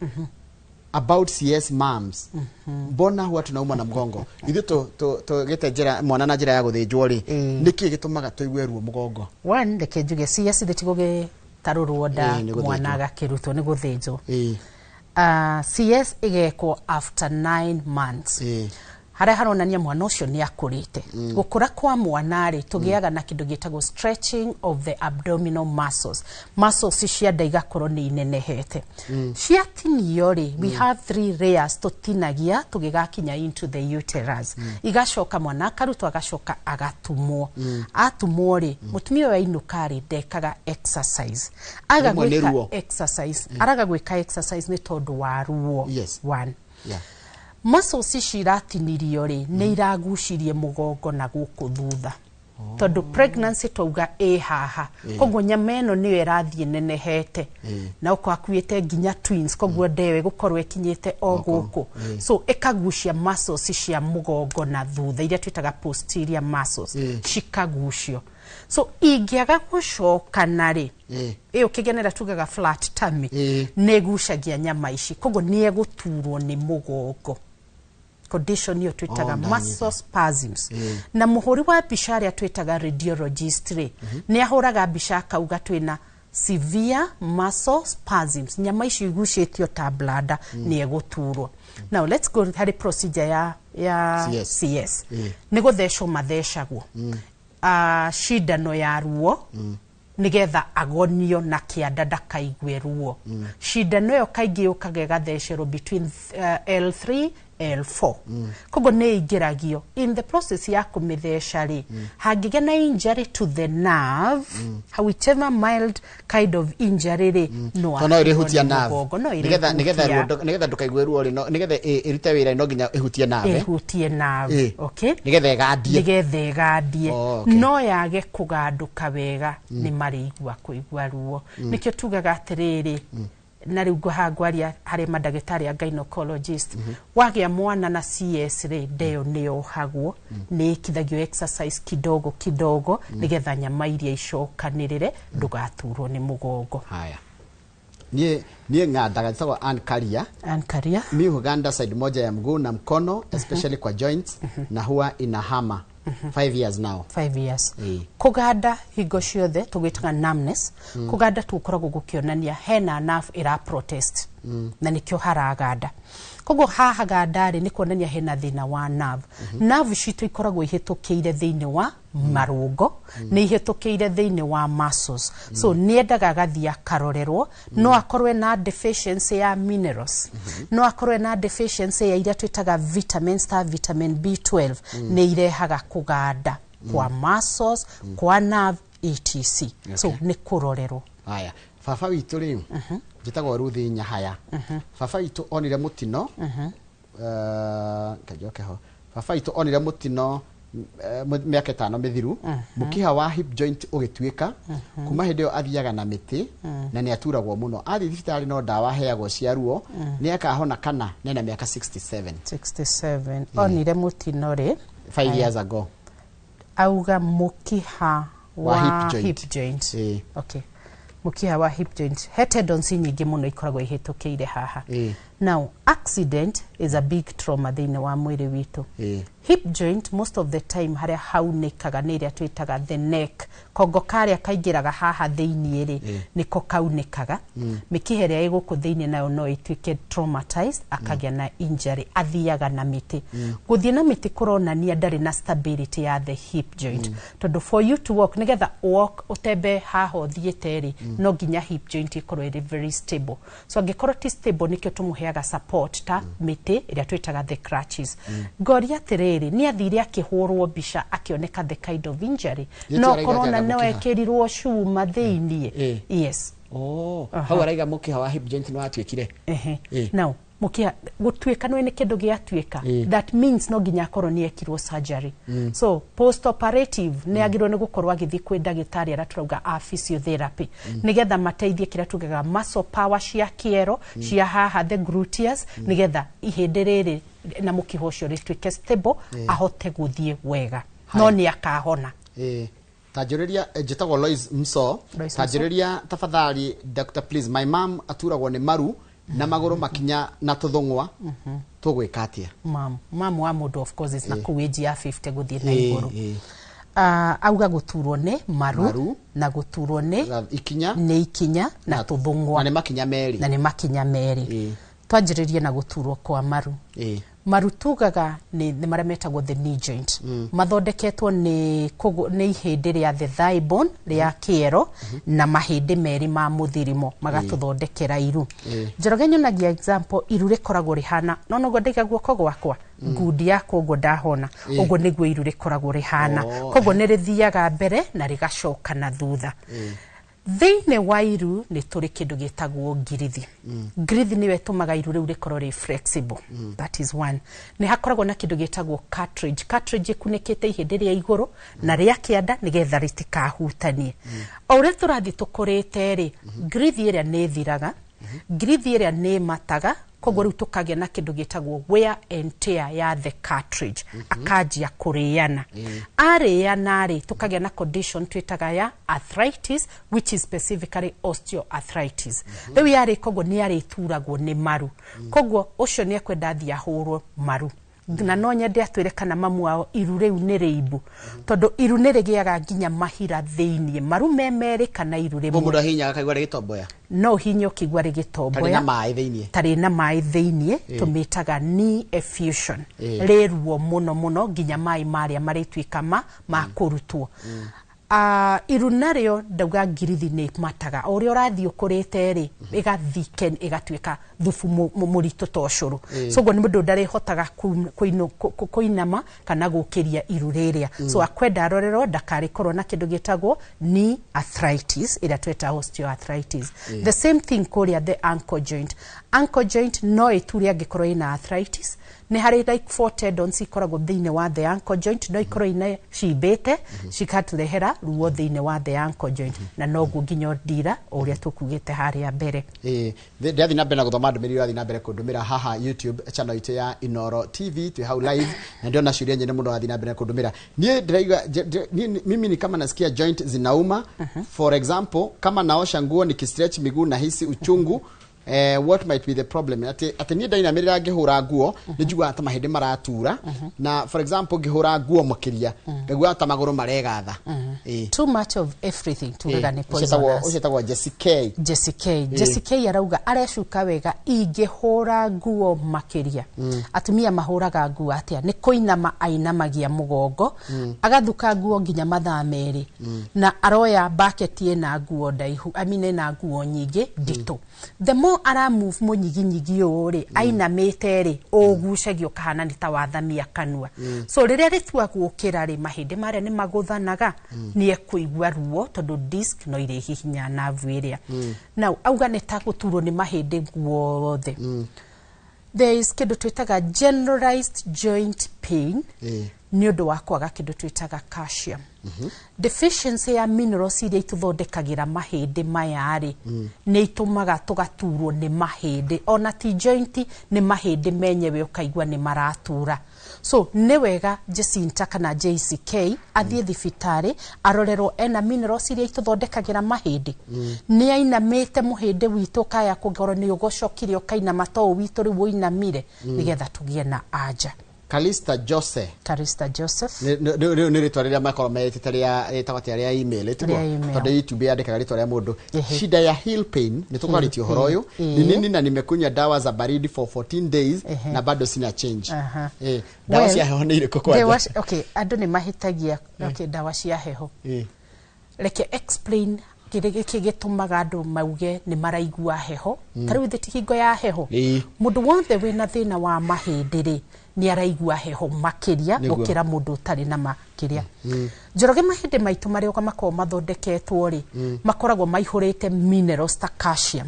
about CS moms, mbona huwa tunaumwa na mgongo? Ithuĩ tũgĩte njĩra mwana na njĩra ya gũthĩnjwo rĩ, nĩkĩ gĩtũmaga tũigue ruo mũgongo? One, reke njuge CS thĩ ti gũgĩtarũrwo nda Ĩĩ, nĩ gũthĩnjwo. mwana agakĩrutwo, nĩ gũthĩnjwo. CS ĩgekwo after 9 months, harĩa haronania mwana ũcio nĩ akũrĩte. Gũkũra kwa mwana rĩ, tũgĩaga na kĩndũ gĩtagwo stretching of the abdominal muscles. Muscles cia nda igakorwo nĩ inenehete. Ciatinio rĩ, we have three layers tũtinagia tũgĩgakinya into the uterus. Igacoka mwana akarutwo, agacoka agatumwo. Atumwo rĩ, mũtumia ũyũ ainũka rĩ, ndekaga exercise. Aga Rĩmwe nĩ gwĩka ruo. exercise, araga gwĩka exercise nĩ tondũ wa ruo. One, muscles ici iratinirio rĩ, nĩ iragucirie mũgongo na gũkũ thutha, tondũ pregnancy twauga ĩ haha. Koguo nyama ĩno nĩyo ĩrathiĩ nenehete, na ũkorwo akuĩte nginya twins, koguo ndeyo ĩgũkorwo ĩkinyĩte o gũkũ, so ĩkagucia muscles cia mũgongo na thutha iria twĩtaga posterior muscles, cikagucio. So ingĩaga gũcokana rĩ, ĩyo kĩgenera tugaga flat tummy, nĩ ĩgucagia nyama ici, koguo nĩ egũturwo nĩ mũgongo. Condition ĩyo twĩtaga Oh, ndanyita. muscle spasms. Na mũhũri wa mbica arĩa twĩtaga radiologist rĩ, nĩ ahũraga mbica akauga twĩna severe muscle spasms, nyama icio igucĩtio ta blada, nĩ egũturwo. Now let's go harĩ procedure ya CS. CS. Nĩ gũthecwo mathecagwo cindano ya ruo, nigetha agonio na kĩanda ndakaigue ruo. Cindano ĩyo kaingĩ yũkaga ĩgathecerwo between L3 L4. Koguo nĩ ĩingĩragio. In the process ya kũmĩtheca rĩ, hangĩgĩa na injury to the nerve, whichever mild kind of injury rĩ, no To no ĩrĩhutia aturwo nĩ nerve. mũgongo, no Nĩgetha ĩrĩhutia. ruo nĩgetha ndũkaigue ruo rĩ, nĩgetha ĩrute wĩra no nginya ĩhutie nerve. Ĩhutie nerve. Okay. Nĩgetha ĩgandie. Nĩgetha ĩgandie. Oh, okay. No yage kũgandũka wega, nĩ marĩigua kũigua ruo. Nĩkĩo tugaga atĩrĩrĩ, na rĩu ngũhaha ngwaria harĩ mandagĩtarĩ a gynecologist, wagĩa mwana na CS rĩ, ndeyo nĩ yohagwo, nĩ ĩkithagio exercise kidogo kidogo, nĩgetha nyama iria icokanĩrĩre, ndũgaturwo nĩ mũgongo. Haya, niĩ ng'andaga, njĩtagwo Ann Karia. Ann Karia. Mi huganda side moja ya mguu na mkono, especially kwa joints, na huwa inahama 5 years now. 5 years. Kũganda hingo ciothe tũgwĩtaga numbness. Kũganda tũkoragwo gũkĩonania hena nerve ĩra protest. Na nĩkĩo haraganda. Koguo haha ganda rĩ, nĩ kuonania hena thĩna wa nerve. Nerve citũ ikoragwo ihĩtũkĩire thĩinĩ wa marũngo, nĩ ihĩtũkĩire thĩinĩ wa muscles, so nĩ endaga agathiĩ akarorerwo. No akorwo na deficiency ya minerals, no akorwo na deficiency ya iria twĩtaga vitamins ta vitamin B12, nĩ irehaga kũganda kwa muscles, kwa nerve, etc. So nĩ kũrorerwo. Haya, baba witũ rĩ, njĩtagwo Ruthi Nyahaya. Baba witũ onire mũtino, kanjoke ho, baba witũ onire mũtino mĩaka 5 mĩthiru, mũkiha wa hip joint ũgĩtuĩka. Kuma hĩndĩ ĩyo athiaga na mĩtĩ na nĩ aturagwo mũno. Athiĩ thibitarĩ no ndawa aheagwo cia ruo. Nĩ akahona kana nena mĩaka 67? 67, onire mũtino rĩ? 5 years ago. Auga mũkiha wa wa hip joint. Hip joint. Okay, mũkiha wa hip joint, he tendons nyingĩ mũno ikoragwo ihĩtũkĩire haha. Now accident is a big trauma thĩinĩ wa mwĩrĩ witũ. Hip joint, most of the time harĩa haunĩkaga nĩ ĩrĩa twĩtaga the neck, kongo karĩa kaingĩraga haha thĩiniĩ rĩ, nĩko kaunĩkaga. Mĩkiha ĩrĩa ĩ gũkũ thĩiniĩ nayo no ĩtuĩke traumatized, akagĩa na injury, athiaga na mĩtĩ. Gũthiĩ na mĩtĩ kũronania ndarĩ na stability ya the hip joint, tondũ for you to walk, nĩgetha walk ũtembe haha ũthiĩte rĩ, no nginya hip joint ĩkorwo ĩrĩ very stable. So angĩkorwo ti stable, nĩkĩo tũmũheaga support ta mĩtĩ ĩrĩa twĩtaga the crutches. Ngoria atĩrĩrĩ, nĩ athire akĩhũrwo mbica akĩoneka the kind of injury? Gĩtĩ No araiga korwo na atĩa no mũkiha? ekĩrirwo cuma thĩiniĩ. Yes. Oh, hau araiga mũkiha wa hip joint nĩ watuĩkire. Now mũkiha gũtuĩka nĩ kĩndũ gĩatuĩka, that means no nginya akorwo nĩ ekirwo surgery. So post operative nĩ agĩrĩirwo nĩ gũkorwo agĩthiĩ kwĩ ndagĩtarĩ arĩa tũrauga a physiotherapy, nĩgetha mateithie kĩrĩa tugaga muscle power cia kĩero cia haha, the gluteus, nĩgetha ihĩndĩ rĩrĩ na mũkiha ũcio rĩtuĩke stable, ahote gũthiĩ wega. No nĩ akahona. Tanjũrĩria, njĩtagwo Lois Mso. Lois Mso. Tanjũrĩria tafadhali doctor, please, my mom aturagwo nĩ maru na magũrũ, makinya na tũthũng'wa, tũgwĩka atĩa? Mam wa mũndũ of course is na kũu age ya 50 gũthiĩ na igũrũ. Auga gũturwo nĩ maru, Maru. na gũturwo nĩ ikinya, nĩ ikinya na tũthũng'wa. Na nĩ makinya merĩ. Na nĩ makinya merĩ. Twanjĩrĩrie na gũturwo kwa maru. Maru tugaga nĩ marĩa metagwo the knee joint. Mathondeketwo nĩ ihĩndĩ rĩa the thigh bone rĩa kĩero na mahĩndĩ merĩ ma mũthirimo magatũthondekera iru. Njoroge nyonagia example, iru rĩkoragwo rĩhana no noguo ndaiga guoko gwakwa, ngundi yakwa ũguo ndahona, ũguo nĩguo iru rĩkoragwo rĩhana. Koguo nĩ rĩthiaga mbere na rĩgacoka na thutha. Thĩinĩ wa iru nĩ tũrĩ kĩndũ gĩtagwo ngirithi. Ngirithi nĩyo ĩtũmaga iru rĩu rĩkorwo rĩ flexible. That is one. Nĩ hakoragwo na kĩndũ gĩtagwo cartilage. Cartilage ĩkunĩkĩte ihĩndĩ rĩa igũrũ na rĩa kĩanda nĩgetha rĩtikahutanie. O ũrĩa tũrathiĩ tũkũrĩte rĩ, ngirithi ĩrĩa nĩ ĩthiraga, ngirithi ĩrĩa nĩ ĩmataga, koguo rĩu tũkagĩa na kĩndũ gĩtagwo wear and tear ya the cartilage. Akanjia kũrĩana, arĩana rĩ, tũkagĩa na condition twĩtaga ya arthritis, which is specifically osteoarthritis. Rĩu yarĩ koguo nĩ arĩturagwo nĩ maru. Koguo ũcio nĩ ekwenda athiĩ ahũrwo maru, na no nyende atwĩre kana mamu wao iru rĩu nĩ rĩimbu, tondũ iru nĩ rĩgĩaga nginya mahira thĩiniĩ, maru me merĩ kana iru Mũndũ rĩmwe. ahihinyaga akaigua rĩgĩtomboya. No ũhinye ũkĩigua Tarĩ rĩgĩtomboya. na maĩ thĩiniĩ. Tarĩ na maĩ thĩiniĩ. Tũmĩtaga knee effusion. Rĩ ruo mũno mũno nginya maĩ marĩa marĩtuĩka ma kũrutwo. Iru narĩo ndauga ngirithi nĩ mataga, o ũrĩa ũrathiĩ ũkũrĩte rĩ, ĩgathiken, ĩgatuĩka thubu mũritũ ta ũcũrũ. So ũguo nĩ mũndũ ndarĩhotaga kũinama kana gũkĩria iru rĩrĩa. So akwenda arorerwo ndakarĩkorwo na kĩndũ gĩtagwo knee arthritis ĩrĩa twĩta osteoarthritis. The same thing kũrĩa the ankle joint. Ankle joint no ĩture angĩkorwo ĩna arthritis. Nĩ harĩ like four tendons ikoragwo thĩinĩ wa the ankle joint, no ikorwo ina cimbĩte, cikatũrehera ruo thĩinĩ wa the ankle joint, na noguo nginya ndira o ũrĩa tũkugĩte harĩa mbere. Ndĩrathiĩ na mbere na gũthoma ndũmĩrĩri ũrathiĩ na mbere kũndũmĩra haha YouTube channel itũ ya Inoro TV, twĩ hau live, na ndĩrona ciũria nyingĩ mũno ũrathiĩ na mbere na kũndũmĩra. Niĩ ndĩraigua mimi ni kama nasikia joint zinauma. For example, kama naosha nguo, nikistretch miguu nahisi uchungu. What might be the problem? Atĩ niĩ ndainamĩrĩra ngĩhũra nguo nĩ njiguaga ta mahĩndĩ maratura, na for example ngĩhũra nguo makĩria ngaiguaga ta magũrũ maregatha. Too much of everything tugaga nĩ poisonous. Ũcio etagwo Jessie K. Jessie K. Jessie K arauga arecuka wega ingĩhũra nguo makĩria. Atumia mahũraga nguo atĩa? Nĩ kũinama ainamagia mũgongo, agathuka nguo nginya mathaa 2, na aroya bucket ĩna nguo ndaihu, I mean ĩna nguo nyingĩ nditũ. The more ara move mũnyiginyigi ũũ rĩ, ainamĩte rĩ, ũgucagio kahana nĩ ta wathamia kanua. So rĩrĩa rĩtua gũkĩra rĩ, mahĩndĩ marĩa nĩ magũthanaga, nĩ ekũigua ruo tondũ disc no irĩhihinya nerve ĩrĩa. Now auga nĩ ta gũturwo nĩ mahĩndĩ guothe. There is kĩndũ twĩtaga generalized joint pain nĩ ũndũ wa kwaga kĩndũ twĩtaga calcium. Deficiency ya minerals iria itũthondekagĩra mahĩndĩ maya rĩ, nĩ itũmaga tũgaturwo nĩ mahĩndĩ, ona ti joint, nĩ mahĩndĩ menyewe ũkaigua nĩ maratura. So nĩ wega Jacinta kana JCK athiĩ thibitarĩ arorerwo ena minerals iria itũthondekagĩra mahĩndĩ. Nĩ ainamĩte mũhĩndĩ witũ kaya kũngorwo nĩ ũgocokire ũkainama to ũũ witũ rĩu ũinamire, nĩgetha tũgĩe na anja. Kalista Jose. Kalista Joseph. Nĩ rĩtwa rĩrĩa makorwo metĩte rĩa rĩtagwo atĩa, rĩa email tiguo? Rĩa email. Tondũ YouTube yandĩkaga rĩtwa rĩa mũndũ. Shida ya heel pain nĩ tũkwarĩtie ũhoro ũyũ ni nini, na nimekunywa dawa za baridi for 14 days na bado sina change. Dawa Well, cia heho nĩ irĩkũ kwanja? Okay, andũ nĩ mahĩtagia, okay, dawa cia heho. Reke explain kĩrĩa gĩkĩ gĩtũmaga andũ mauge nĩ maraigua heho. Ta rĩu ithe ti hingo ya heho. Mũndũ wothe wĩna thĩna wa mahĩndĩ rĩ, nĩ araigua heho makĩria gũkĩra mũndũ ũtarĩ na makĩria. Njoroge, mahĩndĩ maitũ marĩa makoragwo mathondeketwo rĩ, makoragwo maihũrĩte minerals ta calcium.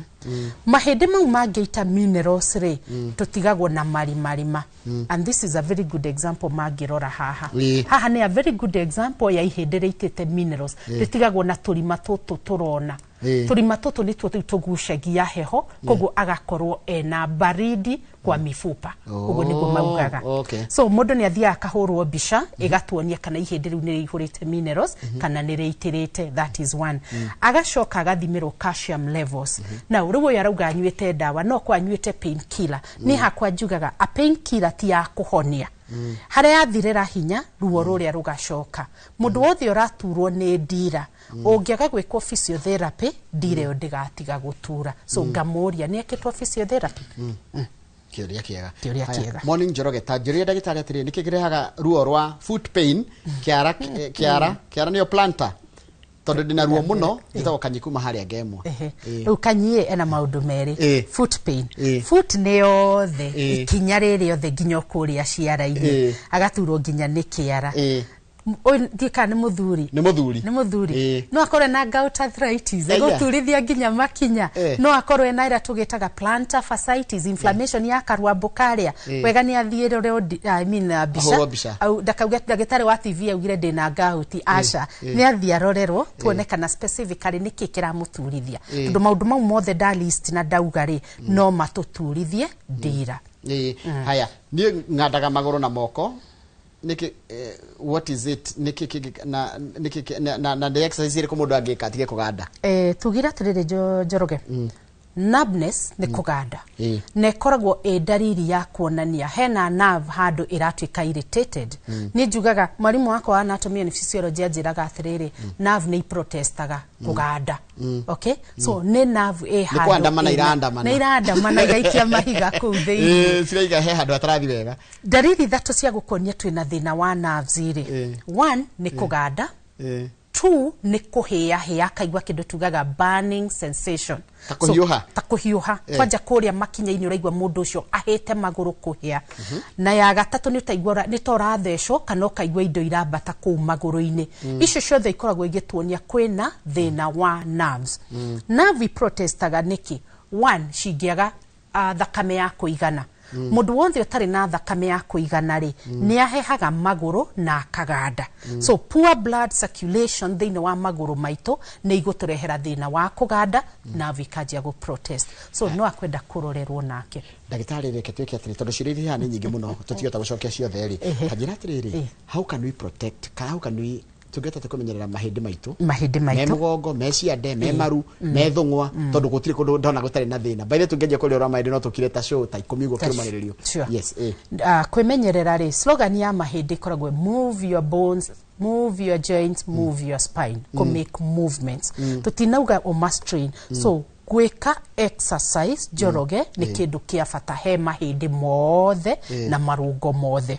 Mahĩndĩ mau mangĩita minerals rĩ, tũtigagwo na marimarima. And this is a very good example mangĩrora haha. Haha nĩ a very good example ya ihĩndĩ rĩitĩte minerals. Rĩtigagwo na tũrima tũtũ tũrona. Tũrima tũtũ nĩtuo rĩu tũgucagia heho, koguo agakorwo ena baridi kwa mifupa. Ũguo nĩguo maugaga. So mũndũ nĩ athiaga akahũrwo mbica ĩgatuonia kana ihĩndĩ rĩu nĩ rĩihũrĩte minerals kana nĩ rĩitĩrĩte. That is one. Agacoka agathimĩrwo calcium levels. Now rĩu ũyũ arauga anyuĩte ndawa, no kwa anyuĩte pain killer. Niĩ hakwa njugaga a pain killer ti ya kũhonia. Harĩa yathirĩra hinya, ruo rũrĩa rũgacoka. Mũndũ wothe ũraturwo nĩ ndira, ũngĩaga gwĩkwo physiotherapy, ndira ĩyo ndĩgatiga gũtura. So ngamũria nĩ ekĩtwo physiotherapy? Kĩũria kĩega. Kĩũria Haya, kĩega. Morning Njoroge, ta njũria ndagĩtarĩ atĩrĩrĩ, nĩkĩ kĩrehaga ruo rwa foot pain kĩara, kĩara kĩara nĩyo plantar, tondũ ndĩna ruo mũno? Njĩtagwo Kanyi kuma harĩa Ngemwa. Rĩu Kanyi ena maũndũ merĩ. Foot pain, foot nĩ yothe, ikinya rĩrĩ othe nginya kũrĩa ciara-inĩ, agaturwo nginya nĩ kĩara. Ũyũ ndiũĩ kana nĩ mũthuri. Nĩ mũthuri. Nĩ mũthuri, no akorwo na gout arthritis ĩgũturithia nginya makinya, no akorwo ena ĩrĩa tũgĩtaga plantar fasciitis, inflammation ya karwambũ karĩa. Wega nĩ athiĩ rore, I mean, mbica. Ahũrwo mbica. Au ndakauge ndagĩtarĩ wa TV augire ndĩna gout, aca. Nĩ athiĩ arorerwo tuone kana specifically nĩkĩ kĩramũturithia, tondũ maũndũ mau mothe nda list na ndauga rĩ, no matũturithie ndira. Haya, niĩ ng'andaga magũrũ na moko nĩkĩ? What is it, nĩkĩ na nĩkĩ na nĩ exercise ĩrĩkũ mũndũ angĩka atige kũganda? Tugire atĩrĩrĩ, Njoroge, numbness nĩ kũganda, na ĩkoragwo ĩ ndariri ya kuonania hena nerve handũ ĩratuĩka irritated. Niĩ njugaga mwarimũ wakwa wa anatomy and physiology anjĩraga atĩrĩrĩ, nerve nĩ iprotestaga kũganda. Okay, so nĩ nerve ĩ Nĩ handũ kũandamana iraandamana. Nĩ iraandamana igaikia mahiga kũu thĩinĩ. Ciraiga he handũ hatarathi wega. Ndariri ithatũ cia gũkuonia twĩna thĩna wa nerves rĩ, one nĩ kũganda, two nĩ kũhĩa hĩa, akaigua kĩndũ tugaga burning sensation. Ta kũhiũha. So, ta kũhiũha. Kwanja kũrĩa makinya-inĩ ũraigua mũndũ ũcio ahĩte magũrũ kũhĩa. Na ya gatatũ nĩ ũtaigua nĩ ta ũrathecwo kana ũkaigua indo irambata kũu magũrũ-inĩ. Icio ciothe ikoragwo igĩtuonia kwĩna thĩna wa nerves. Nerve protestaga nĩkĩ? One, cingĩaga thakame ya kũigana. Mũndũ wothe ũtarĩ na thakame ya kũigana rĩ, nĩ ahehaga magũrũ na akaganda. So poor blood circulation thĩinĩ wa magũrũ maitũ nĩ igũtũrehera thĩna wa kũganda, nerve ikanjia gũ protest. So no akwenda kũrorerwo nake. Ndagĩtarĩ, reke twĩke atĩrĩ, tondũ ciũria iria haha nĩ nyingĩ mũno, tũtingĩhota gũcokia ciothe rĩ. Kanjĩra atĩrĩrĩ, how can we protect, how can we Tũngĩhota kũmenyerera mahĩndĩ maitũ, mahĩndĩ me maitũ, mũgongo, me ciande, me maru, me thũng'wa, tondũ gũtirĩ kũndũ ndona gũtarĩ na thĩna. By the way, tũngĩanjia kũrĩa ũrĩa mahĩndĩ no tũkire ta show ta 10 ũguo kĩrũmanĩrĩrio. Yes, eh. Kwĩmenyerera rĩ, slogan ya mahĩndĩ ĩkoragwo "Move your bones, move your joints, move your spine", kũ make movements. Tũtinauga ũma strain. So gwĩka exercise, Njoroge, nĩ kĩndũ kĩa bata he mahĩndĩ mothe na marũngo mothe.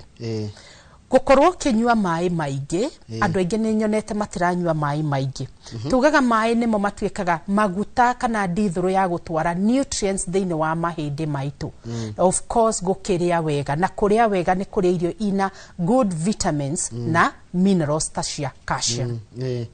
Gũkorwo ũkĩnyua maĩ maingĩ. Andũ aingĩ nĩ nyonete matiranyua maĩ maingĩ. Tugaga maĩ nĩmo matuĩkaga maguta kana ndithũrũ ya gũtwara nutrients thĩinĩ wa mahĩndĩ maitũ. Of course, gũkĩrĩa wega, na kũrĩa wega nĩ kũrĩa irio ina good vitamins na minerals ta cia calcium.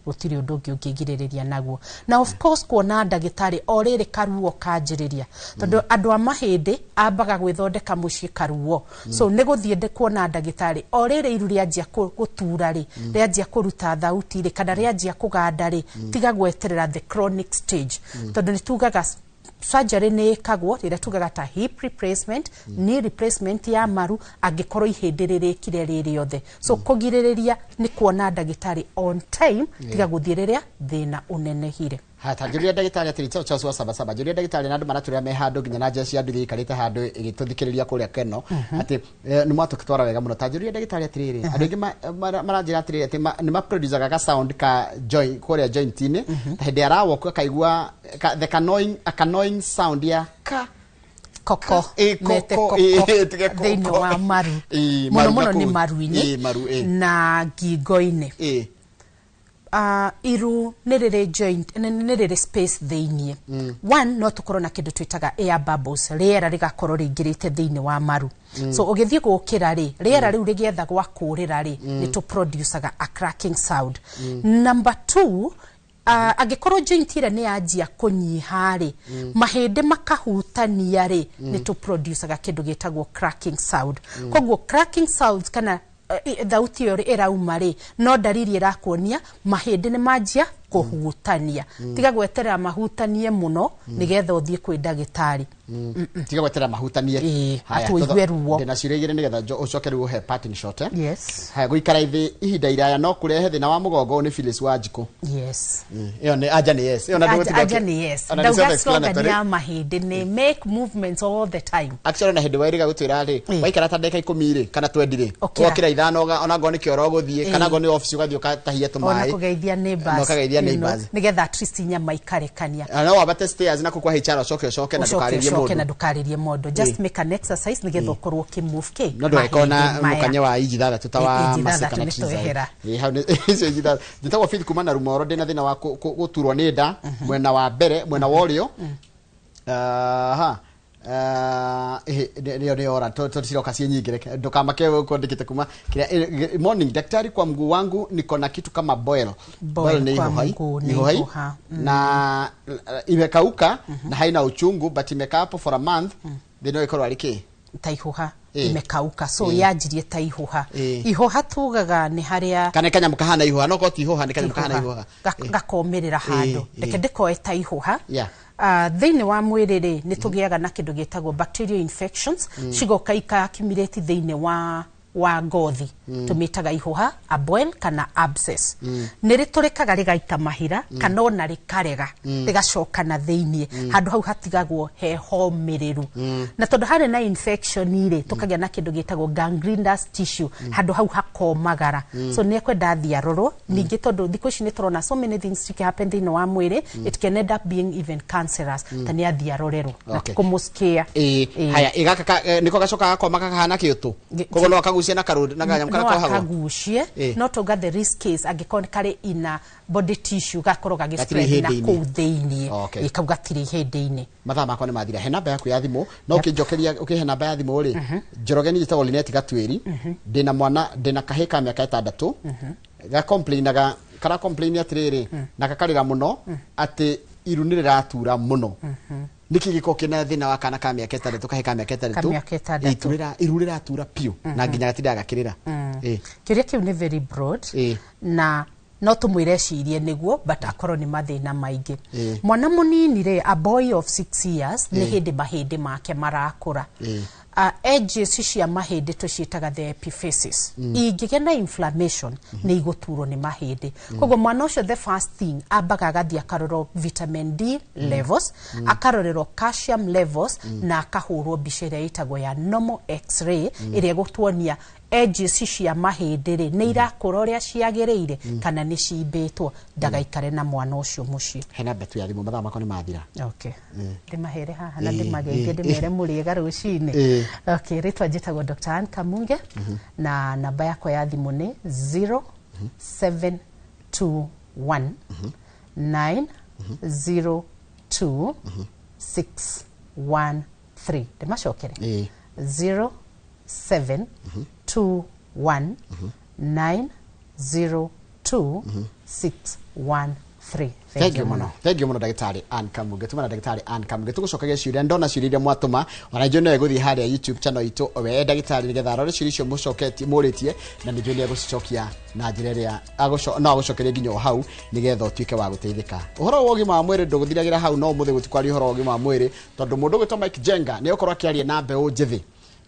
Gũtirĩ ũndũ ũngĩ ũngĩgirĩrĩria naguo. Na of course kuona ndagĩtarĩ o rĩrĩ karuo kanjĩrĩria, tondũ andũ a mahĩndĩ ambaga gwĩthondeka mũciĩ karuo. So nĩ gũthiĩ kuona ndagĩtarĩ o rĩrĩ iru rĩanjia gũtura rĩ, rĩanjia kũruta thauti rĩ, kana rĩanjia kũganda rĩ. Tiga gweterera the chronic stage, tondũ nĩ tugaga surgery nĩ ĩkagwo rĩrĩa tugaga ta hip replacement, knee replacement ya maru, angĩkorwo ihĩndĩ rĩrĩkire rĩ rĩothe. So kũgirĩrĩria nĩ kuona ndagĩtarĩ on time, tiga gũthiĩ rĩrĩa thĩna ũnenehire. Hata njũria ndagĩtarĩ atĩrĩ, Charles Charles wa Sabasaba, njũria ndagĩtarĩ na andũ maratũrĩa me handũ nginya na njeci andũ iria ikarĩte handũ ĩgĩtũthikĩrĩria kũrĩa Keno atĩ nĩ mwatũtwara wega mũno. Ta njũria ndagĩtarĩ atĩrĩrĩ, andũ aingĩ maranjĩra atĩrĩrĩ atĩ nĩ maproducaga ga sound ka joint kũrĩa joint-inĩ, ta hĩndĩ arawalk akaigua the canoeing, a canoeing sound ya ka koko. Mete koko tige koko. Thĩinĩ wa maru. Mũno Maru mũno na nĩ kũu. maru-inĩ Maru. na ngingo-inĩ. Iru nĩ rĩrĩ joint, nĩ rĩrĩ space thĩiniĩ. One, no tũkorwo na kĩndũ twĩtaga air bubbles, rĩera rĩgakorwo rĩingĩrĩte thĩinĩ wa maru. So ũgĩthiĩ gũkĩra rĩ, rĩera rĩu rĩgĩetha gwa kũrĩra rĩ, nĩ tũ-producaga a cracking sound. Number two, angĩkorwo joint ĩrĩa nĩ yanjia kũnyiha rĩ, mahĩndĩ makahutania rĩ, nĩ tũ-producaga kĩndũ gĩtagwo cracking sound. Koguo cracking sounds kana thauti ĩyo ĩrauma rĩ, no ndariri ĩrakuonia mahĩndĩ nĩ manjia kũhutania. Tiga gweterera mahutanie mũno nĩgetha ũthiĩ kwĩ ndagĩtarĩ. Tiga gweterera mahutanie. Haya, atĩ ũigue ruo. Ndĩna ciũria igĩrĩ nĩgetha ũcoke rĩu ũhe parting shot, eh? Yes. Haya, gũikara ithĩ ihinda iraya no kũrehe thĩna wa mũgongo? Nĩ Phyllis Wanjikũ. Yes. Ĩyo nĩ anja nĩ yes. Ĩyo na ndũgũtinda Anja nĩ yes. Ona nĩ Ndauga slogan self-explanatory. ya mahĩndĩ nĩ "Make movements all the time." Actually, na hĩndĩ werĩga gũtwĩra rĩ, waikara ta ndagĩka 10 rĩ kana 20 rĩ, Ũkĩra. ũgokĩra 5, ona ngorwo nĩ kĩoro ũgũthiĩ kana ngorwo nĩ office ũgathiĩ ũkatahia Ona tũmaĩ. kũgeithia neighbors, Na ũkageithia neighbors. Nĩgetha at least nyama ikarekania. Na no wambate stairs na kũu kwa HR, ũcoke ũcoke na ũcoke ndũkarĩrie ũcoke na mũndũ. Ndũkarĩrie mũndũ, just make an exercise nĩgetha ũkorwo ũkĩmove kĩ No ndũgagĩkorwo na mahĩndĩ maya. mũkanye wa inji 6 ta wa Inji Mercy 6 kana nĩ Tizai. twehera. Hau icio inji 6. Njĩtagwo Faith kuma na Rumoro, ndĩna thĩna wa gũturwo nĩ nda mwena wa mbere, mwena wa ũrĩo. Aha. Nĩyo nĩ ora to ciroka ciĩ nyingĩ, reke ndũkamake kwandĩkĩte kuma kĩrĩa. Morning daktari, kwa mguu wangu niko na kitu kama boil. Boil nĩ kwa ihũha. mguu nĩ Ihũha. ihũha. Na imekauka na haina uchungu, but imekaa hapo for a month. Thĩna ũyũ ĩkorwo arĩ kĩ? Ta ihũha imekauka, so yanjirie ta ihũha. Ihũha tugaga nĩ harĩa Kana kanyamũ kahana ihũha, no korwo ti ihũha, nĩ kanyamũ kahana ihũha. Gakomĩrĩra handũ. Reke ndĩkoe ta ihũha. Thĩinĩ wa mwĩrĩ rĩ, nĩ tũgĩaga na kĩndũ gĩtagwo bacterial infections. Cigoka ika-accumulate thĩinĩ wa ngothi. Tũmĩtaga ihũha, a boil kana abscess. Nĩ rĩtũrĩkaga rĩgaita mahira kana ona rĩkarega, rĩgacoka na thĩiniĩ. Handũ hau hatigagwo he homĩrĩru, na tondũ harĩ na infection rĩ, tũkagĩa na kĩndũ gĩtagwo gangrenous tissue. Handũ hau hakomagara. So nĩ ekwenda athiĩ arorwo ningĩ, tondũ thikũ ici nĩ tũrona so many things can happen thĩinĩ wa mwĩrĩ. It can end up being even cancerous. Ta nĩ athiĩ arorerwo na kũmũscare. Haya, gaka nĩko gacoka gakoma kakahana kĩũtũ, koguo no akagucie na karũ na kanyamũ No karĩa kohagwo. Akagucie. No tauga the risk case angĩkorwo nĩ karĩ ina body tissue, gakorwo Gatirĩ gagĩspread na ihĩndĩ-inĩ. kũu thĩiniĩ. Kau gatirĩ ihĩndĩ-inĩ. Mathaa makwa nĩ mathira. He namba yaku ya thimũ, no ũkĩnjokeria ũkĩhe namba ya thimũ rĩ, Njoroge nĩ njĩtagwo Linet Gatuĩri, ndĩna mwana, ndĩna kahĩ ka mĩaka 6, gacomplainaga, kara complain atĩrĩrĩ na gakarĩra mũno atĩ iru nĩ rĩratura mũno. Nĩkĩ gĩkorwo kĩna thĩna wa kana ka mĩaka 6, kahĩ ka mĩaka Ka 6? mĩaka 6. Iru rĩratura biũ na nginya gatindaga gakĩrĩra. Kĩũria kĩu nĩ very broad, na no tũmwĩre ecirie nĩguo, but akorwo nĩ mathĩna maingĩ. Mwana mũnini rĩ, a boy of 6 years, nĩ hĩndĩ mahĩndĩ make marakũra. Edges cia mahĩndĩ tũciĩtaga the epiphysis. Ingĩgĩa na inflammation, nĩ igũturwo nĩ mahĩndĩ. Koguo mwana ũcio, the first thing ambaga agathiĩ akarorwo vitamin D levels, akarorerwo calcium levels, na akahũrwo mbica ĩrĩa ĩtagwo ya normal x-ray, ĩrĩa ĩgũtuonia edges cia mahĩndĩ rĩ, nĩ irakũra ũrĩa ciagĩrĩire kana nĩ cimbĩtwo. Ndagaikare na mwana ũcio mũciĩ. Hena mbetu ya thimũ, mathaa makwa nĩ mathira. Okay, ndĩmahere haha na ndĩmageithie, ndĩmere mũrĩega rũcinĩ. Okay, rĩtwa njĩtagwo Dr. Ann Kamunge, na namba yakwa ya thimũ nĩ 0721 902 613. Ndĩmacokere? 0721 902 613. Thank you muno, thank you muno, Ndagĩtarĩ Ann Kamunge. Tuma na Ndagĩtarĩ Ann Kamunge tũgũcokagia ciũria. Ndona ciũria iria mwatũma, ona njũĩ no egũthiĩ harĩa YouTube channel itũ we ndagĩtarĩ nĩgetha arore ciũria icio mũcoketie mũrĩtie, na nĩ njũĩ nĩ egũcicokia na njĩra ĩrĩa no agũcokerie nginya o hau nĩgetha ũtuĩke wa gũteithĩka. Ũhoro wa ũgima wa mwĩrĩ ndũgũthiragĩra hau, no ũmũthĩ gũtikwaria ũhoro wa ũgima wa mwĩrĩ tondũ mũndũ ũgwĩtwo Mike Jenga nĩ egũkorwo akĩaria na mbeũ njĩthĩ.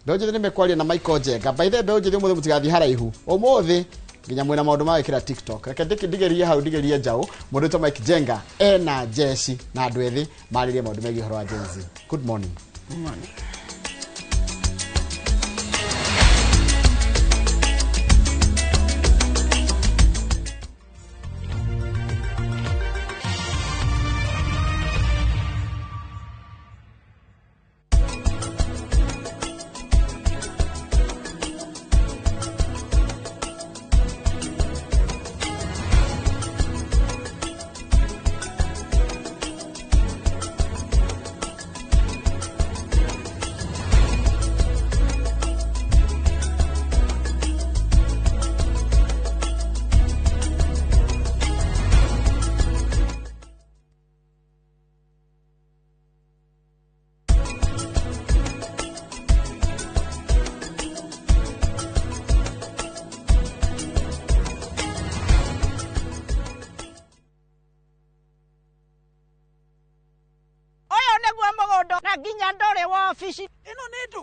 Mbeũ njĩthĩ nĩ mekwaria na Michael Jenga. By the way, mbeũ njĩthĩ, ũmũthĩ mũtigathiĩ haraihu, ũmũthĩ nginya mwĩna maũndũ ma gwĩkĩra TikTok. Reke ndigerie hau, ndigerie njaũ. Mũndũ wĩtwo Mike Jenga ena jeci na andũ ethĩ marĩrie maũndũ megiĩ ũhoro wa Gen Z. Good morning. Good morning. Ũyũ nĩguo mũgũnda na nginya ndũrĩ wa obici. Ĩno nĩ ndũ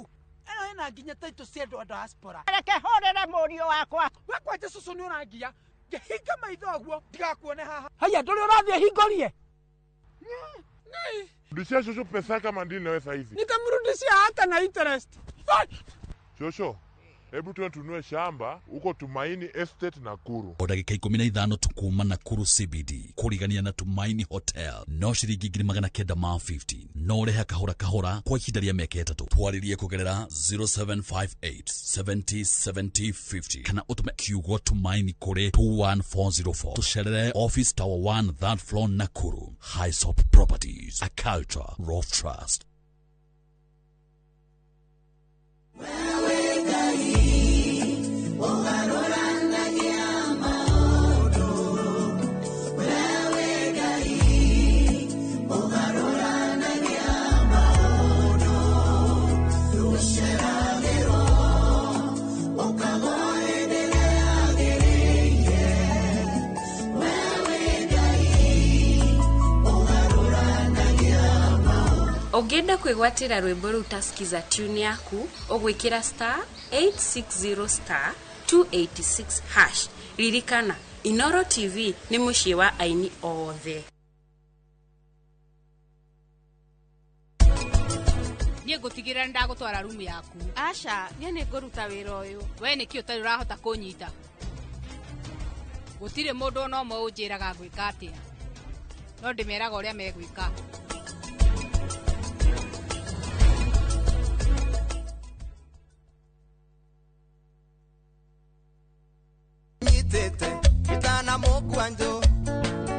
ĩno ĩna nginya taitũ cia andũ a diaspora. Reke hũrĩre mũriũ wakwa. We kwanja cũcũ nĩ ũrangia ngĩhinga maitho ũguo ndigakuone haha. Haya, ndũrĩ ũrathiĩ hingũrie. Rudishia shosho pesa kama ndini nawe saizi. Nitamrudishia hata na interest. Shosho, hebu tuende tununue shamba huko Tumaini Estate, Nakuru. O ndagĩka 15 tu kuma Nakuru CBD kũrigania na Tumaini Hotel, no ciringi 950,000, no ũrĩhe kahora kahora kwa ihinda rĩa mĩaka 3. Twarĩrie kũgerera 0758 70 70 50 kana ũtũme kiugo Tumaini kũrĩ 21404. Tũcerere office, Tower 1, third floor, Nakuru. Hisop Properties, a culture of trust. Ũngĩenda kwĩgwatĩra rwĩmbo rũu ta skiza tune yaku, ũgwĩkĩra star 860 star 286 hash. Ririkana, Inoro TV nĩ mũciĩ wa aini othe. Niĩ ngũtigĩrĩra nĩ ndagũtwara rumu yaku. Aca, niĩ nĩ ngũruta wĩra ũyũ. We nĩkĩ ũtarĩ ũrahota kũnyita? Gũtirĩ mũndũ ona ũmwe ũnjĩraga ngwĩka atĩa, no ndĩmeraga ũrĩa megwĩka. Nyitĩte itana mũkwanjũ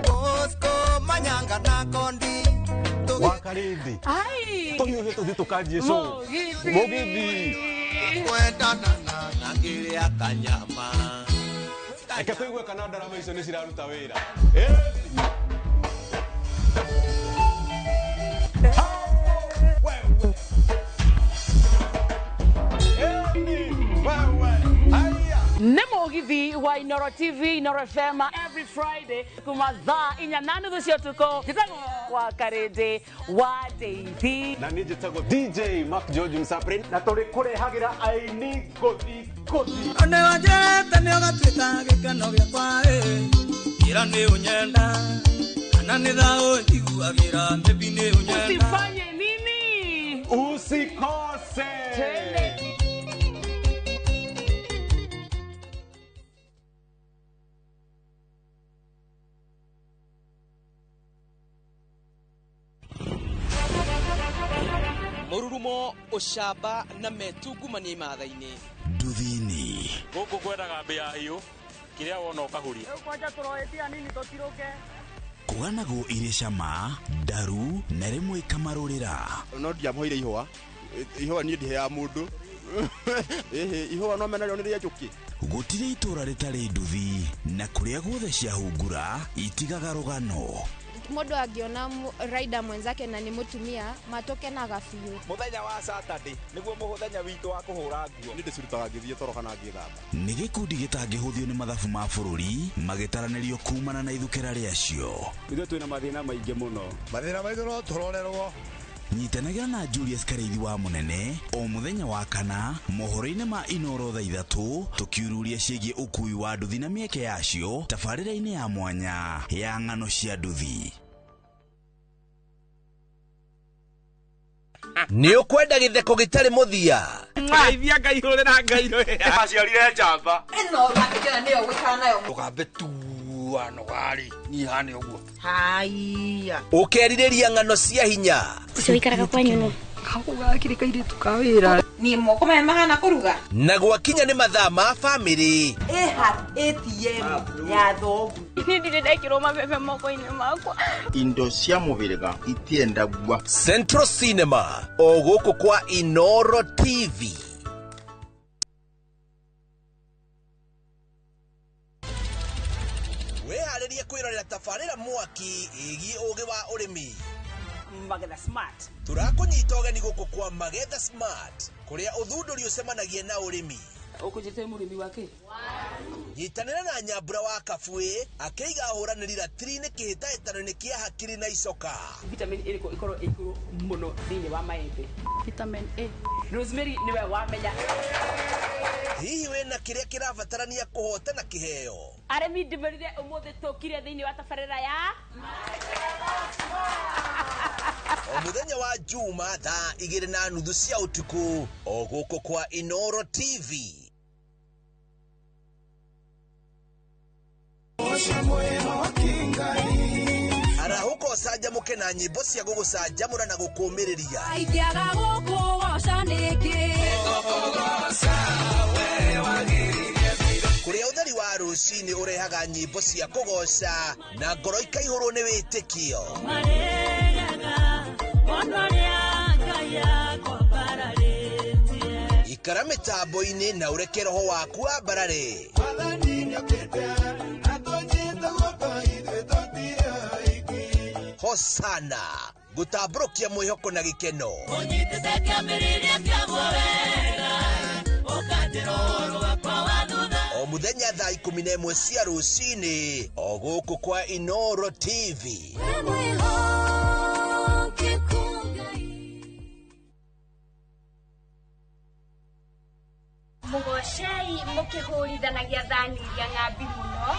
Bosco Manyanga na Kondi. Wakarĩthi tũhiũhe tũthiĩ tũkanjie show. Mũgithi. Mũgithi. Kwendana na ngĩrĩa kanyama. Reke tũigue kana ndarama icio nĩ ciraruta wĩra. Wewe, haya. Nĩ mũgithi wa Inoro TV, Inoro FM every Friday kuma thaa 4:30 cia ũtukũ. Njĩtagwo wa Karĩndĩ wa Ndeithi. Na niĩ njĩtagwo DJ Mark George Msaprin na tũrĩ kũrehagĩra aini ngũthi ngũthi. Nĩ wanjĩrĩte nĩ ũgatuĩka gĩkeno gĩakwa ĩ. Ira nĩ ũnyenda kana nĩ thaũ njiguagĩra mbebi nĩ ũnyenda. Usifanye nini? Usikose. Twende. Mũrurumo, ũcamba na metungumania imatha-inĩ. Nduthi-inĩ. Gũkũ kwendaga mbĩa hiũ, kĩrĩa wona ũkahuria. Rĩu kwanja tũroetia nini tũtirũke. Kũganagwo irĩ cama, ndaru na rĩmwe ikamarũrĩra. No ndiamũheire ihũa, ihũa niĩ ndiheaga mũndũ. Ĩhĩ, ihũa no mena rĩo nĩ rĩa njũkĩ. Gũtirĩ itũra rĩtarĩ nduthi na kũrĩa guothe ciahungura itigaga rũgano. Mũndũ angĩona rider mwenzake na nĩ mũtumia matũkenaga biũ. Mũthenya wa Saturday nĩguo mũthenya witũ wa kũhũra nguo. Nĩ ndĩcirutaga ngĩthiĩ toro kana ngĩthamba. Nĩ gĩkundi gĩtangĩhũthio nĩ mathabu ma bũrũri magĩtaranĩrio kumana na ithukĩra rĩacio. Ithuĩ twĩna mathĩna maingĩ mũno. Mathĩna maitũ no tũrorerwo. Nyitanagĩra na Julius Karĩithi wa Mũnene o mũthenya wa kana mohoro-inĩ ma Inoro thaa 3 tũkiururia ciĩgiĩ ũkui wa nduthi na mĩeke yacio tabarĩra-inĩ ya mwanya ya ng'ano cia nduthi. Nĩ ũkwenda gĩtheko gĩtarĩ mũthia? Ngeithia Ngai hũrĩra Ngai rũhĩa. Aciarire njamba. Ĩno ũrakĩnjĩra nĩyo ũgũikara nayo. Ndũgambe tua nogarĩ niĩ hane ũguo. Haiya. Ũkerirĩria ng'ano cia hinya. Ũcio ũikaraga kwanyu nũ? Gakũ gakĩrĩ kairĩtu ka wĩra. Niĩ moko maya mahana kũruga. Na gwakinya nĩ mathaa ma bamĩrĩ. Ĩha ATM ya thoguo. Niĩ ndirĩ ndekĩrwo mabebe moko-inĩ makwa. Indo cia mũhĩrĩga itiendagua. Central Cinema o gũkũ kwa Inoro TV. Wĩharĩrie kwĩrorera tabarĩra mwaki ĩgiĩ ũgĩ wa ũrĩmi. Magetha Smart. Tũrakũnyita ũgeni gũkũ kwa Magetha Smart kũrĩa ũthundũri ũcemanagia na ũrĩmi. Ũkũnjĩte mũrĩmi wake? Nyitanĩra na Nyambura wa Kabuĩ akĩiga ahũranĩri ratiri-inĩ kĩhĩtahĩtano-inĩ kĩa hakiri na icoka. Vitamin ĩrĩkũ ĩkorwo ĩ igũrũ mũno thĩinĩ wa maembe? Vitamin A. Rosemary nĩwe wamenya. Hihi wĩna kĩrĩa kĩrabatarania kũhotana kĩheo? Arĩmi ndĩmerire ũmũthĩ tũkire thĩinĩ wa tabarĩra ya O mũthenya wa Juma thaa 2:30 cia ũtukũ o gũkũ kwa Inoro TV. Arahũka ũcanjamũke na nyĩmbo cia gũgũcanjamũra na gũkũũmĩrĩria. Ingĩaga gũkũgoca nĩkĩ? Kũrĩa ũtheri wa rũcinĩ ũrehaga nyĩmbo cia kũgoca na ngoro ikaihũrwo nĩ wĩtĩkio. Ikara mĩtambo-inĩ na ũreke roho waku wambarare. Hosana gũtambũrũkia mwĩhoko na gĩkeno. O mũthenya thaa 11 cia rũcinĩ o gũkũ kwa Inoro TV. Mũgocei mũkĩhũrithanagia thani iria ng'ambi mũno.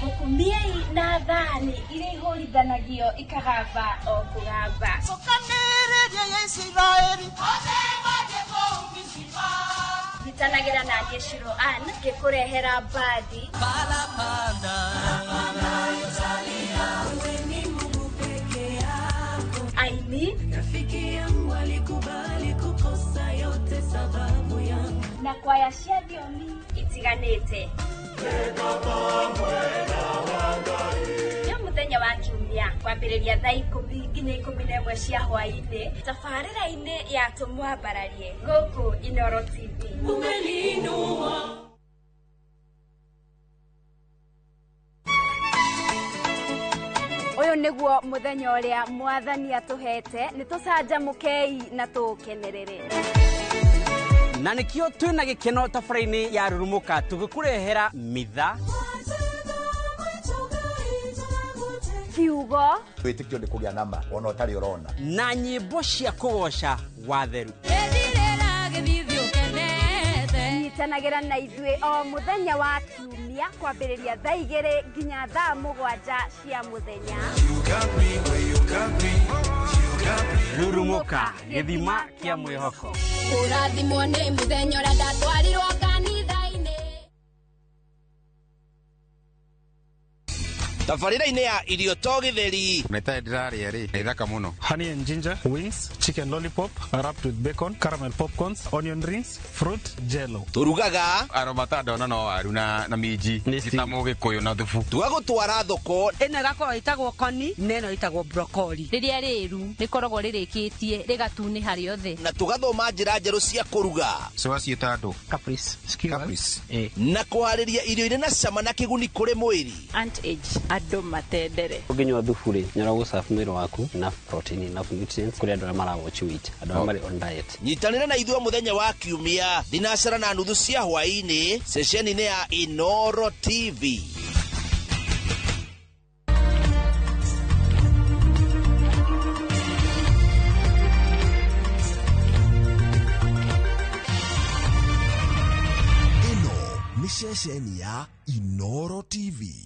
Mũkumiei na thani iria ihũrithanagio ikagamba o kũgamba. Nyitanagĩra na niĩ Shiro Ann ngĩkũrehera mbandi. Aini na kwaya cia thiomi itiganĩte. Nĩ mũthenya wa kiumia kwambĩrĩria thaa 10 nginya 11 cia hwaĩ-inĩ tabarĩra-inĩ ya Tũmwambararie gũkũ Inoro TV. Ũyũ nĩguo mũthenya ũrĩa mwathani atũhete, nĩ tũcanjamũkei na tũũkenerere. Na nĩkĩo twĩna gĩkeno tabarĩra-inĩ ya Rurumuka tũgĩkũrehera mitha kiugo wĩtĩkio nĩ kũgĩa nama ona ũtarĩ ũrona na nyĩmbo cia kũgoca watheru. Nyitanagĩra na ithuĩ o mũthenya wa kiumia kwambĩrĩria thaa 2 nginya thaa 7 cia mũthenya. Rurumuka gĩthima kĩa mwĩhoko. Kũrathimwo nĩ mũthenya ũrĩa ndatwarirwo kanitha-inĩ. Tabarĩra-inĩ ya irio to gĩtheri. Na itarĩ ndĩrarĩa rĩ, nĩ thaka mũno. Honey and ginger wings, chicken lollipop wrapped with bacon, caramel popcorns, onion rings, fruit jello. Tũrugaga aromata ndona no waru na minji ta mũgĩkũyũ na thubu. Tũgagũtwara thoko. Ĩno ĩgakorwo ĩtagwo koni na ĩno ĩtagwo brokoli. Rĩrĩa rĩru rĩkoragwo rĩrĩkĩtie rĩgatunĩha rĩothe. Na tũgathoma njĩra njerũ cia kũruga. Cũa ciĩta andũ. Caprice. Caprice. Na kũharĩria irio irĩ na cama na kĩguni kũrĩ mwĩrĩ. Aunt age andũ matendere. Ũngĩnyua thubu rĩ, nĩ ũragũcabu mwĩrĩ waku enough protein, enough nutrients kũrĩ andũ arĩa mara watch weight, andũ arĩa marĩ on diet. Nyitanĩra na ithuĩ mũthenya wa kiumia 4:30 cia hwaĩ-inĩ ceceni-inĩ ya Inoro TV. Ĩno nĩ ceceni ya Inoro TV.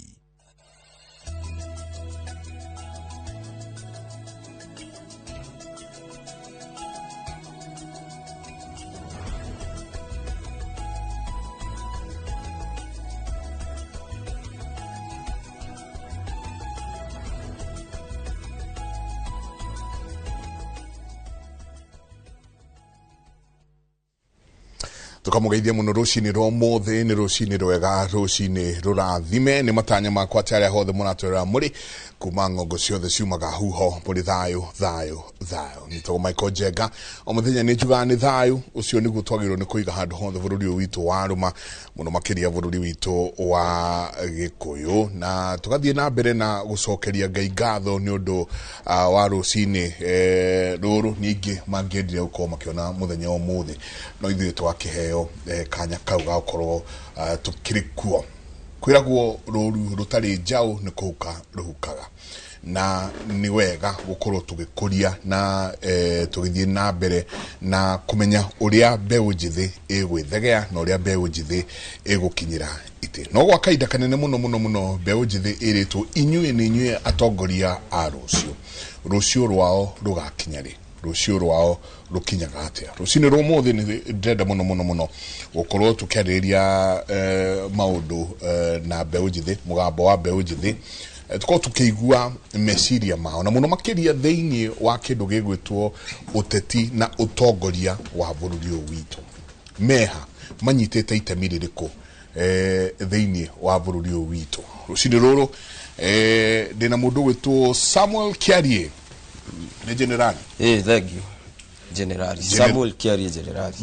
Tukamugeithia muno rucini rwa muthi ni rucini rwega rucini rurathime ni matanya makwa ati aria hothe muratwera muri kuma ngongo ciothe ciumaga huho muri thayo thayo thayo. Nitagwo Michael Njenga o muthenya ni njugaga ni thayo ucio niguo twagĩrĩirwo nĩ kũiga handũ hothe bũrũri ũyũ witũ wa rũma mũno makĩria bũrũri witũ wa Gĩkũyũ, na tũgathiĩ na mbere na gũcokeria Ngai ngatho nĩ ũndũ wa rũcinĩ rũrũ ningĩ mangĩendire gũkorwo makĩona mũthenya ũmũthĩ no ithuĩ twakĩheo kanya kau ga gũkorwo tukĩrĩ kuo. Kwĩragwo rũru rũtarĩ njaũ nĩ kũhuka rũhukaga, na nĩ wega gũkorwo tũgĩkũria na tũgĩthiĩ na mbere na kũmenya ũrĩa mbeũ njĩthĩ ĩgwĩthegea na ũrĩa mbeũ njĩthĩ ĩgũkinyĩra itĩ. No gwa kahinda kanene mũno mũno mũno mbeũ njĩthĩ ĩrĩtwo inyuĩ nĩ inyuĩ atongoria a rũciũ. Rũciũ rwao rũgakinya rĩ? Rũciũ rwao rũkinyaga atĩa? Rũcinĩ rwa ũmũthĩ nĩ ndĩrenda mũno mũno mũno gũkorwo tũkĩarĩrĩria maũndũ na mbeũ njĩthĩ, mũgambo wa mbeũ njĩthĩ, tukorwo tukĩigua meciria mao na mũno makĩria thĩinĩ wa kĩndũ gĩgwĩtwo ũteti na ũtongoria wa bũrũri ũyũ witũ. Meha manyitĩte itemi rĩrĩkũ thĩinĩ wa bũrũri ũyũ witũ? Rũcinĩ rũrũ ndĩna mũndũ ũgwĩtwo Samuel Kiarie. Ni generali. Thank you. Generali. Samuel Kiarie generali.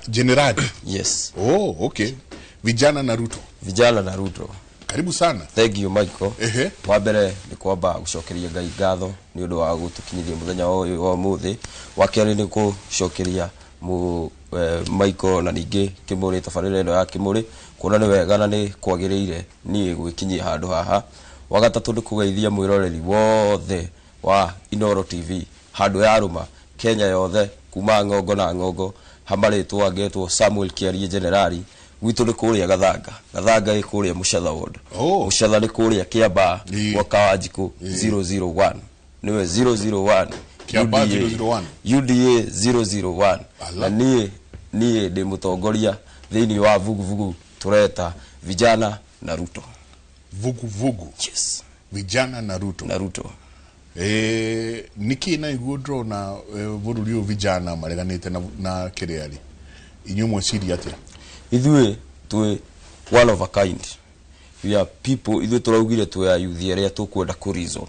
Generali. Yes. Oh, okay. Vijana na Ruto. Vijana na Ruto. Karibu sana. Thank you Michael. Wa mbere ni kwamba gucokeria Ngai ngatho ni undu wa gutukinyithia muthenya ũyũ wa mũthĩ. Wa kerĩ ni gucokeria mu Michael na ningĩ Kĩmũrĩ tabarĩra ĩno ya Kĩmũrĩ kuona nĩ wega na nĩ kwagĩrĩire niĩ gwĩkinyia handũ haha. Wa gatatũ nĩ kũgeithia mwĩroreri wothe wa Inoro TV handũ ya rũma Kenya yothe kuma ng'ongo na ng'ongo hamarĩtwo angetwo Samuel Kiarie generali. Gwitũ nĩ kũrĩa Gathanga. Gathanga ĩ kũrĩa Mũcatha ward. Mũcatha nĩ kũrĩa Kĩambaa gwa Kawanjikũ 001. Nĩwe 001. Kĩambaa 001. UDA 001. Na niĩ ndĩ mũtongoria thĩinĩ wa vuguvugu tũreta vijana na Ruto. Vuguvugu. Yes. Vijana na Ruto. Na Ruto. Niki na iguo ndĩrona bũrũri ũyũ vijana mareganĩte na kĩrĩa rĩ, inyuĩ mweciria atĩa? Ithuĩ twĩ one of a kind. We are people, ithuĩ tũraugire twĩ a youth arĩa tũkwenda kũ reason.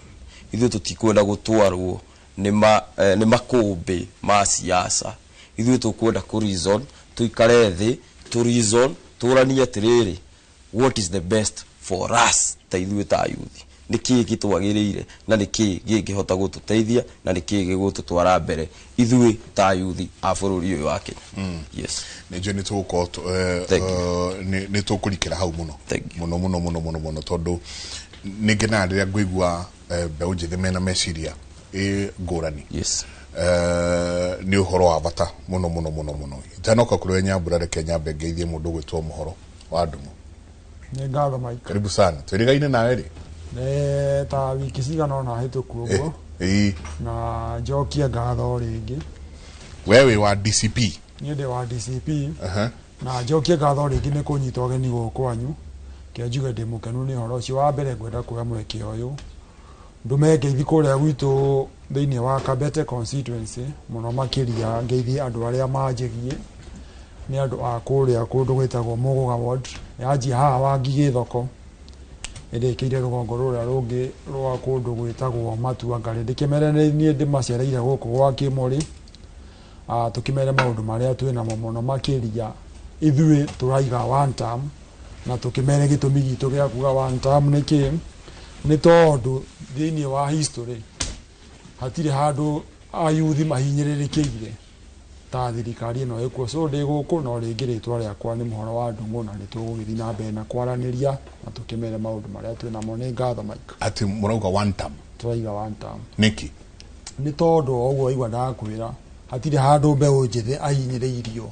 Ithuĩ tũtikwenda gũtwarwo nĩ makũmbĩ ma siasa. Ithuĩ tũkwenda kũ reason, tũikare thĩ, tũ reason, tũranie atĩrĩrĩ, what is the best for us ta ithuĩ ta youth. Nĩ kĩĩ gĩtwagĩrĩire na nĩ kĩĩ gĩngĩhota gũtũteithia na nĩ kĩĩ gĩgũtũtwara mbere ithuĩ ta yuthi a bũrũri ũyũ wa Kenya? Yes. Nĩ njũĩ nĩ tũgũkorwo nĩ tũkũrikĩra hau mũno mũno mũno mũno mũno mũno, tondũ nĩ ngenaga rĩrĩa ngũigua mbeũ njĩthĩ mena meciria ĩ ngũrani. Nĩ ũhoro wa bata mũno mũno mũno mũno. Itanoka kũrĩ we Nyambura, reke nyambe ngeithie mũndũ ũgwĩtwo Mũhoro wa Ndung'u. Nĩ ngatho, Mike. Karibu sana. Twĩrĩgaine nawe rĩ? Nĩ ta wiki cigana ũna hĩtũku ũguo. Na njokie ngatho rĩngĩ. We wĩ wa DCP? Niĩ ndĩ wa DCP. Na njokie ngatho rĩngĩ nĩ kũnyita ũgeni gũkũ kwanyu. Kĩo njuge ndĩ mũkenu nĩ ũhoro ũcio. Wa mbere, ngwenda kuoya mweke ũyũ ndũme ngeithi kũrĩa gwitũ thĩinĩ wa Kabete constituency, mũno makĩria ngeithie andũ arĩa manjĩgie, nĩ andũ a kũrĩa kũndũ gwĩtagwo Mũgũga ward, yanjia haha Wangigĩ thoko ĩrĩkĩire rũgongo rũrĩa rũngĩ rwa kũndũ gwĩtagwo Matuangarĩ. Ndĩkĩmere nĩ niĩ ndĩmacereire gũkũ gwa Kĩmũrĩ, tũkĩmere maũndũ marĩa twĩnamo, mũno makĩria ithuĩ tũraiga one term, na tũkĩmere gĩtũmi gitũ gĩa kuga one term nĩ kĩ. Nĩ tondũ thĩinĩ wa history hatirĩ handũ ayuthi mahinyĩrĩrĩkĩire ta thirikari ĩno ĩkuo. So ndĩ gũkũ no rĩngĩ, rĩtwa rĩakwa nĩ Mũhoro wa Ndung'u, na nĩ tũgũgĩthiĩ na mbere na kwaranĩria na tũkĩmere maũndũ marĩa twĩnamo. Nĩ ngatho, Mike. Atĩ mũrauga one term? Tũraiga one term. Nĩkĩ? Nĩ tondũ o ũguo waigua ndakwĩra, hatirĩ handũ mbeũ njĩthĩ ahinyĩrĩirio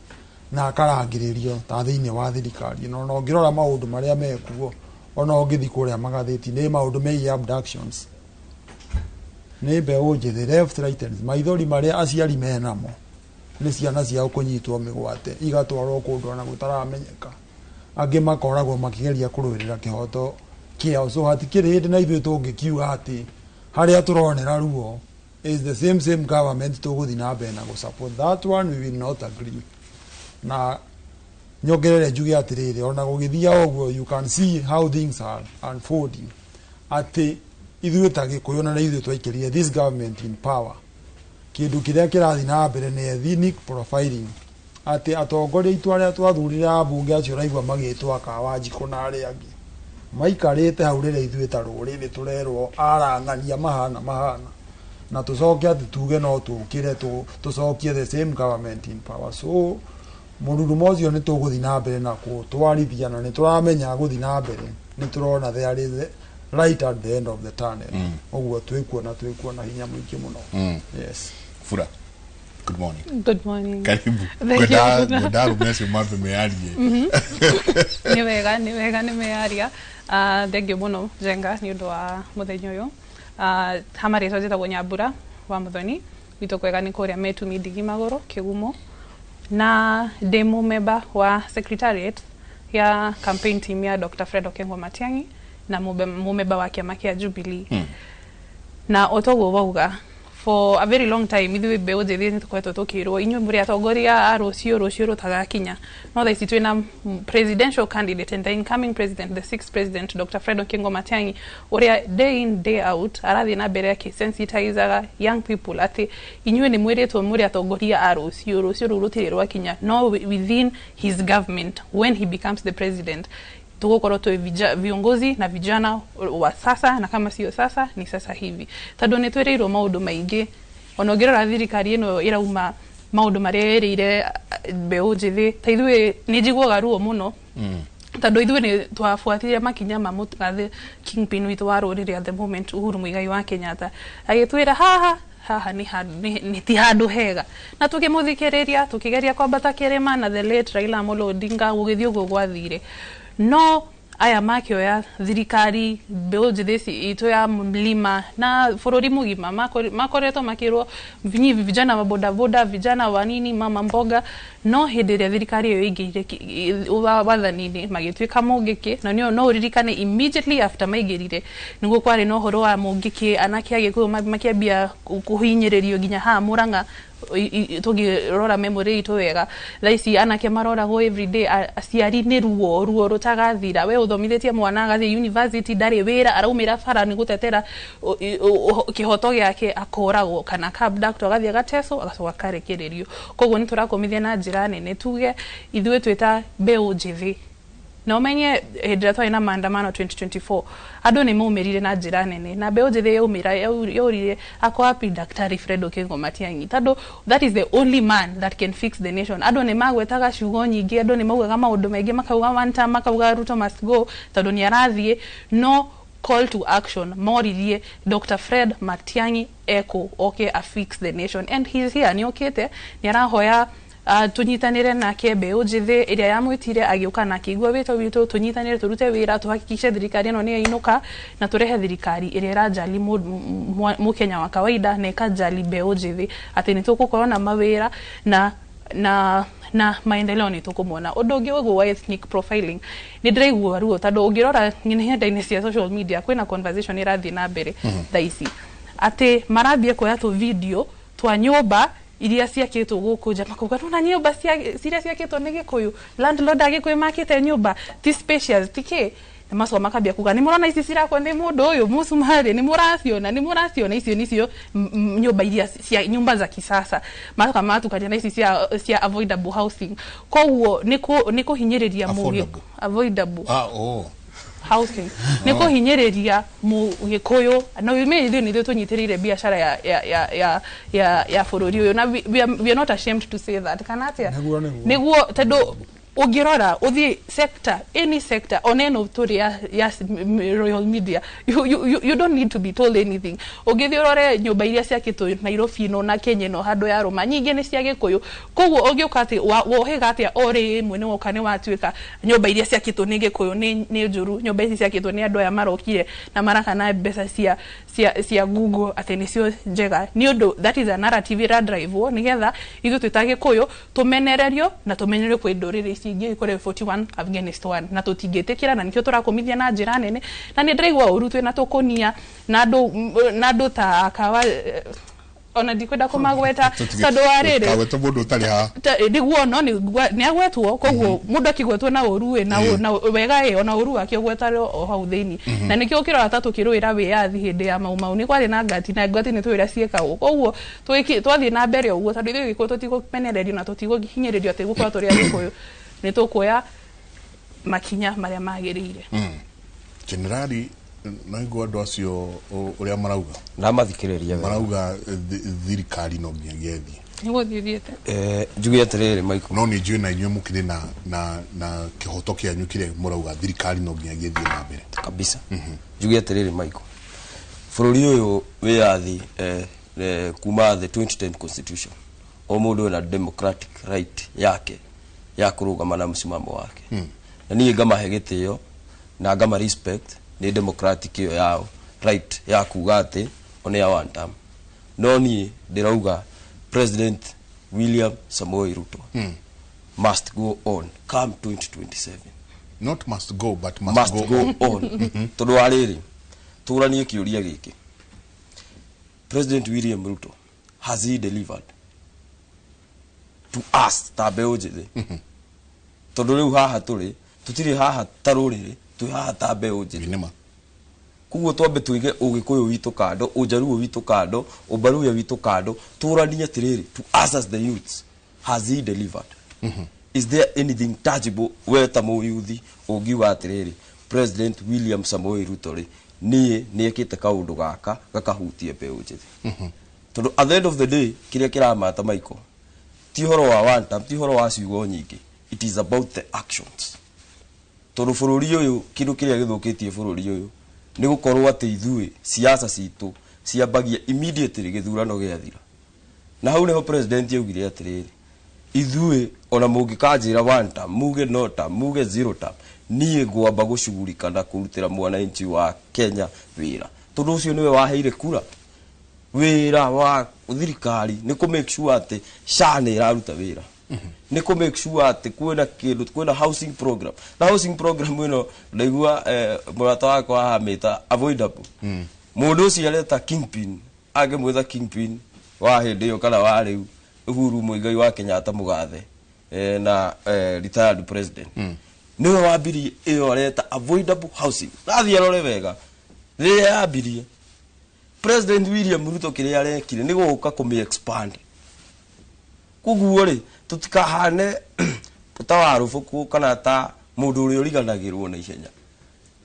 na akarangĩrĩrio ta thĩinĩ wa thirikari ĩno. Na ũngĩrora maũndũ marĩa mekuo, ona ũngĩthiĩ kũrĩa magathĩti, nĩ maũndũ megiĩ abductions, nĩ mbeũ njĩthĩ left, right and maithori marĩa aciari menamo nĩ ciana ciao kũnyitwo mĩgwate igatwarwo kũndũ ona gũtaramenyeka, angĩ makoragwo makĩgeria kũrũĩrĩra kĩhoto kĩao. So hatikĩrĩ hĩndĩ na ithuĩ tũngĩkiuga atĩ harĩa tũronera ruo is the same same government tũgũthiĩ na mbere na gũ support. That one we will not agree. Na nyongerere njuge atĩrĩrĩ, ona gũgĩthia ũguo, you can see how things are unfolding, atĩ ithuĩ ta Gĩkũyũ na nĩ ithuĩ twaikĩrire this government in power, kĩndũ kĩrĩa kĩrathiĩ na mbere nĩ ethnic profiling, atĩ atongoria aitũ arĩa twathurire ambunge acio ũraigua magĩtwo akawanjikũ na arĩa angĩ maikarĩte hau rĩrĩa ithuĩ ta rũrĩrĩ tũrerwo arang'ania mahana mahana, na tũcoke atĩ tuge no tũkĩre tũcokie the same government in power. So mũrurumo ũcio nĩ tũgũthiĩ na mbere na kũtwarithia, na nĩ tũramenya gũthiĩ na mbere nĩ tũrona there is a light at the end of the tunnel. Ũguo twĩkuona hinya mũingĩ mũno. Yes. Fura, good morning. Good morning. Karibu. Thank you. Ngwenda arũme acio mambe mearie. Nĩ wega, nĩ wega, nĩ mearia. Thengiũ mũno, Njenga, nĩ ũndũ wa mũthenya ũyũ. Ha marĩtwa njĩtagwo Nyambura wa Mũthoni. Gwitũ kwega nĩ kũrĩa Metumi Ndigi Magũrũ Kĩgumo, na ndĩ mũmemba wa secretariat ya campaign team ya Dr. Fred Okengo Matiang'i na mũmemba wa kĩama kĩa Jubilee. Na o toguo wauga, for a very long time ithuĩ mbeũ njĩthĩ nĩ tũkoretwo tũkĩrwo inyuĩ mũrĩ atongoria a rũciũ, rũciũ rũtagakinya. No thaa ici twĩna presidential candidate and the incoming president, the sixth president, Dr. Fred Okengo Matiang'i, ũrĩa day in day out arathiĩ na mbere akĩsensitizaga young people atĩ inyuĩ nĩ mwĩrĩtwo mũrĩ atongoria a rũciũ, rũciũ rũu rũtirĩ rwakinya. No within his government, when he becomes the president, tũgũkorwo twĩ viongozi na vijana wa sasa, na kama sio sasa ni sasa hivi, tondũ nĩ twĩrĩirwo maũndũ maingĩ. Ona ũngĩrora thirikari ĩno ĩrauma, maũndũ marĩa ĩrĩire mbeũ njĩthĩ ta ithuĩ, nĩ njiguaga ruo mũno, tondũ ithuĩ nĩ twabuatire makinya ma mũgathe kingpin witũ wa rũrĩrĩ at the moment, Uhuru Muigai wa Kenyatta, agĩtwĩra haha haha nĩ handũ nĩ ti handũ hega, na tũkĩmũthikĩrĩria, tũkĩgeria kwambata kĩrĩma na the late Raila Amolo Odinga, gũgĩthiĩ ũguo gwathire. No aya makĩoya thirikari, mbeũ njĩthĩ ici itũ ya mlima na bũrũri mũgima makoretwo makĩrwo nyi vijana wa bodaboda, vijana wa nini, mama mboga. No hĩndĩ ĩrĩa thirikari ĩyo ĩingĩrire wathani-inĩ, magĩtuĩka mũngĩkĩ, na nĩo no ũririkane immediately after maingĩrire nĩguo kwarĩ na ũhoro wa mũngĩkĩ, anake a Gĩkũyũ makĩambia kũhinyĩrĩrio nginya haha Mũrang'a. Tũngĩrora memory itũ wega, thaa ici anake maroragwo everyday, aciari nĩ ruo, ruo rũtagathira. We ũthomithĩtie mwana agathiĩ university, ndarĩ wĩra, araumĩra bara nĩ gũtetera kĩhoto gĩake, akoragwo kana aka-abduct, agathiĩ agatecwo, agacoka akarekererio. Koguo nĩ tũrakomithia na njĩra nene, tuge ithuĩ twĩ ta mbeũ njĩthĩ Na ũmenye hĩndĩ ĩrĩa twarĩ na maandamano 2024, andũ nĩ maumĩrire na njĩra nene, na mbeũ njĩthĩ yaumĩra yaurire ako wapi Daktari Fred Okengo Matiang'i, tondũ that is the only man that can fix the nation. Andũ nĩ magwetaga ciugo nyingĩ, andũ nĩ maugaga maũndũ maingĩ, makauga one term, makauga Ruto must go tondũ nĩ arathiĩ, no call to action moririe Dr. Fred Matiang'i eko oke a fix the nation, and he's here. Nĩ okĩte, nĩ arahoya tunyitanĩre nake, mbeũ njĩthĩ ĩrĩa yamwĩtire agĩũka na akĩigua wĩto witũ, tunyitanĩre, tũrute wĩra, tuhakikishe thirikari ĩno nĩ yainũka na tũrehe thirikari ĩrĩa ĩrajali mũkenya wa kawaida na ĩkajali mbeũ njĩthĩ, atĩ nĩ tũgũkorwo na mawĩra na maendeleo nĩ tũkũmona. Ũndũ ũngĩ ũguo wa ethnic profiling, nĩ ndĩraigua ruo tondũ ũngĩrora nenda-inĩ cia social media kwĩna conversation ĩrathiĩ na mbere thaa ici atĩ marambia kuoya tũ video twa nyũmba iria ciakĩtwo gũkũ nja, makauga nona nyũmba iria ciakĩtwo nĩ Gĩkũyũ, landlord a Gĩkũyũ makĩte nyũmba ti spacious ti kĩ, na macoka makambia kuga nĩ mũrona ici cirakwo nĩ mũndũ ũyũ mũcumarĩ, nĩ mũraciona, nĩ mũraciona, icio nĩcio nyũmba iria cia nyumba za kisasa. Macoka matukania na ici cia avoidable housing. Koguo nĩ kũhinyĩrĩria Affordable. Avoidable Ah, oh. housing nĩ kũhinyĩrĩria mũgĩkũyũ, na ũmenye ithuĩ nĩithuĩ tũnyitĩrĩire biacara ya bũrũri ũyũ, na we are not ashamed to say that, kana atĩa? Nĩguo, nĩguo. Nĩguo, tondũ ũngĩrora ũthiĩ sector, any sector, ona ĩno tũrĩ ya Royal Media, you don't need to be told anything. Ũngĩthiĩ ũrore nyũmba iria ciakĩtwo Nairobi ĩno na Kenya ĩno handũ ya rũma, nyingĩ nĩ cia Gĩkũyũ. Koguo ũngĩũka atĩ wohĩga atĩa o rĩmwe nĩ woka nĩ watuĩka nyũmba iria ciakĩtwo nĩ Gĩkũyũ nĩ njũru, nyũmba ici ciakĩtwo nĩ andũ aya marokire na marakana mbeca cia Google atĩ nĩcio njega, nĩ ũndũ that is a narrative ĩradrivewo nĩgetha ithuĩ twĩ ta Gĩkũyũ tũmenererio na tũmenererio kwĩ ndũrĩrĩ ici ingĩ kũrĩ 41 against 1, na tũtingĩtĩkĩra, na nĩkĩo tũrakũmithia na njĩra nene. Na nĩ ndĩraigua ũru twĩna tũkũnia na andũ ta akawa, ona ndikwenda kũmagweta tondũ wa rĩrĩ Kagwetwo mũndũ ũtarĩ haha. Nĩguo, no nĩ agwetwo, koguo mũndũ akĩgwetwo na ũru ĩ na wega ĩ ona ũru wake ũgwetwo o hau thĩinĩ. Na nĩkĩo ũkĩrora ta tũkĩrũĩra wĩyathi hĩndĩ ya Mau Mau nĩ kwarĩ na ngati, na ngati nĩ tũĩ ũrĩa ciĩkagwo. Koguo twathiĩ na mbere ũguo, tondũ ithuĩ Gĩkũyũ tũtigũmenererio na tũtigũhinyĩrĩrio atĩ gũkorwo tũrĩ Agĩkũyũ, nĩ tũkuoya makinya marĩa magĩrĩire. Generali, naigua andũ acio ũrĩa marauga. Ndamathikĩrĩria wega. Marauga thirikari no nginyagia ĩthiĩ. Nĩguo thiĩ thiĩte. Njuge atĩrĩrĩ, Michael. No nĩ njũĩ na inyuĩ mũkĩrĩ na kĩhoto kĩanyu kĩrĩa mũrauga thirikari no nginyagia ĩthiĩ na mbere. Kabisa. Njuge atĩrĩrĩ, Michael, bũrũri ũyũ wĩyathi kuma the 2010 constitution, o mũndũ ena democratic right yake ya kũrũgama na msimamo wake. Na niĩ ngamahe gĩtĩo na ngama respect nĩ democratic ĩyo yao right ya kuga atĩ o nĩ ya one term, no niĩ ndĩrauga President William Samoei Ruto must go on come 2027. Not must go, but must, must go on, tondũ wa rĩrĩ, tũranie kĩũria gĩkĩ: President William Ruto, has he delivered to us ta mbeũ njĩthĩ? Tondũ rĩu haha tũrĩ, tũtirĩ haha ta rũrĩrĩ, twĩ haha ta mbeũ njĩthĩ. Koguo twambe tuige ũgĩkũyũ witũ kando, ũnjaruo witũ kando, ũmbaruya witũ kando, tũranie atĩrĩrĩ, to us as the youths, has he delivered? Is there anything tangible we ta mũyuthi ũngiuga atĩrĩrĩ, President William Samoei Ruto rĩ, niĩ nĩ ekĩte kaũndũ gaka gakahutie mbeũ njĩthĩ? Tondũ at the end of the day, kĩrĩa kĩramata, Michael, ti ũhoro wa one term, ti ũhoro wa ciugo nyingĩ, it is about the actions. Tondũ bũrũri ũyũ, kĩndũ kĩrĩa gĩthũkĩtie bũrũri ũyũ nĩ gũkorwo atĩ ithuĩ siasa citũ ciambagia immediately gĩthurano gĩathira. Na hau nĩho president augire atĩrĩrĩ, ithuĩ ona mũngĩkanjĩra one term, muge no term, muge zero term, niĩ ngwamba gũcugurika na kũrutĩra mwananchi wa Kenya wĩra, tondũ ũcio nĩwe waheire kura. Wĩra wa thirikari nĩ kũ make sure atĩ SHA nĩ ĩraruta wĩra, nĩ kũ make sure atĩ kwĩna kĩndũ, kwĩna housing program. Na housing program ĩno ndaigua mũrata wakwa ahamĩta avoidable. Mũndũ ũcio areta kingpin, angĩmwĩta kingpin wa hĩndĩ ĩyo kana wa rĩu, Uhuru Muigai wa Kenyatta mũgathe, na retired president, nĩwe wambirie ĩyo areta avoidable housing. Nathiĩ arore wega rĩrĩa yambirie, President William Ruto kĩrĩa arekire nĩ gũka kũmĩ expand. Koguo rĩ, tũtikahane ta warũbũkũ kana ta Mũndũ ũrĩa ũriganagĩrwo na ihenya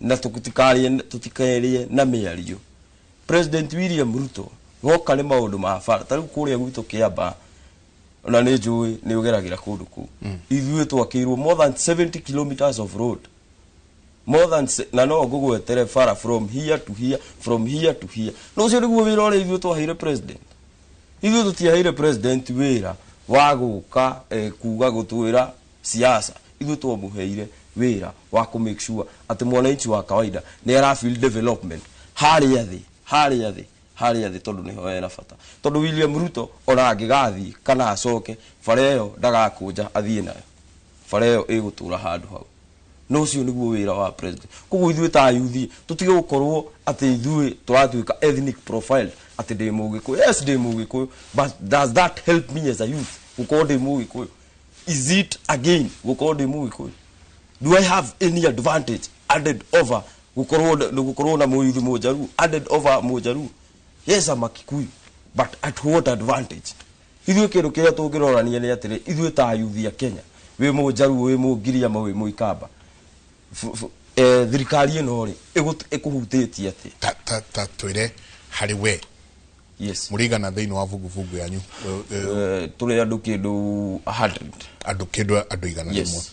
na tũtikarie na mĩario. President William Ruto goka nĩ maũndũ ma bara ta rĩu kũrĩa gwitũ Kĩamba, ona nĩ njũĩ nĩ ũgeragĩra kũndũ kũu, ithuĩ twakĩirwo more than 70 kilometers of road, more than na no ngũgwetere bara from here to here, from here to here. No ũcio nĩguo wĩra ũrĩa ithuĩ twaheire president. Ithuĩ tũtiaheire president wĩra wa gũka kuga gũtwĩra siasa. Ithuĩ twamũheire wĩra wa kũ make sure atĩ mwananchi wa kawaida nĩ ara feel development harĩa thĩ, harĩa thĩ, harĩa thĩ, tondũ nĩho hena bata. Tondũ William Ruto ona angĩgathiĩ kana acoke, bara ĩyo ndagakũnja athiĩ nayo, bara ĩyo ĩgũtũra handũ hau. No ũcio nĩguo wĩra wa president. Koguo ithuĩ ta yuthi tũtige gũkorwo atĩ ithuĩ tũratuĩka ethnic profile, atĩ ndĩ Mũgĩkũyũ. Yes, ndĩ Mũgĩkũyũ, but does that help me as a youth gũkorwo ndĩ Mũgĩkũyũ? Is it again gũkorwo ndĩ Mũgĩkũyũ, do I have any advantage added over gũkorwo na mũyuthi Mũjaruo, added over Mũjaruo? Yes, I'm a Kikuyu, but at what advantage? Ithuĩ kĩndũ kĩrĩa tũngĩrorania nĩ atĩrĩ, ithuĩ ta yuthi a Kenya, wĩ Mũjaruo, wĩ Mũgiriama, wĩ Mũikamba, thirikari ĩno rĩ ĩkũhutĩtie atĩ ta twĩre harĩ we. Yes. Mũrĩigana thĩinĩ wa vuguvugu yanyu? Tũrĩ andũ kĩndũ 100. Andũ kĩndũ andũ 100. Yes.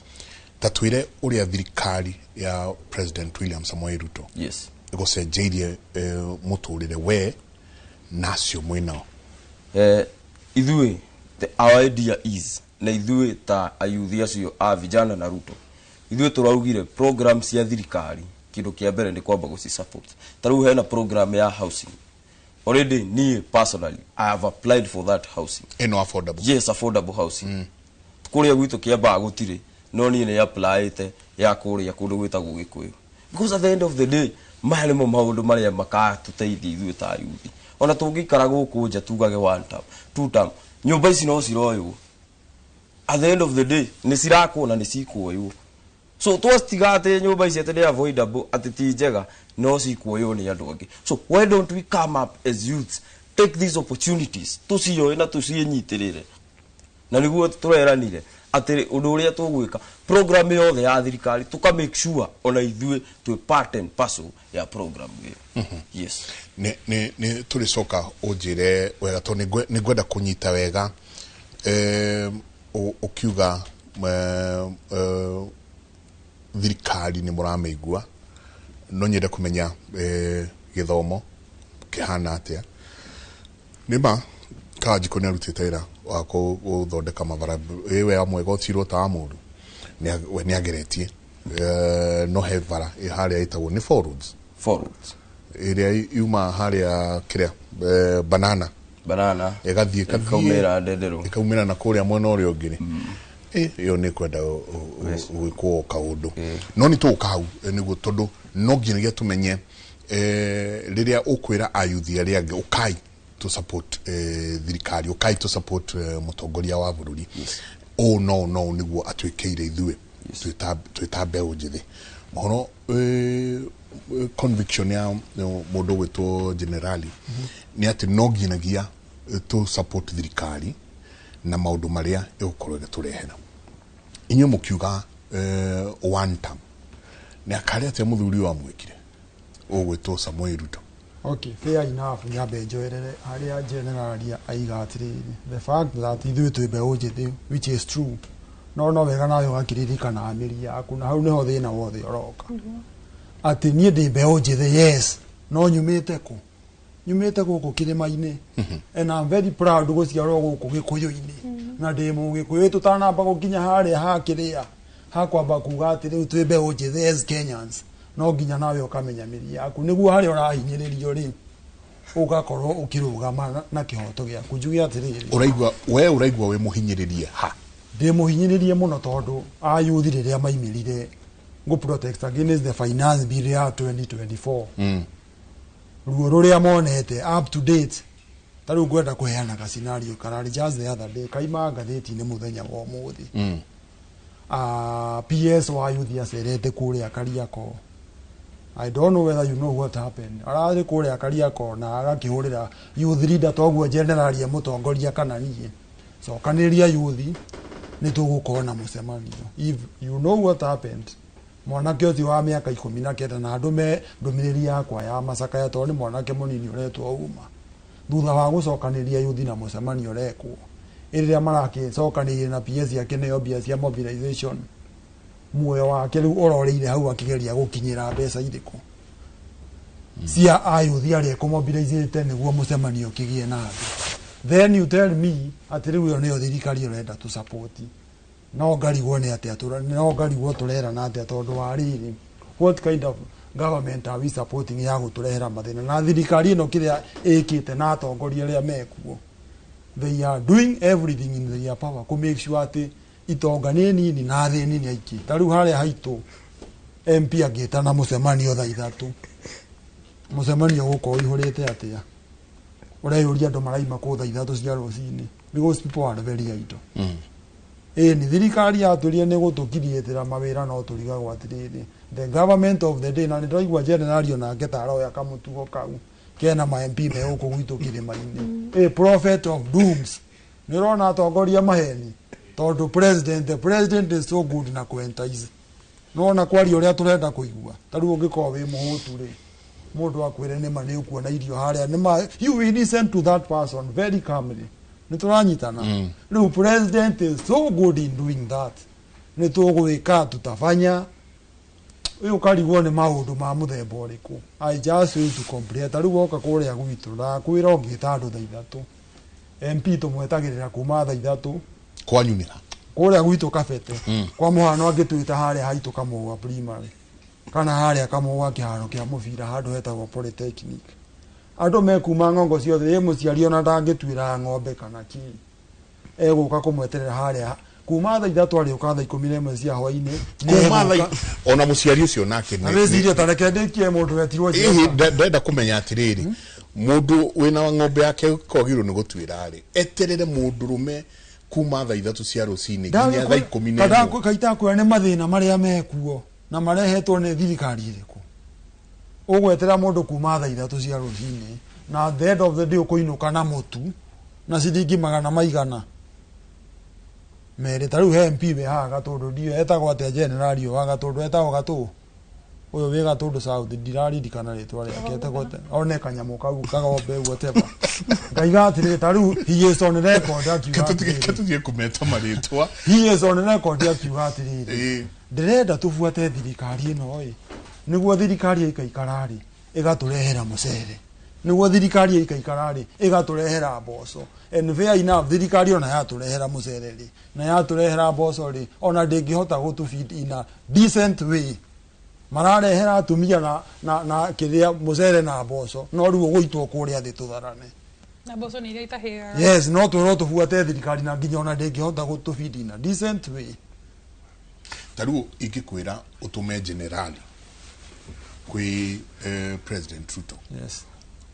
Ta twĩre ũrĩa thirikari ya President William Samoei Ruto yes ĩgũcenjeirie mũtũrĩre we nacio mwĩnao. Ithuĩ our idea is, na ithuĩ ta ayuthi acio a vijana na Ruto, ithuĩ tũraugire program cia thirikari kĩndũ kĩa mbere nĩ kwamba gũci support. Ta rĩu hena program ya housing. Already niĩ personally I have applied for that housing. Ĩno affordable? Yes, affordable housing. Kũrĩa gwitũ Kĩambaa gũtirĩ, no niĩ nĩ applyĩte ya kũrĩa kũndũ gwĩtagwo Gĩkũyũ, because at the end of the day maya nĩmo maũndũ marĩa makatũteithia ithuĩ ta yuthi. Ona tũngĩikara gũkũ nja tugage one term, two term, nyũmba ici no ciroywo. At the end of the day nĩ cirakwo na nĩ cikuoywo. So twacitiga atĩ nyũmba ici atĩ nĩ avoidable, atĩ ti njega, no cikuoywo nĩ andũ angĩ. So why don't we come up as youths, take these opportunities, tũcioe na tũciĩnyitĩrĩre? Na nĩguo tũreranire atĩ ũndũ ũrĩa tũgwĩka, program yothe ya thirikari tũka make sure ona ithuĩ twĩ part and parcel ya program ĩyo. Yes. Nĩ tũrĩcoka ũnjĩre wega tondũ nĩ ngwenda kũnyita wega ũkiuga thirikari nĩ mũramĩigua, no nyende kũmenya gĩthomo kĩhana atĩa. Nĩ ma Kawanjikũ nĩ arutĩte wĩra wa gũthondeka mabara, ĩ we amwe gotirwo ta wa mũndũ we nĩ ageretie, no he bara ĩ harĩa ĩtagwo nĩ Four Roads. Four Roads. Ĩrĩa yuma harĩa kĩrĩa banana banana ĩgathiĩ ĩkaumĩra Ndenderũ, ĩkaumĩra na kũrĩa mwena ũrĩa ũngĩ rĩ, ĩyo nĩ kwenda gwĩkwo kaũndũ, no nĩ tũgũka hau nĩguo, tondũ no nginyagia tũmenye rĩrĩa ũkwĩra ayuthi arĩa angĩ ũkai to support thirikari, ũkai to support mũtongoria wa bũrũri, ũũ no nĩguo atuĩkĩire ithuĩ twĩ ta mbeũ njĩthĩ. Mohoro conviction ya mũndũ ũgwĩtwo generali nĩ atĩ no nginyagia tũ support thirikari na maũndũ marĩa ĩgũkorwo ĩgĩtũrehera. Inyuĩ mũkiuga one term, nĩ akarĩ atĩa mũthuri ũyũ amwĩkire ũgwĩtwo Samoei Ruto? Okay, fair enough. Nyambe njoerere harĩa generali aiga atĩrĩrĩ, the fact that ithuĩ twĩ mbeũ njĩthĩ, which is true, no wega nawe ũgakĩririkana mĩri yaku, na hau nĩho thĩna wothe ũroka, atĩ niĩ ndĩ mbeũ njĩthĩ, yes, no nyumĩte kũ? Nyumĩte gũkũ kĩrĩma-inĩ, and I'm very proud gũciarwo gũkũ Gĩkũyũ-inĩ, na ndĩ Mũgĩkũyũ. Tũtanamba gũkinya harĩa hakĩrĩa hakwamba kuga atĩ rĩu twĩ mbeũ njĩthĩ as Kenyans, no nginya nawe ũkamenya mĩri yaku, nĩguo harĩa ũrahinyĩrĩrio rĩ ũgakorwo ũkĩrũgama na kĩhoto gĩaku. Njuge atĩrĩrĩ, ũraigua we ũraigua wĩ mũhinyĩrĩrie ha? Ndĩ mũhinyĩrĩrie mũno, tondũ ayuthi rĩrĩa maimĩrire ngũ protest against the finance bill ya 2024, ruo rũrĩa monete up to date, ta rĩu ngwenda kũheana ka scenario kararĩ just the other day, kaima ngathĩti-inĩ mũthenya wa ũmũthĩ. PS wa yuthi acerete kũrĩa Kariakoo. I don't know whether you know what happened. Ararĩ kũrĩa Kariakoo na agakĩhũrĩra youth leader toguo generali mũtongoria kana niĩ, cokanĩrĩria yuthi nĩ tũgũkorwo na mũcemanio. If you know what happened, Mwanake ũcio wa mĩaka 19 na ndũme ndũmĩrĩri yakwa ya macakaya tondũ nĩ mwanake mũnini ũretwo uma thutha wa gũcokanĩria yuthi na mũcemanio ũrekwo ĩrĩa marakĩcokanĩirie na PS yake nĩyo mbia cia mobilization muoyo wake rĩu ũroreire hau akĩgeria gũkinyĩra mbeca irĩkũ cia ayuthi arĩa ekũmobilizĩte nĩguo mũcemanio ũkĩgĩe na andũ. Then you tell me atĩ rĩu ĩyo nĩyo thirikari ũrenda tũ support. No ngarigwo nĩ atĩa no ngarigwo tũrerana atĩa tondũ wa rĩrĩ, what kind of government are we supporting ya gũtũrehera mathĩna na thirikari ĩno kĩrĩa ĩkĩte na atongoria arĩa mekuo, they are doing everything in their power kũ make sure atĩ itonga nĩ nini na athĩni nĩ aingĩ. Ta rĩu harĩa haitũ MP angĩtana mũcemanio thaa 3 mũcemanio gũkorwo ũihũrĩte atĩa, ũreyũria andũ maraima kũ thaa 3 cia rũcinĩ because people are very idle. Ĩni thirikari yatũrie nĩ gũtũkiriĩtĩra mawĩra no tũrigagwo atĩrĩrĩ, the government of the day, na nĩ ndĩraigua generali onake ta aroya kamũtugo kau kena ma MP me gũkũ gwitũ kĩrĩma-inĩ, a prophet of dooms. Nĩ ũrona atongoria maheni tondũ president, the president is so good na kũentice. Nĩwona kwaria ũrĩa tũrenda kũigua. Ta rĩu ũngĩkorwo wĩ mũhũtu rĩ, mũndũ akwĩre nĩma nĩ ũkuona irio harĩa, nĩma you will listen to that person very calmly. Nĩ tũranyitana. Rĩu president is so good in doing that. Nĩ tũgwĩka tutafanya ũyũ ũkarigwo nĩ maũndũ ma mũthemba ũrĩkũ. I just fail to comprehend. Ta rĩu woka kũrĩa gwitũ ndakwĩra ũngĩta andũ thaa 3 MP tũmwetagĩrĩra kuma thaa 3 kwanyu nĩ ha kũrĩa gwitũ Kabete. Kwa mũhano angĩtwĩta harĩa haitũ Kamũgwa primary kana harĩa Kamũgwa kĩharo kĩa mũbira handũ hetagwo Polytechnic, andũ mekuma ng'ongo ciothe, ĩ mũciari ona ndangĩtuĩra ng'ombe kana kĩ, egũka kũmweterera harĩa kuma thaa 3 arĩũka thaa 11 cia hwainĩ. Kuma thaa ona mũciari ũcio nake nĩ wĩcirie ta reke ndĩkie mũndũ wetirwo Njenga. Ndenda kũmenya atĩrĩrĩ, mũndũ wĩna ng'ombe yake kwagĩrĩirwo nĩ gũtuĩra rĩ, eterere mũndũrũme kuma thaa 3 cia rũcinĩ nginya thaa 11. Kaitakwĩra nĩ mathĩna marĩa mekuo na marehetwo nĩ thirikari ĩrĩkũ. Ũgwetera mũndũ kuma thaa 3 cia rũcinĩ na at the end of the day ũkũinũka na mũtu na ciringi magana maigana merĩ. Ta rĩu he MP wĩ haha Gatũndũ, ndiũĩ etagwo atĩa generali wa Gatũndũ, etagwo Gatũ ũyũ wĩ Gatũndũ South, ndiraririkana rĩtwa rĩake, etagwo atĩa, one kanyamũ kau kagombe whatever. Ngaiga atĩrĩrĩ, ta rĩu he is on record akiuga atĩrĩrĩ, Tũtige kũmeta marĩtwa. He is on record akiuga atĩrĩrĩ, ndĩrenda tũbuate thirikari ĩno ĩ, nĩguo thirikari ĩikaikara rĩ ĩgatũrehera mũcere, nĩguo thirikari ĩikaikara rĩ ĩgatũrehera mboco. And fair enough, thirikari ona yatũrehera mũcere rĩ na yatũrehera mboco rĩ, ona ndĩngĩhota gũtũ feed in a decent way. Mararehera atumia na kĩrĩa mũcere na mboco, no rĩu ũgũitwo kũrĩa thĩ tũtharane na mboco nĩ iria itahĩaga. Yes, no twĩrwo tũbuate thirikari na nginya ona ndĩngĩhota gũtũ feed in a decent way. Ta rĩu ingĩkwĩra ũtũme generali kwĩ President Ruto, yes,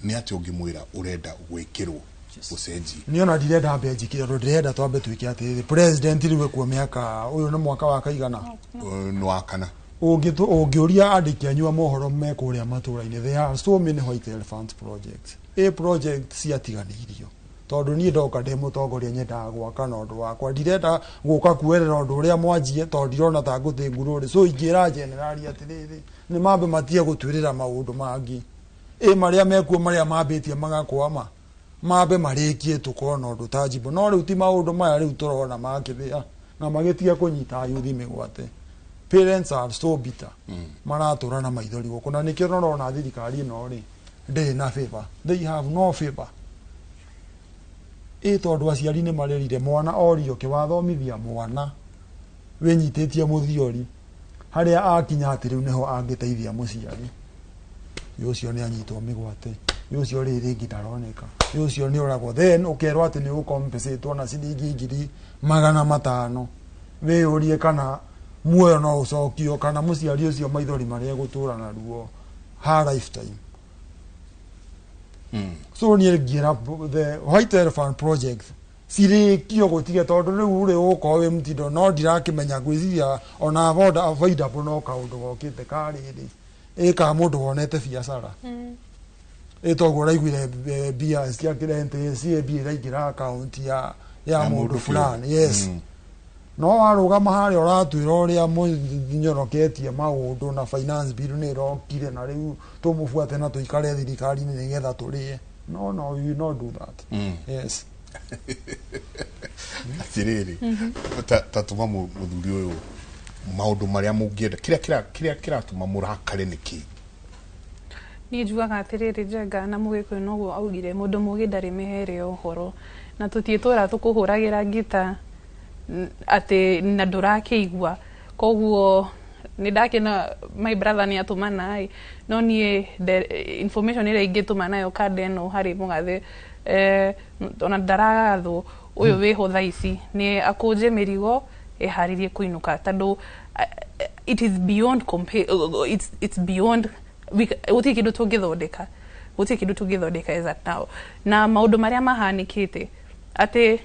nĩ atĩ ũngĩmwĩra ũrenda gwĩkĩrwo ũcenjie? Niĩ ona ndirenda ambe njikire tondũ ndĩrenda twambe twĩke atĩrĩrĩ, president rĩu ekuo mĩaka ũyũ nĩ mwaka wa kaigana? Nĩ wa kana. Ũngĩũria andĩki anyu a mohoro me kũrĩa matũra-inĩ, there are so many white elephant projects. A project ciatiganĩirio tondũ niĩ ndoka ndĩ mũtongoria nyendaga gwaka na ũndũ wakwa, ndirenda gũka kuerera ũndũ ũrĩa mwanjie tondũ ndirona ta ngũthĩ ngurũrĩ. So ingĩra generali atĩrĩrĩ, nĩ mambe matige gũtuĩrĩra maũndũ mangĩ, ĩ marĩa mekuo marĩa mambĩtie magakwama, mambe marĩkie tũkorwo na ũndũ tangible. No rĩu ti maũndũ maya rĩu tũrona makĩthĩa na magĩtiga kũnyita ayuthi mĩgwate. Parents are so bitter, maratũra na maithori gũkũ, na nĩkĩo ũrona thirikari ĩno rĩ ndĩrĩ na favor, they have no favor. Ĩ tondũ aciari nĩ marerire mwana orio kĩwathomithia mwana wĩnyitĩtie mũthiori harĩa akinya atĩ rĩu nĩho angĩteithia mũciari, ũcio nĩ anyitwo mĩgwate, ũcio rĩ rĩngĩ ndaroneka, ũcio nĩ ũragwo, then ũkerwo atĩ nĩ ũkompensatwo na ciringi 500,000. Wĩyũrie kana muoyo no ũcokio kana mũciari ũcio maithori marĩa egũtũra naruo ha lifetime. So niĩ ngĩra the white elephant project cirĩkio gũtige tondũ rĩu rĩ ũgũkorwo wĩ mũtindo, no ndirakĩmenya ngwĩciria ona avoidable no kaũndũ gokĩte karĩrĩ ĩ ka mũndũ wonete biacara ĩ toguo ũraiguire mbia cia rent ciĩ mbia iraingĩra akaunti ya mũndũ fulani. Yes. No warũgama harĩa ũratwĩra ũrĩa mũnyoroketie maũndũ na finance bill nĩ ĩrokire na rĩu tũmũbuate na tũikare thirikari-inĩ nĩgetha tũrĩe. No, no, we will not do that. Yes. Atirĩrĩ, ta tũma mũthuri ũyũ maũndũ marĩa mũngĩenda, kĩrĩa kĩratũma mũrakare nĩ kĩ? Niĩ njugaga atĩrĩrĩ, Njenga, na Mũgĩkũyũ noguo augire, mũndũ mũgĩ ndarĩ mĩhere ya ũhoro, na tũtiĩtũra tũkũhũragĩra ngita atĩ na ndũrakĩigua. Koguo nĩ ndakena my brother nĩ atũmana ĩ, no niĩ information ĩrĩa ingĩtũma nayo kanda ĩno harĩ mũgathe, ona ndaragathwo ũyũ wĩho thaa ici, nĩ akũnje mĩrigo eharĩrie kũinũka, tondũ it is beyond compare, it's beyond gũtirĩ kĩndũ tũngĩthondeka, gũtirĩ kĩndũ tũngĩthondeka as at now na maũndũ marĩa mahanĩkĩte atĩ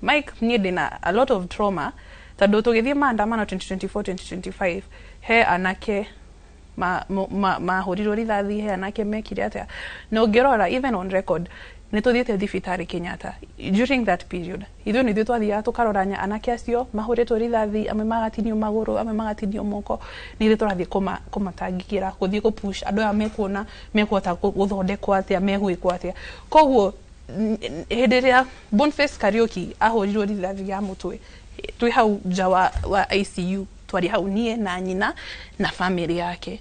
Mike, niĩ ndĩna a lot of trauma, tondũ tũgĩthiĩ maandamano 2024, 2025, he anake mahũrirwo rithathi, he anake mekire atĩa, na ũngĩrora even on record nĩ tũthiĩte thibitarĩ Kenyatta during that period, ithuĩ nĩ ithuĩ twathiaga tũkarora anake acio mahũrĩtwo rithathi, amwe magatinio magũrũ, amwe magatinio moko, nĩ ithuĩ tũrathiĩ kũmatangĩkĩra, gũthiĩ gũpush andũ aya mekuona mekũhota gũthondekwo atĩa, megwĩkwo atĩa. Koguo hĩndĩ ĩrĩa Boniface Kariuki ahũrirwo rithathi ya mũtwe, twĩ hau nja wa ICU, twarĩ hau niĩ na nyina na family yake.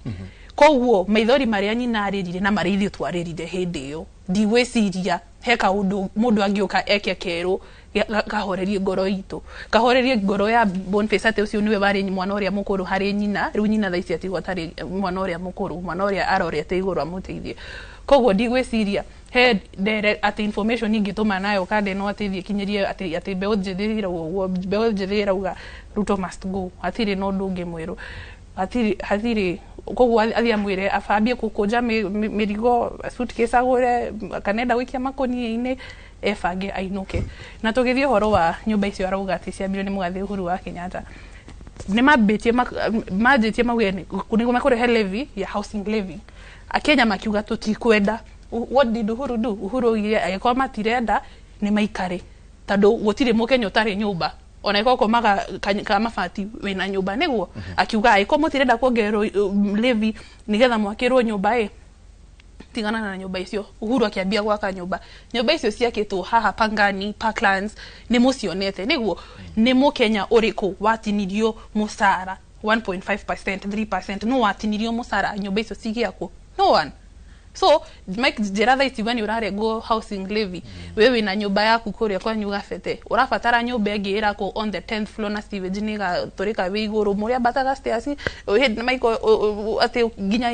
Koguo maithori marĩa nyina arĩrire na marĩa ithuĩ twarĩrire hĩndĩ ĩyo, ndigwĩciria he kaũndũ mũndũ angĩũka eke kerũ kahorerie ngoro itũ, kahorerie ngoro ya Boniface, atĩ ũcio nĩwe warĩ mwana ũrĩa mũkũrũ harĩ nyina. Rĩu nyina thaa ici atigwo atarĩ mwana ũrĩa mũkũrũ, mwana ũrĩa arorete igũrũ amũteithie. Koguo ndigwĩciria he ndere atĩ information ingĩtũma nayo kanda ĩno atĩ thiĩ kinyĩrie atĩ mbeũ njĩthĩ ĩrauga ũguo, mbeũ njĩthĩ ĩrauga Ruto must go, hatirĩ na ũndũ ũngĩ mwerũ, hatirĩ. Koguo athiĩ amwĩre abambie gũkũnja mĩrigo, suitcase agũre, kana enda gũikia makũnia-inĩ, ebange ainũke. Na tũgĩthiĩ ũhoro wa nyũmba icio arauga atĩ ciambirio nĩ mũgathe Uhuru wa Kenyatta, nĩ mambĩtie manjĩtie mauge nĩguo mekũrehe levy ya housing levy. Akenya makiuga tũtikwenda. What did Uhuru do? Uhuru augire angĩkorwo matirenda nĩ maikare, tondũ gũtirĩ mũkenya ũtarĩ nyũmba, ona ĩkorwo komaga ka mabati wĩna nyũmba, nĩguo akiuga angĩkorwo mũtirenda kuongererwo levy nĩgetha mwakĩrwo nyũmba ĩ, tigana na nyũmba icio. Uhuru akĩambia gwaka nyũmba. Nyũmba icio ciakĩtwo haha Pangani, Parklands, nĩ mũcionete, nĩguo? Nĩ mũkenya ũrĩkũ watinirio mũcara 1.5%, 3%? No watinirio mũcara nyũmba icio cigĩakwo? No one. So Mike, njĩra thaa ici we nĩ ũrarengwo housing levy, we wĩna nyũmba yaku kũrĩa kwanyu Gabete, ũrabatara nyũmba ĩngĩ ĩrakwo on the 10th floor na sewage nĩ ĩgatũrĩka wĩ igũrũ mũrĩambataga stairs hĩndĩ Mike atĩ nginya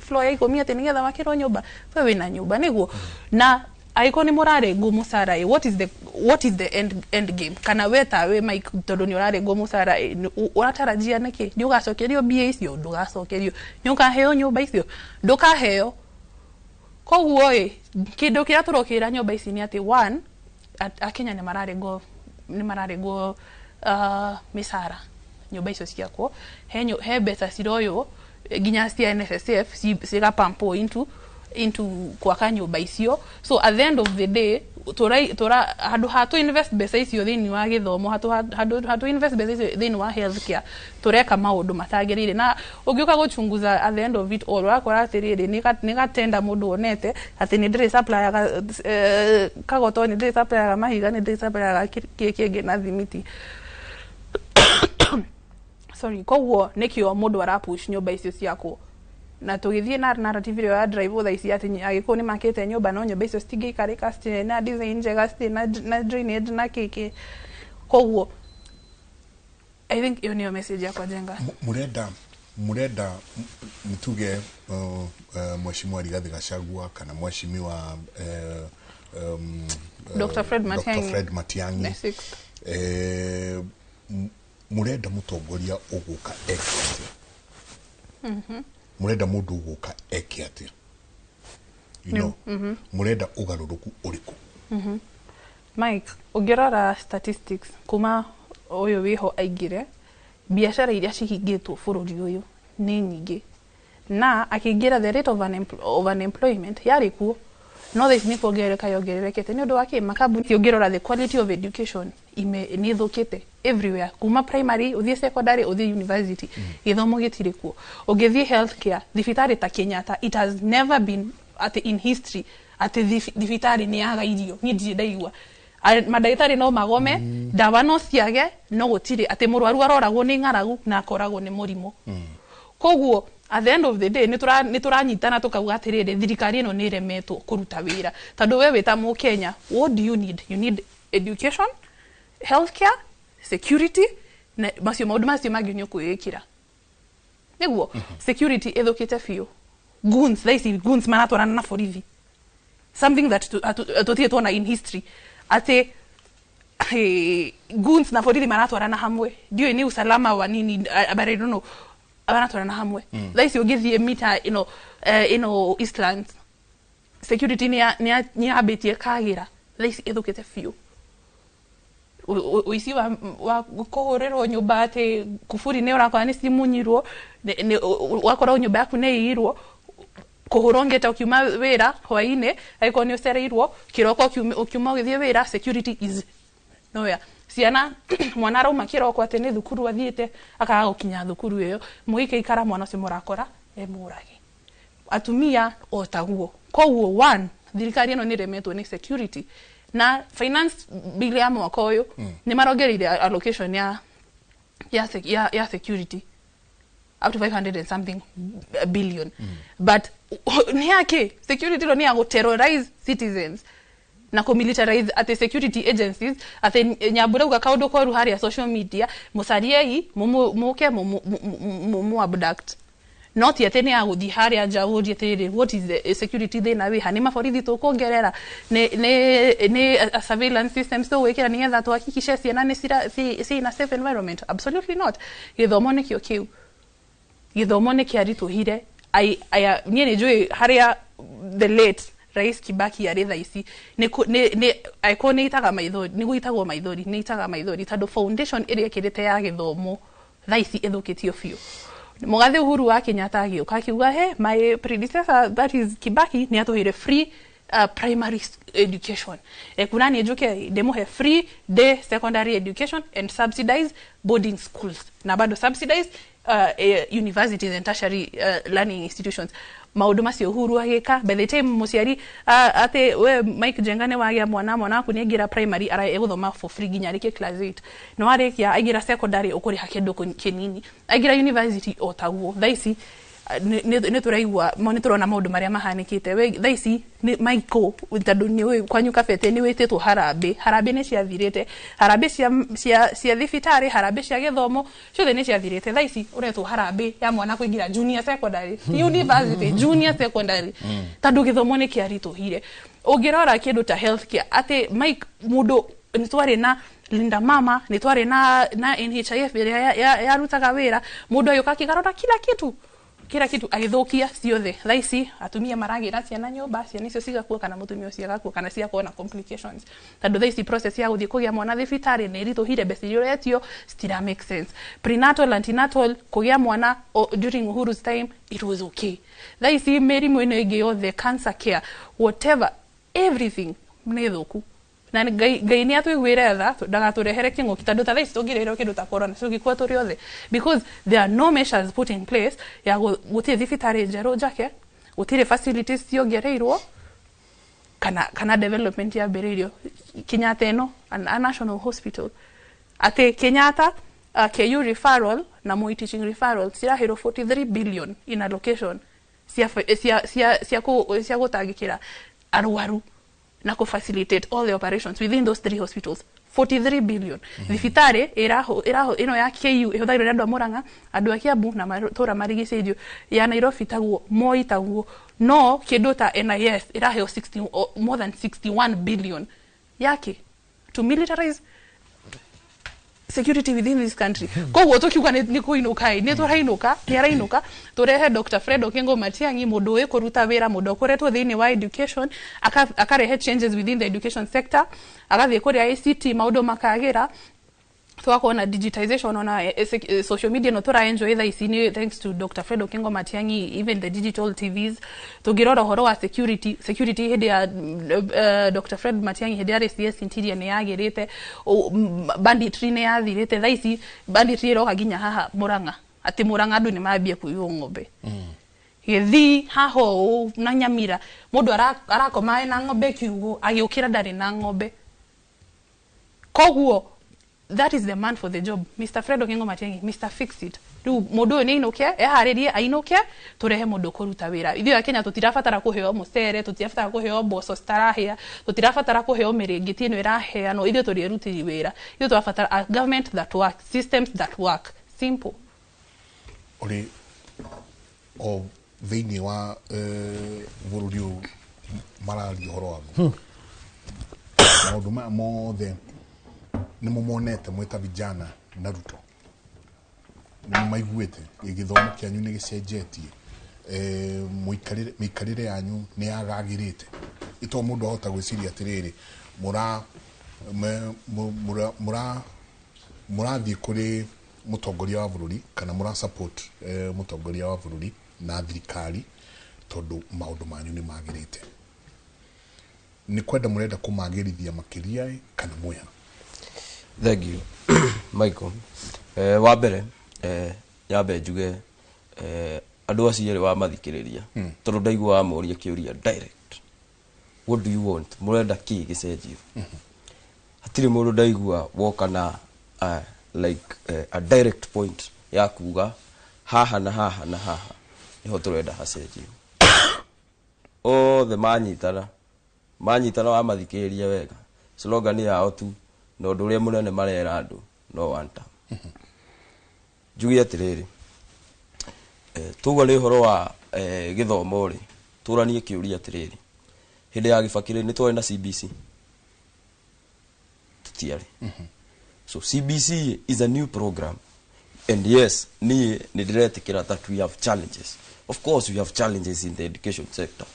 floor ya 10 atĩ nĩgetha wakĩrwo nyũmba. We wĩna nyũmba, nĩguo? Na angĩkorwo nĩ mũrarengwo mũcara ĩ, what is the end game? Kana we ta we Mike, tondũ nĩ ũrarengwo mũcara ĩ, ũratarajia nĩkĩ? Nĩ ũgacokerio mbia icio? Ndũgacokerio. Nĩ ũkaheo nyũmba icio? Ndũkaheo. Koguo ĩ, kĩndũ kĩrĩa tũrokĩra nyũmba ici nĩ atĩ one, akenya nĩ mararengwo mĩcara nyũmba icio ciakwo, he mbeca ciroywo nginya cia NSSF cigapampwo into gwaka nyũmba icio. So at the end of the day, tura handũ ha tu invest mbeca icio thĩinĩ wa gĩthomo, handũ ha tu invest mbeca icio thĩinĩ wa healthcare, tureka maũndũ matagĩrĩire. Na ũngĩũka gũchunguza, at the end of it all, ũrakora atĩrĩrĩ, nĩ gatenda mũndũ wonete atĩ nĩ ndĩrĩ suppliaga kagoto, nĩ ndĩrĩ suppliaga mahiga, nĩ ndĩrĩ suppliaga kĩ kĩngĩ na thimiti, sorry. Koguo nĩkĩo mũndũ arapush nyũmba icio ciakwo. Na tũgĩthiĩ na narrative ĩrĩa ya drive thaa ici atĩ agĩkũyũ nĩ makĩte nyũmba, no nyũmba icio citingĩikarĩka, citirĩ na design njega, citirĩ na drainage na kĩkĩ. Koguo I think ĩyo nĩyo message yakwa, Njenga. Mũrenda nĩtuge Mheshimiwa Rigathi Gachagua kana Mheshimiwa Dr. Fred Dr. Matiang'i. Fred Matiang'i. The sixth. Mũrenda mũtongoria ũgũka eke atĩa? Mũrenda mũndũ ũgũka eke atĩa? Mũrenda ũgarũrũku ũrĩkũ? Mike, ũngĩrora statistics kuma ũyũ wĩho aingĩre, biacara iria cihingĩtwo bũrũri ũyũ nĩ nyingĩ, na akĩingĩra the rate of unemployment yarĩ kuo. No thaa ici nĩ kuongerereka yongererekete nĩ ũndũ wa kĩ? Makambuni. Ũngĩrora the quality of education ime nĩ ĩthũkĩte everywhere, kuma primary ũthiĩ secondary ũthiĩ university, gĩthomo gĩtirĩ kuo. Ũngĩthiĩ healthcare, thibitarĩ ta Kenyatta, it has never been atĩ in history atĩ thibitarĩ nĩ yaga irio. Niĩ ndirĩ ndaigua. Mandagĩtarĩ no magome, ndawa no ciage, no gũtirĩ atĩ mũrwaru aroragwo nĩ ng'aragu na akoragwo nĩ mũrimũ. Koguo at the end of the day nĩ tũranyitana tũkauga atĩrĩrĩ, thirikari ĩno nĩ ĩremetwo kũruta wĩra, tondũ we wĩ ta mũkenya, what do you need? You need education, healthcare, security, na macio maũndũ macio mangĩ nĩ ũkwĩĩkĩra. Nĩguo security ĩthũkĩte biũ. Goons, thaa ici goons maratwarana na borithi, something that tũtirĩ tuona in history, atĩ hey, goons na borithi maratwarana hamwe. Ndiũĩ nĩ usalama wa nini, but I don't know, maratwarana hamwe. Thaa ici ũngĩthiĩ mita ĩno, ĩno Eastlands, security nĩ yambĩtie kagĩra. Thaa ici ĩthũkĩte biũ. Ũici wa kũhũrĩrwo nyũmba, atĩ kuburi nĩ ũrakora nĩ cimunyirwo, ũgakora nyũmba yaku nĩ ĩirwo, kũhũrwo ngeta ũkiuma wĩra hwaĩ-inĩ, angĩkorwo nĩ ũcereirwo kĩroko ũkiuma ũgĩthiĩ wĩra. Security is nowhere. Ciana, mwana arauma kĩroko atĩ nĩ thukuru athiĩte, akaga gũkinya thukuru ĩyo, mũgĩikara mwana ũcio mũrakora e mũrage. Atumia o taguo. Koguo one, thirikari ĩno nĩ ĩremetwo nĩ security. Na finance bill ya mwaka ũyũ nĩ marongereire allocation ya security up to 500 and something billion, but nĩ yake security ĩno nĩ ya gũ-terrorize citizens na kũ-militarize atĩ security agencies, atĩ Nyambura uga kaũndũ koru harĩa social media, mũcariei mũke mũmũ abduct. No ti atĩ nĩ ya gũthiĩ harĩa nja ũrie atĩrĩrĩ, what is the security thĩna wĩha? Nĩ maborithi tũkuongerera? Nĩ surveillance systems tũgwĩkĩra nĩgetha tuhakikishe ciana nĩ cira ci in a safe environment? Absolutely not. Gĩthomo nĩkĩo kĩu, gĩthomo nĩ kĩaritũhire. Niĩ nĩ njũĩ harĩa the late Rais Kibaki arĩ thaa ici, nĩ angĩkorwo nĩ itaga maithori, nĩ gũitagwo maithori, nĩ itaga maithori, tondũ foundation ĩrĩa ĩkĩrĩte ya gĩthomo thaa ici ĩthũkĩtio biũ. Mũgathe Uhuru wa Kenyatta agĩũka akiuga, he my predecessor, that is Kibaki, nĩ atũheire free primary education, ekuna niĩ njuke ndĩmũhe free day secondary education and subsidize boarding schools na bado subsidize universities and tertiary learning institutions. Maũndũ macio Uhuru agĩka. By the time mũciari atĩ we Mike Njenga nĩ wagĩa mwana, mwana waku nĩ aingĩra primary, ara egũthoma for free nginya arĩkie class 8. No arĩkia aingĩra secondary, ũkũrĩha kĩndũ kĩnini. Aingĩra university o taguo. Thaa ici nĩ tũraigua nĩ tũrona maũndũ marĩa mahanĩkĩte. We thaa ici nĩ Michael, tondũ nĩ ũĩ kwanyu Kabete nĩ wĩtĩtwo harambĩ, harambĩ nĩ ciathirĩte, harambĩ cia thibitarĩ, harambĩ cia gĩthomo, ciothe nĩ ciathirĩte. Thaa ici ũretwo harambĩ ya mwana kũingĩra junior secondary, ti university, junior secondary, tondũ gĩthomo nĩ kĩaritũhire. Ũngĩrora kĩndũ ta healthcare, atĩ Mike, mũndũ nĩ twarĩ na Linda Mama, nĩ twarĩ na NHIF ĩrĩa yarutaga wĩra, mũndũ agĩũka akĩgarũra kila kitu, agĩthũkia ciothe. Thaa ici atumia maragĩra ciana nyũmba, ciana icio cigakua kana mũtumia ũcio agakua kana cigakorwo na complications, tondũ thaa ici process ya gũthiĩ kũgĩa mwana thibitarĩ nĩ ĩritũhire, mbeca iria ũretio citira make sense. Prenatal, antenatal, kũgĩa mwana during Uhuru's time it was okay. Thaa ici mĩrimũ ĩno ĩngĩ yothe, cancer care, whatever, everything nĩ thũku. Na Ngai nĩ atũiguĩre tha ndagatũrehere kĩng'ũki, tondũ ta thaa ici tũngĩreherwo kĩndũ ta corona tũngĩkua tũrĩ othe, because there are no measures put in place ya gũtirĩ thibitarĩ njerũ njake, gũtirĩ facilities ciongereirwo kana development yambĩrĩirio. Kenyatta ĩno, a national hospital, atĩ Kenyatta, KU referral na Moi Teaching Referral ciraheirwo 43 billion in allocation cia gũtangĩkĩra arwaru na kũ facilitate all the operations within those three hospitals, 43 billion. Thibitarĩ ĩraho ĩno ya KU ĩhũthagĩrwo nĩ andũ a Murang'a, andũ a Kiambu na matũra marigicĩirio, ya Nairobi taguo, Moi taguo, no kĩndũ ta NIS ĩraheo 60, more than 61 billion yake to militarize security within this country. Koguo tukiuga nĩ kũinũka ĩ, nĩ tũrainũka, nĩ arainũka, tũrehe Dr. Fred Okengo Matiang'i, mũndũ ũĩ kũruta wĩra, mũndũ ũkoretwo thĩinĩ wa education, akarehe changes within the education sector, agathiĩ kũrĩa ICT maũndũ makagĩra. Twakuona digitization ona social media no tura enjoy thaa ici ni thanks to Dr. Fred Okengo Matiang'i, even the digital TVs. Tungirora ũhoro wa security hĩndĩ ya Dr. Fred Matiang'i, hĩndĩ ya CS Interior, nĩ yagĩrĩte, banditry nĩ yathirĩte. Thaa ici banditry ĩroka nginya haha Murang'a, atĩ Murang'a andũ nĩ mambie kũiywo ng'ombe. Gĩthii haha ũũ na Nyamira, mũndũ arakoma ena ng'ombe kiugũ, agĩũkĩra ndarĩ na ng'ombe. Koguo that is the man for the job, Mr. Fred Okengo Matiang'i, Mr. Fix It. Rĩu mũndũ ũyũ nĩ ainũke, eharĩrie ainũke, tũrehe mũndũ ũkũruta wĩra. Ithuĩ a Kenya tũtirabatara kũheo mũcere, tũtirabatara kũheo mboco citarahĩa, tũtirabatara kũheo mĩrĩngĩti ĩno ĩraheanwo. Ithuĩ tũrĩ erutĩri wĩra. Ithuĩ tũrabatara a government that works, systems that work, simple. Ũrĩ o thĩinĩ wa bũrũri ũyũ mararia ũhoro waguo, maũndũ maya mothe nĩ mũmonete mwĩ ta vijana na Ruto, nĩ mũmaiguĩte, gĩthomo kĩanyu nĩ gĩcenjetie, mĩikarĩre yanyu nĩ yagagĩrĩte, ito mũndũ ahota gwĩciria atĩrĩrĩ, mũra me- mũ- mũra mũra mũrathiĩ kũrĩ mũtongoria wa bũrũri kana mũra support mũtongoria wa bũrũri na thirikari tondũ maũndũ manyu nĩ magĩrĩte, nĩ kwenda mũrenda kũmagĩrithia makĩria ĩ, kana mwĩha? Thank you, Michael. Wa mbere, nyambe njuge, andũ acio erĩ wamathikĩrĩria, tondũ ndaigua wamoria kĩũria direct, "What do you want? Mũrenda kĩ gĩcenjio?" Hatirĩ mũndũ ndaigua woka na like a direct point ya kuga haha na haha na haha niho tũrenda hacenjio. Othe manyitana, wamathikĩrĩria wega, slogan yao tu na ũndũ ũrĩa mũnene marera andũ no one term. Njuge atĩrĩrĩ, tuga nĩ ũhoro wa gĩthomo rĩ, tũranie kĩũria atĩrĩrĩ, hĩndĩ ya Gĩbakĩ rĩ, nĩ twarĩ na CBC? Tũtiarĩ. So CBC is a new program, and yes, niĩ nĩ ndĩretĩkĩra that we have challenges. Of course we have challenges in the education sector.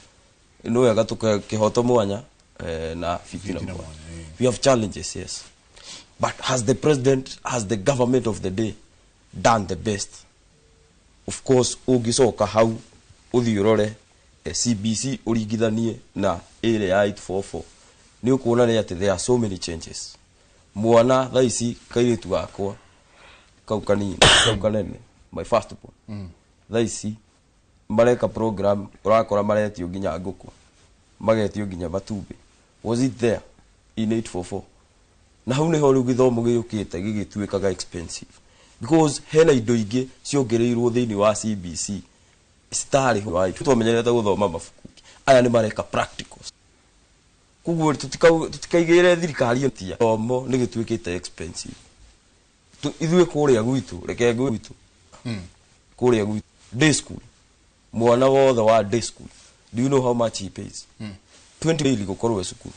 Nĩ wega tũke kĩhoto mwanya, na fitina Fitina mwanya. Mwanya. We have challenges, yes, but has the president, has the government of the day done the best? Of course, ũngĩcoka hau ũthiĩ ũrore CBC ũringithanie na ĩrĩa ya 844, nĩ ũkuona nĩ atĩ there are so many changes. Mwana thaa ici, kairĩtu gakwa kau kanini, kau kanene, my first born, thaa ici mareka program ũrakora maretio nginya ngũkũ, magetio nginya matumbĩ. Was it there in 844? Na hau niho rĩu gĩthomo gĩũkĩte gĩgĩtuĩkaga expensive, because hena indo ingĩ ciongereirwo thĩinĩ wa CBC citarĩ ho. Twamenyerete gũthoma mabuku, aya nĩ mareka practicals. Koguo tũtikaigĩre thirikari tia gĩthomo nĩ gĩtuĩkĩte expensive. Ithuĩ kũrĩa gwitũ, reke ngwĩ gwitũ, kũrĩa gwitũ day school, mwana wothe wa day school, do you know how much he pays? 20 daily gũkorwo e cukuru.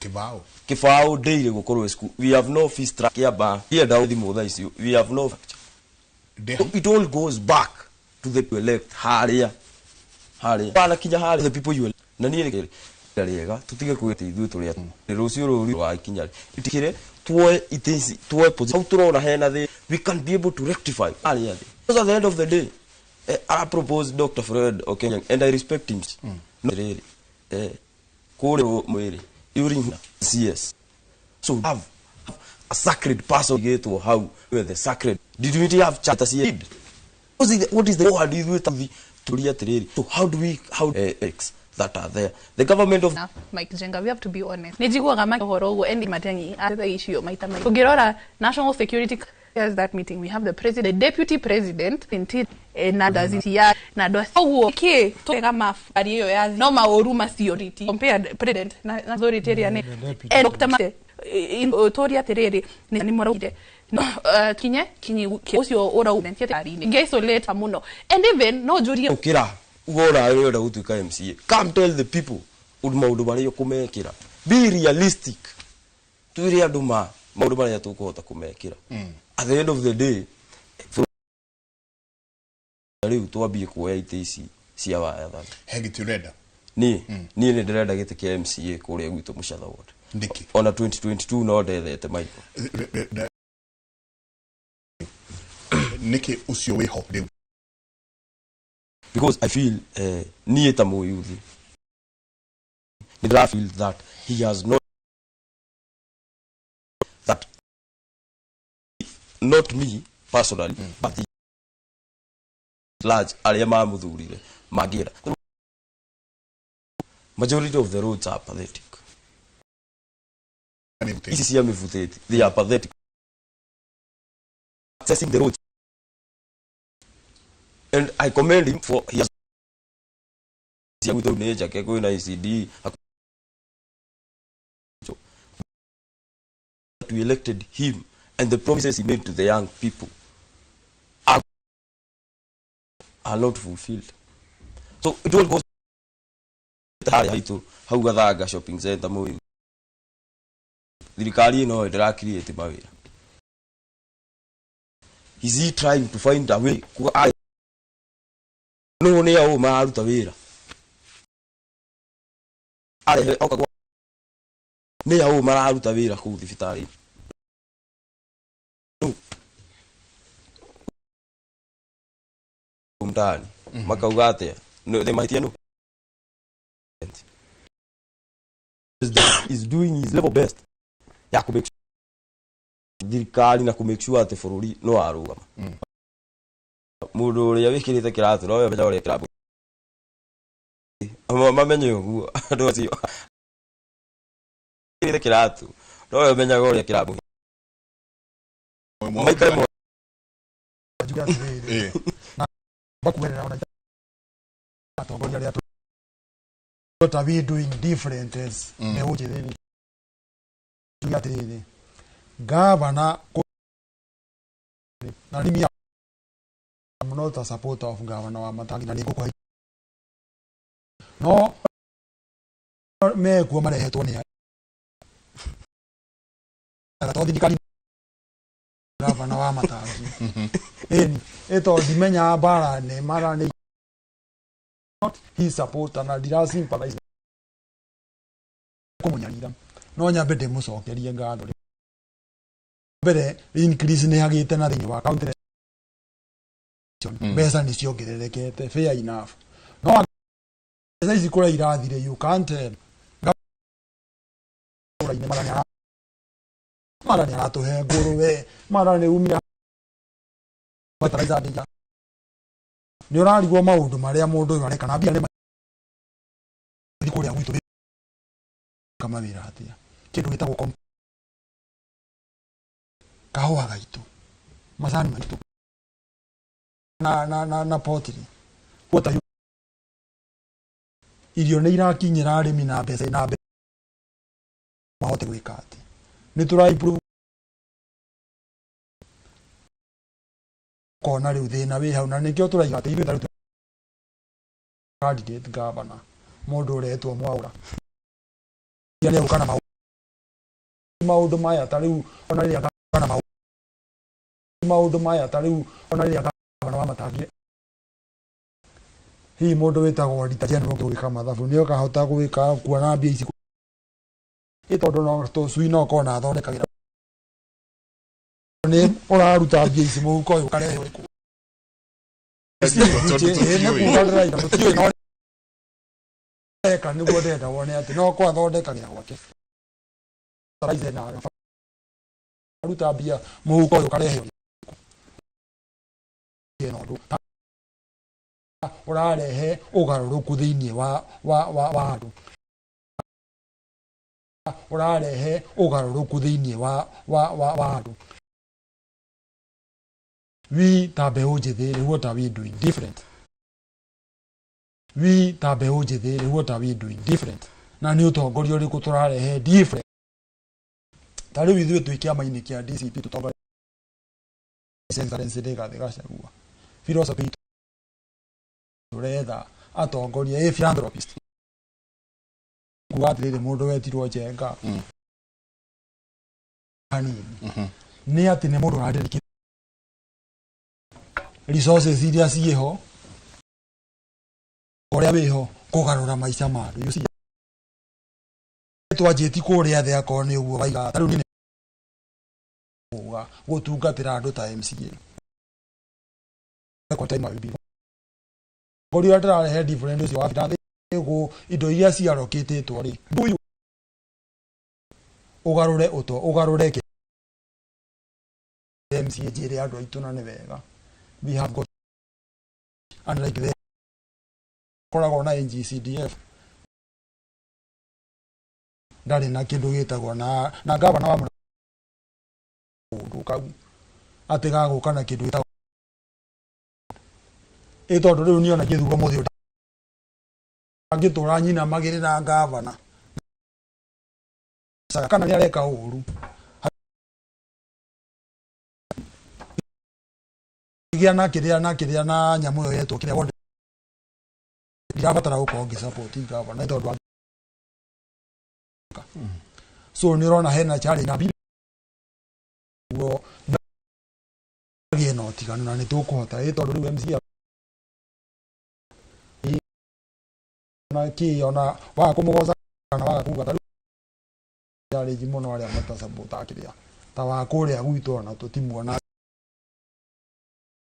Kibao. Kibao daily gũkorwo e cukuru. We have no fees structure. Kĩamba ienda thimũ thaa ici, we have no structure. It all goes back to the elect harĩa harĩa kinya harĩa the people you elect. Na niĩ nĩ rĩega tũtige kwĩte ithuĩ tũrĩa nĩ rũciũ rũru rwa ikinya itikire tuoe itĩ ici, tuoe position hau tũrona hena thĩ, we can be able to rectify harĩa thĩ, because at the end of the day, I propose Dr. Fred Okengo and I respect him. No rĩrĩ, kũrĩa mwĩrĩ during CS, so have a sacred person gĩtwo hau with the sacred. Did we have charter CS? What is the what ithuĩ tathi tũria atĩrĩrĩ, so how do we how x that are there, the government of Na Mike Jenga, we have to be honest, nĩ njiguaga ma ũhoro ũguo Andy Matiang'i atha icio maita maingĩ. Ũngĩrora national security has that meeting, we have the president, the deputy president indeed, na others ya na andũ acio. Ũguo kĩ twega mabari ĩyo ya no maũru macio riti compared president na authority ĩrĩa nĩ Dr. Mate tũria atĩrĩrĩ, nĩ mũraugire no kinye kinyi ũcio ũraugire nĩ isolate mũno, and even no njurie. Ukira uga ũrenda gũtuĩka MCA, come tell the people ũndũ maũndũ marĩa ũkũmekĩra. Be realistic, twĩre andũ ma maũndũ marĩa tũkũhota kũmekĩra. At the end of the day, rĩu twambie kuoya itĩ ici cia wathani. He gĩtĩ ũrenda? Niĩ nĩ ndĩrenda gĩtĩ kĩa MCA kũrĩa gwitũ Mũcatha ward. Nĩkĩ? Ona 2022 no ndethete, Michael. Nĩkĩ ũcio wĩho rĩu? Because I feel niĩ ta mũyuthi nĩ ndĩra feel that he has not, that not me personally, but the large arĩa mamũthurire mangĩenda. Majority of the roads are pathetic. Ici cia mĩbutĩti, they are pathetic. Accessing the roads, and I commend him for he has cia gwitũ nĩ njake, kwĩna ECD. We elected him and the promises he made to the young people are not fulfilled. So it all goes harĩa haitũ hau Gathanga Shopping Center. Mũyũ thirikari ĩno ndĩra create mawĩra. Is he trying to find a way no nĩ ao mararuta wĩra arehe oka nĩ ao mararuta wĩra kũu thibitarĩ no mtaani makauga atĩa? No, they mahĩtia no president is doing his level best ya kũ make sure thirikari na kũ make sure atĩ bũrũri no warũgama. Mũndũ ũrĩa wĩkĩrĩte kĩratũ nowe ũmenyaga ũrĩa kĩramũ mamenye ũguo. Andũ acio wĩkĩrĩte kĩratũ nowe ũmenyaga ũrĩa kĩramũ maikare Njuge atĩrĩrĩ, na bakuerera ona atongoria arĩa what are we doing different as mbeũ njĩthĩ? Njuge atĩrĩrĩ, gavana na nimi, I'm not a supporter of gavana wa Matangi na nĩngũkũhe no mekuo marehetwo nĩ to thirikari. Gavana wa Matangi ĩni ĩto ndimenya mbara nĩ mara nĩ not his supporter na ndira sympathize kũmũnyarira, no nyambe ndĩmũcokerie ngatho. Mbere increase nĩ hagĩte na thĩinĩ wa county mbeca nĩ ciongererekete, fair enough, no mbeca ici kũrĩa irathire you can't tell. Gabũra-inĩ mara nĩ aratũhe ngũrũwe, mara nĩ umire fertilizer ndĩa nĩ ũrarigwo maũndũ marĩa mũndũ ũyũ areka na mbia nĩ mathiĩ kũrĩa gwitũ kama wĩra atĩa. Kĩndũ gĩtagwo kahũa gaitũ, macani maitũ na potiri. What are you irio nĩ irakinyĩra arĩmi na mbeca na mahote gwĩka atĩ nĩ tũra improve kona rĩu thĩna wĩ hau, na nĩkĩo tũraiga atĩ ithuĩ ta rĩu candidate governor mũndũ ũretwo Mwaũra nĩ egũka na maũndũ maya. Ta rĩu ona rĩrĩa gavana maũndũ maya, ta rĩu ona rĩrĩa gavana wa Matangi, hihi mũndũ wĩtagwo Auditor General gwĩka mathabu nĩ ũkahota gwĩka kuona mbia ici ĩ tondũ no tũcui no korwo na athondekagĩra nĩ ũraruta mbia ici mũhuko ũyũ ũkarehe ũrĩkũ? Nĩ kuga ndĩraiga tũtiũĩ no eka nĩguo ndĩrenda wone atĩ no ko athondekagĩra gwake fertilizer na aruta mbia mũhuko ũyũ ũkarehe ũrĩkũ ĩno ũndũ ũrarehe ũgarũrũku thĩinĩ wa andũ, ũrarehe ũgarũrũku thĩinĩ wa andũ. We ta mbeũ njĩthĩ rĩ, what are we doing different? We ta mbeũ njĩthĩ rĩ, what are we doing different? Na nĩ ũtongoria ũrĩkũ tũrarehe different? Ta rĩu ithuĩ twĩ kĩama-inĩ kĩa DCP tũtongoria His Excellency Rigathĩ Gachagua, philosophy itũ tũretha atongoria ĩ philanthropist, kuga atĩrĩrĩ, mũndũ wetirwo Njenga hanini nĩ atĩ nĩ mũndũ ũrandĩrĩkia resources iria ciĩho ũrĩa wĩho kũgarũra maica ma andũ. You see, twanjĩti kũrĩa thĩ akorwo nĩ ũguo waiga ta rĩu niĩ nĩ kuga gũtungatĩra andũ ta MCA. Kwa time bibi ngori ũrĩa ndĩrarehe different ũcio wa gũ indo iria ciarokĩtĩtwo rĩ mbuyu ũgarũre ũto ũgarũre MCA njĩre andũ aitũ na nĩ wega. We have got and like the koragwo na NGCDF ndarĩ na kĩndũ gĩtagwo na gavana wa mũndũ kau atĩ gagũka na kĩndũ gĩtagwo ĩ tondũ rĩu niĩ ona ngĩthurwo mũthĩ ũyũ angĩtũra nyina magĩrĩra gavana kana nĩ areka ũru gĩa na kĩrĩa na kĩrĩa na nyamũ ĩyo yetwo kĩrĩa wonde ndirabatara gũkorwo ngĩ support gavana tondũ so nĩ ũrona hena challenge na guo gĩe na ũtiganu na nĩ tũkũhota ĩ tondũ rĩu MCA na kĩ ona waga kũmũgoca kana waga kuga ta rĩu challenge mũno arĩa matasapota kĩrĩa ta wa kũrĩa gwitũ ona tũtimuona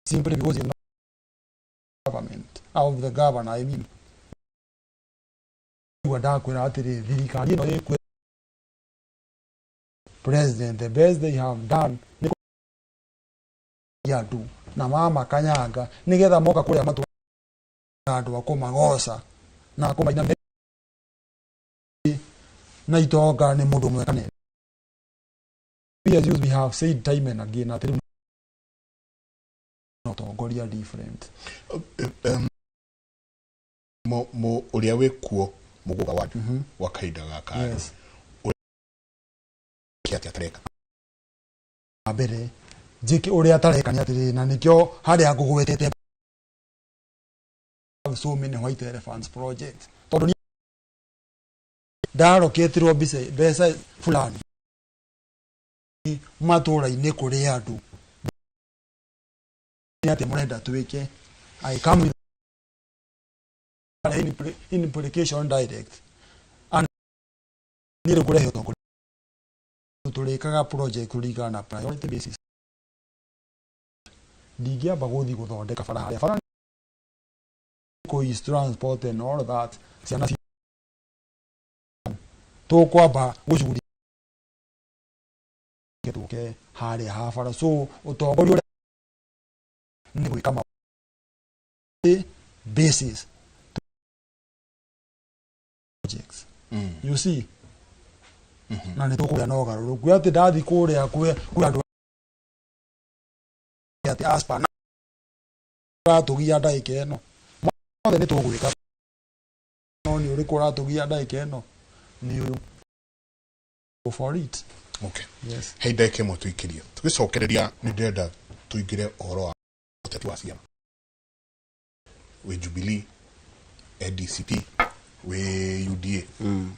simply because he's not government of the governor. I mean, igua ndakwĩra atĩrĩ, thirikari ĩno ĩkuo, president, the best they have done nĩ andũ na mama kanyanga nĩgetha moka kũrĩa matũ andũ a kũmagoca na kũmaina na itonga nĩ mũndũ ũmwe kana we as youth, we have said time and again atĩ rĩu no tongoria different. Mo ũrĩa wĩ kuo mũgũga wa kahinda gaka? Yes. Ũrĩa atĩa atareka? Wa mbere njĩke ũrĩa atareka nĩ atĩrĩrĩ, na nĩkĩo harĩa ngũgwetete so many white elephants projects, tondũ niĩ ndaroketirwo mbica mbeca fulani matũra-inĩ kũrĩ andũ nĩ atĩ mũrenda twĩke. I come with implication direct and niĩ rĩu kũrehe ũtongoria tũrĩkaga project kũringana na priority basis. Ndingĩamba gũthiĩ gũthondeka bara harĩa bara kũ is transport and all that ciana tũkwamba gũcuguri tũke harĩa ha bara. So ũtongoria ũrĩa nĩ gwĩka basis projects, you see, na nĩ tũkũgĩa na ũgarũrũku atĩ ndathi kũrĩa kwĩ andũ atĩ aspa ũratũgia ndagĩka ĩno mothe nĩ tũgwĩka, no nĩ ũrĩkũ ũratũgia ndagĩka ĩno? Nĩ ũyũ. Go for it. Okay. Yes. He ndagĩka ĩmwe tũikĩrie tũgĩcokereria, nĩ ndĩrenda tũingĩre ũhoro wa ũteti wa ciama. Wĩ Jubilee, NDCP, wĩ UDA,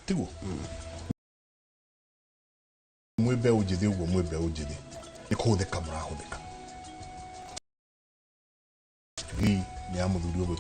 tiguo? Mwĩ mbeũ njĩthĩ ũguo, mwĩ mbeũ njĩthĩ, nĩ kũhũthĩka mũrahũthĩka. Jubilee nĩ ya mũthuri ũgwĩtwo